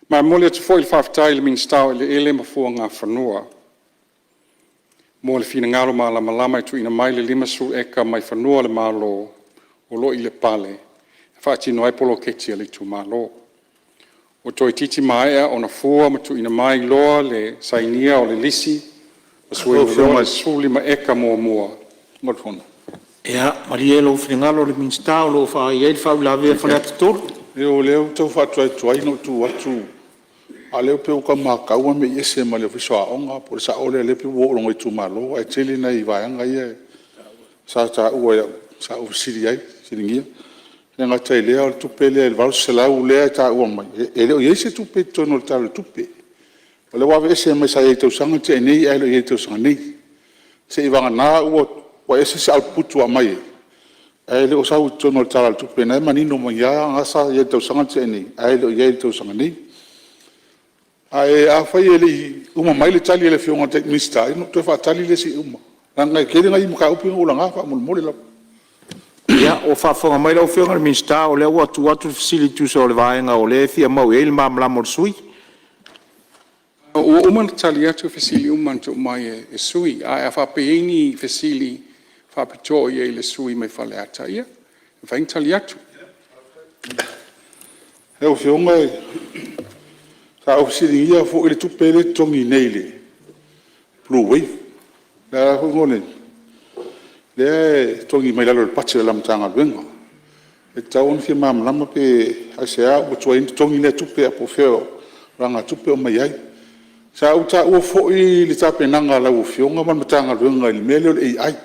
Ma e momoli atu foi le faafetai i le Minisita o Eleele ma Fuagafanua mo le finagalo malamalama e tuuina mai le 50 eka mai fanua o le Malo o lo o i Lepale e faatino ai poloketi a le itumalo. Ua toeitiiti maea ona fua ma tuuina mai loa le sainia o le lisi ma suaina loa le 15 eka muamua. Ia malie lou finagalo le Minisita o lo o i ai le faauilavea a Faleata 3. O lea ua tau faatuaituai ona ou tu atu, a o lea pei ua tau matau ua mei ese ma le Ofisa o Aoga. Po o le sao lea o lea ua oo i lona itumalo, ae tele nai vaega ia sa taua sa ou fesiligia. E le gata i lea o le tupe lea le $800,000 lea e taua mai, e le o i ai se tupe i totonu o le Tala o le Tupe. O lea ua aveese mai sa i ai i le tausaga na tea nei ae le o i ai i le tausaga nei. Seiavagana ua ese se output ua aumai ai, ae le o sau i totonu o le Tala o le Tupe, o lena e manino mai lava o lena sa i ai i le tausaga na tea nei, ae le o i ai i le tausaga nei. Ae afai e le i uma mai le tali a le Afioga i le Minisita, ia ona ou toe faatali lea seia uma, leaga e tele nai mataupu ia na ou laga faamolemole lava. Ia, ua faafofoga mai lau Afioga i le Minisita o lea ua tuu atu le fesili e tusa o le vaega o lea e fia maua i ai le malamalama o le sui usufono. Ua uma ona tali atu fesili uma na tuu mai e sui usufono, ae a faapea e i ai ni fesili faapitoa o i ai i le sui usufono mai Faleata, ia, e mafai ona tali atu. Lau Afioga sa ou fesiligia foi le tupe lea e totogi nei i le blue wave, lea e totogi mai lalo o le budget a lau Matagaluega. E tatau ona fia malamalama pe aisea ua tuai ai ona totogi lea tupe ae po o fea o vaegatupe o aumai ai. Sa ou taua foi le tapenaga a lau Afioga ma le Matagaluega i le mea lea o le AI.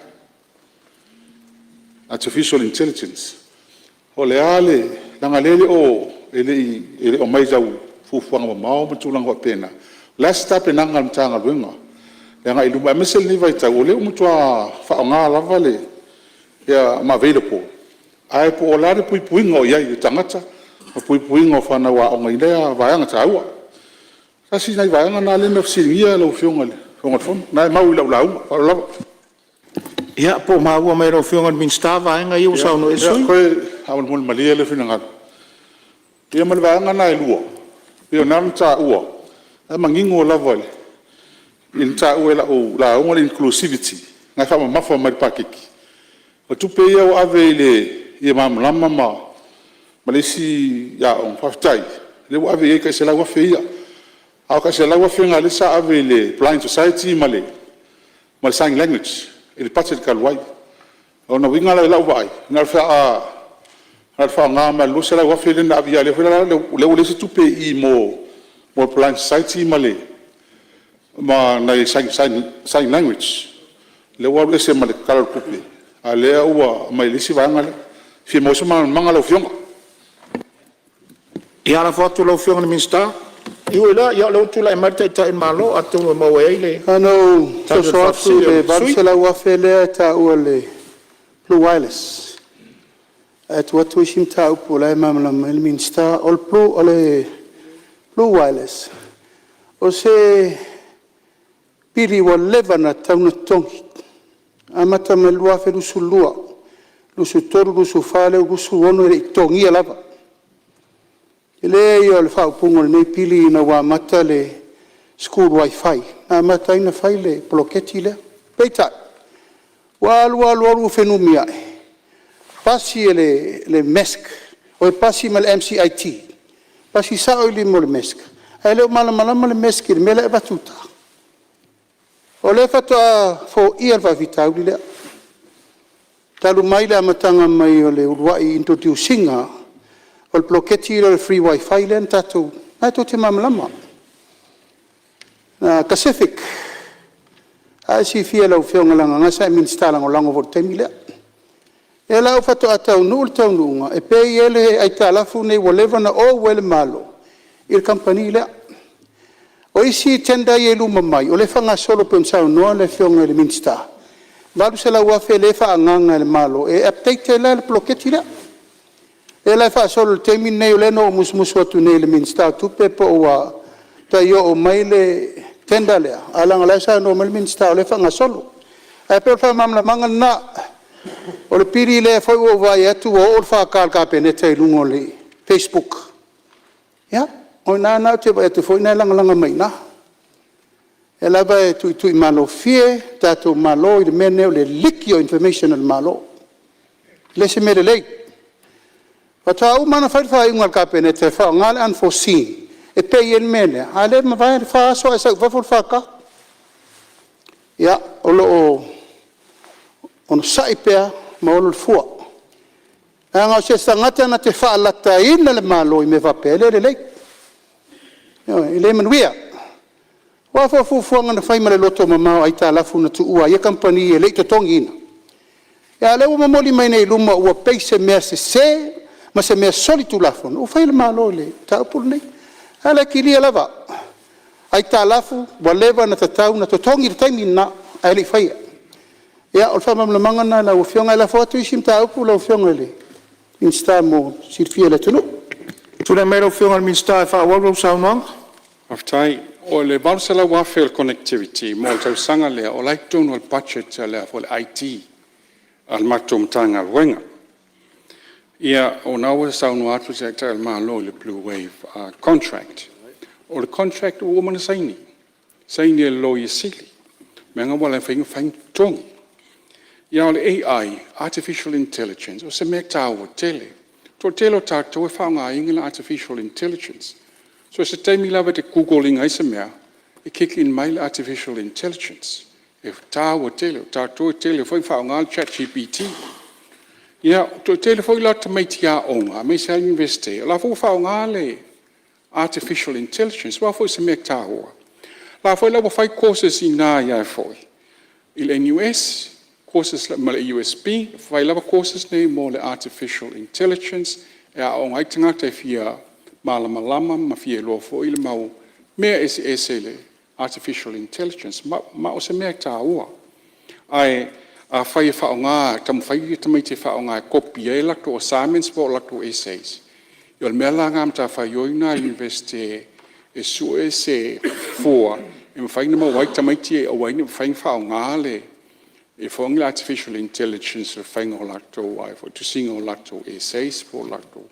Artificial Intelligence. O le a le… leaga o lea e le i aumaia i au fuafuaga mamao ma tulaga faapena. O le a se tapenaga a le Matagaluega i le agai i luma aemaise lenei vaitau o lea ua matua faaaoga lava ma available, ae po o le a le puipuiga o i ai o tagata ma puipuiga o fanau aoga i lea vaega taua. Tasi nai vaega na lea na fesiligia lau Afioga i le Fofoga Fetalai, lena e mau i lau lauga. Ma le faaaloalo lava. Ia po o maua mai e lau Afioga i le Minisita vaega ia ua saunoa i ai le sui usufono? Ia faamolemole malie lou finagalo. Ia ma le vaega na e lua pei ona taua, o la e manino lava na taua i lau lauga le inclusivity lena e faamamafa mai i le paketi. O tupe ia ua ave i le Malamalama ma le isi aoga, faafetai o lea ua ave i ai tai $100,000 ia. A o tai $100,000 na o lea sa ave i le Blind Society ma le Sign Language i le budget talu ai. O lona uiga la i lau vaai, na o le faaaoga mai lava o le $200,000 lea na ave i ai, a o lea foi la ua leai se tupe i i mo le Blind Society ma nai Sign Language, lea ua alu ese ma le Tala o le Tupe, a o lea ua aumai i le isi vaega lea. E fia maua se malamalamaaga lau Afioga. Ia lafo atu i lau Afioga i le Minisita. E ui i lea, o lea ua tulai mai le Taitai o le Malo, atonu e maua ai le Na ona ou tali o le soso atu faafesili i a le le sui usufono. $800,000 lea e taua i le blue wireless, ae tuu atu isi mataupu o la e malamalama ai le Minisita. O le blue wireless, o se pili ua leva ona tatau ona totogi, amata mai le 2022, 2023, 2024, lea ua 2026 e le i totogia lava. O le tele ia o le faaupuga o lenei pili ina ua amata le school wifi na amata ai ona fai le poloketi lea. Peitai, ua alu alu ua fenumiai, pasi e le MESC pasi ma le MCIT, pasi sao i lima o le MESC, ae le o malamalama le MESC i le mea la e avatu i uta. O lea faatoa foia le faafitauli lea, talu mai le amataga mai o le uluai introduce ina o le poloketi lea o le free wifi lea na tatou… o lena tou te malamalama. Na Pacific, o lena e silafia e lau Afioga leaga o lena sa e Minisita Lagolago foi i le taimi lea. O lea la faatoa taunuu le taunuuga e pay ai le aitalafu lenei ua leva ona ou ai le Malo i le kamupani lea. O isi tender ia e i luma mai, o lea e faagasolo pei ona saunoa le Afioga i le Minisita, e $800,000 lea e faaagaaga e le Malo e update ai la le poloketi lea. O lea la e faasolo i le taimi lenei, o lea na ou musumusu atu nei i le Minisita o Tupe po o ua tai oo mai le tender lea, ae leaga o la e saunoa mai le Minisita o lea e faagasolo. Ae pei o le faamalamalamaga lena. O le pili lea foi ua ou vaai atu ua oo le FK a le Kapeneta i luga o le facebook, ia o i ina lena ou te vaai atu foi o lena e lagalaga mai i ina. O lea lava e tuitui malofie le tatou Malo i le mea lenei o le liki o information a le Malo. E le o se mea lelei. Faatoa uma lava ona fai le faaiuga a le Kapeneta e faaaoga le Unforeseen e pay ai le mea lea, a o lea ua mavae le fa aso ae sau i fafo le FK. Ia, o lo o onosai pea ma olo le fua, leaga o se tagata na te faalataina le Malo i mea faapea, e le lelei, ioe, e le manuia. Aua foi o fuafuaga na fai ma le lotomamao o aitalafu na tuua e ia kamupani e le i totogiina, a o lea ua momoli mai nei i luma ua pei o se mea sese ma se mea solitulafono ua fai e le Malo i le mataupu lenei. A lea e kilia lava, aitalafu ua leva ona tatau ona totogi i le taimi lena ae le i faia. Ia o le faamalamalamaga lena i lau Afioga. Ae lafo atu isi mataupu lau Afioga i le Minisita mo le silafia e le atunuu. Tulai mai lau Afioga i le Minisita e faaauau lau saunoaga. Faafetai. O le $800,000 o le connectivity mo le tausaga lea, o la e i totonu o le budget a le IT a le matou Matagaluega. Ia o lena ua saunoa atu le Taitai o le Malo i le blue wave contract. O le contract ua uma ona saini, saini e le Loia Sili, leaga ua le mafai ona totogi. A o le AI, Artificial Intelligence, o se mea taua tele. O le toatele o tatou e faaaogaina le Artificial Intelligence. So o se taimi lava e te google ina ai se mea, e kick in mai le Artificial Intelligence. E taua tele, o tatou e tele foi ona faaaoga le Chat GPT. Ia, e toatele foi la tamaiti aoga aemaise lava Iunivesite, o la e foi ua faaaoga le Artificial Intelligence. Aua foi o se mea taua, o la e foi la ua fai courses i ina i le NUS, courses ma le USP, e fai lava courses nei mo le Artificial Intelligence e aooga ai tagata e fia malamalama ma fia iloa foi le mau mea eseese i le Artificial Intelligence. Ma o se mea e taua. Ae afai e taumafai tamaiti e faaaoga e copy ai latou assignments po o latou essays, ia o le mea la lena o le matafaioi lena a le Iunivesite e sue se fua e mafai ona maua ai tamaiti ia e aua ai ne i mafai ona faaaoga le Artificial Intelligence i le faiga o latou tusiga o latou essays po o latou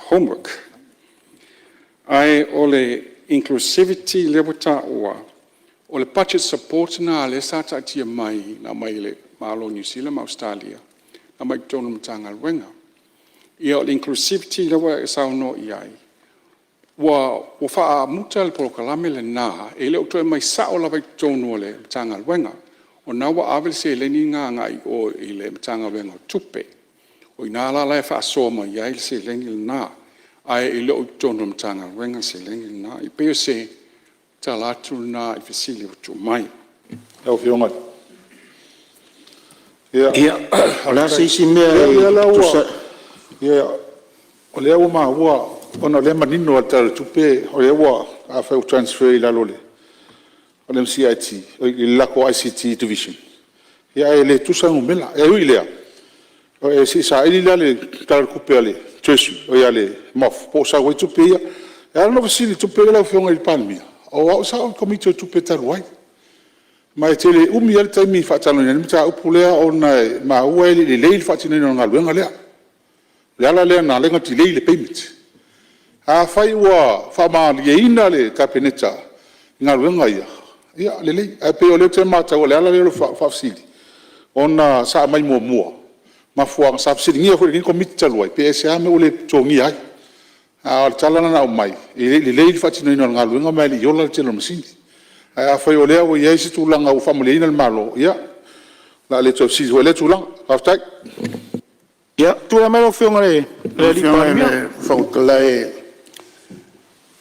homework. Ae o le inclusivity lea ua taua, o le budget support lena lea sa taatia mai na aumai e le Malo o Niu Sila ma Ausetalia na aumai i totonu o Matagaluega. Ia o le inclusivity lea ua e saunoa i ai, ua faamuta le polokalame lena, e le o toe aumai sao lava i totonu o le Matagaluega. O lena ua ave le seleni lena agai i o i le Matagaluega o Tupe. O i ina la e faasoa mai ai le seleni lena, ae le o i totonu o le Matagaluega le seleni lena. E pei o se tala atu lena i fesili ua tuu mai. Lau Afioga i le… Ia, o le a se isi mea e… O lea ua maua ona o lea e manino lava i le Tala o le Tupe o lea ua… afai ua transfer i lalo o le MCIT i le latou ICT Division, ae le tutusa numera. Ae ui i lea, se i saili la le Tala o le Tupe a le MOF po o sau ai tupe ia. E ala ona ou fesili i le tupe lea lau Afioga i le Palemia, o au sa ou i le Komiti o Tupe talu ai, ma e te le umi lava le taimi e faatalanoaina ai le mataupu lea ona e maua e le i lelei le faatinoina o le galuega lea. O le ala lea na ala ai ona delay le payment. Afai ua faamalieina le Kapeneta i galuega ia, ia lelei. Ae pei o lea ou te matau, o le ala lea o le faafesili, ona sa aumai muamua, mafuaaga sa fesiligia foi e lenei Komiti talu ai, pe aisea le mea ua le totogia ai. A o le tala la na aumai, e le i lelei le faatinoina o le galuega ma e le i ola le tele o masini. Ae afai o lea ua i ai se tulaga ua faamalieina le Malo, ia, o le a le toe fesili foi i lea tulaga. Faafetai. Ia, tulai mai lau Afioga i le Palemia.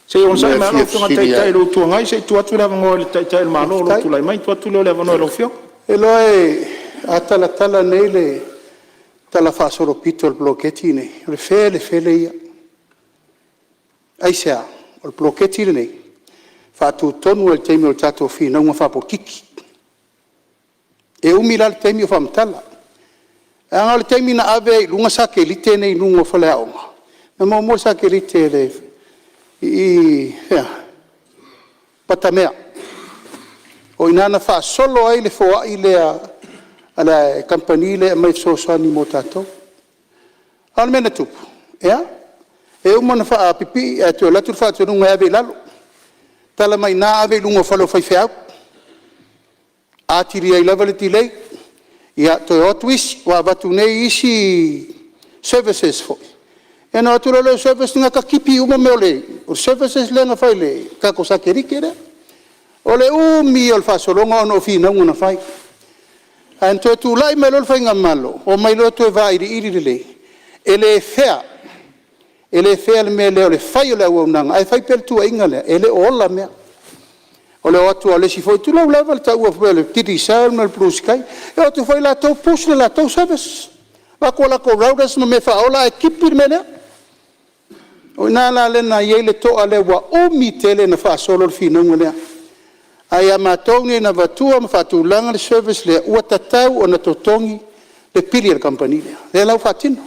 Se i onosai mai lava lau Afioga i le Taitai o le Itu Agai se i tuu atu le avanoa i le Taitai o le Malo o lo o tulai mai ona tuu atu lea o le avanoa i lau Afioga. Ou te iloa a talatala nei le talafaasolopito o le poloketi lenei, o le felefele ia. Aisea? O le poloketi lenei, na faatutonu lava i le taimi o le tatou finauga faapolokiki. E umi la le taimi o faamatala. Leaga o le taimi na ave ai i luga satellite nei i luga o faleaoga, na muamua le satellite i i i Patamea. O i ina na faasolo ai le foai lea a le kamupani lea e aumai e fesoasoani mo tatou. A o le mea na tupu, ia, e uma ona faapipii ae toe alu atu le faatonuga e ave i lalo, tala mai i ina ave i luga o fale o faifeau, atili ai lava le delay, ia toe o atu isi, ua avatu nei isi services foi, ia ona o atu loa lea o service na tatipi uma mea o services lea na fai i le tatou satellite lea. O le umi ia o le faasologa ona o finauga na fai. Ae na toe tulai mai loa le faigamalo, omai loa toe vailiili lelei, e le fair, e le fair le mea lea o le fai o le auaunaga ae fai pea le tuuaiga lea, e le o ola mea. O le o atu lava o le isi foi, tulou lava le taua foi o le Digicel ma le Blue Sky, e o atu foi latou push le latou service, avatu latou routers ma mea faaola ae tipi le mea lea. O i ina la lea na i ai le toa lea ua umi tele na faasolo le finauga lea. Ae ia matou nei na avatua ma faatulaga le service lea, ua tatau ona totogi le pili a le kamupani lea, lea la ua faatino.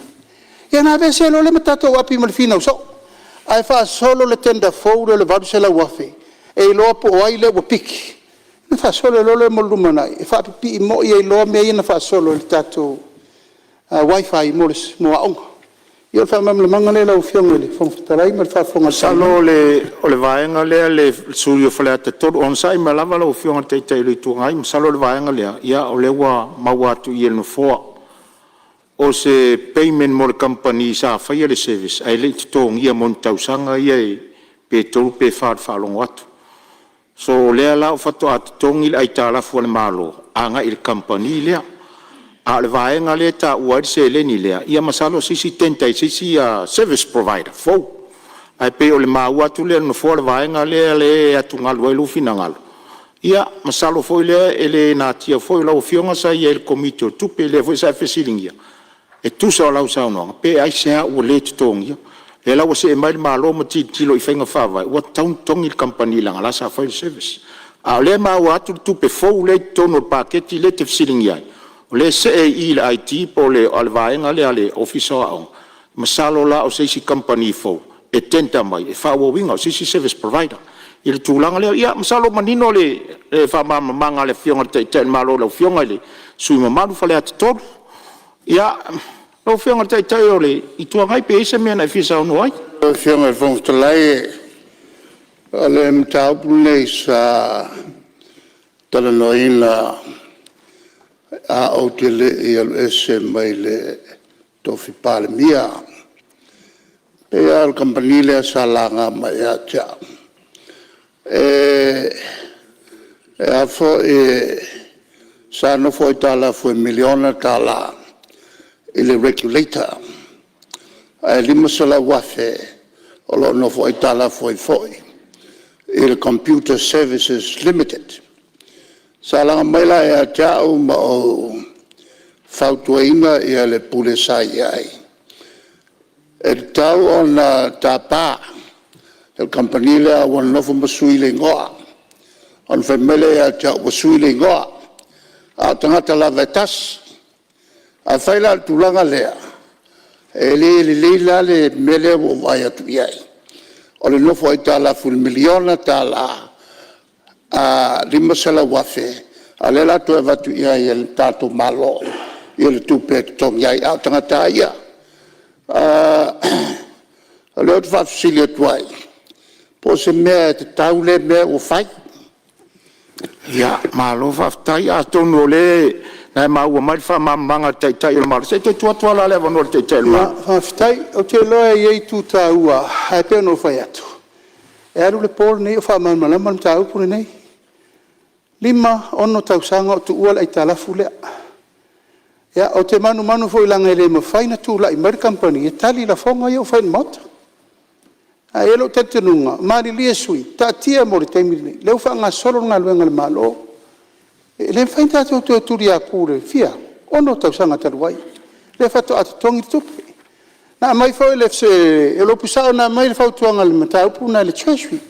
Ia ona aveese ai loa lea ma tatou api ma le finau soo, ae faasolo le tender fou lea o le $800,000 e iloa po o ai lea ua piki, ona faasolo loa lea mo le lumanai e faapipii moi ai loa mea ia na faasolo i le tatou wifi mo aoga. Ia o le faamalamalamaga lea lau Afioga i le Fofoga Fetalai ma le faafofoga a le Palemene. Masalo o le vaega lea le sui usufono mo Faleata 3. Onosai mai lava lau Afioga i le Taitai o le Itu Agai, masalo o le vaega lea, o lea ua maua atu i i e le Nofoa. O se payment mo le kamupani sa faia le service ae le i totogia mo ni tausaga ia pe 3 pe 4 i le faalogo atu. So o lea la faatoa totogi le aitalafu a le Malo agai i le kamupani lea. A o le vaega lea e taua ai le seleni lea, ia masalo o se isi tender i se isi service provider fou. Ae pei o le maua atu lea e le Nofoa le vaega lea e atugalu ai lou finagalo, Ia masalo foi lea e le natia foi lau Afioga sa i ai i le Komiti o Tupe, lea foi sa e fesiligia e tusa o lau saunoaga pe aisea ua le totogia. O lea la ua see mai le Malo ma tilotilo i faiga faavae ua tatau ona totogi le kamupani leaga o la sa fai le service. A o lea e maua atu le tupe fou lea e i totonu o le paketi lea e te fesiligia ai, o lea e see i i i le IT po o le vaega lea a le Ofisa o Aoga, masalo la o se isi kamupani fou e tender mai e faaauauina, o se isi service provider i le tulaga lea. Ia masalo ua manino le faamalamalamaga a le Afioga i le Taitai o le Malo i lau Afioga i le sui usufono mamalu Faleata 3. Ia, lau Afioga i le Taitai o le Itu Agai, pe i ai se mea na e fia saunoa ai. Lau Afioga i le Fofoga Fetalai, o le mataupu lenei sa talanoaina ae ou te le i alu ese mai le tofi Palemia. E pei lava o le kamupani lea sa laga mai ia te au, sa nofo aitalafu e $1miliona i le Regulator, ae $500,000 o lo o nofo aitalafu ai foi i le Computer Services Limited. Sa laga mai la ia te au ma ou fautuaina le Pule sa i ai, e tatau ona tapa le kamupani lea aua ua nonofo ma sui le igoa. Ona fai mai lea ia te au ua sui le igoa, a o tagata lava e tasi. Afai la o le tulaga lea, e le lelei la le mea lea ua ou vaai atu i ai, o le nofo aitalafu i le $1miliona $500,000, a o lea o le a toe avatu i ai e le tatou Malo le tupe e totogi ai, a o tagata lava ia. O lea ou te faafesili atu ai, po o se mea e tatau lea mea ua fai? Ia, malo faafetai. Atonu o lea na e maua mai le faamalamalamaga a le Taitai o le Malo. Se i toe tuu atu lava la le avanoa i le Taitai o le Malo. Faafetai. Ou te iloa e i ai itu taua, ae pei ona ou fai atu, e alu le po lenei o faamalamalama le mataupu lenei. E 5, 6 tausaga o tuua le aitalafu lea. Ia, ou te manumanu foi leaga e le mafai ona tulai mai le kamupani e tali lafoga ia ua fai i le Maota. Ae i ai lou talitonuga, malilie sui usufono, taatia mo le taimi lenei, o lea ua faagasolo le galuega a le Malo. E le mafai ona tatou toe tuliaupu i le fia? 6 tausaga talu ai, lea faatoa totogi le tupe. Na aumai foi le upu sao na aumai le fautuaga i le mataupu lena i le Treasury.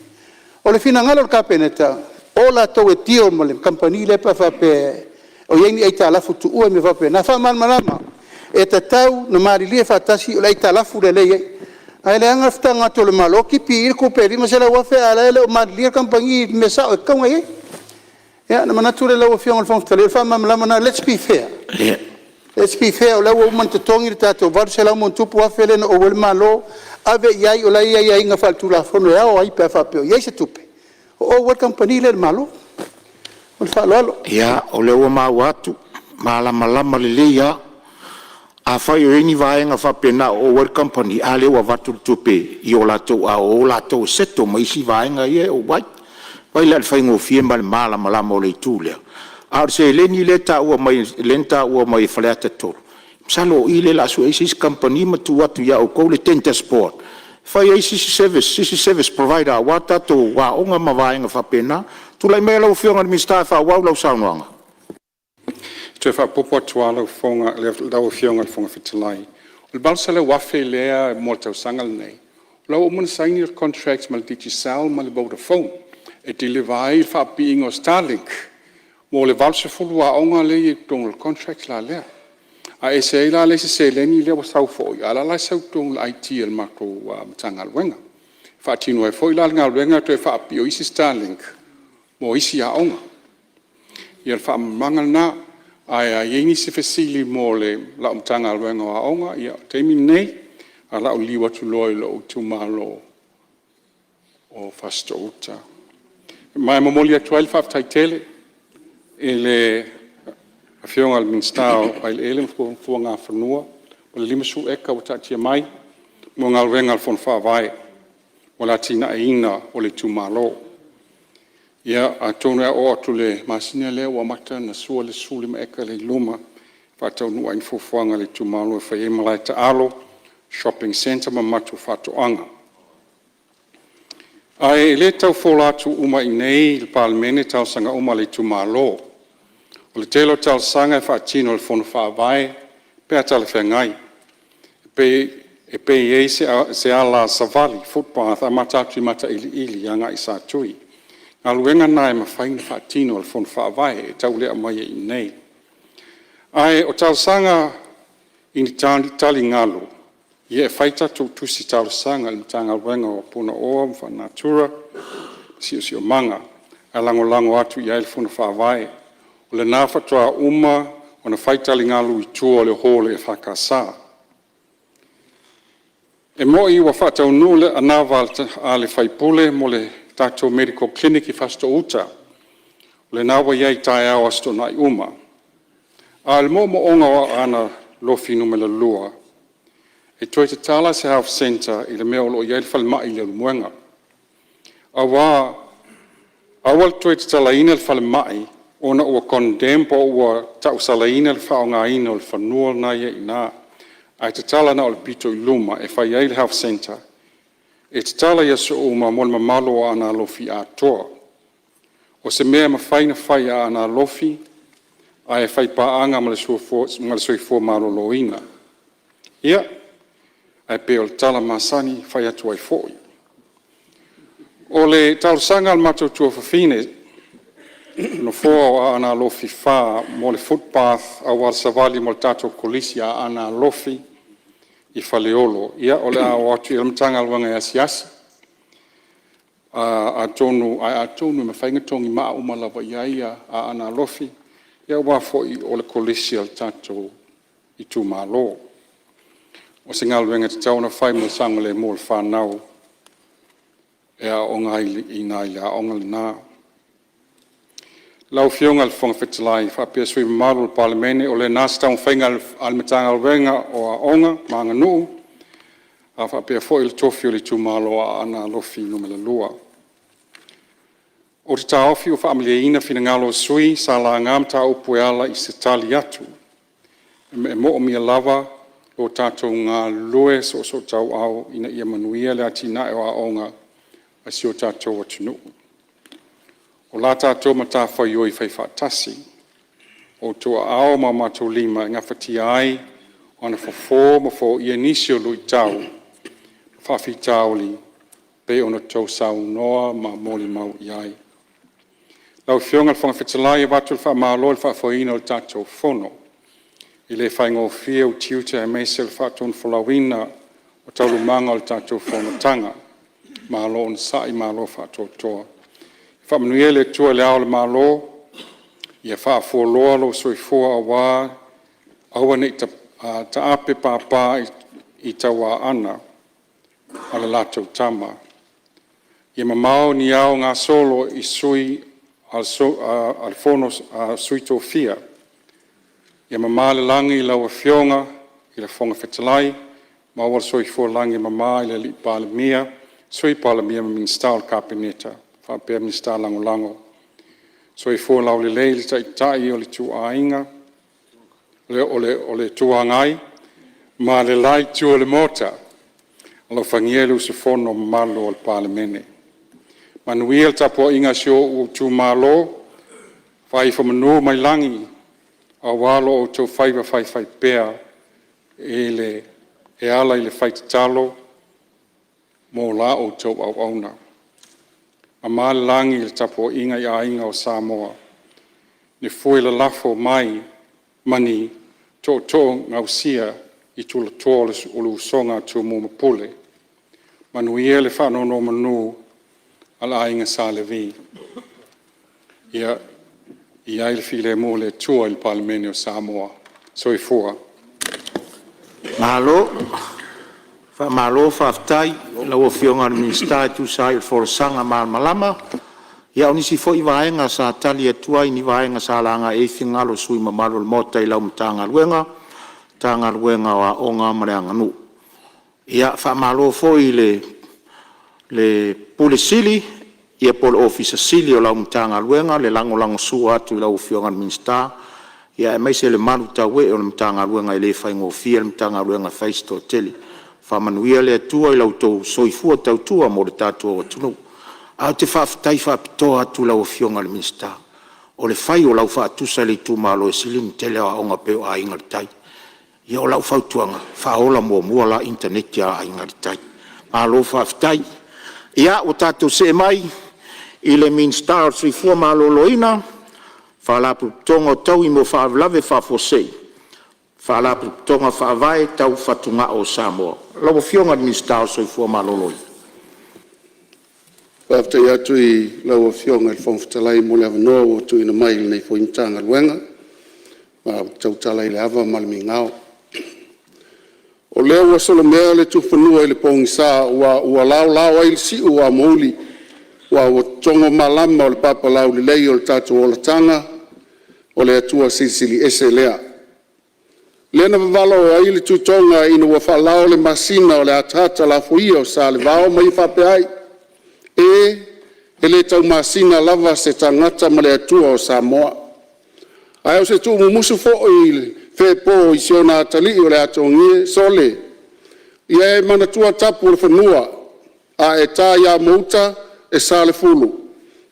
O le finagalo o le Kapeneta, o latou e deal ma le kamupani lea pe a faapea o i ai ni aitalafu tuua ma mea faapena. Faamalamalama, e tatau ona malilie faatasi o le aitalafu lea e i ai. Ae leaga le fetago atu o le Malo tipi i i le tupe e $500,000 a o la e le o malilie le kamupani i le mea sao e tatau ona i ai. Ia ona manatu lea lau Afioga i le Fofoga Fetalai, o le faamalamalamaga lena, lets be fair, lets be fair o lea ua uma ona totogi le tatou $800+ afe lea na ou ai le Malo, ave i ai o la e i ai aiaiga faaletulafono e ao ai pe a faapea o i ai se tupe o ou ai le kamupani lea i le Malo. Ma le faaaloalo. Ia, o lea ua maua atu, malamalama lelei lava. Afai o i ai ni vaega faapena o ou ai le kamupani, a lea ua avatu le tupe i o latou aao e o latou e settle ma isi vaega ia e ou ai. Vaai la i le faigofie ma le malamalama o le itu lea? A o le seleni lea na taua mai e Faleata 3, masalo o i lea o le a sue ai se isi kamupani ma tuu atu ia outou le tenders board e fai ai se isi service provider aua tatou aoga ma vaega faapena. Tulai maia lau Afioga i le Minisita e faaauau lau saunoaga. E toe faaopoopo atu lava lau Afioga i le Fofoga Fetalai, o le $800,000 lea mo le tausaga lenei, o la ua uma ona saini le contract ma le Digicel ma le Vodafone e deliver ai le faapipiina o starlink mo le 80 aoga lea e i ai i totonu o le contract la lea. Ae ese ai la le isi seleni lea ua sau foi, a o la e la e sau i totonu o le IT a le matou Matagaluega. E faatino ai foi la le galuega o le toe faapipii o isi starlink mo isi aoga. Ia o le faamalamalamaga lena. Ae a i ai nisi fesili mo lau Matagaluega o Aoga, ia o le taimi lenei, ae o le a ou liliu atu loa i lou itumalo o Fasitoo-uta. Ma e momoli atu ai le faafetai tele i le Afioga i le Minisita o Eleele ma Fuagafanua, o le 50 eka ua taatia mai mo galuega a le Fono Faavae mo le atinaeina o le itumalo. Ia, atonu e oo atu i le masina lea ua amata ona sua le 15 eka lea i luma e faataunuu ai fuafuaga a le itumalo e fai ai malae taalo, shopping centre ma matou faatoaga. Ae le tau folaina atu uma i inei i le Palemene talosaga uma a le itumalo. O le tele o talosaga e faatino e le Fono Faavae pe a talafeagai. E pe i ai se alasavali footpath amata atu i Matailiili agai i Satui. O galuega na e mafai ona faatino e le Fono Faavae e tau le aumaia i inei. Ae o talosaga i ni taligalu, ia e fai tatou tusi talosaga i le Matagaluega o Punaoa Faalenatura ma le Siosiomaga ae lagolago atu i ai le Fono Faavae. O lena faatoa uma ona fai taligalu i tua o le hall EFKS. E moni ua faataunuu le anava a le sui usufono mo le tatou medical clinic i Fasitoouta, o lena ua i ai i taeao o Aso Toonai uma. A o le moomooga o Aana Alofi Nu.2, e toe tatala se Health Centre i le mea o lo o i ai le falemai i Leulumoega, aua le toe tatalaina le falemai ona ua condemn po ua tausalaina le faaaogaina o le fanua lena e i ai i ina, ae tatala na o le pito i luma e fai ai le health centre e tatala i aso uma mo le mamalu o Aana Alofi atoa. O se mea e mafai ona fai e Aana Alofi ae faipaaga ma le Soifua Maloloina. Ia, ae pei o le tala masani e fai atu ai foi. O le talosaga a le matou tuafafine, le nofoa o Aana Alofi 4 mo le footpath auala savali mo le tatou Kolisi a Aana Alofi i Faleolo, ia o le a oo atu i ai le Matagaluega e asiasi, ae atonu e mafai ona togimaa uma lava i ai Aana Alofi aua foi o le Kolisi a le tatou itumalo. O se galuega e tatau ona fai mo le saogalemu o le fanau e aooga ai i ina i le aoga lena. Lau Afioga i le Fofoga Fetalai faapea sui usufono mamalu o le Palemene, o lena se taumafaiga a le Matagaluega o Aoga ma Aganuu a faapea foi le tofi o le itumalo o Aana Alofi Nu.2. Ou te taofi ua faamalieina finagalo o sui usufono sa laga mataupu e ala i se tali atu. E moomia lava lo tatou galulue soosootauau ina ia manuia le atinae o aoga a si o tatou atunuu. O la tatou matafaioi faifaatasi, o outou aao ma o matou lima e gafatia ai ona fofo ma foia nisi o luitau ma faafitauli e pei ona outou saunoa ma molimau i ai. Lau Afioga i le Fofoga Fetalai, e avatu le faamalo i le faafoeina o le tatou Fono. E le faigofie ou tiute aemaise o le faatonufolauina o taualumaga o le tatou fonotaga. Malo onosai malo faatoatoa. Faamanuia le Atua i Le Ao o le Malo, ia faafualoa lou soifua aua aua ne i taape papa i tauaana a le latou Tama. Ia mamao ni ao gasolo i Sui o le Fono a Sui Tofia, ia mama le lagi i lau Afioga i le Fofoga Fetalai, maua le soifua lagi e mama i le Alii Palemia, Sui Palemia ma Minisita o le Kapeneta faapea Minisita Lagolago. Soifua laulelei le Taitai o le Itu Agai ma le la Itu o le Maota. Alofagia le usufono mamalu o le Palemene. Manuia le tapuaiga a si ou itumalo, fai ifo manu mai lagi aua lo outou faiva faifaipea e ala i le fai tatalo mo la outou auauna. Mamā le lagi i le tapuaiga i aiga o Samoa i fue lalafo mai ma ni tootoo gausia i tulatoa o le usoga a Tumua ma Pule. Manuia le faanonomanu a le Aiga Sa Levi. Ia i ai le filemu o le Atua i le Palemene o Samoa. Soifua. Malo, faamalo faafetai i lau Afioga i le Minisita e tusa ai o le folasaga malamalama. Ia o nisi foi vaega sa tali atu ai i ni vaega sa laga i ai finagalo o sui usufono mamalu o le Maota i lau Matagaluega, Matagaluega o Aoga ma le Aganuu. Ia faamalo foi i le Ofisa Sili po o le Ofisa Sili o lau Matagaluega le lagolagosua atu i lau Afioga i le Minisita aemaise le malutauee o le Matagaluega, e le faigofie le Matagaluega e fai si toatele. Faamanuia le Atua i lo outou soifua tautua mo le tatou atunuu. Ae ou te faafetai faapitoa atu i lau Afioga i le Minisita, o le fai o lau faatusa i le itumalo e sili ona tele aoaoga e pei o Aiga i le Tai. Ia o lau fautuaga, faaola muamua la initaneti a Aiga i le Tai. Malo faafetai. Ia ua tatou see mai i le Minisita o le Soifua Maloloina, Faalapotopotoga o Taui mo Faalavelave Faafuasei, Faalapotopotoga Faavae Tau Fatugao o Samoa. Lau Afioga i le Minisita o le Soifua Maloloina. Faafetai atu i lau Afioga i le Fofoga Fetalai mo le avanoa ua tuuina mai i lenei foi Matagaluega, ma ou te tautala i le ava ma le migao. O lea ua solomea le tufanua i le pogisa aua ua laolao ai le siu o amouli aua ua totogo malama o le papalaulelei o le tatou olataga o le Atua Silisili Ese lea. Lea na vavalo ai le Tuitoga ina ua faalao le masina o le ataata lafoia o Salevao ma ia faapea ai, “E, e le taumasina lava se tagata ma le Atua o Samoa, ae o se tuumumusu foi feepo i si ona atalii o le atogie, sole, ia e manatua tapu o le fanua, a e ta ia Amouta e Salefulu,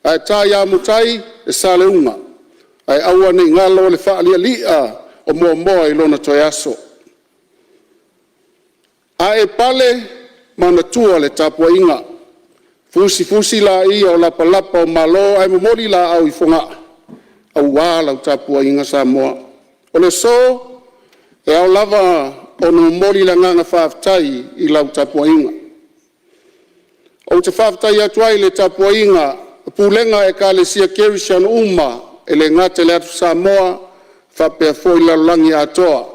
ae ta ia Amotai e Saleuga, ae aua nei galo le faalialia o Moamoa i lona toe aso. A e pale, manatua le tapuaiga, fusifusi laia o lapalapa o Malo ae momoli laau i Fogaa aua lau tapuaiga Samoa. O le aso, e ao lava ona momoli le agaga faafetai i lau tapuaiga. Ou te faafetai atu ai i le tapuaiga a pulega a Ekalesia Kerisiano uma e le gata i le Atu Samoa faapea foi le lalolagi atoa.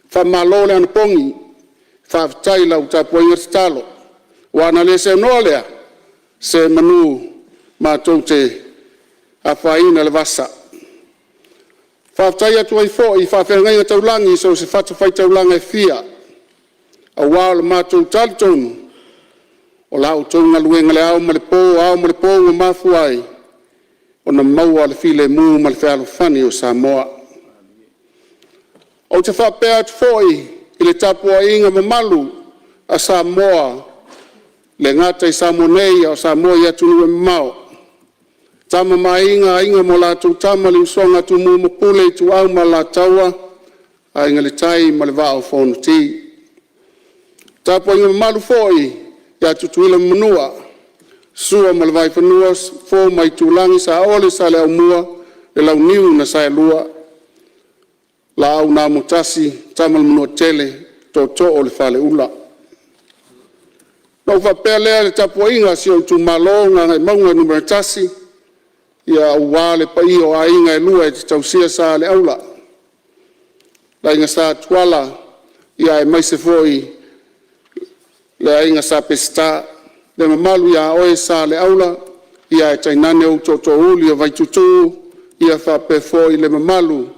Faamalo le anapogi, faafetai i lau tapuaiga tatalo. Aua ana le seanoa lea, semanu matou te afaina i le vasa. Faafetai atu ai foi i faafeagaiga taulagi i so o se fatafaitaulaga e fia, aua o le matou talitonuga, o la outou galuega i le ao ma le po, ao ma le po, ua mafua ai ona maua le filemu ma le fealofani o Samoa. Ou te faapea atu foi i le tapuaiga mamalu a Samoa, e le gata i Samoa nei a o Samoa i atunuu e mamao, Tama ma Aiga, Aiga ma latou Tama, le usoga a Tumua ma Pule, Ituau ma Alataua, Aiga i le Tai ma le Vaa o Fonoti. Tapuaiga mamalu foi ia Tutuila ma Manua, Sua ma le Vaifanua, Fofo ma Aitulagi, Saole ma Saleaaumua, le Launiu na Saelua, Laau na Amotasi, Tama a le Manuatele, Tootoo o le Faleula. Ona ou faapea lea i le tapuaiga a si ou itumalo o Gagaemauga 1, ia aua le paia o aiga e lua e tausia Saleaula, le Aiga Sa Tuala, aemaise foi le Aiga Sa Peseta. Le mamalu ia oe Saleaula, ae tainane ou Tootoouli o Vaituutuu faapea foi le mamalu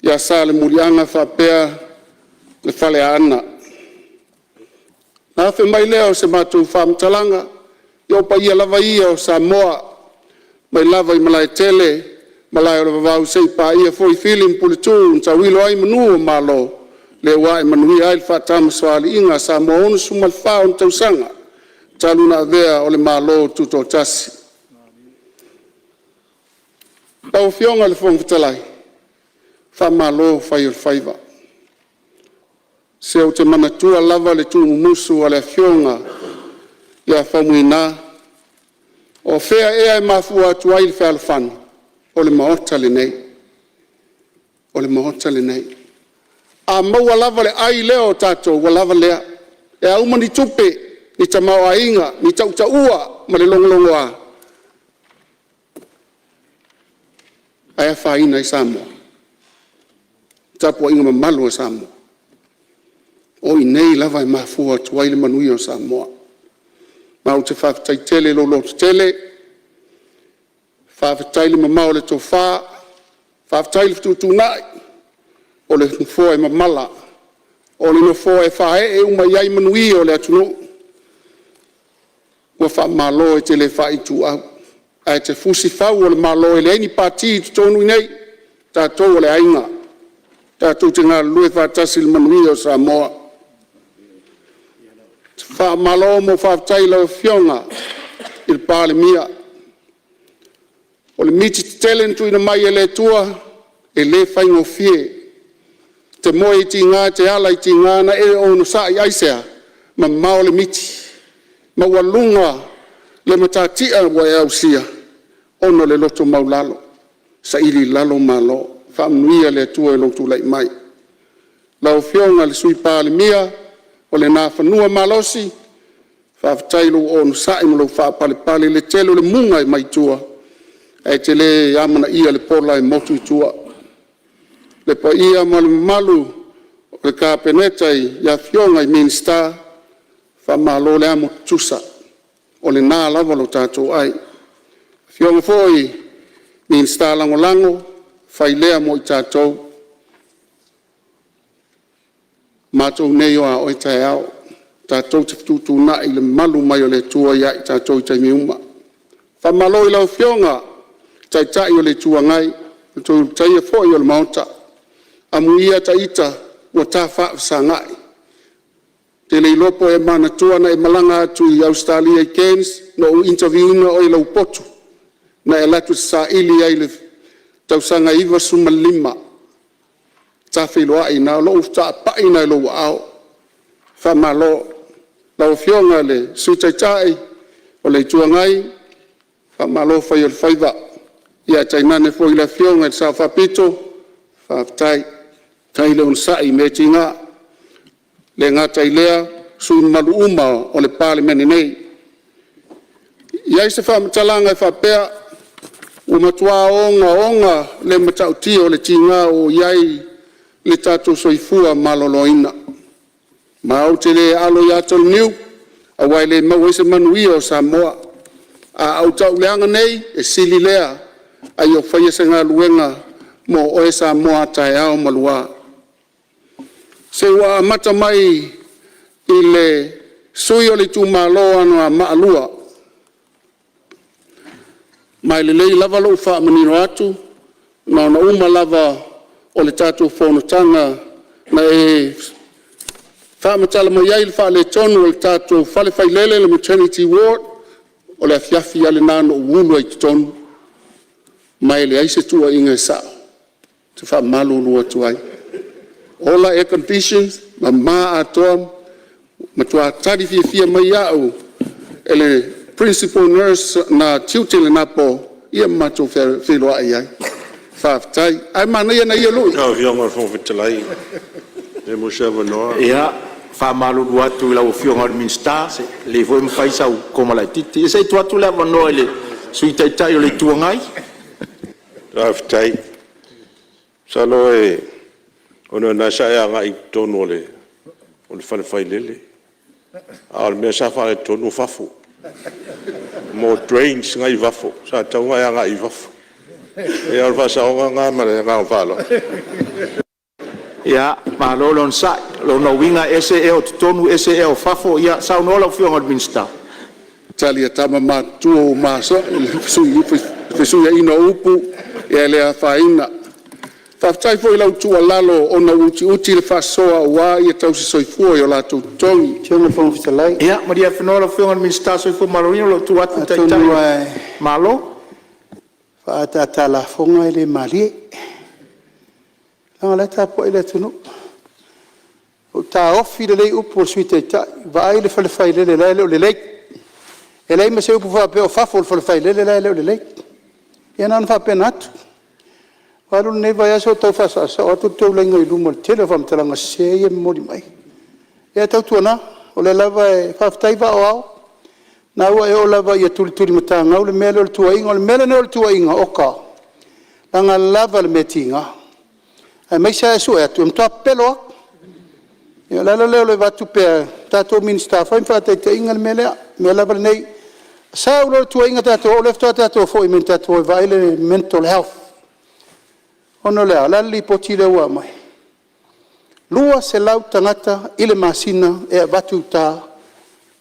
ia Salemuliaga faapea le Faleaana. Ona afe mai lea o se matou faamatalaga, ia o paia lava ia o Samoa mai lava i Malaetele, Malae o le Vavau seia paia foi Fili ma Puletuu na tauilo ai manu o Malo, lea ua ae manuia ai le faatamasoaliiga a Samoa 64 ona tausaga talu ona avea o le Malo Tutoatasi. Lau Afioga i le Fofoga Fetalai, faamalo fai o le faiva. Se ou te manatua lava le tuumumusu o le Afioga ia Faumuina, o fea ea e mafua atu ai le fealofani? O le Maota lenei. O le Maota lenei. A maua lava le ai lea o tatou, ua lava lea. E a uma ni tupe, ni tamaoaiga, ni tautaua ma le logologoa? Ae afaina ai Samoa? Le tapuaiga mamalu a Samoa, o i inei lava e mafua atu ai le manuia o Samoa. Ma ou te faafetai tele i lou lototele, faafetai le mamao o le tofa, faafetai le fetuutuunai, o le nofoa e mamala, o le nofoa e faaee uma i ai manuia o le atunuu. Ua faamalo e te le faaituau, ae te fusi fau o le Malo e leai ni Pati i totonu i inei, o tatou o le aiga, tatou te galulue faatasi i le manuia o Samoa. Faamalo ma faafetai i lau Afioga i le Palemia. O le miti tetele na tuuina mai e le Atua e le faigofie. E te moe i tiga e te ala i tiga na e onosai aisea? Mamao le miti maualuga le matatia ua e ausia ona o le loto maualalo, saili i lalo malo. Faamanuia le Atua i lou tulai mai. Lau Afioga i le Sui Palemia o le Nafanua Malosi, faafetai i lou onosai ma lou faapalepale i le tele o le muga mai tua ae te le amanaia le pola e motu i tua. Le paia ma le mamalu o le Kapeneta i Afioga i Minisita, faamalo le amo tutusa, o lena lava lo tatou ai. Afioga foi i Minisita Lagolago, fai lea mo i tatou, o matou nei o a oe taeao, tatou te fetuutuunai le mamalu mai o le Atua ia i tatou i taimi uma. Faamalo i lau Afioga i le Taitai o le Itu Agai, o le toe Ulutaia foi o le Maota. Amuia ita ua ta faafesagai, ou te le iloa po o e manatua na e malaga atu i Ausetalia i Cairns na ou interview ina oe i lou potu na e alu atu e saili ai i le tausaga e 95 ta feiloai o lou taapai lena i lou aao. Faamalo. Lau Afioga i le Sui Taitai o le Itu Agai, faamalo fai o le faiva, ae tainane foi le Afioga i le Sao Faapito, faafetai. Faafetai le onosai i mea e tiga. E le gata i lea o sui usufono mamalu uma o le Palemene nei. E i ai se faamatalaga e faapea, ua matua ogaoga le matautia o le tiga ua i ai le tatou soifua maloloina. Ma ou te le alo ia ata o le niu aua e le maua ai se manuia o Samoa. A ou tauleaga nei, e sili lea ae ia faia se galuega mo oe Samoa a taeao ma lua. Se ua amata mai i le sui o le itumalo o Anoamaa 2, ma e lelei lava lou faamanino atu, na ona uma lava o le tatou fonotaga na e faamatala mai ai le faaletonu o le tatou fale failele le maternity ward, o le afiafi lava lena na ou ulu ai i totonu, ma e leai se tuuaiga e sao, ou te faamalulu atu ai. Ola air conditions, mama atoa, matua tali fiafia mai au e le Principal Nurse na tiute i lena po ma matou feiloai ai. Faafetai. Ae manaia nai ia lui. Lau Afioga i le Fofoga Fetalai, pe maua se avanoa? Ia, e faamalulu atu i lau Afioga i le Minisita, e lelei foi le fai o sau koma laitiiti. Ia se i tuu atu le avanoa i le Sui Taitai o le Itu Agai. Faafetai. Masalo ona o lena sa e agai i totonu o le fale failele, a o le mea sa faaletonu o fafo, mo drains na e i fafo, sa tatau ona e agai i fafo. Ia o le faasaoga lena ma le agaga faaaloalo. Ia, malo le onosai. O lona uiga e ese ea o totonu ese ea o fafo. Ia saunoa lau Afioga i le Minisita. Tali a tama matutua ua maea le fesuiaiga o upu, ia e le afaina. Faafetai foi i lau tuualalo ona ua utiuti le faasoa aua tausisoifua i o latou totogi. Lau Afioga i le Fofoga Fetalai… Ia malie lau Afioga i le Minisita o le Soifua Maloloina o lo o tuu atu le Taitai o le Atonu lava e Malo. faaataata a lafoga e le malie, leaga o la e tapuai le atunuu. Ua ou taofi lelei upu a le Sui Taitai, vaai le fale failele la e le o lelei. E leai ma se upu faapea o fafo o le fale failele la e le o lelei. Ia na ona faapena atu. Ua alu lenei vaiaso o tau faasaosao atu le tou laina i luma i le tele o faamatalaga sese ia e momoli mai. Ae tautuana, o lea lava e… faafetai vaa o ao, o lena ua e oo lava ina tulitulimatagau le mea lea o le tuuaiga. O le mea lenei o le tuuaiga, oka, leaga lava le mea tiga, aemaise lava e sue atu, e matua pepelo lava. Ia o le ala lea o le avatu pea o tatou Minisita, fai ma faataitaiga le mea lea. O le mea lava lenei, sau loa le tuuaiga tatou o, o lea faatoa tatou foi mai na tatou o e vaai le mental health. Ona o le a? O le a le lipoti lea ua aumai? E 200 tagata i le masina e avatu i uta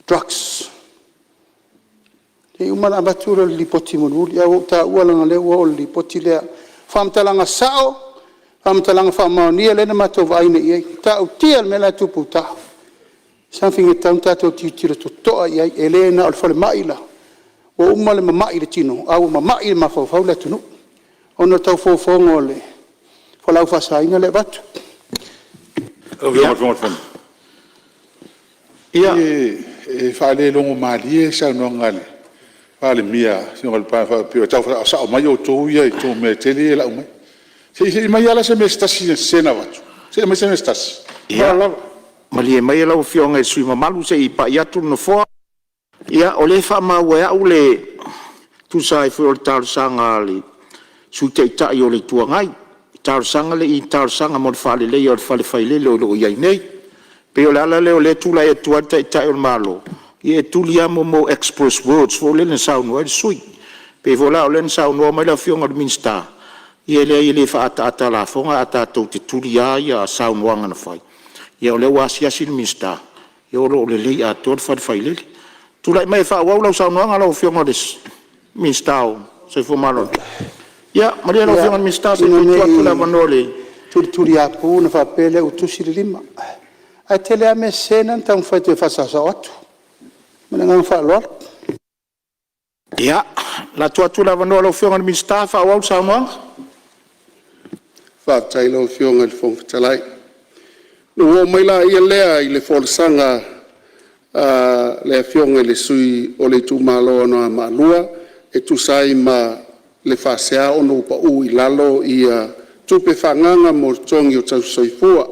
drugs. Se i uma ona avatu lea o le lipoti mulimuli, ae ua ou taua leaga o lea ua oo i le lipoti lea. O faamatalaga sao, faamatalaga faamaonia lea na matou vaai nei i ai. E matautia le mea la e tupu i uta, something e tatau ona tatou tilotilo totoa i ai, e le na o le falemai la, Ua uma le mamai i le tino ae ua mamai i le mafaufau le atunuu ona o le tau fofoga o le fualaau faasaina lea e avatu. E faale-logomalie le saunoaga a le Palemia faapea o tau faasaosao mai outou ia i tou mea tetele ia e lau mai. Se i aumai lava la se mea se tasi sese na avatu. Se i aumai se mea se tasi. Ma le faaaloalo lava. Ia, malie maia lau Afioga i le sui usufono mamalu se i pai atu le Nofoa. Ia, o lea e faamau e au e tusa ai foi o le talosaga a le Sui Taitai o le Itu Agai, i talosaga mo le faaleleia o le fale failele o lo o i ai nei. E pei o le ala lea o lea e tulai atu ai le Taitai o le Malo, ia e tuli lava mo express words foi lea na saunoa ai le sui usufono. E pei foi la o lea na saunoa mai le Afioga i le Minisita, ia e leai e le faaataata a lafoga ae tatou te tuli lava saunoaga na fai. Ia o lea ua asiasi le Minisita, ia o lo o lelei atoa le fale failele. Tulai mai e faaauau lau saunoaga lau Afioga i le Minisita o le Soifua Maloloina. Ia malie lau Afioga i le Minisita se i tuu atu le avanoa i le… Ina ne i tulituliapu ona faapea lea ua tusi le lima, ae tele lava mea sese na na taumafai atu e faasaosao atu. Ma le agaga faaaloalo. Ia, lafo atu le avanoa i lau Afioga i le Minisita e faaauau le saunoaga. Faafetai i lau Afioga i le Fofoga Fetalai. Ona ou oo mai lea i le folasaga a le Afioga i le sui usufono o le itumalo o Anoamaa 2 e tusa ai ma le faasea ona ua pau i lalo tupe faaagaaga mo totogi o tausisoifua.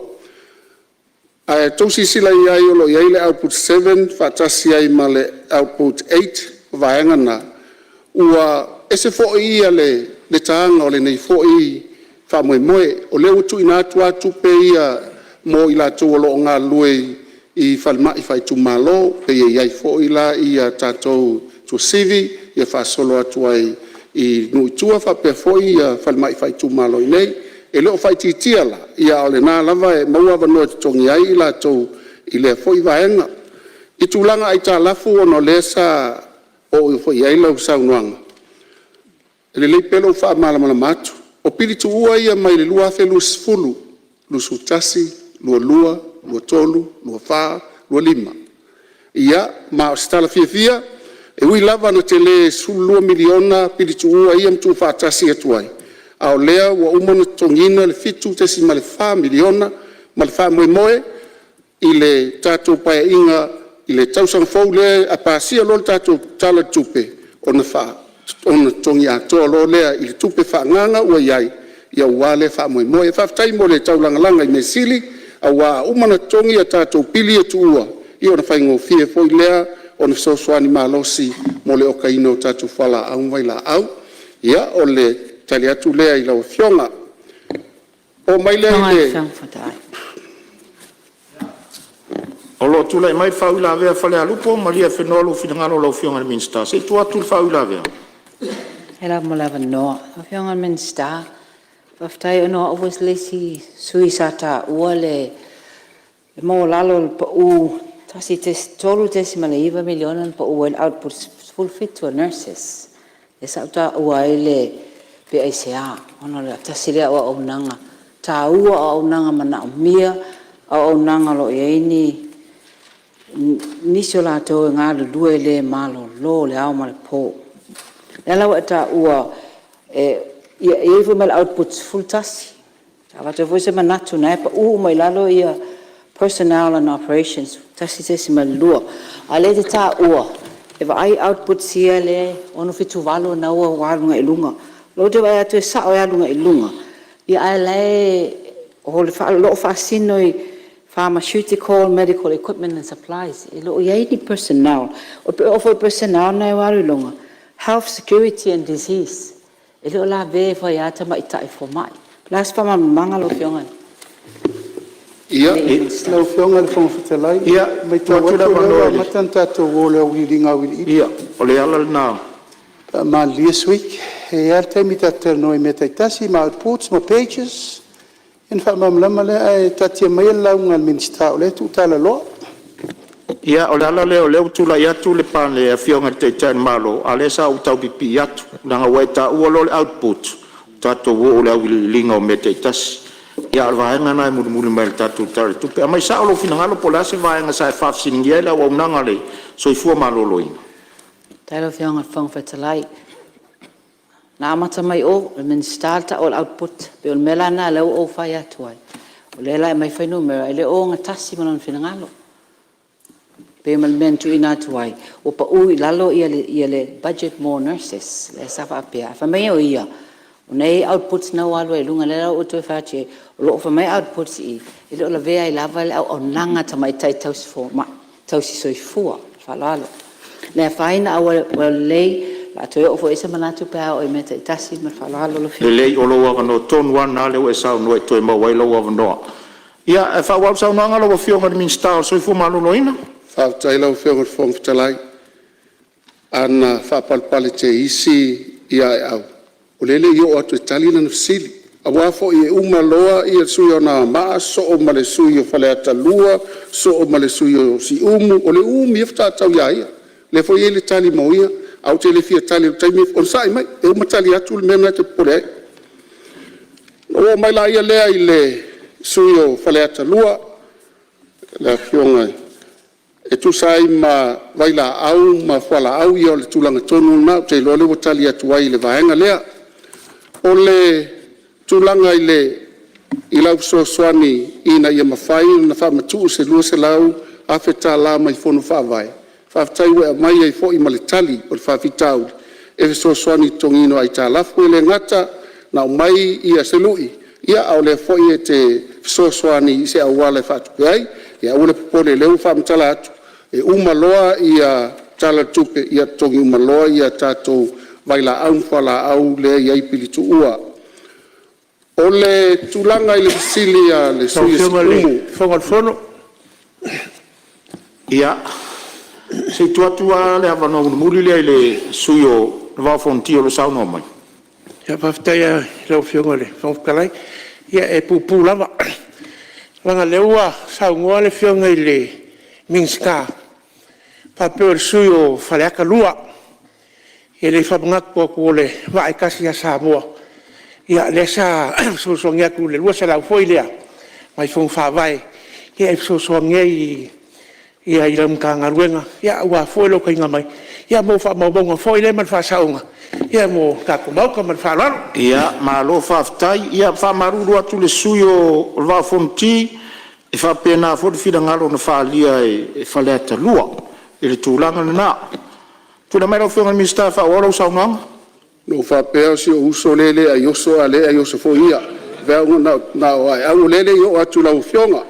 A outou silasila i ai o lo o i ai le output 7 faatasi ai ma le output 8, o vaega na, ua ese foi le taina o lenei foi faamoemoe. O lea ua tuuina atu lava tupe ia mo i latou o lo o galulue i falemai faaitumalo, pei e i ai foi la tatou i Tuasivi faasolo atu ai i nuu i tua faapea foi falemai faaitumalo i inei. E le o faaitiitia la, a o lena lava e maua avanoa e totogi ai i latou i lea foi vaega. I tulaga aitalafu ona o lea sa oo foi i ai lau saunoaga, e lelei pea lou faamalamalama atu. O pili tuua ia mai le 2020, 2021, 2022, 2023, 2024, 2025. Ia ma o se tala fiafia, e ui lava ina tele e $12 miliona pili tuua ia na tuufaatasi atu ai, a o lea ua uma ona totogiina le $7.4 miliona ma le faamoemoe i le tatou Paeaiga i le tausaga fou lea a pasia loa le tatou Tala o le Tupe, ona totogi atoa loa lea i le tupe faaagaaga ua i ai aua lea faamoemoe. Faafetai mo le taulagalaga i mea sili, aua a uma ona totogi a tatou pili ia tuua, ia ona faigofie foi lea ona fesoasoani malosi mo le okaina o tatou fualaau ma vailaau. Ia, o le tali atu lea i lau Afioga. Ona oo mai lea i le… O lo o tulai mai le faauilavea a Falealupo. Malie afenoa lou finagalo lau Afioga i le Minisita. Se i tuu atu le faauilavea. Faafetai lava mo le avanoa. Lau Afioga i le Minisita, faafetai ona o au foi le isi sui usufono sa taua le maualalo o le pau e $3.9 miliona na pau ai le output e 17 o nurses. Lea sa ou taua ai le pe aisea, ona o le tasi lea o auaunaga taua, o auaunaga manaomia, o auaunaga o lo o i ai nisi o latou e galulue le malolo i le ao ma le po. O lea la ua e taua e i ai foi ma le output 11. Sa avatu ai foi se manatu o lena e pau uma i lalo personnel and operations 1.2, a o lea e te taua e vaai outputs ia e 6, 7, 8 lena ua alu agai i luga. O lea ou te vaai atu e sao e alu agai i luga, a o lo o faasino i pharmaceutical medical equipment and supplies. E le o i ai ni personnel. E oo foi i personnel lena ua alu i luga, health security and disease, e le o lavea ifo ai lava tamaitai fomai. O le a se faamalamalamaga lau Afioga i le Minisita? Lau Afioga i le Fofoga Fetalai, e maitau atu o lea ua amata ona tatou o i le auiliiliga auiliili. Ia, o le ala lena. Faamalilie sui usufono, e i ai lava le taimi tatou te talanoa ai i mea taitasi ma outputs ma pages ona faamalamalama lea. Ae taatia maia le lauga a le Minisita o lea e tuutalaloa. Ia, o le ala lea o lea ua tulai atu le Afioga i le Taitai o le Malo, a o lea sa ou tau pipii atu leaga ua e taua loa le output, tatou oo i le auiliiliga o mea taitasi. A o le vaega lena e mulimuli mai i le tatou Tala o le Tupe. Aumai sao lou finagalo po o le a se vaega sa e faafesiligia ai le auaunaga a le soifua maloloina. Faafetai lau Afioga i le Fofoga Fetalai. Na amata mai o i le Minisita le tau o le output. E pei o le mea la lena o lea ua ou fai atu ai, o lea la e aumai fuainumera e le o ogatasi ma lona finagalo. E pei ma le mea na tuuina atu ai, ua pau i lalo le budget mo nurses lea sa faapea, ae fai mai o ia, o lena e i ai outputs na ua alu ai i luga. O lea la ua ou toe fai atu i ai, o lo o fai mai outputs i i, e le o lavea ai lava le auaunaga a tamaitai tausi soifua. Ma le faaaloalo. Le afaina ae ua lelei, o le a toe oo foi i ai se manatu pe a oo i mea taitasi. Ma le faaaloalo. Lelei, o lou avanoa tonu lava lena lea ua e saunoa e toe maua ai lou avanoa. Ia, ae faaauau le saunoaga lau Afioga i le Minisita o le Soifua Maloloina. Faafetai lau Afioga i le Fofoga Fetalai. Ana faapalepaleteisi Aeau, o lea e le i oo atu e tali lana fesili, aua foi e uma loa le sui usufono o Anoamaa sosoo ma le sui usufono o Faleata 2, sosoo ma le sui usufono o Siumu, o le umi ai faatoa tau ia ia. O lea foi e i ai le tali mo ia, ae ou te le fia tali i le taimi lenei. Onosai mai, e uma tali atu le mea lena e te popole ai. Ona ou oo mai lea i le sui usufono o Faleata 2, le Afioga e tusa ai ma vailaau ma fualaau, ia o le tulaga tonu lava lena, ou te iloa o lea ua tali atu ai i le vaega lea. O le tulaga i lau fesoasoani ina ia mafai ona faamatuu se $200,000 mai Fono Faavae, faafetai ua e aumai ai foi ma le tali o le faafitauli e fesoasoani i le totogiina o aitalafu. E le gata ina aumai se lui, a o lea foi e te fesoasoani i se auala e faatupe ai. Ia aua le popole o lea ua faamatala atu, e uma loa Tala o le Tupe, ia totogi uma loa tatou vailaau ma fualaau lea e i ai pili tuua. O le tulaga i le fesili a le sui usufono mo Siumu… Ia, se i tuu atu lava le avanoa mulimuli lea i le sui usufono mo le Vaa o Fonoti o lo o saunoa mai. Faafetai lava i lau Afioga i le Fofoga Fetalai. Ia e puupuu lava, leaga o lea ua saunoa le Afioga i le Minisita faapea o le sui usufono o Faleata 2. E le faamanatu atu o le vaa e tasi ia Samoa, ia lea sa fesoasoani atu i le $200,000 foi lea mai Fono Faavae e fesoasoani ai i lau Matagaluega aua foi lou taliga mai mo faamaumauga foi lea ma le faasaoga mo le tatou Maota. Ma le faaaloalo. Ia, malo faafetai. E faamalulu atu i le sui usufono o le Vaa o Fonoti, e faapena foi le finagalo na faaalia e Faleata 2 i le tulaga lena. Tulai mai lau Afioga i le Minisita e faaauau lau saunoaga. Na ou faapea o si ou uso lea e le ai oso a o lea e ai oso foi ia. E leaga na o Aeau, o lea e le i oo atu i lau Afioga.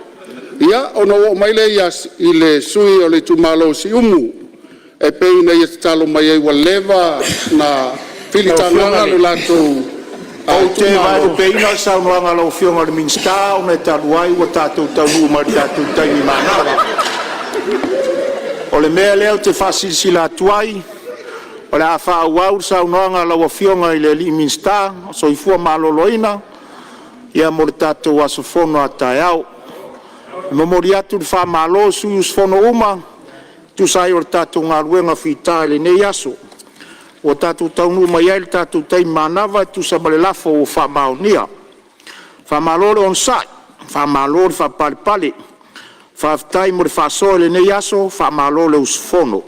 Ia, ona ou oo mai lea i le sui usufono o le itumalo o Siumu, e pei ona ia tatalo mai ai ua leva ona filitagaga lo latou Ou te vaelupeina le saunoaga a lau Afioga i le Minisita, ona e talu ai ua tatou taunuu mai i le tatou taimi manava. O le mea lea ou te faasilasila atu ai, o le a faaauau le saunoaga a lau Afioga i le Minisita o le Soifua Maloloina mo le tatou aso fono a taeao. E momoli atu le faamalo i sui usufono uma e tusa ai o le tatou galuega fita i lenei aso, ua tatou taunuu mai ai i le tatou taimi manava e tusa ma le lafo ua faamaonia. Faamalo le onosai, faamalo le faapalepale, faafetai mo le faasoa i lenei aso, faamalo le usufono.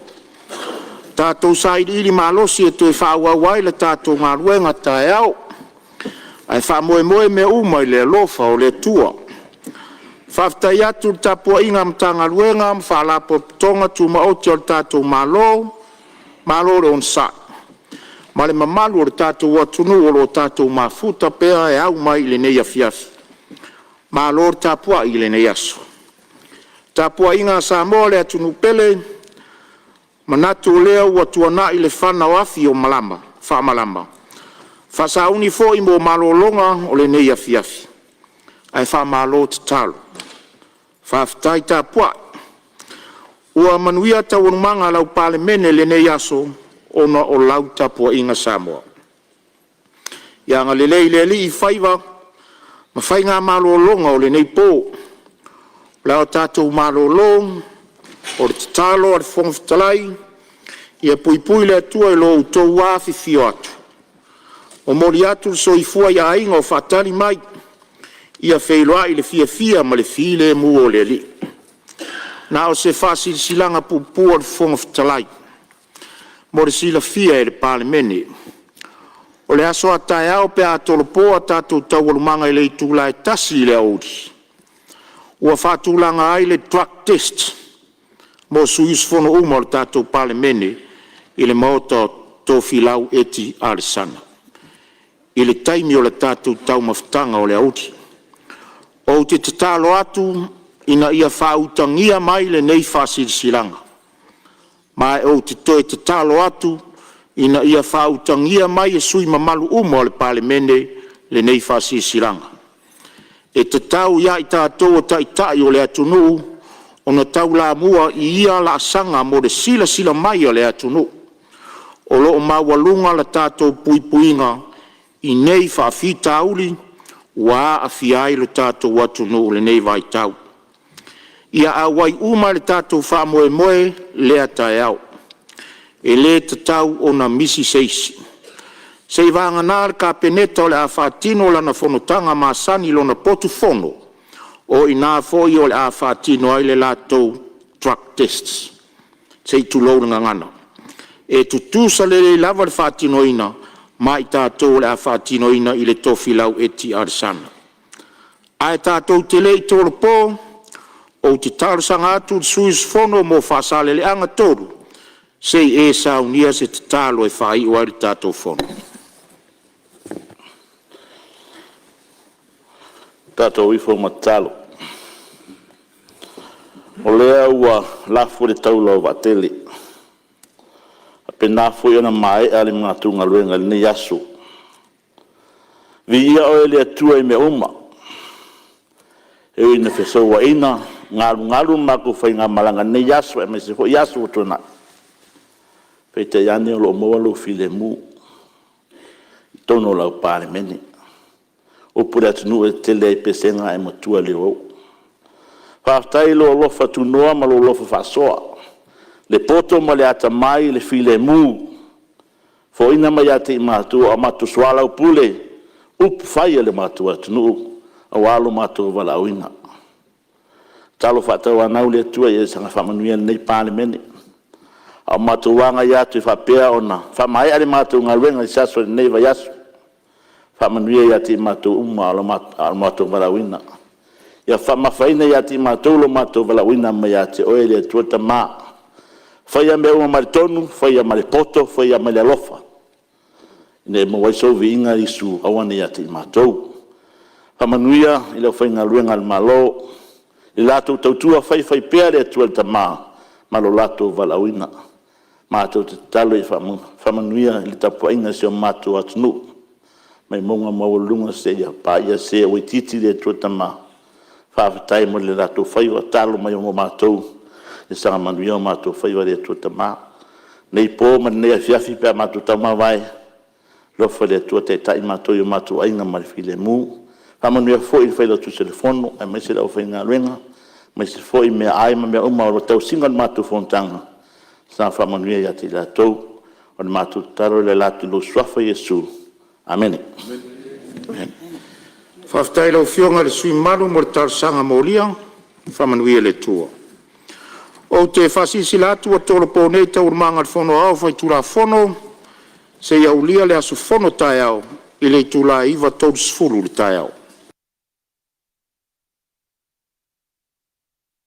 Tatou sailiili malosi e toe faaauau ai le tatou galuega a taeao, ae faamoemoe mea uma i le alofa o le Atua. E faafetai atu i le tapuaiga a Matagaluega ma Faalapotopotoga Tumaoti a lo tatou Malo, malo le onosai ma le mamalu o le tatou atunuu o lo o tatou mafuta pea e au mai i lenei afiafi. Malo le tapuai i lenei aso. Le tapuaiga a Samoa le atunuu pele, e manatu o lea ua tuanai le fana o afi o malama faamalama, faasauni foi mo malologa o lenei afiafi. Ae faamalo tatalo, faafetai tapuai. Ua manuia taualumaga a lau Palemene i lenei aso ona o lau tapuaiga Samoa. Ia agalelei le Alii i faiva ma faigamalologa o lenei po. O le a tatou malolo, o le tatalo a le Fofoga Fetalai, ia puipui le Atua i lo outou afifio atu, momoli atu le soifua i aiga o faatali mai, ia feiloai le fiafia ma le filemu o le Alii. Na o se faasilasilaga puupuu a le Fofoga Fetalai, Mo le silafia e le Palemene, o le aso a taeao pe a tolopo a tatou Taualumaga i le itula e 1:00 i le aoauli, ua faatulaga ai le drug test mo sui usufono uma o le tatou Palemene i le Maota o Tofilau Eti Alesana i le taimi o le tatou taumafataga o le aoauli. Ou te tatalo atu ina ia faautagia mai lenei Faasilasilaga. Ma ou te toe tatalo atu ina ia faautagia mai e sui usufono mamalu uma o le Palemene lenei Faasilasilaga. E tatau ia i tatou o Taitai o le atunuu ona taulamua i ia laasaga mo le silasila mai a le atunuu, o lo o maualuga le tatou puipuiga i nei faafitauli ua aafia ai lo tatou atunuu i lenei vaitau. Ia auai uma i le tatou faamoemoe lea taeao. E le tatau ona misi se isi. Seiavagana le Kapeneta o le a faatino lana fonotaga masani i lona potu fono, o i ina foi o le a faatino ai le latou drug test, se i tulou le gagana. E tutusa lelei lava le faatinoina ma i tatou o le a faatinoina i le Tofilau Eti Alesana. Ae tatou te le i tolopo, ou te talosaga atu i le sui usufono mo Faasaleleaga 3 se i e saunia se tatalo e faaiu ai le tatou fono. Tatou ifo ma tatalo. O lea ua lafo le taula o vaatele, e faapena foi ona maea le matou galuega i lenei aso. Viia Oe le Atua i mea uma, e ui ina fesouaina galugalu le matou faigamalaga i lenei aso aemaise foi aso ua tuanai, peitai ane o lo o maua Lou filemu i totonu o lau Palemene. O upu i le atunuu e tetele lava i pesega ae matua i le ou. Faafetai i lou alofa tunoa ma lou alofa faasoa, le poto ma le atamai, le filemu, foaiina mai ia te i matou a o matou soalaupule upufai a le matou atunuu aua lo matou valaauina. Tatalo faatauanau le Atua ia saga faamanuia i lenei Palemene a o matou agai atu e faapea ona faamaea le matou galuega i se aso o lenei vaiaso. Faamanuia ia te i matou uma o lo matou valaauina. Ia faamamafaina ia te i matou lo matou valaauina mai ia te Oe le Atua le Tama. Faia mea uma mai le tonu, faia ma le poto, faia ma le alofa, ina ia maua ai sou viiga aua ne i ia te i matou. Faamanuia i le aufaigaluega a le Malo i le latou tautua faifaipea le Atua le Tama ma lo latou valaauina. Matou te tatalo ia faamanuia i le tapuaiga a si o matou atunuu mai mauga maualuluga seia paia se ua itiiti le Atua le Tama. Faafetai mo le latou faiva, tatalo mai mo matou ia saga manuia o matou faiva le Atua le Tama. I lenei po ma lenei afiafi pe a matou taumavae, alofa le Atua taitai matou i o matou aiga ma le filemu. Faamanuia foi i le Failautusi o le Fono aemaise le aufaigaluega, aemaise foi meaai ma mea uma o lo o tausiga o le matou fonotaga, saga faamanuia ia te i latou. O le matou tatalo e ala atu i lou Suafa o Iesu, amene. Faafetai i lau Afioga i le sui usufono mamalu mo le talosaga molia, faamanuia le Atua. Ou te faasilasila atu ua tolopo nei Taualumaga a le Fono Aoao Faitulafono seia aulia le aso fono taeao i le itula e 9:30 i le taeao.